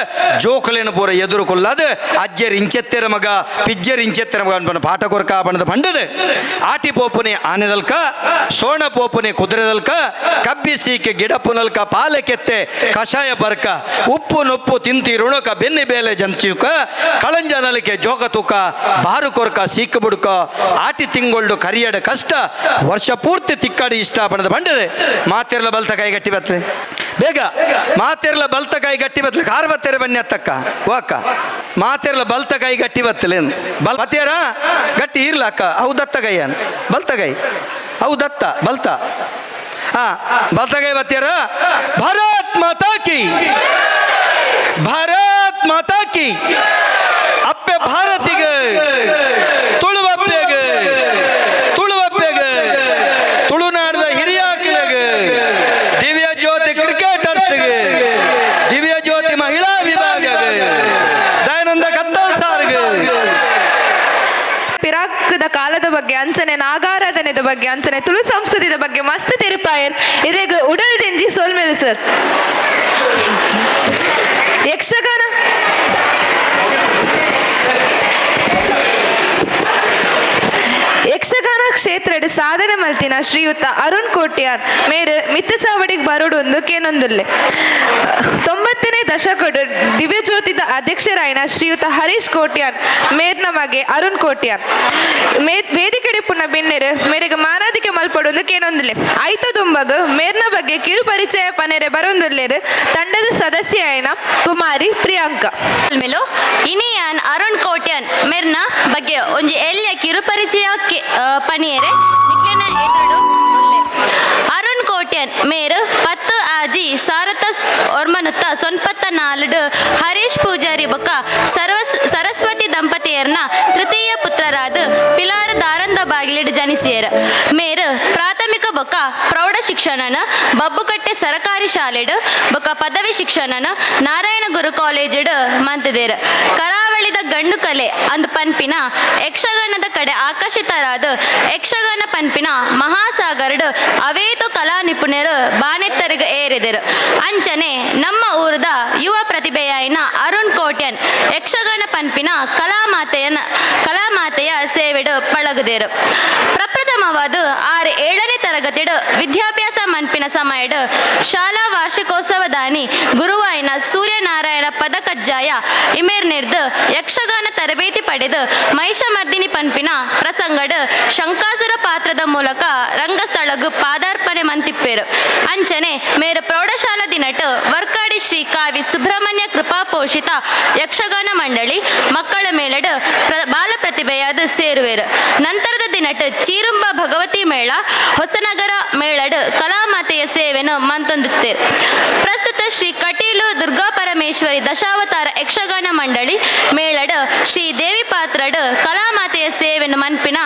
ಜೋಕುಲೇನ ಪೂರ ಎದುರು ಕೊಲ್ಲದು ಅಜ್ಜೆರ್ ಇಂಚೆತ್ತೆರ ಮಗ ಪಿಜ್ಜೆರ್ ಇಂಚೆತ್ತೆರ ಮಗ ಅನ್ಪನ ಪಾಠ ಕೊರ್ಕ ಬಣ್ಣದ ಪಂಡದು ಆಟಿ ಪೋಪುನೆ ಆನೆದಲ್ಕ ಸೋಣ ಪೋಪುನೆ ಕುದುರೆದಲ್ಕ ಕಬ್ಬಿ ಸೀಕೆ ಗಿಡಪುನಲ್ಕ ಪಾಲಕೆತ್ತೆ ಕಷಾಯ ಬರ್ಕ ಉಪ್ಪು ನುಪ್ಪು ತಿಂತಿ ಋಣಕ ಬೆನ್ನಿ ಬೇಲೆ ಜಂಚಿಯುಕ ಕಳಂಜನಲಿಕೆ ಜೋಗ ತೂಕ ಬಾರು ಕೊರ್ಕ ಸೀಕು ಬುಡುಕ ಆಟಿ ತಿಂಗೊಳ್ಳು ಕರಿಯಡ ಕಷ್ಟ ವರ್ಷ ಪೂರ್ತಿ ತಿಕ್ಕಾಡಿ ಇಷ್ಟ ಬಣ್ಣದ ಬಂಡದೆ ಮಾತಿರ್ಲ ಬಲ್ತ ಕೈ ಗಟ್ಟಿ ಬತ್ಲೆ ಬೇಗ ಮಾತಿರ್ಲ ಬಲ್ತ ಕೈ ಗಟ್ಟಿ ಬತ್ಲೆ ಕಾರ್ ಬತ್ತೇರೆ ಬನ್ನಿ ಅತ್ತಕ್ಕ ಓ ಅಕ್ಕ ಮಾತಿರ್ಲ ಬಲ್ತ ಕೈ ಗಟ್ಟಿ ಬತ್ತಲೆ ಬಲ್ ಬತ್ತೇರ ಗಟ್ಟಿ ಇರ್ಲ ಅಕ್ಕ ಅವು ದತ್ತ ಕೈಯನ್ ಬಲ್ತ ಕೈ ಅವು ದತ್ತ ಬಲ್ತ ಹಾ ಬಲ್ತ ಕೈ ಬತ್ತೇರ ಭಾರತ್ ಮಾತಾ ಕಿ ಭಾರತ್ ಮಾತಾ ಕಿ ಅಪ್ಪೆ ಭಾರತಿಗೆ ತುಳುವಪ್ಪೆಗೆ ತುಳುವಪ್ಪೆಗೆ ತುಳುನಾಡದ ಹಿರಿಯಾಕ್ಲೆಗೆ ದಿವ್ಯ ಜ್ಯೋತಿ ಕ್ರಿಕೆಟರ್ಸ್ಗೆ ದಿವ್ಯ ಜ್ಯೋತಿ ಮಹಿಳಾ ವಿಭಾಗಗೆ ದಯಾನಂದ ಕತ್ತಲ್ ಸಾರ್ಗೆ ಪಿರಾಕದ ಕಾಲದ ಬಗ್ಗೆ ಅಂಚನೆ ನಾಗಾರಾಧನೆದ ಬಗ್ಗೆ ಅಂಚನೆ ತುಳು ಸಂಸ್ಕೃತಿದ ಬಗ್ಗೆ ಮಸ್ತ್ ತಿರುಪಾಯರ್ ಇರೆಗ್ ಉಡಲ್ ದಿಂಜಿ ಸೊಲ್ಮೆಲು ಸರ್. ಯಕ್ಷಗಾನ ಯಕ್ಷಗಾನ ಕ್ಷೇತ್ರಡ್ ಸಾಧನೆ ಮಲ್ತಿನ ಶ್ರೀಯುತ ಅರುಣ್ ಕೋಟ್ಯಾನ್ ಮೇರು ಮಿತ್ತಚಾವಡಿಗೆ ಬರೋಡೊಂದು ಕೇನೊಂದುಲ್ಲೆ. 90ನೇ ದಶಕಡ್ ದಿವ್ಯಜ್ಯೋತಿದ ಅಧ್ಯಕ್ಷರಾಯಿನ ಶ್ರೀಯುತ ಹರೀಶ್ ಕೋಟ್ಯಾನ್ ಮೇರ್ನ ಮಗೆ ಅರುಣ್ ಕೋಟ್ಯಾನ್ ವೇದಿಕೆಡೆ ಪುನ ಬೆನ್ನೆರು ಮೇರೆಗೆ ಮಾನಾದಿಕೆ ಮಲ್ಪಡೊಂದು ಕೇನೊಂದುಲ್ಲೆ. ಐತ ದುಂಬಗ್ ಮೇರ್ನ ಬಗ್ಗೆ ಕಿರು ಪರಿಚಯ ಪನೆರೆ ಬರೊಂದುಲ್ಲೆರು ತಂಡದ ಸದಸ್ಯ ಆಯ್ನ ಕುಮಾರಿ ಪ್ರಿಯಾಂಕಾ. ಮೇಲು ಇನಿಯಾನ್ ಅರುಣ್ ಕೋಟ್ಯಾನ್ ಮೇರ್ನ ಬಗ್ಗೆ ಒಂಜಿ ಎಲ್ಯ ಕಿರು ಪರಿಚಯ ಪನಿಯರೆ ನಿಕ್ಲೆನ ಎದುರುಡು ಉಲ್ಲೆ. ಅರುಣ್ ಕೋಟ್ಯಾನ್ ಮೇರು 10 ಆಜಿ ಸಾರತ ಒರ್ಮನುತ್ತ ಸೊನ್ಪತ್ತ ನಾಲ್ಡು ಹರೀಶ್ ಪೂಜಾರಿ ಬೊಕ್ಕ ಸರಸ್ವತಿ ದಂಪತಿಯರ್ನ ತೃತೀಯ ಪುತ್ರರಾದ ಪಿಲಾರ ದಾರಂದ ಬಾಗಿಲಿಡ್ ಜನಿಸಿಯರ್. ಮೇರು ಪ್ರಾಥಮಿಕ ಬೊಕ್ಕ ಪ್ರೌಢ ಶಿಕ್ಷಣನ ಬಬ್ಬುಕಟ್ಟೆ ಸರಕಾರಿ ಶಾಲೆಡ್ ಬೊಕ್ಕ ಪದವಿ ಶಿಕ್ಷಣನ ನಾರಾಯಣ ಗುರು ಕಾಲೇಜಿಡ್ ಮಂತದೇರ್. ಕರಾವಳಿದ ಗಂಡು ಕಲೆ ಅಂದ್ ಪನ್ಪಿನ ಯಕ್ಷಗಾನದ ಕಡೆ ಆಕರ್ಷಿತರಾದ ಯಕ್ಷಗಾನ ಪನ್ಪಿನ ಮಹಾಸಾಗರಡ್ ಅವೇತು ಕಲಾ ನಿಪುಣರು ಬಾನೆತ್ತರಿಗೆ ಏರಿದರು. ಅಂಚನೆ ನಮ್ಮ ಊರದ ಯುವ ಪ್ರತಿಭೆಯಾಯಿನ ಅರುಣ್ ಕೋಟ್ಯನ್ ಯಕ್ಷಗಾನ ಪನ್ಪಿನ ಕಲಾಮಾತೆಯ ಸೇವೆಡು ಪಳಗುದೇರು. ಪ್ರಪ್ರಥಮವಾದ 6 7ನೇ ತರಗತಿಡು ವಿದ್ಯಾಭ್ಯಾಸ ಮನ್ಪಿನ ಸಮಯಡು ಶಾಲಾ ವಾರ್ಷಿಕೋತ್ಸವದಾನಿ ಗುರುವಾಯಿನ ಸೂರ್ಯನಾರಾಯಣ ಪದಕಜ್ಜಾಯ ಇಮೇರ್ ನಿರ್ದು ಯಕ್ಷಗಾನ ತರಬೇತಿ ಪಡೆದು ಮಹಿಷಮರ್ದಿನಿ ಪನ್ಪಿನ ಪ್ರಸಂಗಡು ಶಂಕಾಸುರ ಪಾತ್ರದ ಮೂಲಕ ರಂಗಸ್ಥಳಗು ಪಾದಾರ್ಪಣೆ ಮಂತಿಪ್ಪೇರು. ಅಂಚನೆ ಮೇರು ಪ್ರೌಢಶಾಲಾ ದಿನಟ್ ವರ್ಕಾಡಿ ಶ್ರೀ ಕಾವಿ ಸುಬ್ರಹ್ಮಣ್ಯ ಕೃಪಾ ಪೋಷಿತ ಯಕ್ಷಗಾನ ಮಂಡಳಿ ಮಕ್ಕಳ ಮೇಲಡು ಬಾಲ ಪ್ರತಿಭೆಯಾದ ಸೇರುವೇರು. ನಂತರದ ದಿನಟ್ ಚೀರುಂಬ ಭಗವತಿ ಮೇಳ ಹೊಸನಗರ ಮೇಳಡು ಕಲಾಮಾತೆಯ ಸೇವೆಯನ್ನು ಮಂತೊಂದುತ್ತೇರು. ಪ್ರಸ್ತುತ ಶ್ರೀ ಕಟೀಲು ದುರ್ಗಾ ಪರಮೇಶ್ವರಿ ದಶಾವತಾರ ಯಕ್ಷಗಾನ ಮಂಡಳಿ ಮೇಳಡು ಶ್ರೀ ದೇವಿ ಪಾತ್ರಡು ಕಲಾಮಾತೆಯ ಸೇವೆಯನ್ನು ಮನ್ಪಿನ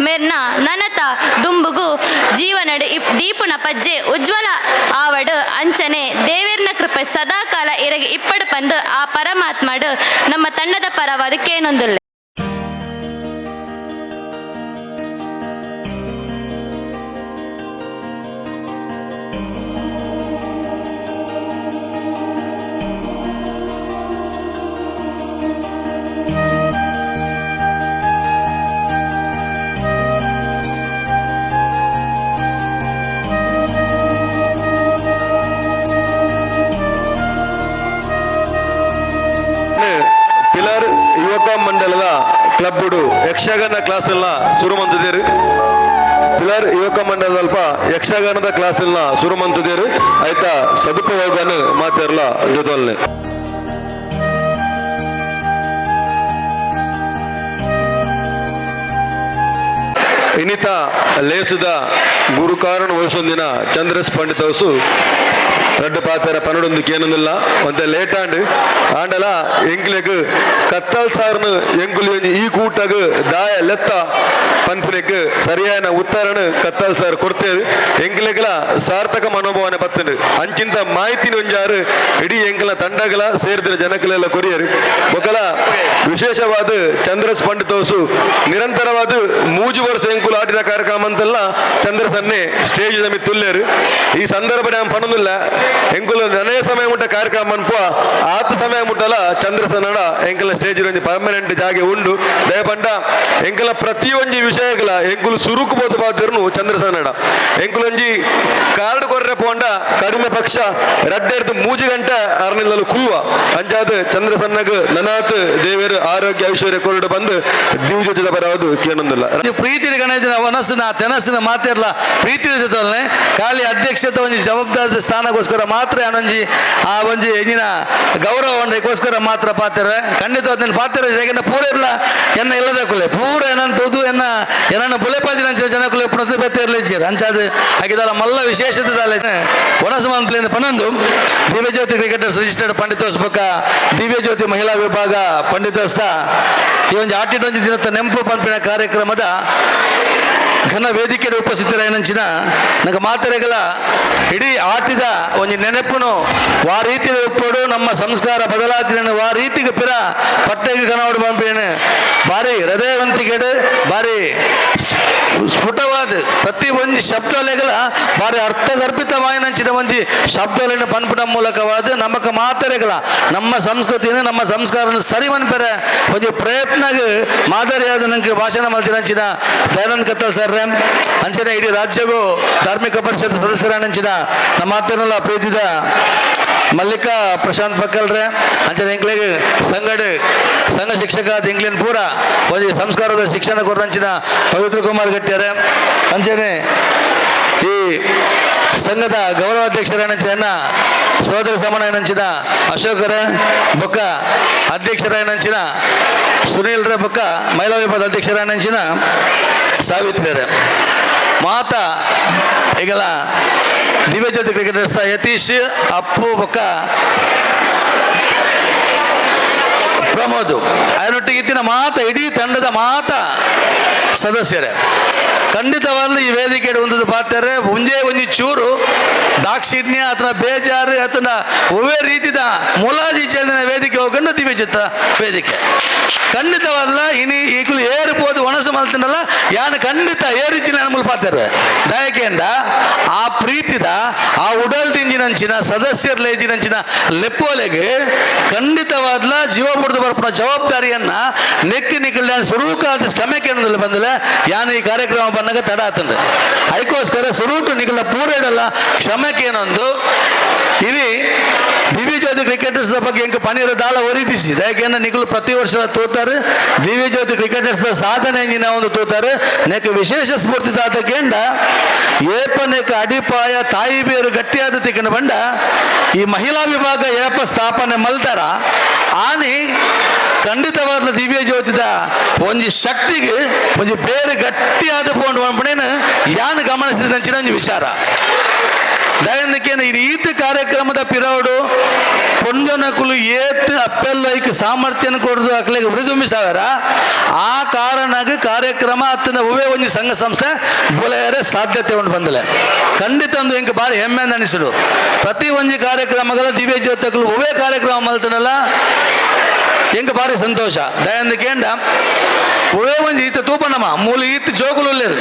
ಮೆರ್ನ ನನತ ದುಂಬುಗು ಜೀವನಡು ದೀಪುನ ಪಜ್ಜೆ ಉಜ್ವಲ ಆವಡು ಅಂಚನೆ ದೇವೇರ್ನ ಕೃಪೆ ಸದಾಕಾಲ ಇರಗೆ ಇಪ್ಪಡು ಪಂದು ಆ ಪರಮಾತ್ಮಡು ನಮ್ಮ ತಂಡದ ಪರವಾದ ಕೇನೊಂದುಲ್ಲೆ. ಕ್ಲಬ್ಡು ಯಕ್ಷಗಾನ ಕ್ಲಾಸೆಲ್ಲ ಶುರು ಮಂತಿದ್ದೀರಿ. ಪಿಲಾರ್ ಯುವಕ ಮಂಡಲದಲ್ಪ ಯಕ್ಷಗಾನದ ಕ್ಲಾಸೆಲ್ಲ ಶುರು ಮಂತಿದ್ದೀರಿ. ಆಯ್ತಾ ಸದುಪಯೋಗನ ಮಾತಾಡಲ ಜೊತೆಲ್ನೆ. ಇನ್ನಿತ ಲೇಸದ ಗುರುಕಾರಣ ವಹಿಸೊಂದಿನ ಚಂದ್ರಸ್ ಪಂಡಿತ ಅವಸು ರಡ್ಡು ಪಾತ್ರ ಪನ್ನೊಂದಕ್ಕೆ ಏನೊಂದಿಲ್ಲ ಒಂತೆ ಲೇಟ್ ಆಂಡ್ ಆಂಡಲ ಎಂಕ್ಲೆಗ್ ಕತ್ತಲ್ ಸಾರ್ನು ಎಂಕುಲು ಈ ಕೂಟಗ್ ದಾಯ ಲೆತ್ತ ಪನ್ಪುನೆಕ್ ಸರಿಯಾದ ಉತ್ತರನು ಕತ್ತಲ್ ಸಾರ್ ಕೊಡ್ತೇವೆ. ಎಂಕ್ಲೆಗ್ಲ ಸಾರ್ಥಕ ಮನೋಭಾವನೆ ಬತ್ತಂಡು ಅಂಚಿಂತ ಮಾಹಿತಿನ ಒಂಜಾರು ಇಡೀ ಎಂಕಲ ತಂಡಗಳ ಸೇರಿದ ಜನಕಲೆಲ್ಲ ಕೊರಿಯರು. ಬೊಕಲ ವಿಶೇಷವಾದ ಚಂದ್ರಸ್ ಪಂಡಿತವಸು ನಿರಂತರವಾದ 3 ವರ್ಷ ಎಂಕುಲು ಆಟಿದ ಕಾರ್ಯಕ್ರಮ ಅಂತೆಲ್ಲ ಚಂದ್ರಸನ್ನೇ ಸ್ಟೇಜ್ ನಮಗೆ ತುಲ್ಲೇರು. ಈ ಸಂದರ್ಭ ನಾನು ಪನ್ನೊಂದಿಲ್ಲ ಎಂಕುಲು ನನಗೆ ಸಮಯ ಮುಟ್ಟ ಕಾರ್ಯಕ್ರಮ ಅನ್ಪುವ ಆತ ಸಮಯ ಮುಟ್ಟಲ ಚಂದ್ರಸನ್ನಡ ಎಂಕಲ ಸ್ಟೇಜ್ ಒಂಜಿ ಪರ್ಮನೆಂಟ್ ಜಾಗೆ ಉಂಡು. ದಯಪಂಡ ಎಂಕಲ ಪ್ರತಿಯೊಂಜಿ ವಿಷಯಗಳ ಎಂಕುಲು ಸುರುಕು ಬೋದು ಪಾತ್ರನು ಚಂದ್ರಸನ್ನಡ ಎಂಕುಲೊಂಜಿ ಕಾರ್ಡ್ ಕೊರ್ರೆ ಪೋಂಡ ಕಡಿಮೆ ಪಕ್ಷ ರಡ್ಡೆರ್ದು 3 ಗಂಟೆ ಅರನಿಲ್ಲಲು ಕುಲ್ವ ಅಂಚಾದ ಚಂದ್ರಸನ್ನಗ್ ನನಾತ್ ದೇವರು ಆರೋಗ್ಯ ಐಶ್ವರ್ಯ ಕೊರಡು ಬಂದು ದಿವ್ಯದ ಬರೋದು ಕೇಳೊಂದಿಲ್ಲ. ಪ್ರೀತಿ ಗಣೇಶನ ಮನಸ್ಸಿನ ತೆನಸಿನ ಮಾತಿರಲ್ಲ ಪ್ರೀತಿ ಖಾಲಿ ಅಧ್ಯಕ್ಷತೆ ಒಂಜಿ ಜವಾಬ್ದಾರಿ ಸ್ಥಾನಕ್ಕೋಸ್ಕರ ಮಾತ್ರ ಒಂಜಿ ಆ ಒಂಜಿ ಎಂಜಿನ ಗೌರವಕ್ಕೋಸ್ಕರ ಮಾತ್ರ ಪಾತ್ರ ಖಂಡಿತ ಅದನ್ನ ಪಾತ್ರ. ಯಾಕಂದ್ರೆ ಪೂರ ಇರಲ್ಲ ಎನ್ನ ಇಲ್ಲದ ಕುಲೆ ಪೂರ ಏನಂತ ಎನ್ನ ಏನನ್ನ ಬುಲೆಪಾದಿನ ಜನಕುಲೆ ಪ್ರತಿಭೆ ಇರಲಿ ಅಂಚಾದ ಹಾಗಿದಲ್ಲ ಮಲ್ಲ ವಿಶೇಷತೆ ಒಣಸು ಮಂತ್ಲಿಂದ ಪನ್ನೊಂದು ದಿವ್ಯಜ್ಯೋತಿ ಕ್ರಿಕೆಟರ್ಸ್ ರಿಜಿಸ್ಟರ್ಡ್ ಪಂಡಿತೋಸ್ ಬೊಕ್ಕ ದಿವ್ಯಜ್ಯೋತಿ ಮಹಿಳಾ ವಿಭಾಗ ಪಂಡಿತೋಸ್ತ ಈ ಒಂದು ಆಟಿಡೊಂಜಿ ದಿನದ ನೆಂಪು ಪಂಪಿನ ಕಾರ್ಯಕ್ರಮದ ಘನ ವೇದಿಕೆಯ ಉಪಸ್ಥಿತರಾಯನಂಚಿನ ನಂಗೆ ಮಾತೆರೆಗಳ ಇಡೀ ಆಟಿದ ಒಂಜಿ ನೆನಪುನು ವಾ ರೀತಿಯ ಉಪ್ಪಡು ನಮ್ಮ ಸಂಸ್ಕಾರ ಬದಲಾತಿನ ವಾ ರೀತಿಗೆ ಪಿರ ಪಟ್ಟೆಗೆ ಕನವಡು ಪಂಪಿನ ಭಾರಿ ಹೃದಯವಂತಿಕೆಡು ಭಾರಿ ಸ್ಫುಟವಾದ ಪ್ರತಿ ಒಂಜಿ ಶಬ್ದಲೆಗಳ ಭಾರಿ ಅರ್ಥಗರ್ಭಿತವಾಯಿನಂಚಿನ ಒಂಜಿ ಶಬ್ದಲೆನ ಪನ್ಪುನ ಮೂಲಕವಾದ ನಮಕ ಮಾತೆರೆಗಳ ನಮ್ಮ ಸಂಸ್ಕೃತಿನ ನಮ್ಮ ಸಂಸ್ಕಾರನ ಸರಿ ಮನ್ಪೆರೆ ಒಂಜಿ ಪ್ರಯತ್ನಗ್ ಮಾದರಿಯಾದ ನಂಗೆ ಭಾಷಣ ಮಲ್ತಿನಂಚಿನ ದಯಾನಂದ ಕತ್ತಲ್ ಸರ್ ಅಂಚನೆ ಇಡೀ ರಾಜ್ಯಗೂ ಧಾರ್ಮಿಕ ಪರಿಷತ್ ಸದಸ್ಯರಾನಂಚಿನ ನಮ್ಮ ಮಾತನ್ನೆಲ್ಲ ಪ್ರೀತಿದ ಮಲ್ಲಿಕಾ ಪ್ರಶಾಂತ್ ಪಕ್ಕಲ್ರೆ ಅಂಚನೆ ಎಂಕ್ಲೆಗ್ ಸಂಗಡ ಸಂಘ ಶಿಕ್ಷಕ ಎಂಕ್ಲೇನ್ ಪೂರ ಒಂಜಿ ಸಂಸ್ಕಾರದ ಶಿಕ್ಷಣ ಕೊರಂಚಿನ ಪವಿತ್ರ ಕುಮಾರ್ ಗಟ್ಟಿಯರೆ ಅಂಚನೆ ಈ ಸಂಘದ ಗೌರವಾಧ್ಯಕ್ಷರಾನಂಚಿನ ಸೋದರ ಸಮನಂಚಿನ ಅಶೋಕರೇ ಬೊಕ್ಕ ಅಧ್ಯಕ್ಷರಾನಂಚಿನ ಸುನೀಲ್ರ ಬೊಕ್ಕ ಮಹಿಳಾ ವಿಭಾಗದ ಅಧ್ಯಕ್ಷರಾನಂಚಿನ ಸಾವಿತ್ರಿಯರೇ ಮಾತಾ ಈಗಲ ದಿವ್ಯಜ್ಯೋತಿ ಕ್ರಿಕೆಟರ್ಸ್ ಯತೀಶ್ ಅಪ್ಪು ಬೊಕ್ಕ ಪ್ರಮೋದ್ ಅದರೊಟ್ಟಿಗೆ ಇತ್ತಿನ ಮಾತ ಇಡೀ ತಂಡದ ಮಾತ ಸದಸ್ಯರೇ ಖಂಡಿತವಾಗ್ಲೂ ಈ ವೇದಿಕೆ ಒಂದು ಪಾತ್ರೆ ಒಂಜೇ ಒಂಜಿ ಚೂರು ದಾಕ್ಷಿಣ್ಯ ಅಥವಾ ಬೇಜಾರು ಅಥವಾ ಒವೇ ರೀತಿದ ಮುಲಾಜಿ ಚೆಂದಿನ ವೇದಿಕೆ ಹೋಗಂಡು ದಿವ್ಯಜ್ಯೋತ ವೇದಿಕೆ ಖಂಡಿತವಲ್ಲ. ಇನಿ ಈಗಲೂ ಏರ್ಬೋದು ಒಣಸು ಮಲ್ತಿನಲ್ಲ ಯಾನು ಖಂಡಿತ ಏರಿಚಿನ ಅನುಮೂಲ ಪಾತ್ರೆ ದಯಕೆಂದ ಆ ಪ್ರೀತಿದ ಆ ಉಡಲ್ ತಿಂಜಿನಂಚಿನ ಸದಸ್ಯರ್ಲೇಜಿನಂಚಿನ ಲೆಪ್ಪೋಲೆಗೆ ಖಂಡಿತವಾದ್ಲ ಜೀವ ಬುಡ್ದು ಬರ್ಪುನ ಜವಾಬ್ದಾರಿಯನ್ನ ನೆಕ್ಕಿ ನಿಕ್ಕಲ್ ಸುರೂಕಾದ ಶ್ರಮಕ್ಕೆ ಬಂದಲೆ ಯಾನು ಈ ಕಾರ್ಯಕ್ರಮ ಬಂದಾಗ ತಡ ಆತಂದ್ರೆ ಅದಕ್ಕೋಸ್ಕರ ಸುರೂಟು ನಿಕಲ ಪೂರೇಡಲ್ಲ ಕ್ಷಮಕ್ಕೆ ಏನೊಂದು ಇವಿ ದಿವ್ಯಜ್ಯೋತಿ ಕ್ರಿಕೆಟರ್ಸ್ ಬಗ್ಗೆ ಎಂಕ ಪನೀರ ದಾಳ ಒರಿದಿಸಿ ಯಾಕೆಂದ್ರೆ ನಿಕಲು ಪ್ರತಿ ವರ್ಷ ತೋತಾರೆ ದಿವ್ಯಜ್ಯೋತಿ ಕ್ರಿಕೆಟರ್ಸ್ ಸಾಧನೆ ಎಂಜಿನ ಒಂದು ತೋತಾರೆ ನೆಕ್ ವಿಶೇಷ ಸ್ಫೂರ್ತಿದಾತ ಕೇಂದ್ರ ಏಪ ನೆಕ್ ಅಡಿಪಾಯ ತಾಯಿ ಬೇರು ಗಟ್ಟಿಯಾದ ತಿಕ್ಕಂಡು ಬಂಡ ಈ ಮಹಿಳಾ ವಿಭಾಗ ಏಪ ಸ್ಥಾಪನೆ ಮಲ್ತಾರ ಆನಿ ಖಂಡಿತವಾದ ದಿವ್ಯಜ್ಯೋತಿದ ಒಂಜಿ ಶಕ್ತಿಗೆ ಒಂಜಿ ಬೇರೆ ಗಟ್ಟಿಯಾದ ಪೋಂಡು ಪಂಪಣೇನು ಯಾನು ಗಮನಿಸಿದ ಒಂಜಿ ವಿಚಾರ. ದಯಂದಕ್ಕೇನು ಈ ರೀತಿ ಕಾರ್ಯಕ್ರಮದ ಪಿರವಡು ಪೊಂಜನಕುಲು ಏತ್ ಅಪ್ಪೆಲ್ಲೈಕ್ ಸಾಮರ್ಥ್ಯನ ಕೊಡುದು ಅಕ್ಲೆಗ್ ಹುರಿದುಂಬಿಸಾವರ ಆ ಕಾರಣಾಗ ಕಾರ್ಯಕ್ರಮ ಅತ್ತನ ಹೂವೇ ಒಂಜಿ ಸಂಘ ಸಂಸ್ಥೆ ಬುಲೆಯರೆ ಸಾಧ್ಯತೆ ಉಂಟು ಬಂದಲೆ ಖಂಡಿತ ಒಂದು ಎಂಕ್ ಭಾರಿ ಹೆಮ್ಮೆ ಅಂತ ಅನಿಸಿಡು. ಪ್ರತಿ ಒಂಜಿ ಕಾರ್ಯಕ್ರಮಗಳ ದಿವ್ಯ ಜ್ಯೋತಕುಲು ಹೂವೇ ಕಾರ್ಯಕ್ರಮ ಮಲ್ತನಲ್ಲ ಎಂಕ್ ಭಾರಿ ಸಂತೋಷ. ದಯಂದಕ್ಕೇಂಡ ಒಳ್ಳೆ ಒಂಜಿ ಈತ ತೂಪನಮ್ಮ ಮೂಲ ಈತ ಜೋಕುಲು ಉಲ್ಲೇರು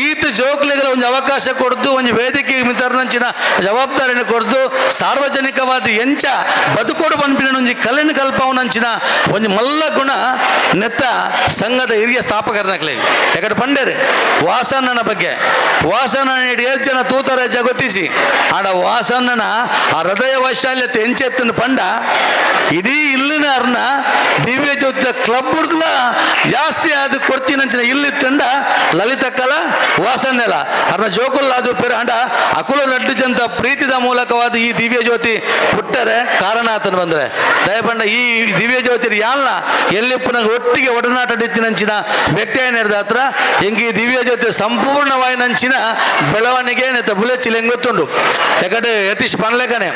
ಈತ ಜೋಕುಲಿಗೆ ಒಂಜಿ ಅವಕಾಶ ಕೊಡ್ದು ಒಂಜಿ ವೇದಿಕೆ ಮಿತರ್ನಂಚಿನ ಜವಾಬ್ದಾರಿಯನ್ನು ಕೊಡ್ದು ಸಾರ್ವಜನಿಕವಾದ ಎಂಚ ಬದುಕೋಡು ಪನ್ಪಿನ ಒಂಜಿ ಕಲೆನ ಕಲ್ಪವನಂಚಿನ ಒಂಜಿ ಮಲ್ಲ ಗುಣ ನೆತ್ತ ಸಂಘದ ಹಿರಿಯ ಸ್ಥಾಪಕರನಕ್ಲೆ. ಯಾಕಂದ್ರೆ ಪಂಡೇರು ವಾಸಣ್ಣನ ಬಗ್ಗೆ ವಾಸಣ್ಣ ಏಳು ಜನ ತೂತಾರೆ ಜಗತ್ತಿಸಿ ಆಡ ವಾಸಣ್ಣನ ಆ ಹೃದಯ ವೈಶಾಲ್ಯತೆ ಎಂಚೆತ್ತನ ಪಂಡ ಇಡೀ ಇಲ್ಲಿನ ಅರ್ನ ದಿವ್ಯ ಜ್ಯೋತಿಯ ಕ್ಲಬ್ ಹುಡ್ದಲ ಜಾಸ್ತಿ ಆದ ಕೊಡ್ತೀನಂಚಿನ ಇಲ್ಲಿ ತಂಡ ಲಲಿತ ಕಲಾ ವಾಸನೆಲ ಅರ್ನ ಜೋಕುಲ್ ಅದು ಪೆರ ಅಂಡ ಅಕುಲ ನಡ್ಡಿದಂತ ಪ್ರೀತಿದ ಮೂಲಕವಾದ ಈ ದಿವ್ಯ ಜ್ಯೋತಿ ಪುಟ್ಟರೆ ಕಾರಣ ಆತನ ಬಂದ್ರೆ. ದಯಪಂಡ ಈ ದಿವ್ಯ ಜ್ಯೋತಿ ಯಾಲ್ನ ಎಲ್ಲಿಪ್ಪನ ಒಟ್ಟಿಗೆ ಒಡನಾಟ ನಂಚಿನ ವ್ಯಕ್ತಿ ನಡೆದ ಹತ್ರ ಎಂಗೆ ಈ ದಿವ್ಯ ಜ್ಯೋತಿ ಸಂಪೂರ್ಣವಾಗಿ ನಂಚಿನ ಬೆಳವಣಿಗೆ ನೆತ್ತ ಬುಲೆಚಿಲ್ ಹೆಂಗ್ ಗೊತ್ತುಂಡು. ಯಾಕಂದ್ರೆ ಯತೀಶ್ ಪನ್ಲೆಕನೆ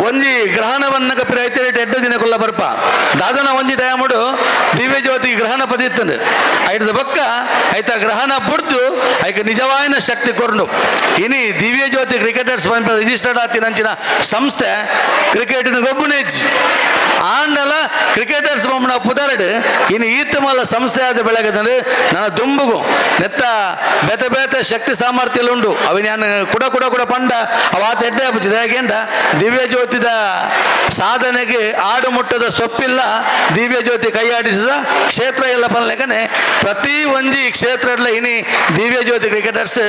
ಒಂಜಿ ಗ್ರಹಣವನ್ನ ಕಪಿರ ಐತೆ ಎಡ್ಡು ದಿನ ಕುಲ್ಲ ಬರ್ಪ ದಾದನ ಒಂಜಿ ದಯಾಮುಡು ದಿವ್ಯ ಜ್ಯೋತಿ ಗ್ರಹಣ ಪದಿತ್ತಂದು ಐಟದ ಬೊಕ್ಕ ಐತ ಗ್ರಹಣ ಬುಡ್ದು ಐಕ ನಿಜವಾಯಿನ ಶಕ್ತಿ ಕೊರ್ನು. ಇನಿ ದಿವ್ಯ ಜ್ಯೋತಿ ಕ್ರಿಕೆಟರ್ಸ್ ರಿಜಿಸ್ಟರ್ಡ್ ಆತಿನಂಚಿನ ಸಂಸ್ಥೆ ಕ್ರಿಕೆಟಿನ ಗೊಬ್ಬುನೇಜ್ ಆಂಡಲ ಕ್ರಿಕೆಟರ್ಸ್ ಬೊಮ್ಮನ ಪುದರಡು ಇನ್ನು ಈತ ಮಲ್ಲ ಸಂಸ್ಥೆ ಆದ ಬೆಳಗದಂದ್ರೆ ನನ್ನ ದುಂಬುಗು ನೆತ್ತ ಬೇತೆ ಬೇತೆ ಶಕ್ತಿ ಸಾಮರ್ಥ್ಯ ಉಂಡು. ಅವಿನ ನಾನು ಕುಡ ಕುಡ ಕುಡ ಪಂಡ ಅವ ಆತ ಎಡ್ಡೆ ಆಪುಜಿದೆ. ಯಾಕೆಂಡ ದಿವ್ಯ ಜ್ಯೋತಿದ ಸಾಧನೆಗೆ ಆಡು ಮುಟ್ಟದ ಸೊಪ್ಪಿಲ್ಲ, ದಿವ್ಯ ಜ್ಯೋತಿ ಕೈಯಾಡಿಸಿದ ಕ್ಷೇತ್ರ ಎಲ್ಲ ಪನ್ಲೆಕನೆ ಪ್ರತಿ ಒಂಜಿ ಕ್ಷೇತ್ರ ಇನಿ ದಿವ್ಯ ಜ್ಯೋತಿ ಕ್ರಿಕೆಟರ್ಸ್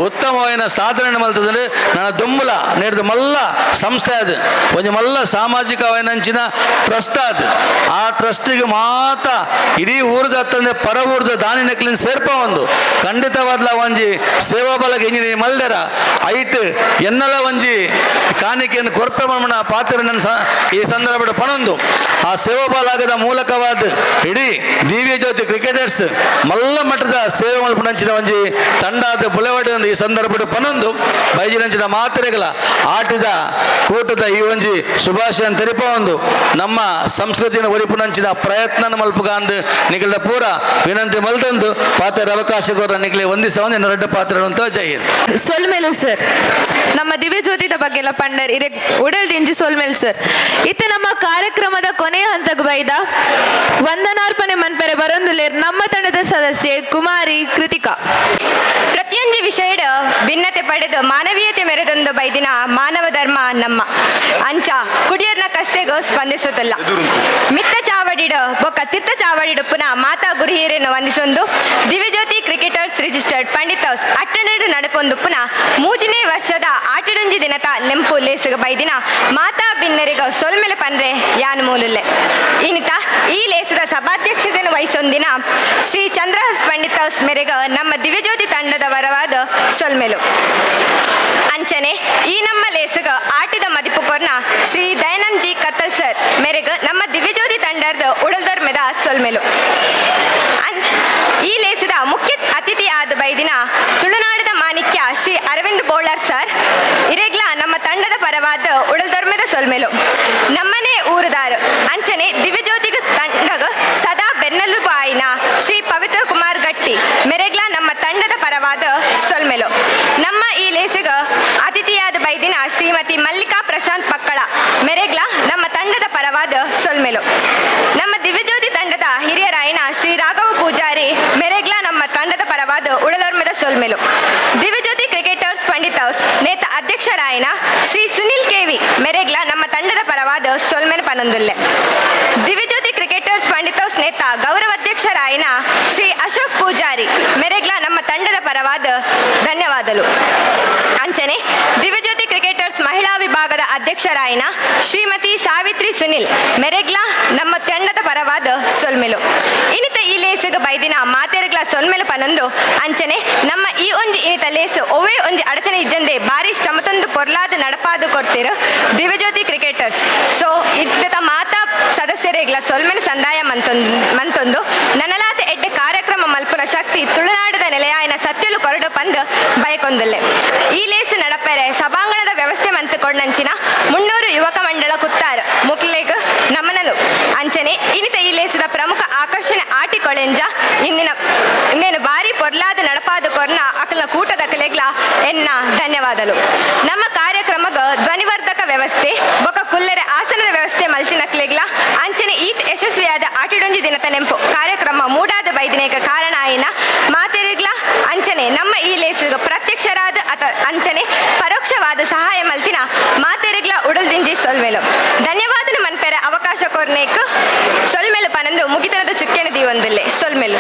ಉತ್ತಮವಾದ ಸಾಧನೆ ಮಲ್ತದಂದ್ರೆ ನನ್ನ ದುಂಬುಲ ನೇಡ್ದ ಮಲ್ಲ ಸಂಸ್ಥೆ ಅದು ಒಂಜಿ ಮಲ್ಲ ಸಾಮಾಜಿಕವಾಯಿನಂಚಿನ ಟ್ರಸ್ಟ್ ಅದು. ಆ ಟ್ರಸ್ಟಿಗೆ ಮಾತ ಇಡೀ ಊರದ ಅತ್ತಂದೆ ಪರ ಊರದ ದಾನಿ ನೆಕ್ಲಿನ ಸೇರ್ಪ ಒಂದು ಖಂಡಿತವಾದ್ಲ ಒಂಜಿ ಸೇವಾ ಬಲಗ ಇಂಜಿನಿ ಮಲ್ದೆರ ಐಟ್ ಎನ್ನಲ ಒಂಜಿ ಕಾಣಿಕೆಯನ್ನು ಕೊರ್ಪೆ ಮಣ್ಣ ಪಾತ್ರ ನನ್ನ ಈ ಸಂದರ್ಭದ ಪಣೊಂದು ಆ ಸೇವಾ ಬಲಾಗದ ಮೂಲಕವಾದ ಇಡೀ ದಿವ್ಯ ಜ್ಯೋತಿ ಕ್ರಿಕೆಟರ್ಸ್ ಮಲ್ಲ ಮಟ್ಟದ ಸೇವೆ ಮಲ್ಪುನಂಚಿನ ಒಂಜಿ ತಂಡಾದ ಬುಲೆವಡಿ ಒಂದು ಈ ಸಂದರ್ಭದ ಪನೊಂದು ಬೈಜಿನಂಚಿನ ಮಾತ್ರೆಗಳ ಆಟದ ಕೂಟದ ಈ ಒಂಜಿ ಶುಭಾಶಯ ತೆರಿಪ ಒಂದು ನಮ್ಮ ಸಂಸ್ಕೃತಿನ ಒರಿಪುನಂಚಿನ ಪ್ರಯತ್ನ ಮಲ್ಪುಗಾಂದು ನಿಗಲ್ದ ಪೂರ ವಿನಂತಿ ಮಲ್ತಂದು ಪಾತ್ರ ಅವಕಾಶ ಕೋರ ನಿಗಲೆ ಒಂದಿಸ ಒಂದು ಎರಡು ಪಾತ್ರ ಅಂತ ಜೈ ಹಿಂದ್. ಸೊಲ್ಮೆಲು ಸರ್, ನಮ್ಮ ದಿವ್ಯ ಜ್ಯೋತಿದ ಬಗ್ಗೆ ಎಲ್ಲ ಪಂಡರ್ ಇರೆ ಉಡಲ್ ದಿಂಜಿ ಸೊಲ್ಮೆಲ್ ಸರ್. ಇತ್ತ ನಮ್ಮ ಕಾರ್ಯಕ್ರಮದ ಕೊನೆಯ ಹಂತಕ್ಕೆ ಬೈದ ವಂದನಾರ್ಪಣೆ ಮನ್ಪೆರೆ ಬರೊಂದುಲೇರ್ ನಮ್ಮ ತಂಡದ ಸದಸ್ಯೆ ಕುಮಾರಿ ಕೃತಿಕಾ. ಪ್ರತಿಯೊಂದು ವಿಷಯದ ಭಿನ್ನತೆ ಪಡೆದು ಮಾನವೀಯತೆ ಮೆರೆದೊಂದು ಬೈದಿನ ಮಾನವ ಧರ್ಮ ನಮ್ಮ ಅಂಚ ಕುಡಿಯರ್ನ ಕಷ್ಟೆಗೂ ಸ್ಪಂದಿಸುತ್ತಿಲ್ಲ. ಮಿತ್ತ ಚಾವಡಿಡ ಬೊಕ್ಕ ತಿರ್ತ ಚಾವಡಿಡು ಪುನಃ ಮಾತಾ ಗುರುಹಿರಿಯನ್ನು ವಂದಿಸೊಂದು Divyajyoti cricketers registered Pandit house ಅಟ್ಟಣೆಡು ನಡಪೊಂದು ಪುನಃ ಮೂಜನೇ ವರ್ಷದ ಆಟಿಡೊಂಜಿ ದಿನತ ನೆಂಪು ಲೇಸುಗ ಬೈದಿನ ಮಾತಾ ಬಿನ್ನರಿಗ ಸೊಲ್ಮೆಲೆ ಪನ್ರೆ ಯಾನ್ ಮೂಲುಲ್ಲೆ. ಇನಿತ ಈ ಲೇಸದ ಸಭಾಧ್ಯಕ್ಷತೆಯನ್ನು ವಹಿಸೊಂದಿನ ಶ್ರೀ ಚಂದ್ರಹಸ್ ಪಂಡಿತ್ ಹೌಸ್ ಮೇರೆಗ ನಮ್ಮ ದಿವ್ಯಜ್ಯೋತಿ ತಂಡದ ವರವಾದ ಸೊಲ್ಮೆಲು. ಅಂಚನೆ ಈ ನಮ್ಮ ಲೇಸುಗ ಆಟಿದ ಮದಿಪು ಕೊರ್ನ ಶ್ರೀ ದಯಾನಂದ್ ಜಿ ಕತ್ತಲ್ ಸರ್ ಮೇರೆಗ ನಮ್ಮ ದಿವ್ಯಜ್ಯೋತಿ ತಂಡದ ಉಡಲ್ದರ್ ಮೆದ ಸೊಲ್ಮೆಲು. ಈ ಲೇಸದ ಮುಖ್ಯ ಅತಿಥಿ ಆದ ಬೈದಿನ ತುಳುನಾಡದ ಮಾಣಿಕ್ಯ ಶ್ರೀ ಅರವಿಂದ್ ಬೋಳಾರ್ ಸರ್ ಇರೆಗ್ಲ ನಮ್ಮ ತಂಡದ ಪರವಾದ ಉಡಲ್ದೊರ್ಮೆದ ಸೊಲ್ಮೆಲು. ನಮ್ಮನೆ ಊರುದಾರು ಅಂಚನೆ ದಿವ್ಯಜ್ಯೋತಿಗ ತಂಡಗ ಸದಾ ಬೆನ್ನೆಲುಬು ಆಯಿನ ಶ್ರೀ ಪವಿತ್ರ ಕುಮಾರ್ ಗಟ್ಟಿ ಮೆರೆಗ್ಲ ನಮ್ಮ ತಂಡದ ಪರವಾದ ಸೊಲ್ಮೆಲು. ನಮ್ಮ ಈ ಲೇಸಿಗ ಅತಿಥಿಯಾದ ಬೈದಿನ ಶ್ರೀಮತಿ ಮಲ್ಲಿಕಾ ಪ್ರಶಾಂತ್ ಪಕ್ಕಳ ಮೆರೆಗ್ಲ ನಮ್ಮ ತಂಡದ ಪರವಾದ ಸೊಲ್ಮೆಲು. ನಮ್ಮ ದಿವ್ಯಜ್ಯೋತಿ ತಂಡದ ಹಿರಿಯರಾಯಿನ ಶ್ರೀ ರಾಘವ ಪೂಜಾರಿ ಮೆರೆಗ್ಲ ನಮ್ಮ ತಂಡದ ಪರವಾದ ಉಡಲೊರ್ಮೆದ ಸೊಲ್ಮೆಲು. ದಿವ್ಯಜ್ಯೋತಿ ಕ್ರಿಕೆಟರ್ಸ್ ಪಂಡಿತ್ ಹೌಸ್ ನೇತ ಅಧ್ಯಕ್ಷರಾಯಿನ ಶ್ರೀ ಸುನಿಲ್ ಕೆವಿ ಮೆರೆಗ್ಲ ನಮ್ಮ ತಂಡದ ಪರವಾದ ಸೊಲ್ಮೆಲು ಪನೊಂದುಲ್ಲೆ. ದಿವ್ಯಜ್ಯೋತಿ ಕ್ರಿಕೆಟರ್ಸ್ ಪಂಡಿತ್ ಹೌಸ್ ನೇತ ಗೌರವಾಧ್ಯಕ್ಷರಾಯಿನ ಶ್ರೀ ಅಶೋಕ್ ಪೂಜಾರಿ ಮೆರೆಗ್ಲ ನಮ್ಮ ತಂಡದ ಪರವಾದ ಧನ್ಯವಾದಲು. ಅಂಚನೆ ದಿವ್ಯಜ್ಯೋತಿ ಕ್ರಿಕೆಟರ್ಸ್ ಮಹಿಳಾ ವಿಭಾಗದ ಅಧ್ಯಕ್ಷರಾಯಿನ ಶ್ರೀಮತಿ ಸಾವಿತ್ರಿ ಸುನಿಲ್ ಮೆರೆಗ್ಲ ನಮ್ಮ ತಂಡದ ಪರವಾದ ಸೊಲ್ಮೆಲು. ಇನಿತ ಈ ಲೇಸುಗ ಬೈದಿನ ಮಾತೆರಗ್ಲ ಸೊಲ್ಮೆಲು ಪನೊಂದು ಅಂಚನೆ ನಮ್ಮ ಈ ಒಂಜಿ ಇನಿತ ಲೇಸು ಒವೇ ಒಂಜಿ ಅಡಚಣೆ ಇಜ್ಜಂದೆ ಬಾರಿ ಶ್ರಮತೊಂದು ಪೊರ್ಲಾದ ನಡಪಾದು ಕೊರ್ತಿರು ದಿವ್ಯಜ್ಯೋತಿ ಕ್ರಿಕೆಟರ್ಸ್. ಸೊ ಇದ್ದ ಮಾತಾ ಸದಸ್ಯರಿಗ್ಲ ಸೊಲ್ಮೆಲು ಸಂದಾಯ ಮಂತೊಂದು ಮಂತೊಂದು ನನಲಾದ ಎಡ್ಡೆ ಕಾರ್ಯಕ್ರಮ ಮಲ್ಪುನ ಶಕ್ತಿ ತುಳುನಾಡದ ನೆಲೆಯಾಯಿನ ಸತ್ಯಲು ಕೊರಡು ಪಂದ್ ಬಯಕೊಂದುಲ್ಲೆ. ಈ ಲೇಸು ನಡಪೆರೆ ಸಭಾಂಗಣದ ವ್ಯವಸ್ಥೆ ಮಂತು ಕೊಡ್ನಂಚಿನ 300 ಯುವಕ ಮಂಡಳ ಕುತ್ತಾರು ಮುಕ್ಲೆಗ್ ನಮನಲು. ಅಂಚನೆ ಇನಿತ ಈ ಲೇಸದ ಪ್ರಮುಖ ಆಕರ್ಷಣೆ ಆಟಿ ಕೊಳೆಂಜ ಇಂದಿನ ಇನ್ನೇನು ಬಾರಿ ಪೊರ್ಲಾದ ನಡಪಾದ ಕೊರ್ನ ಅಕಲ ಕೂಟದ ಕಲೆಗ್ಲ ಎನ್ನ ಧನ್ಯವಾದಲು. ನಮ್ಮ ಕಾರ್ಯಕ್ರಮಗ ಧ್ವನಿವರ್ಧಕ ವ್ಯವಸ್ಥೆ ಬೊಕ ಕುಲ್ಲೆರೆ ಆಸನದ ವ್ಯವಸ್ಥೆ ಮಲ್ತಿನಕ್ಲೆಗ್ಲ ಅಂಚನೆ ಈ ಯಶಸ್ವಿಯಾದ ಆಟಿಡೊಂಜಿ ದಿನತ ನೆಂಪು ಕಾರ್ಯಕ್ರಮ ಮೂಡಾದ ಬೈದಿನೇಕ ಕಾರಣ ಆಯಿನ ಮಾತೆರಿಗ್ಲ ಅಂಚನೆ ನಮ್ಮ ಈ ಲೇಸುಗ ಪ್ರತ್ಯಕ್ಷರಾದ ಅತ ಅಂಚನೆ ಪರೋಕ್ಷವಾದ ಸಹಾಯ ಮಲ್ತಿನ ಮಾತೆರಿಗ್ಲ ಉಡಲ್ದಿಂಜಿ ಸೊಲ್ಮೆಲು ಧನ್ಯವಾದನ ಮನ್ಪೆರೆ ಅವಕಾಶ ಕೋರ್ನೇಕ್ ಸೊಲ್ಮೆಲು ಪನಂದು ಮುಗಿತನದ ಚುಕ್ಕೆನ ದೀವೊಂದಿಲ್ಲೆ ಸೊಲ್ಮೆಲು.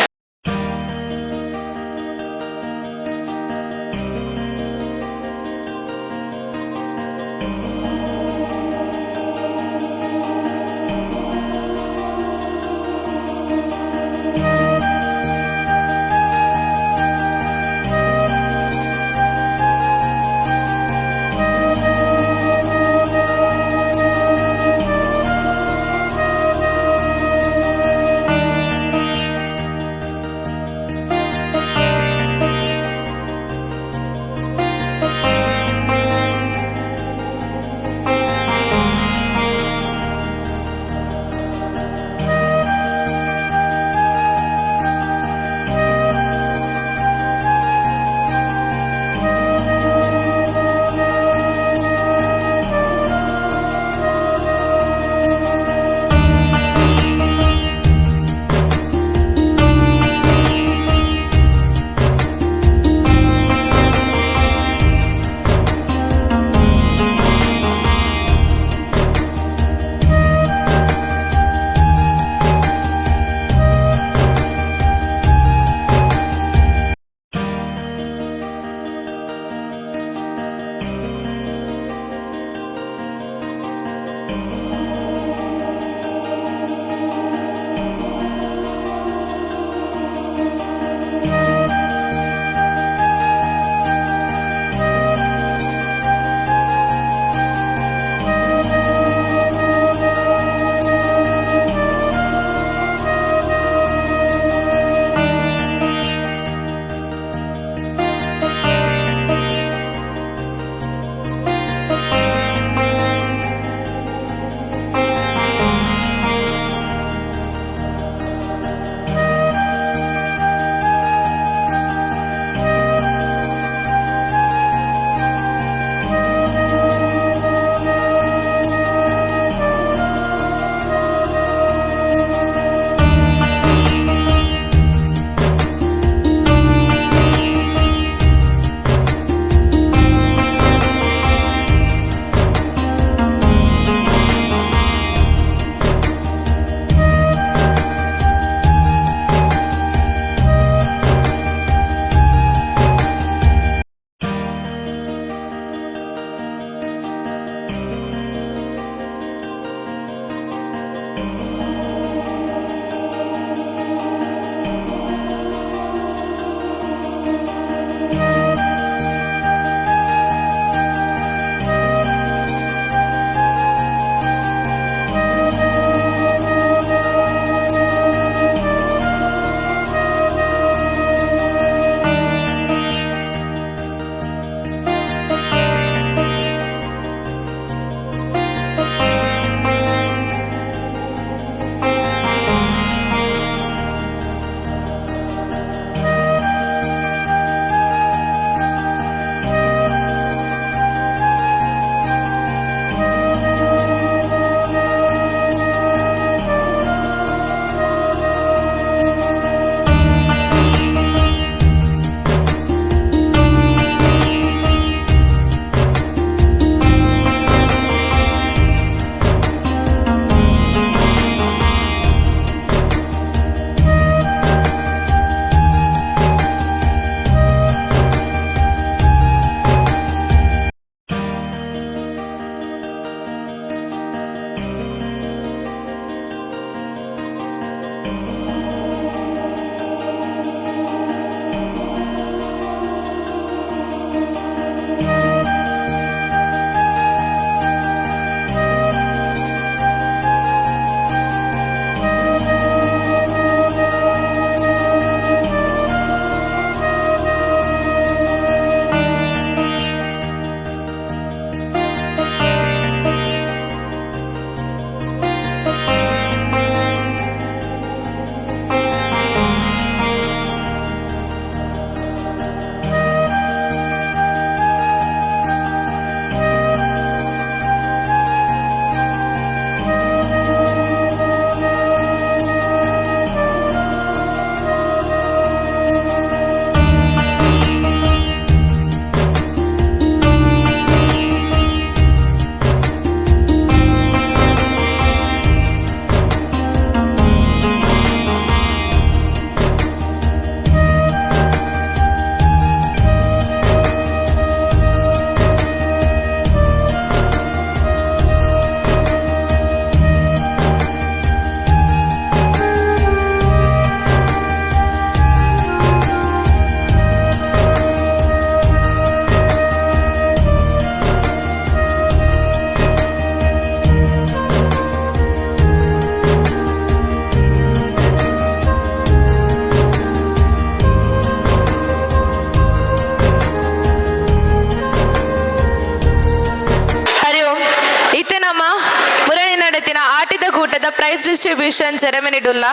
ಕೂಟದ prize distribution ceremony ಡುಲ್ಲ.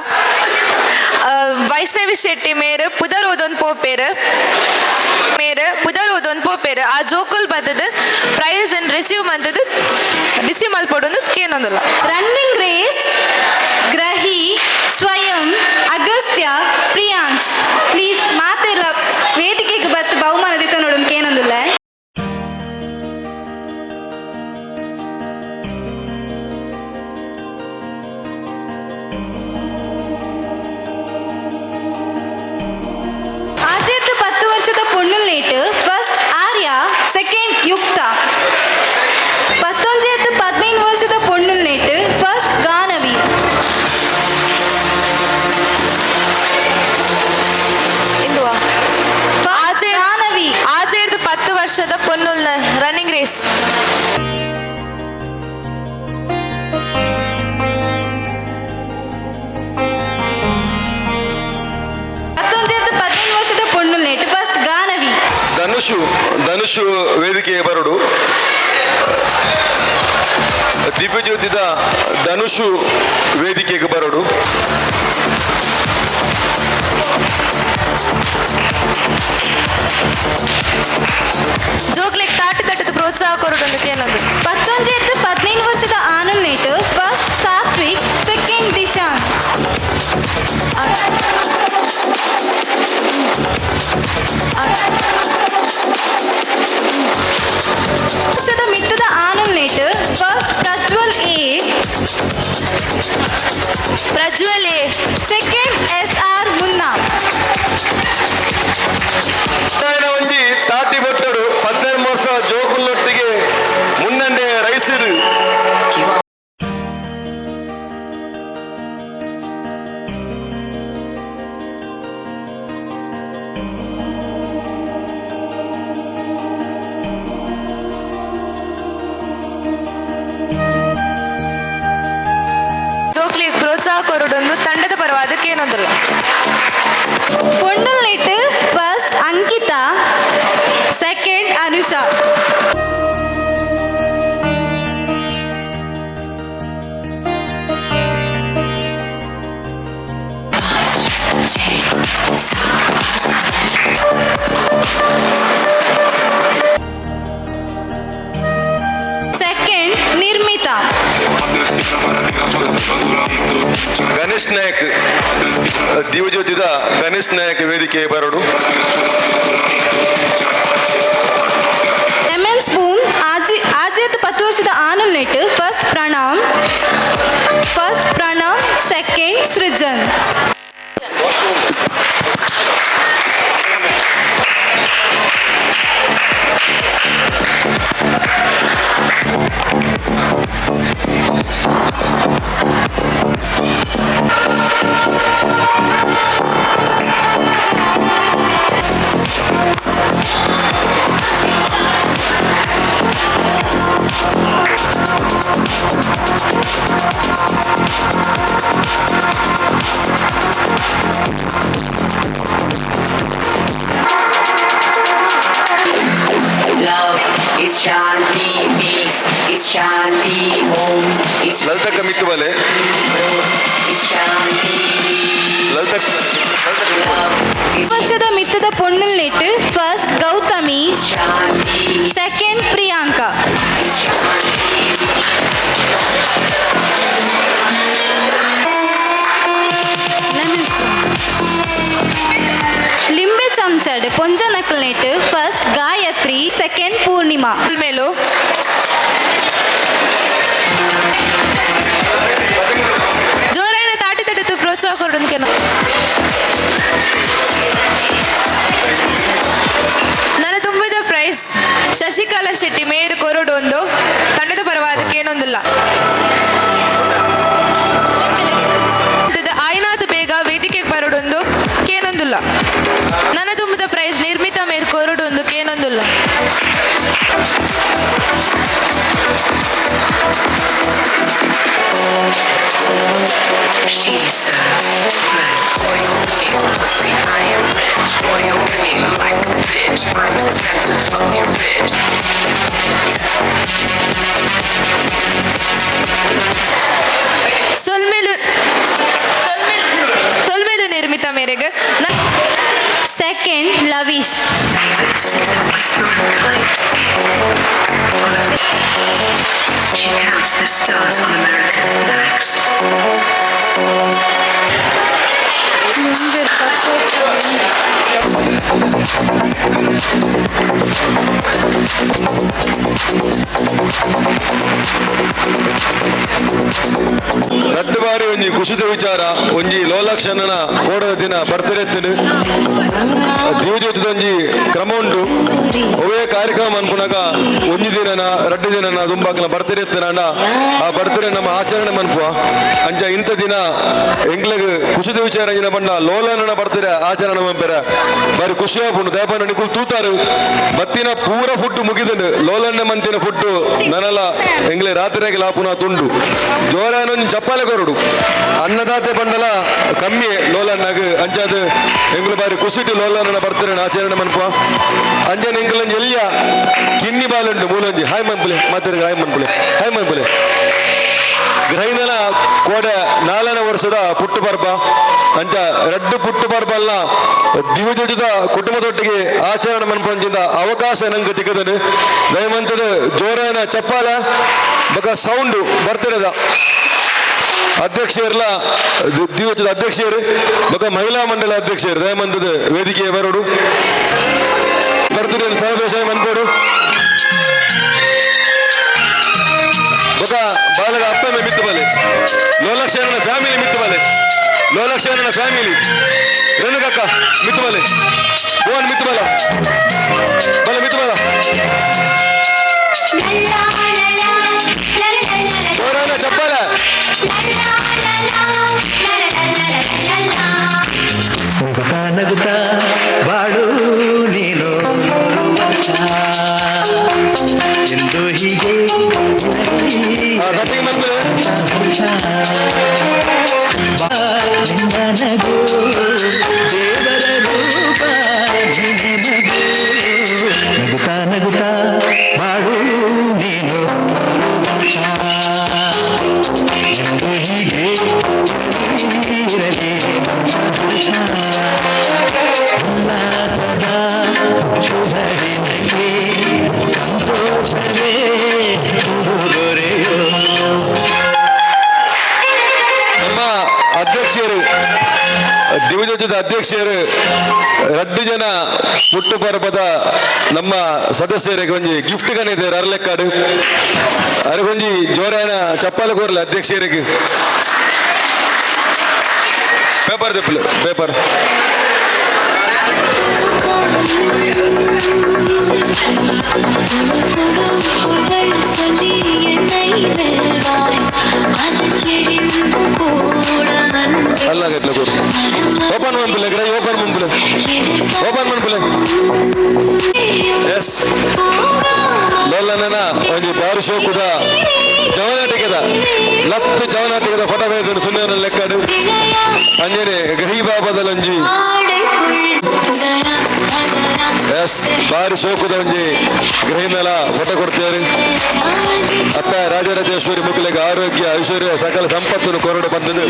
Vaishnavi Shetty ಮೇರ್ ಪುದರ್ ಓದೊಂದು ಪೋಪೇರ್ ಮೇರ್ ಪುದರ್ ಓದೊಂದು ಪೋಪೇರ್ ಆ ಜೋಕುಲ್ ಬತ್ತದ ಪ್ರೈಸ್ ಅನ್ ರಿಸೀವ್ ಮಂತದ ರಿಸೀವ್ ಮಲ್ಪೊಡೊಂದು ಕೇನೊಂದುಲ್ಲ. ರನ್ನಿಂಗ್ ರೇಸ್ ಗ್ರಹಿ ಸ್ವಯಂ ಅಗಸ್ತ್ಯ ಪ್ರಿಯಾಂಶ್ ಪ್ಲೀಸ್ ಮಾತೆಲ್ಲ ವೇದಿಕೆಗೆ ಬತ್ತು ಬಹುಮಾನ ದಿತ್ತ ನೋಡೋಣ ಏನೊಂದಿಲ್ಲ. ಆಚೆತ್ತು 10 ವರ್ಷದ ಪೊಣ್ಣುಲ್ನೇಟ್ ಫಸ್ಟ್ ಆರ್ಯ, ಸೆಕೆಂಡ್ ಯುಕ್ತ. 19 15 ವರ್ಷದ ಪೊಣ್ಣುಲ್ನೇಟ್ ಫಸ್ಟ್ ಗಾನವಿ. ಇಂದುವ ಆಚೆ ಆಚೆರ್ದು 10 ವರ್ಷದ ಪೊನ್ನುಲ್ನ ರನ್ನಿಂಗ್ ರೇಸ್. 19 15 ವರ್ಷದ ಪೊಣ್ಣುಲ್ನೇಟ್ ಫಸ್ಟ್ ಗಾನವಿ. ಧನುಷು ಧನುಷು ವೇದಿಕೆಯ ಬರಡು ದಿವ್ಯಜ್ಯೋತಿದ ಧನುಷು ವೇದಿಕೆಗೆ ಬರಡು. ಜೋಕ್ಲೆಗ್ ತಾಟಿ ತಟ್ಟದ ಪ್ರೋತ್ಸಾಹ ಕೊರಡೊಂದು ಕೇನೊಂದು. 19 15 ವರ್ಷದ ಆನುಲ್ನೇಟ್ ಫಸ್ಟ್ ಸಾತ್ವಿಕ್, ಸೆಕೆಂಡ್ ದಿಶಾನ್. ವರ್ಷದ ಮಿತ್ತದ ಆನುಲ್ನೇಟ್ first Prajwal A, Prajwal A, second S R Munna. ಒಂಜಿ ತಾಟಿ ಬೊಟ್ಟಡು 15 ವರ್ಷ ಜೋಕುಲ್ಲೊಟ್ಟಿಗೆ ಮುನ್ನಂಡೆ ರೈಸಿರು. ಜೋಕ್ಲೆಗ್ ಪ್ರೋತ್ಸಾಹ ಕೊರಡೊಂದು ತಂಡದ ಪರವಾದ ಕೇನೊಂದುಲ್ಲ. ಪೊಣ್ಣುಲ್ನೇಟ್ first Ankita, second Anusha. Second Nirmita. Ganesh Nayak ದಿವ್ಯಜ್ಯೋತಿದ Ganesh Nayak ವೇದಿಕೆ ಬರಡು. ಲೆಮನ್ ಸ್ಪೂನ್ ಆಜಿ ಆಜೇತ್ 10 ವರ್ಷದ ಆನುಲ್ನೇಟ್ first Pranav, first Pranav, second Srujan. Love, it's Shanti, peace, it's Shanti, Om, it's ಲಲಿತಕ್ಕ ಮಿತ್ತುಬಲೆ it's Shanti, ಲಲಿತ ವರ್ಷದ ಮಿತ್ತದ ಪೊಣ್ಣುಲ್ನೇಟ್ first Gautami, second Priyanka. ಲಿಂಬೆ ಚಮಚಡ್ ಪೊಂಜ ನಕಲ್ನೇಟ್ ಫಸ್ಟ್ ಗಾಯತ್ರಿ, ಸೆಕೆಂಡ್ ಪೂರ್ಣಿಮಾ. ಮೇಲು ಜೋರಾಯಿನ ತಾಟಿ ತಟ್ಟದ್ದು ಪ್ರೋತ್ಸಾಹ ಕೊರಡೊಂದು ಕೇನೊ. ನನ್ನ ತುಂಬದ price Shashikala Shetty ಮೇರು ಕೊರಡೊಂದು ತಂಡದ ಪರವಾದಕ್ಕೆ ಏನೊಂದಿಲ್ಲ. ಆಯ್ನಾಥ ಬೇಗ ವೇದಿಕೆಗೆ ಬರೋಡೊಂದು ಕೇನೊಂದಿಲ್ಲ. ನನ್ನ ತುಂಬದ ಪ್ರೈಸ್ ನಿರ್ಮಿತಾ ಮೇರ್ ಕೊರಡೊಂದು ಕೇನೊಂದಿಲ್ಲ. She's a royalty, pussy, I am rich, royalty, like a bitch. bitch. I'm expensive, fuck your bitch. ಸೊಲ್ಮೆಲು ಸೊಲ್ಮೆಲು ಸೊಲ್ಮೆಲು ನಿರ್ಮಿತ ಮೇರೆಗೆ. Second Lavish. She counts the stars on American flags. ರಡ್ಡು ಬಾರಿ ಒಂಜಿ ಖುಷಿದ ವಿಚಾರ, ಒಂಜಿ ಲೋಲಾಕ್ಷಣ್ಣನ ಕೋಡದ ದಿನ ಬರ್ತಿರೆತ್ತಿನ ದಿವಜೊಂಜಿ ಕ್ರಮ ಉಂಟು. ಒವೇ ಕಾರ್ಯಕ್ರಮ ಅನ್ಪುನಾಗ ಒಂಜಿ ದಿನನ ರಡ್ಡು ದಿನನ ದುಂಬಾಕಲ ಬರ್ತಿರೆತ್ತಿನ ಆ ಬರ್ತಿರೆ ನಮ್ಮ ಆಚರಣೆ ಮನ್ಪುವ. ಅಂಚ ಇಂಥ ದಿನ ಎಂಕ್ಲೆಗ್ ಖುಷಿದ ವಿಚಾರ ಏನ ಪಂಡ ಲೋಲನ ಬರ್ತಿರೆ ಆಚರಣೆ ಮನ್ಪೆರ ಬಾರಿ ಖುಷಿ ಆಪುಂಡು. ದಯಪಂಡ ನಿಕುಲು ತೂತಾರು ಬತ್ತಿನ ಪೂರ ಫುಡ್ ಮುಗಿದುಂಡು. ಲೋಲಣ್ಣ ಮಂತಿನ ಫುಡ್ ನನಲ ಎಂಗ್ಲೆ ರಾತ್ರಿಯಾಗಿ ಲಾಪುನ ತುಂಡು ಜೋರಾನೊಂಜಿ ಚಪ್ಪಾಲೆ ಕೊರಡು ಅನ್ನದಾತೆ ಬಂಡಲ ಕಮ್ಮಿ ಲೋಲಣ್ಣಗ್. ಅಂಚಾದ ಎಂಗ್ಲು ಬಾರಿ ಖುಷಿಟ್ಟು ಲೋಲಣ್ಣ ಬರ್ತಾರೆ ಆಚರಣೆ ಮನ್ಪುವ. ಅಂಜನ ಎಂಗ್ಲಂಜಿ ಎಲ್ಲಿಯ ಕಿನ್ನಿ ಬಾಲುಂಡು ಮೂಲಂಜಿ ಹಾಯ್ ಮನ್ಪುಲೆ ಮಾತಾಡಿ ಹಾಯ್ ಮನ್ಪುಲೆ ಹಾಯ್ ಮನ್ಪುಲೆ. ಗ್ರಹಿನಲ ಕೋಡೆ ನಾಲ್ಕನೇ ವರ್ಷದ ಪುಟ್ಟು ಪರ್ಬ. ಅಂಚ ರಡ್ಡು ಪುಟ್ಟು ಪರ್ಬ ಅಲ್ಲ ದಿವಜದ ಕುಟುಂಬದೊಟ್ಟಿಗೆ ಆಚರಣೆ ಮನ್ಪಂಚಿಂದ ಅವಕಾಶ ನಂಗೆ ತಿಕ್ಕದನು. ದಯಮಂತದ ಜೋರಾನ ಚಪ್ಪಾಲ ಬಕ ಸೌಂಡು ಬರ್ತಿರದ ಅಧ್ಯಕ್ಷರ್ಲ ದಿವಚದ ಅಧ್ಯಕ್ಷರು ಬಕ ಮಹಿಳಾ ಮಂಡಲ ಅಧ್ಯಕ್ಷರು ದಯಮಂತದ ವೇದಿಕೆ ಬರೋಡು ಬರ್ತಿರ ಸಮಾವೇಶ ಮನ್ಪೋಡು. ಬೊಕ ಬಾಲದ ಅಪ್ಪಮ್ಮೆ ಮಿತ್ತು ಬಲೆ ಲೋಲಕ್ಷಣನ ಫ್ಯಾಮಿಲಿ ಮಿತ್ತು ಬಲೆ ಲೋಲಕ್ಷಣನ ಫ್ಯಾಮಿಲಿ ರೇಣುಕಕ್ಕ ಮಿತ್ತು ಬಲೆ ಭುವನ್ ಮಿತ್ತು ಬಲ ಬಲ ಮಿತ್ತು ಬಲ ಜೋರಾನ ಚಪ್ಪಾಲ. ನಗುತ್ತಾ ನಗುತ್ತಾ ಬಾಳು ನೀನು ವರ್ಷ ಎಂದು ಹೀಗೆ ನಿನ್ನ ನಗು ದೇವರ ರೂಪ ನಿನ್ನ ಮಗು. ನಗುತ್ತಾ ನಗುತ್ತಾ ಬಾಳು ನೀನು ವರ್ಷ ಎಂದು ಹೀಗೆ ಇರಲಿ ಹರ್ಷ. ಉಲ್ಲಾಸದ ಶುಭ ದಿನಕ್ಕೆ ಸಂತೋಷವೇ ಉಡುಗೊರೆಯೋ. ನಮ್ಮ ಅಧ್ಯಕ್ಷರು ದಿವಜದ ಅಧ್ಯಕ್ಷರು ರಡ್ಡು ಜನ ಪುಟ್ಟು ಪರ್ಬದ ನಮ್ಮ ಸದಸ್ಯರಿಗೆ ಒಂಜಿ ಗಿಫ್ಟ್ ಕನಿದ್ದಾರೆ ಅರ್ಲೆಕ್ಕಾಡು ಅರಗೊಂಜಿ ಜೋರಾನ ಚಪ್ಪಾಲ ಕೋರ್ಲೆ ಅಧ್ಯಕ್ಷರಿಗೆ. ಪೇಪರ್ ದೆಪ್ಪಲು ಪೇಪರ್. ಅಲ್ಲ ಗಟ್ಲೆ ಕೋರು ಓಪನ್ ಮನ್ಪುಲೆ ಗ್ರೈ ಓಪನ್ ಮನ್ಪುಲೆ ಓಪನ್ ಮನ್ಪುಲೆ. ಎಸ್ ಲೋಲನ ಒಂಜಿ ಬಾರಿ ಶೋಕುದ ಜವನಾಟಿಕದ ಲತ್ತು ಜವನಾಟಿಕದ ಫೋಟೋ ಬೇದನು ಸುಮ್ಮನೆ ಲೆಕ್ಕಡು ಅಂಜನೆ ಗಹಿ ಬಾಬದಲೊಂಜಿ. ಎಸ್ ಬಾರಿ ಶೋಕುದ ಒಂಜಿ ಗೃಹಿಣಲ ಫೋಟೋ ಕೊಡ್ತೇವೆ. ಅತ್ತ ರಾಜರಾಜೇಶ್ವರಿ ಮುಕ್ಕಲಿಗೆ ಆರೋಗ್ಯ ಐಶ್ವರ್ಯ ಸಕಲ ಸಂಪತ್ತನ್ನು ಕೊರಡು ಬಂದದ್ದು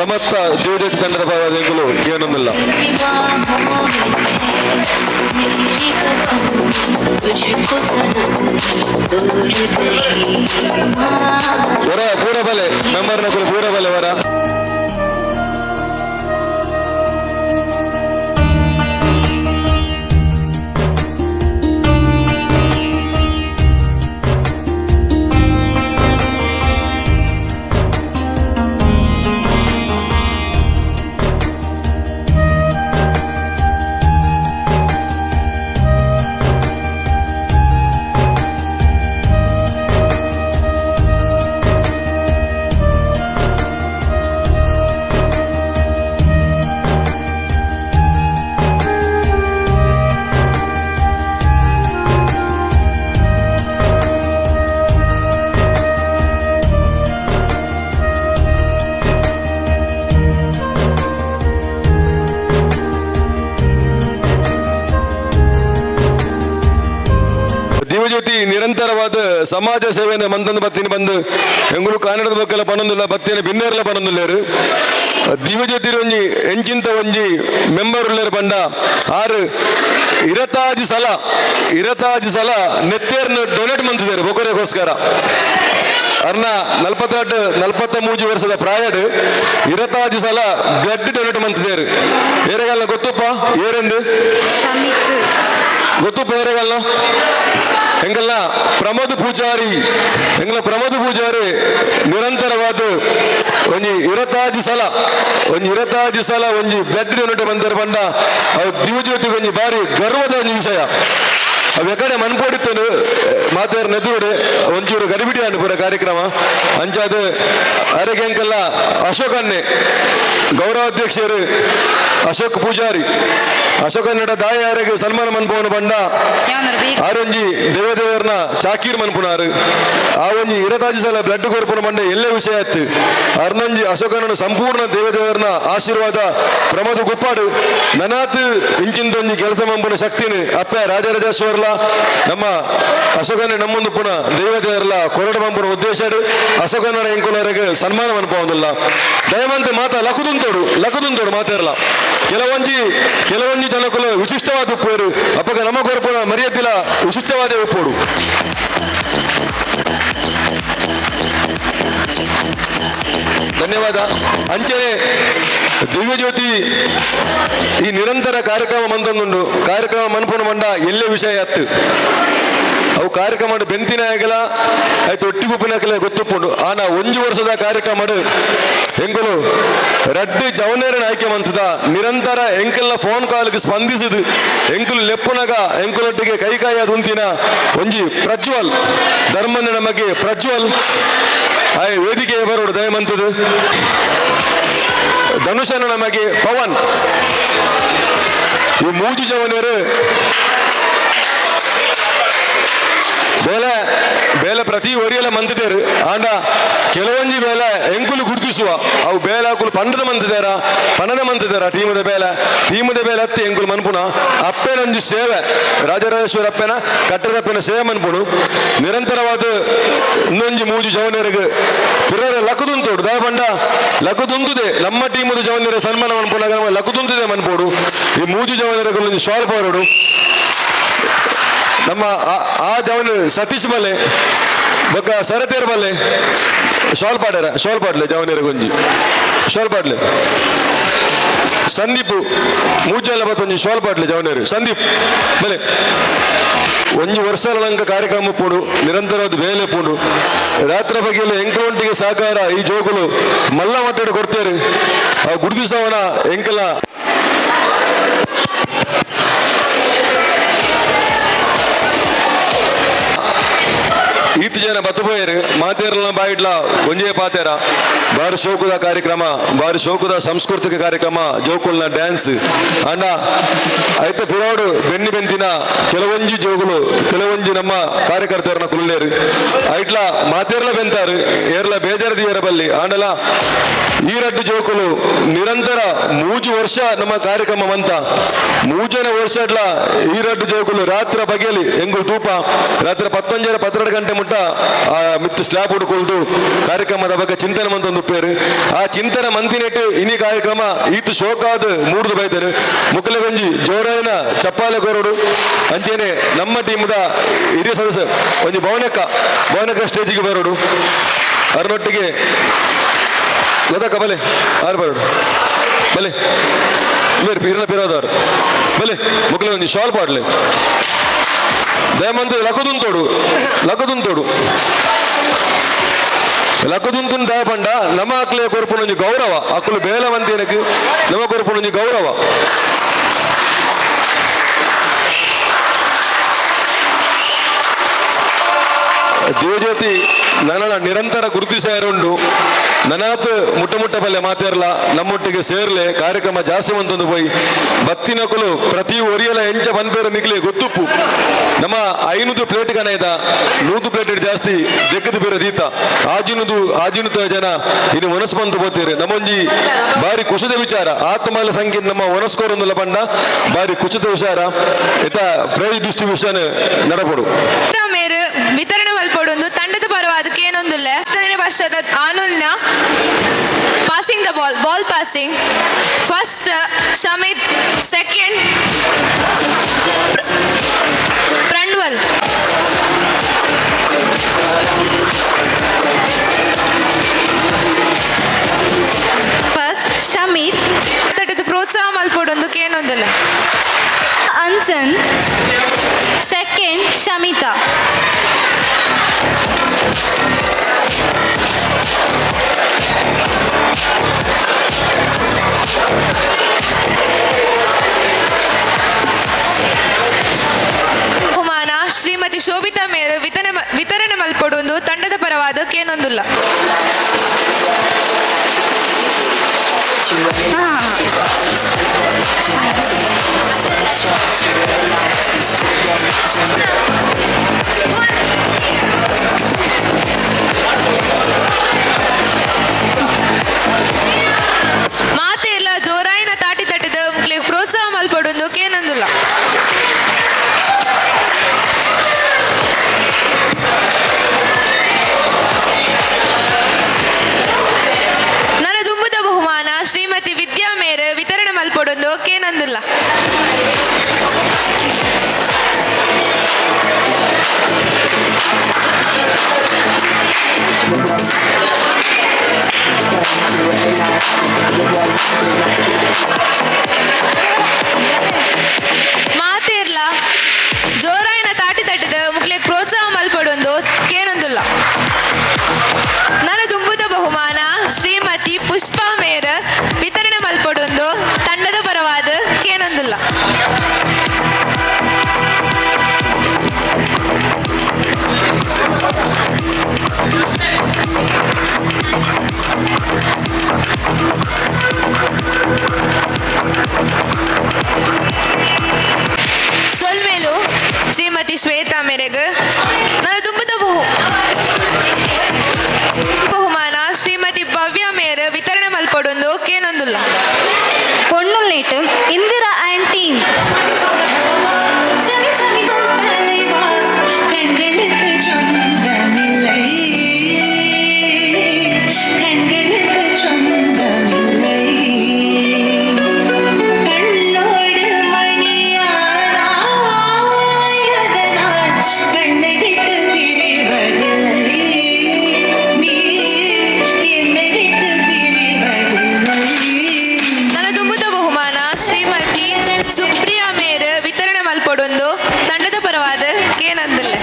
ಸಮಸ್ತ ಜೀವಜ್ಯೋತಿ ತಂಡದ ಪರವಾದ ಏನೊಂದಿಲ್ಲ. ವರ ಪೂರ ಬಲೆ ಮೆಂಬರ್ನ ಪೂರ ಬಲೆ ವರ. ನಿರಂತರವಾದ ಸಮಾಜ ಸೇವೆಯನ್ನು ಮಂತಂದು ಬತ್ತಿನ ಬಂದು ಎಂಗುಲು ಕನ್ನಡದ ಬಗ್ಗೆಲ್ಲ ಪನೊಂದುಲ್ಲ ಬತ್ತಿನ ಬಿನ್ನೇರ್ಲ ಪನೊಂದುಲ್ಲೇರು. ದಿವ್ಯಜ್ಯೋತಿ ಒಂಜಿ ಎಂಚಿಂತ ಒಂಜಿ ಮೆಂಬರ್ ಉಲ್ಲೇರು ಪಂಡ ಆರು ಇರತಾಜಿ ಸಲ ಇರತಾಜಿ ಸಲ ನೆತ್ತೇರ್ನ ಡೊನೇಟ್ ಮಂತಿದ್ದಾರೆ ಬೊಕರೆಗೋಸ್ಕರ. ಅರ್ನ 42 43 ವರ್ಷದ ಪ್ರಾಯಡ್ ಇರತಾಜಿ ಸಲ ಬ್ಲಡ್ ಡೊನೇಟ್ ಮಂತಿದ್ದಾರೆ. ಏರೆಗಲ್ಲ ಗೊತ್ತಪ್ಪ ಏರೆಂದು ಗೊತ್ತಪ್ಪ ಏರೆಗಲ್ಲ ಎಂಗಲ್ಲ ಪ್ರಮೋದ್ ಪೂಜಾರಿ ಎಂಗಲ ಪ್ರಮೋದ್ ಪೂಜಾರಿ ನಿರಂತರವಾದ ಒಂಜಿ ಇರತಾಜಿ ಸಲ ಒಂಜಿ ಇರತಾಜಿ ಸಲ ಒಂಜಿ ಬ್ಲಡ್ ಡೊನೇಟ್ ಬಂದರೆ ಪಂಡ ಅವು ದಿವ್ಯಜ್ಯೋತಿಗೆ ಒಂಜಿ ಬಾರಿ ಗರ್ವದ ಒಂಜಿ ವಿಷಯ. ಅವು ಎಕಡೆ ಮನ್ಪೋಡಿತ್ತನು ಮಾತಾರ ನೆದುರುಡೆ ಒಂಚೂರು ಗಡಿಬಿಡಿ ಅಂಡ್ ಪೂರ ಕಾರ್ಯಕ್ರಮ ಅಂಚಾದ ಅರೆಗೆ ಅಂಕಲ್ಲ ಅಶೋಕ್ ಅನ್ನೆ ಗೌರವಾಧ್ಯಕ್ಷರು ಅಶೋಕ್ ಪೂಜಾರಿ ಅಶೋಕ್ ಅನ್ನಡ ದಾಯ ಅರೆಗೆ ಸನ್ಮಾನ ಮನ್ಪವನು ಬಂಡ ಆರೊಂಜಿ ದೇವದೇವರನ ಚಾಕೀರ್ ಮನ್ಪುನಾರು ಆ ಒಂಜಿ ಇರತಾಜಿ ಸಲ ಬ್ಲಡ್ ಕೊರ್ಪುನ ಬಂಡ ಎಲ್ಲೇ ವಿಷಯ ಆಯ್ತು. ಅರ್ನೊಂಜಿ ಅಶೋಕನನ್ನು ಸಂಪೂರ್ಣ ದೇವದೇವರನ ಆಶೀರ್ವಾದ ಪ್ರಮೋದ ಗುಪ್ಪಾಡು ನನಾತ್ ಇಂಚಿಂದೊಂಜಿ ಕೆಲಸ ಮಂಪುನ ಶಕ್ತಿನ ಅಪ್ಪ ರಾಜರಾಜೇಶ್ವರ್ಲ ನಮ್ಮ ಅಶೋಕನ ನಮ್ಮೊಂದು ಪುನ ದೇವದೇವರ್ಲ ಕೊರಡು ಮಂಪುನ ಉದ್ದೇಶ ಅಶೋಕನ ಎಂಕುಲರಿಗೆ ಸನ್ಮಾನ ಮನ್ಪವೊಂದಿಲ್ಲ. ದಯವಂತೆ ಮಾತಾ ಲಕುದುಂತೋಡು ಲಕುದುಂತೋಡು ಮಾತಾರಲ್ಲ ಕೆಲವೊಂಜಿ ಕೆಲವೊಂಜಿ ಜನಕುಲು ವಿಶಿಷ್ಟವಾದ ಉಪ್ಪೇರು ಅಪ್ಪಗ ನಮ್ಮ ಕೊರಪುನ ಮರ್ಯಾದಿಲ ವಿಶಿಷ್ಟವಾದ ಉಪ್ಪೋಡು. ಧನ್ಯವಾದ. ಅಂಚನೆ ದಿವ್ಯಜ್ಯೋತಿ ಈ ನಿರಂತರ ಕಾರ್ಯಕ್ರಮ ಮಂತೊಂದುಂಡು ಕಾರ್ಯಕ್ರಮ ಮನ್ಪುನ ಮಂಡ ಎಲ್ಲೇ ವಿಷಯ ಅತ್ತು ಅವು ಕಾರ್ಯಕ್ರಮ ಬೆಂತಿನ ಆಗಲ ಆಯ್ತು ಒಟ್ಟಿಗುಪ್ಪಿನಕಲೆ ಗೊತ್ತುಪ್ಪುಂಡು. ಆನ ಒಂಜಿ ವರ್ಷದ ಕಾರ್ಯಕ್ರಮ ಎಂಕುಲು ರಡ್ಡು ಜವನೇರನ ಆಯ್ಕೆ ಮಂತದ ನಿರಂತರ ಎಂಕಲ್ನ ಫೋನ್ ಕಾಲ್ಗೆ ಸ್ಪಂದಿಸಿದು ಎಂಕುಲು ಲೆಪ್ಪುನಗ ಎಂಕುಲೊಟ್ಟಿಗೆ ಕೈ ಕಾಯ ದುಂತಿನ ಒಂಜಿ ಪ್ರಜ್ವಲ್ ಧರ್ಮನ ನಮಗೆ ಪ್ರಜ್ವಲ್ ಆಯ್ ವೇದಿಕೆ ಬರೋಡು ದಯಮಂತದು ಧನುಷನ ನಮಗೆ ಪವನ್ ಈ ಮೂಜು ಜವನೇರು ಬೇಲೆ ಬೇಲೆ ಪ್ರತಿ ಒರಿಯಲ ಮಂತಿದ್ದೇರು. ಆಂಡ ಕೆಲವೊಂಜಿ ಬೇಲೆ ಎಂಕುಲು ಗುರುತಿಸುವ ಅವು ಬೇಲೆ ಅಕುಲು ಪಂಡದ ಮಂತಿದ್ದಾರ ಪಣದ ಮಂತಿದ್ದಾರ ಟೀಮದ ಬೇಲೆ ಟೀಮದ ಬೇಲೆ ಹತ್ತಿ ಎಂಕುಲು ಮನ್ಪುನ ಅಪ್ಪೆನೊಂಜಿ ಸೇವೆ ರಾಜರಾಜೇಶ್ವರ ಅಪ್ಪೆನ ಕಟ್ಟದಪ್ಪೆನ ಸೇವೆ ಮನ್ಪುನು ನಿರಂತರವಾದ ಇನ್ನೊಂಜಿ ಮೂಜು ಜವನೇರಿಗೆ ಪಿರರೆ ಲಕುದುಂತೋಡು ದಯಪಂಡ ಲಕುದುಂತುದೆ ನಮ್ಮ ಟೀಮದ ಜವನೇರ ಸನ್ಮಾನ ಮನ್ಪುನಾಗ ನಮ್ಮ ಲಕುದುಂತುದೆ ಮನ್ಪೋಡು. ಈ ಮೂಜು ಜವನೇರಿಗೆ ಒಂಜಿ ಶಾಲ್ ಪೋರೋಡು. ನಮ್ಮ ಆ ಜವನ ಸತೀಶ್ ಬಲ್ಲೆ ಬೊಕ್ಕ ಸರತೇರ್ ಬಲ್ಲೆ ಶಾಲ್ ಪಾಡ್ಯಾರ ಶಾಲ್ ಪಾಡ್ಲೆ ಜವನೇರ ಗೊಂಜಿ ಶಾಲ್ ಪಾಡ್ಲೆ ಸಂದೀಪ್ ಮೂಜೆಲ್ಲ ಬತ್ತೊಂಜಿ ಶಾಲ್ ಪಾಡ್ಲೆ ಜವನೇರು ಸಂದೀಪ್ ಬಲೆ ಒಂಜಿ ವರ್ಷಲಂಕ ಕಾರ್ಯಕ್ರಮ ಪೂಡು ನಿರಂತರವಾದ ಬೇಲೆ ಪೂಡು ರಾತ್ರಿ ಬಗೆಯಲ್ಲಿ ಎಂಕಲೊಂಟಿಗೆ ಸಹಕಾರ ಈ ಜೋಗುಲು ಮಲ್ಲ ಮಟ್ಟಡ ಕೊಡ್ತೇರು ಆ ಗುರುತಿಸವನ ಎಂಕಲ ಈತ ಜನ ಬತ್ತುಪೋಯರು ಮಾತೇರ್ಲ ಬಾಯಿಡ್ಲ ಒಂಜೇ ಪಾತೇರ ಬಾರಿ ಶೋಕುದ ಕಾರ್ಯಕ್ರಮ ಬಾರಿ ಶೋಕುದ ಸಾಂಸ್ಕೃತಿಕ ಕಾರ್ಯಕ್ರಮ ಜೋಕುಲ್ನ ಡ್ಯಾನ್ಸ್ ಅಂಡ ಐತ ಪಿರೋಡು ಬೆನ್ನಿ ಬೆಂತಿನ ಕೆಲವೊಂಜಿ ಜೋಗುಲು ಕೆಲವೊಂಜಿ ನಮ್ಮ ಕಾರ್ಯಕರ್ತರನ್ನ ಕುಲ್ಲೇರು ಐಟ್ಲ ಮಾತೇರ್ಲ ಬೆಂತಾರು ಏರ್ಲ ಬೇಜಾರದಿಯರ ಬಲ್ಲಿ ಆಂಡಲ ಈ ರಡ್ಡು ಜೋಕುಲು ನಿರಂತರ ಮೂಜು ವರ್ಷ ನಮ್ಮ ಕಾರ್ಯಕ್ರಮ ಮಂತ ಮೂಜನ ವರ್ಷ ಈ ರಡ್ಡು ಜೋಕುಲು ರಾತ್ರಿ ಬಗೆಯಲ್ಲಿ ಎಂಗು ತೂಪ ರಾತ್ರಿ 11 12 ಗಂಟೆ ಮುಟ್ಟ ಆ ಮಿತ್ತು ಸ್ಲ್ಯಾಬ್ ಹುಡುಕೊಳ್ದು ಕಾರ್ಯಕ್ರಮದ ಬಗ್ಗೆ ಚಿಂತನೆ ಮಂತೊಂದು ಉಪ್ಪೇರು. ಆ ಚಿಂತನೆ ಮಂತಿನೆಟ್ಟು ಇನಿ ಕಾರ್ಯಕ್ರಮ ಈತು ಶೋಕಾದ ಮೂಡ್ದು ಬೈತಾರೆ ಮುಕ್ಕಲಗಂಜಿ ಜೋರಾಯನ ಚಪ್ಪಾಲೆ ಕೊರಡು. ಅಂಚೆನೆ ನಮ್ಮ ಟೀಮ್ದ ಹಿರಿಯ ಸದಸ್ಯ ಒಂಜಿ ಭವನಕ್ಕ ಭವನಕ್ಕ ಸ್ಟೇಜಿಗೆ ಬರೋಡು ಅರನೊಟ್ಟಿಗೆ ಲತಕ್ಕ ಬಲೆ ಆರು ಬರೋಡು ಬಲೆ ಬೇರೆ ಪೀರ್ನ ಪಿರೋದವರು ಬಲೆ ಮುಕ್ಕಲ ಒಂಜಿ ಶಾಲ್ ಪಾಡ್ಲೆ ದಯಮಂತ ಲಕುದುಂತೋಡು ಲಕುದುಂತೋಡು ಲಕುದುಂತುನ್ ದಯಪಂಡ ನಮ್ಮ ಅಕ್ಲೆ ಕೊರ್ಪುನೊಂಜಿ ಗೌರವ ಅಕ್ಕಲು ಬೇಲವಂತೇನಕ್ಕೆ ನಮ್ಮ ಕೊರ್ಪುನೊಂಜಿ ಗೌರವ. ದೇವಜ್ಯೋತಿ ನನ್ನ ನಿರಂತರ ಗುರುತಿಸಾಯರುಂಡು ನನಾತ್ ಮುಟ್ಟ ಮುಟ್ಟ ಪಲ್ಯ ಮಾತೇರ್ಲ ನಮ್ಮೊಟ್ಟಿಗೆ ಸೇರ್ಲೆ ಕಾರ್ಯಕ್ರಮ ಜಾಸ್ತಿ ಮಂತೊಂದು ಪೋಯಿ ಬತ್ತಿನಕುಲು ಪ್ರತಿ ಒರಿಯಲ ಎಂಚ ಪನ್ಪೇರು ನಿಕ್ಲೆ ಗೊತ್ತುಪ್ಪು ನಮ್ಮ 500 ಪ್ಲೇಟ್ ಕನ ಇದ 100 ಪ್ಲೇಟ್ ಜಾಸ್ತಿ ದೆಕ್ಕದ ಬೇರೆ ದೀತ ಆಜಿನುದು ಆಜಿನುತ ಜನ ಇನ್ನು ಮನಸ್ಸು ಬಂತು ಬೋತೀರಿ ನಮ್ಮೊಂಜಿ ಬಾರಿ ಕುಶದ ವಿಚಾರ ಆತ್ಮಲ ಸಂಖ್ಯೆ ನಮ್ಮ ಒನಸ್ಕೋರೊಂದುಲ್ಲ ಪಂಡ ಬಾರಿ ಕುಶದ ವಿಚಾರ ಇತ ಪ್ರೈಸ್ ಡಿಸ್ಟ್ರಿಬ್ಯೂಷನ್ ನಡಪಡು. ಮೇರು ವಿತರಣೆ ಮಲ್ಪೊಡೊಂದು ತಂಡದ ಪರವಾದ ಕೇನೊಂದುಲ್ಲೆ 10ನೇ ವರ್ಷದ ಆನುಲ್ನ passing the ball, ball passing. First Shamit, second Pranwal. First Shamit. ಪ್ರೋತ್ಸಾಹ ಮಲ್ಪೊಡೊಂದು ಕೇನೊಂದುಲ್ಲೆ. Anchan, second Shamita. ಬಹುಮಾನ ಶ್ರೀಮತಿ ಶೋಭಿತಾ ಮೇರು ವಿತರಣೆ ಮಲ್ಪೊಡೊಂದು ತಂಡದ ಪರವಾದ ಕೇನೊಂದುಲ್ಲ. ಮಾತೆ ಇಲ್ಲ ಜೋರಾಯಿನ ತಾಟಿ ತಟ್ಟಿದ ಪ್ರೋತ್ಸಾಹ ಮಲ್ಪೊಡೊಂದು ಕೇನೊಂದುಲ್ಲ. ನನ್ನ ದುಂಬುದ ಬಹುಮಾನ ಶ್ರೀಮತಿ ವಿದ್ಯಾ ಮೇರ್ ವಿತರಣೆ ಮಲ್ಪೊಡೊಂದು ಕೇನೊಂದುಲ್ಲ. ಮಾತೇರ್ಲ ಜೋರಾಯಿನ ತಾಟಿ ತಟ್ಟಿದ ಮುಕ್ಲೆ ಪ್ರೋತ್ಸಾಹ ಮಲ್ಪೊಡೊಂದು ಕೇನೊಂದುಲ್ಲ. ನನ್ನ ದುಂಬುದ ಬಹುಮಾನ ಶ್ರೀಮತಿ ಪುಷ್ಪಾ ಮೇರ್ ವಿತರಣೆ ಮಲ್ಪೊಡೊಂದು ತಂಡದ ಪರವಾದ ಕೇನೊಂದುಲ್ಲ. ಸೊಲ್ಮೇಲು ಶ್ರೀಮತಿ ಶ್ವೇತಾ ಮೇರೆಗ್. ನನ್ನ ದುಂಬುದ ಬಹುಮಾನ ಶ್ರೀಮತಿ ಭವ್ಯ ಮೇರ್ ವಿತರಣೆ ಮಲ್ಪೊಡೊಂದು ಕೇನೊಂದುಲ್ಲ. ಪೊಣ್ಣುಲ್ನೇಟ್ ಇಂದಿರಾ ಆ್ಯಂಡ್ ಟೀಮ್. ನನ್ನ ದುಂಬುದ ಬಹುಮಾನ ಶ್ರೀಮತಿ ಸುಪ್ರಿಯಾ ಮೇರ್ ವಿತರಣೆ ಮಲ್ಪೊಡೊಂದು ತಂಡದ ಪರವಾದ ಕೇನಂದುಲ್ಲೆ.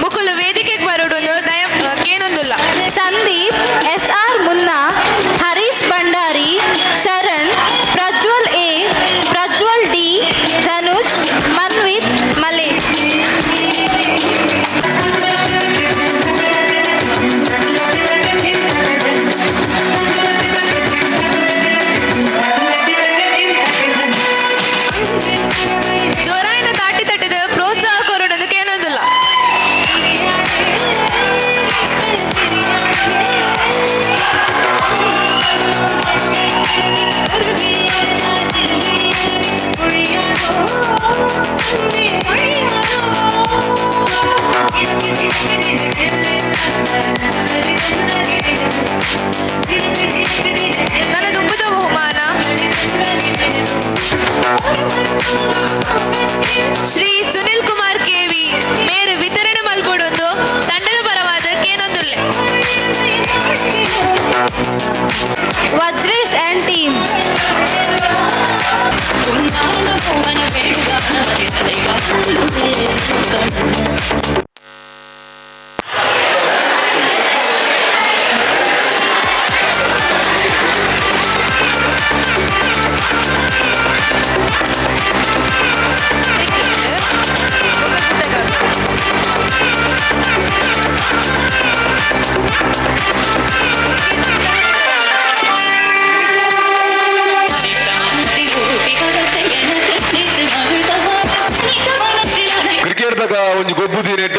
ಮುಕುಲು ವೇದಿಕೆಗೆ ಬರೋಡೊಂದು ದಯ ಕೇನೊಂದುಲ್ಲ. Sandeep, S R Munna, Harish Bhandari, Sharan, Prajwal A, Prajwal D, Dhanush, Manvith, Malesh. ಜೋರಾಯಿನ ತಾಟಿ ತಟ್ಟಿದ ಪ್ರೋತ್ಸಾಹ ಕೊರಡೊಂದು ಕೇನೊಂದುಲ್ಲ. ನನ್ನ ದುಂಬುದ ಬಹುಮಾನ ಶ್ರೀ ಸುನಿಲ್ ಕುಮಾರ್ ಕೆವಿ ಮೇರು ವಿತರಣೆ ಮಲ್ಪೊಡೊಂದು ತಂಡದ ಪರವಾದ ಕೇನೊಂದುಲ್ಲೆ. Vajresh and team. ಕ್ರಿಕೆಟ್ ದಾಗ ಒಂಜಿ ಗೊಬ್ಬು ದೀನೆಟ್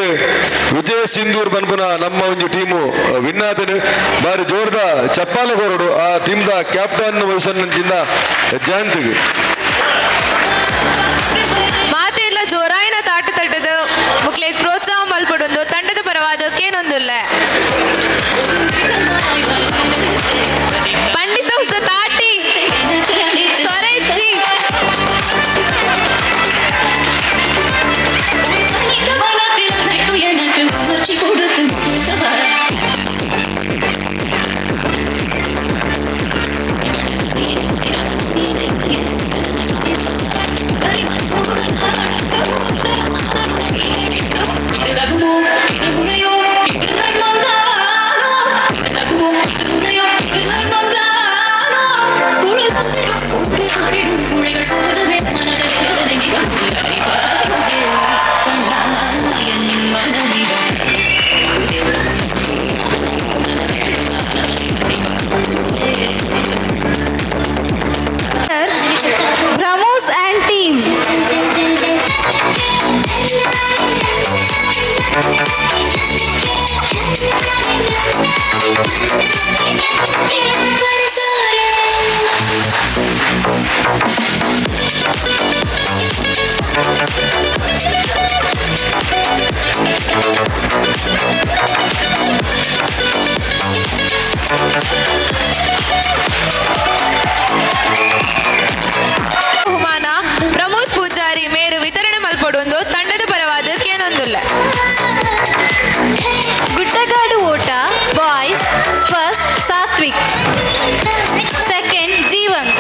ವಿಜಯ ಸಿಂಧೂರ್ ಪನ್ಪುನ ನಮ್ಮ ಒಂಜಿ ಟೀಮು ವಿನ್ ಆತನು. ಬಾರಿ ಜೋರ್ದ ಚಪ್ಪಾಲೆ ಕೊರಡು ಆ ಟೀಮ್ದ ಕ್ಯಾಪ್ಟನ್ ವಹಿಸನ್ನ ಜಯಂತಿಗೆ. ಬತ್ತದ ಮುಕ್ಲೆಗ್ ಪ್ರೋತ್ಸಾಹ ಮಲ್ಪಡೊಂದು ತಂಡದ ಪರವಾದ ಕೇನೊಂದುಲ್ಲ. ಪಂಡಿತ ಉಸ್ತ ತಾಟಿ ಸೊರೆಜ್ಜಿ BrahMos and team. ಬಹುಮಾನ ಪ್ರಮೋದ್ ಪೂಜಾರಿ ಮೇರು ವಿತರಣೆ ಮಲ್ಪಡೊಂದು ತಂಡದ ಪರವಾದ ಕೇನೊಂದುಲ್ಲ. ಗುಡ್ಡಗಾಡು ಓಟ ಬಾಯ್ಸ್ ಫಸ್ಟ್ ಸಾತ್ವಿಕ್, ಸೆಕೆಂಡ್ ಜೀವನ್.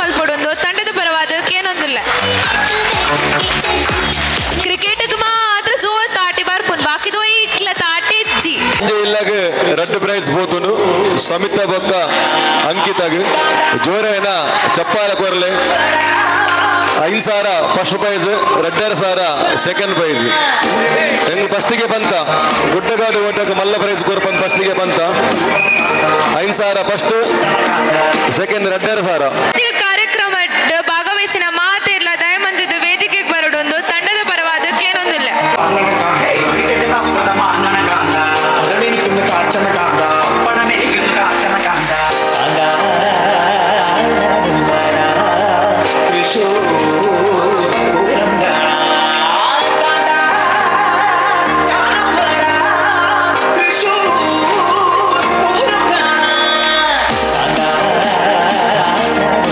ಮಲ್ಪಡೊಂದು ತಂಡದ ಪರವಾದ ಕೇನೊಂದುಲ್ಲ. ಕ್ರಿಕೆಟ್ ಮಾತ್ರ ಜೋರ್ ತಾಟಿ ಬರ್ಪುನ್ ಬಾಕಿದೋ ಇಕ್ಲ ತಾಟಿ ಜಿ. ಇಲ್ಲಾಗ ರಡ್ಡು ಪ್ರೈಸ್ ಪೋತುನು ಸಮಿತ ಬೊಕ್ಕ ಅಂಕಿತಾಗ್ ಜೋರೇನ ಚಪ್ಪಾಲ ಕೊರ್ಲೆ. 5,000 ಫಸ್ಟ್ ಪ್ರೈಸ್, 2,500 ಸೆಕೆಂಡ್ ಪ್ರೈಸ್. ಹೆಂಗ್ ಫಸ್ಟಿಗೆ ಬಂತ ಗುಡ್ಡಗಾಡು ಓಟಕ್ಕೆ ಮಲ್ಲ ಪ್ರೈಸ್ ಕೊರ್ಪಂತ ಫಸ್ಟಿಗೆ ಬಂತ 5,000 ಫಸ್ಟ್, ಸೆಕೆಂಡ್ 2,500. ಈ ಕಾರ್ಯಕ್ರಮ ಭಾಗವಹಿಸಿನ ಮಾತಿರ್ಲ ದಯಮಂದಿದ್ದು ವೇದಿಕೆಗೆ ಬರಡೊಂದು ತಂಡದ ಪರವಾದ ಕೇನೊಂದಿಲ್ಲ.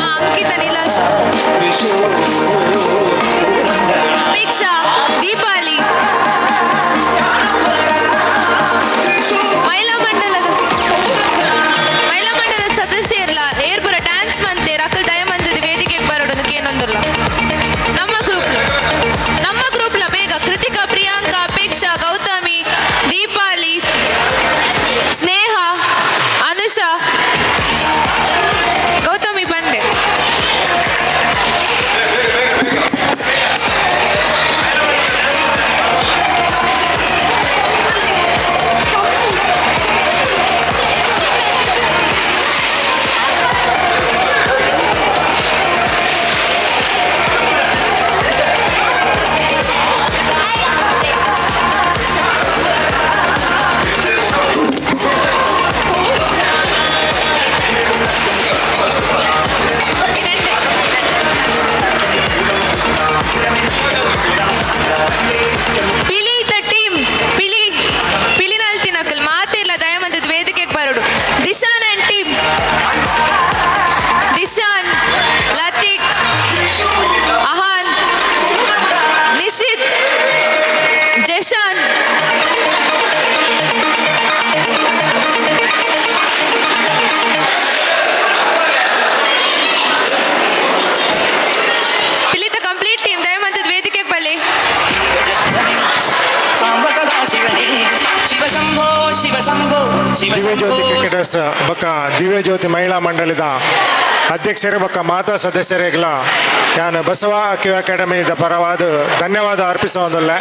ಅಂಕಿತ, ನೀಲಾಶ್, ಅಪೇಕ್ಷಾ, ದೀಪಾಲಿ, ಮಹಿಳಾ ಮಂಡಲದ ಸದಸ್ಯರ್ಲ ಏರ್ಪುರ ಡ್ಯಾನ್ಸ್ ಮಂತೆ ರಕಲ್ ದಯಮಂದದ ವೇದಿಕೆಗೆ ಬರೋಡೊಂದು ಏನೊಂದಿಲ್ಲ. ನಮ್ಮ ಗ್ರೂಪ್ಲ ಬೇಗ ಕೃತಿಕಾ, ಪ್ರಿಯಾಂಕಾ, ಅಪೇಕ್ಷಾ, ಗೌತಮಿ, ದೀಪಾಲಿ, ಸ್ನೇಹ, ಅನುಷಾ, ಗೌತಮಿ ಬಂಡೆ. ಪಿಲಿ the team ಪಿಲಿ ಪಿಲಿನಲ್ತಿನಕಲ್ ಮಾತಿಲ್ಲ ದಯಮಂದದ ವೇದಿಕೆಗೆ ಬರೋಡು. ದಿಶಾನ್ ಅಂಡ್ team, Dishan, ಲತಿಕ್, ಅಹಾನ್, Nishit, ಜಶಾನ್, ಪಿಲಿತ complete team ದಯಮಂದದ ವೇದಿಕೆಗೆ ಬಲ್ಲಿ. ದಿವ್ಯಜ್ಯೋತಿ ಕ್ರಿಕೆಟರ್ಸ್ ಬೊಕ್ಕ ದಿವ್ಯಜ್ಯೋತಿ ಮಹಿಳಾ ಮಂಡಳಿದ ಅಧ್ಯಕ್ಷರು ಬೊಕ್ಕ ಮಾತಾ ಸದಸ್ಯರಿಗೆಲ್ಲ ಯಾನ್ ಬಸವ ಕ್ಯೂ ಅಕಾಡೆಮಿದ ಪರವಾದ ಧನ್ಯವಾದ ಅರ್ಪಿಸೋದಲ್ಲ.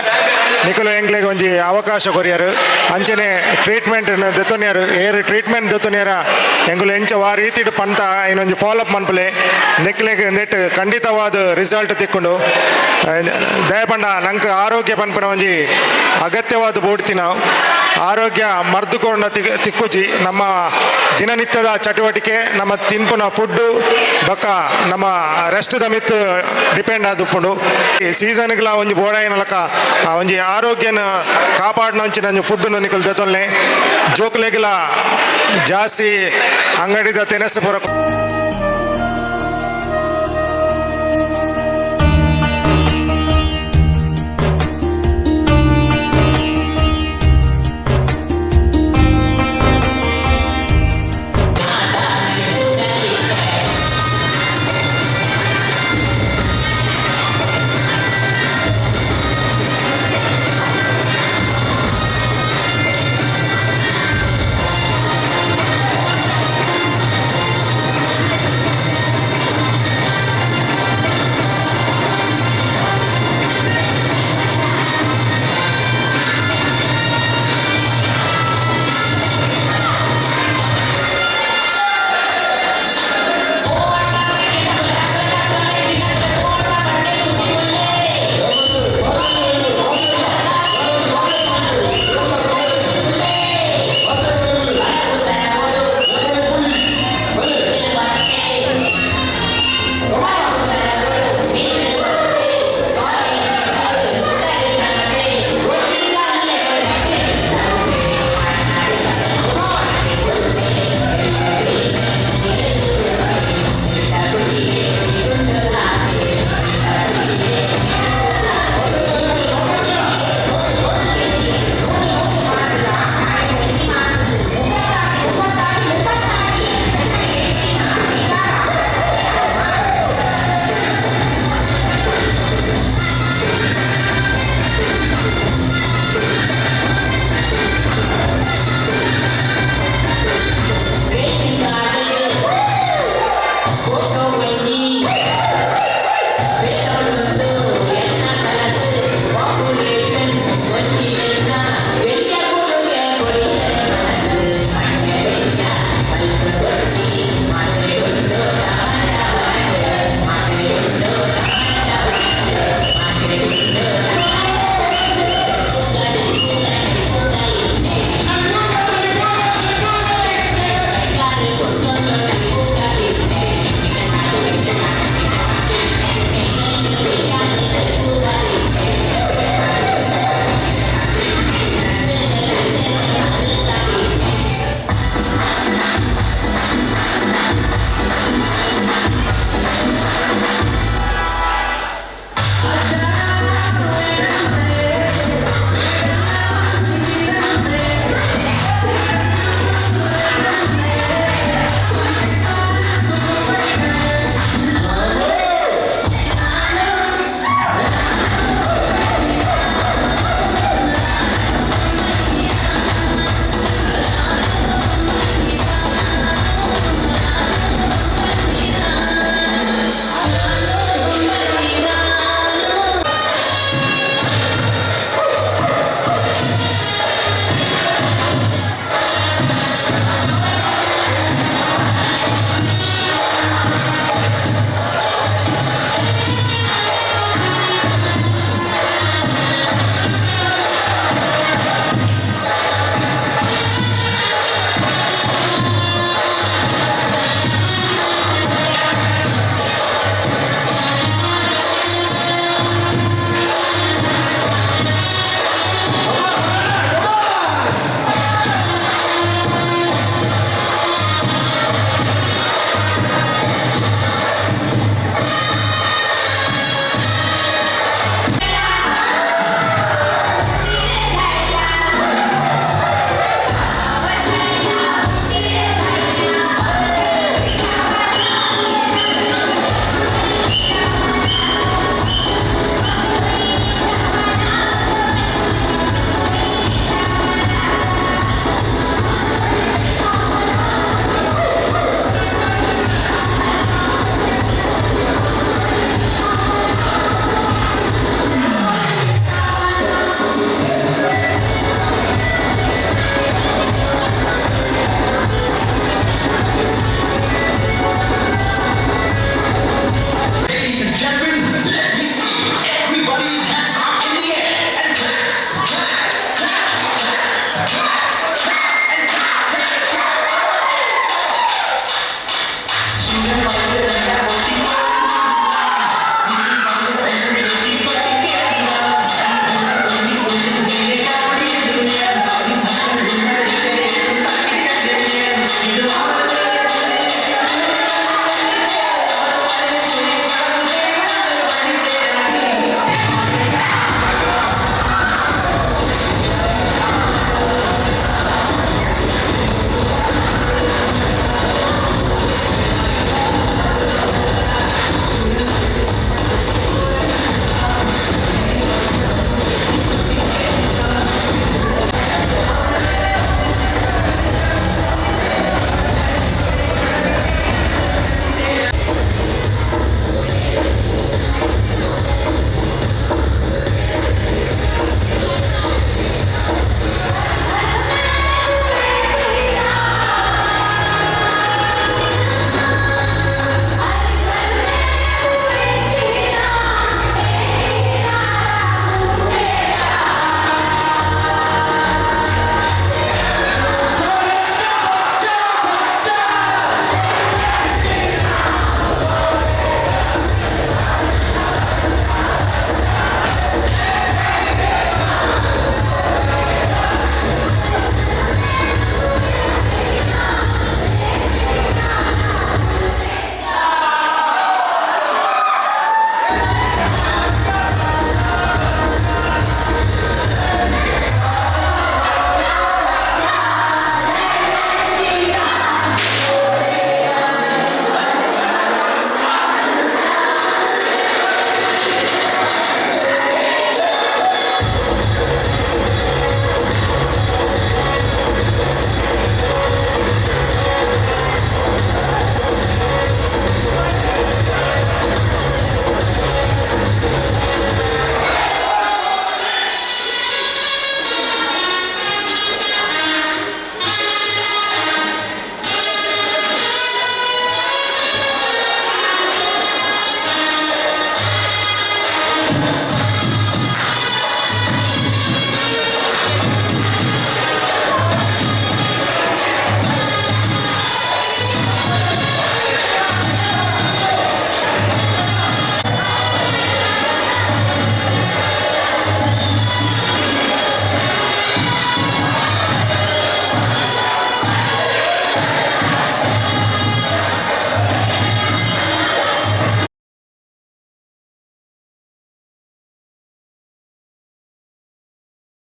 ನಿಕುಲು ಎಂಗ್ಲೆಗ್ ಒಂಜಿ ಅವಕಾಶ ಕೊರಿಯರು, ಅಂಚನೆ ಟ್ರೀಟ್ಮೆಂಟ್ ದೆತ್ತೊನಿಯರು, ಏರು ಟ್ರೀಟ್ಮೆಂಟ್ ದೆತ್ತೊನಿಯರ ಎಂಗುಲು ಎಂಚ ವಾ ರೀತಿಡ್ ಪಂತ ಇನ್ನೊಂಜಿ ಫಾಲೋಅಪ್ ಮನ್ಪುಲೆ. ನಿಕ್ಲೆಗ್ ನೆಟ್ ಖಂಡಿತವಾದ ರಿಸಲ್ಟ್ ತಿಕ್ಕೊಂಡು ದಯಪಂಡ ನಂಗೆ ಆರೋಗ್ಯ ಪನ್ಪುನ ಒಂಜಿ ಅಗತ್ಯವಾದ ಬೋಡ್ತಿನ ಆರೋಗ್ಯ ಮರ್ದುಕೊಂಡ ತಿಕ್ಕುಜಿ. ನಮ್ಮ ದಿನನಿತ್ಯದ ಚಟುವಟಿಕೆ, ನಮ್ಮ ತಿನ್ಪುನ ಫುಡ್ಡು, ಬೊಕ್ಕ ನಮ್ಮ ರೆಸ್ಟ್ದ ಮಿತ್ತ್ ಡಿಪೆಂಡ್ ಆದುಪ್ಪುಂಡು. ಈ ಸೀಸನ್ಗ್ಲ ಒಂಜಿ ಬೋಡಾಯಿನಲಕ ಒಂಜಿ ಆರೋಗ್ಯನ ಕಾಪಾಡಿನ ಒಂಜಿ ಫುಡ್ ನಿಕುಲು ದೆತೊನ್ಲೆ. ಜೋಕುಲೆಗ್ಲ ಜಾಸ್ತಿ ಅಂಗಡಿದ ತೆನಸು ಪೂರ.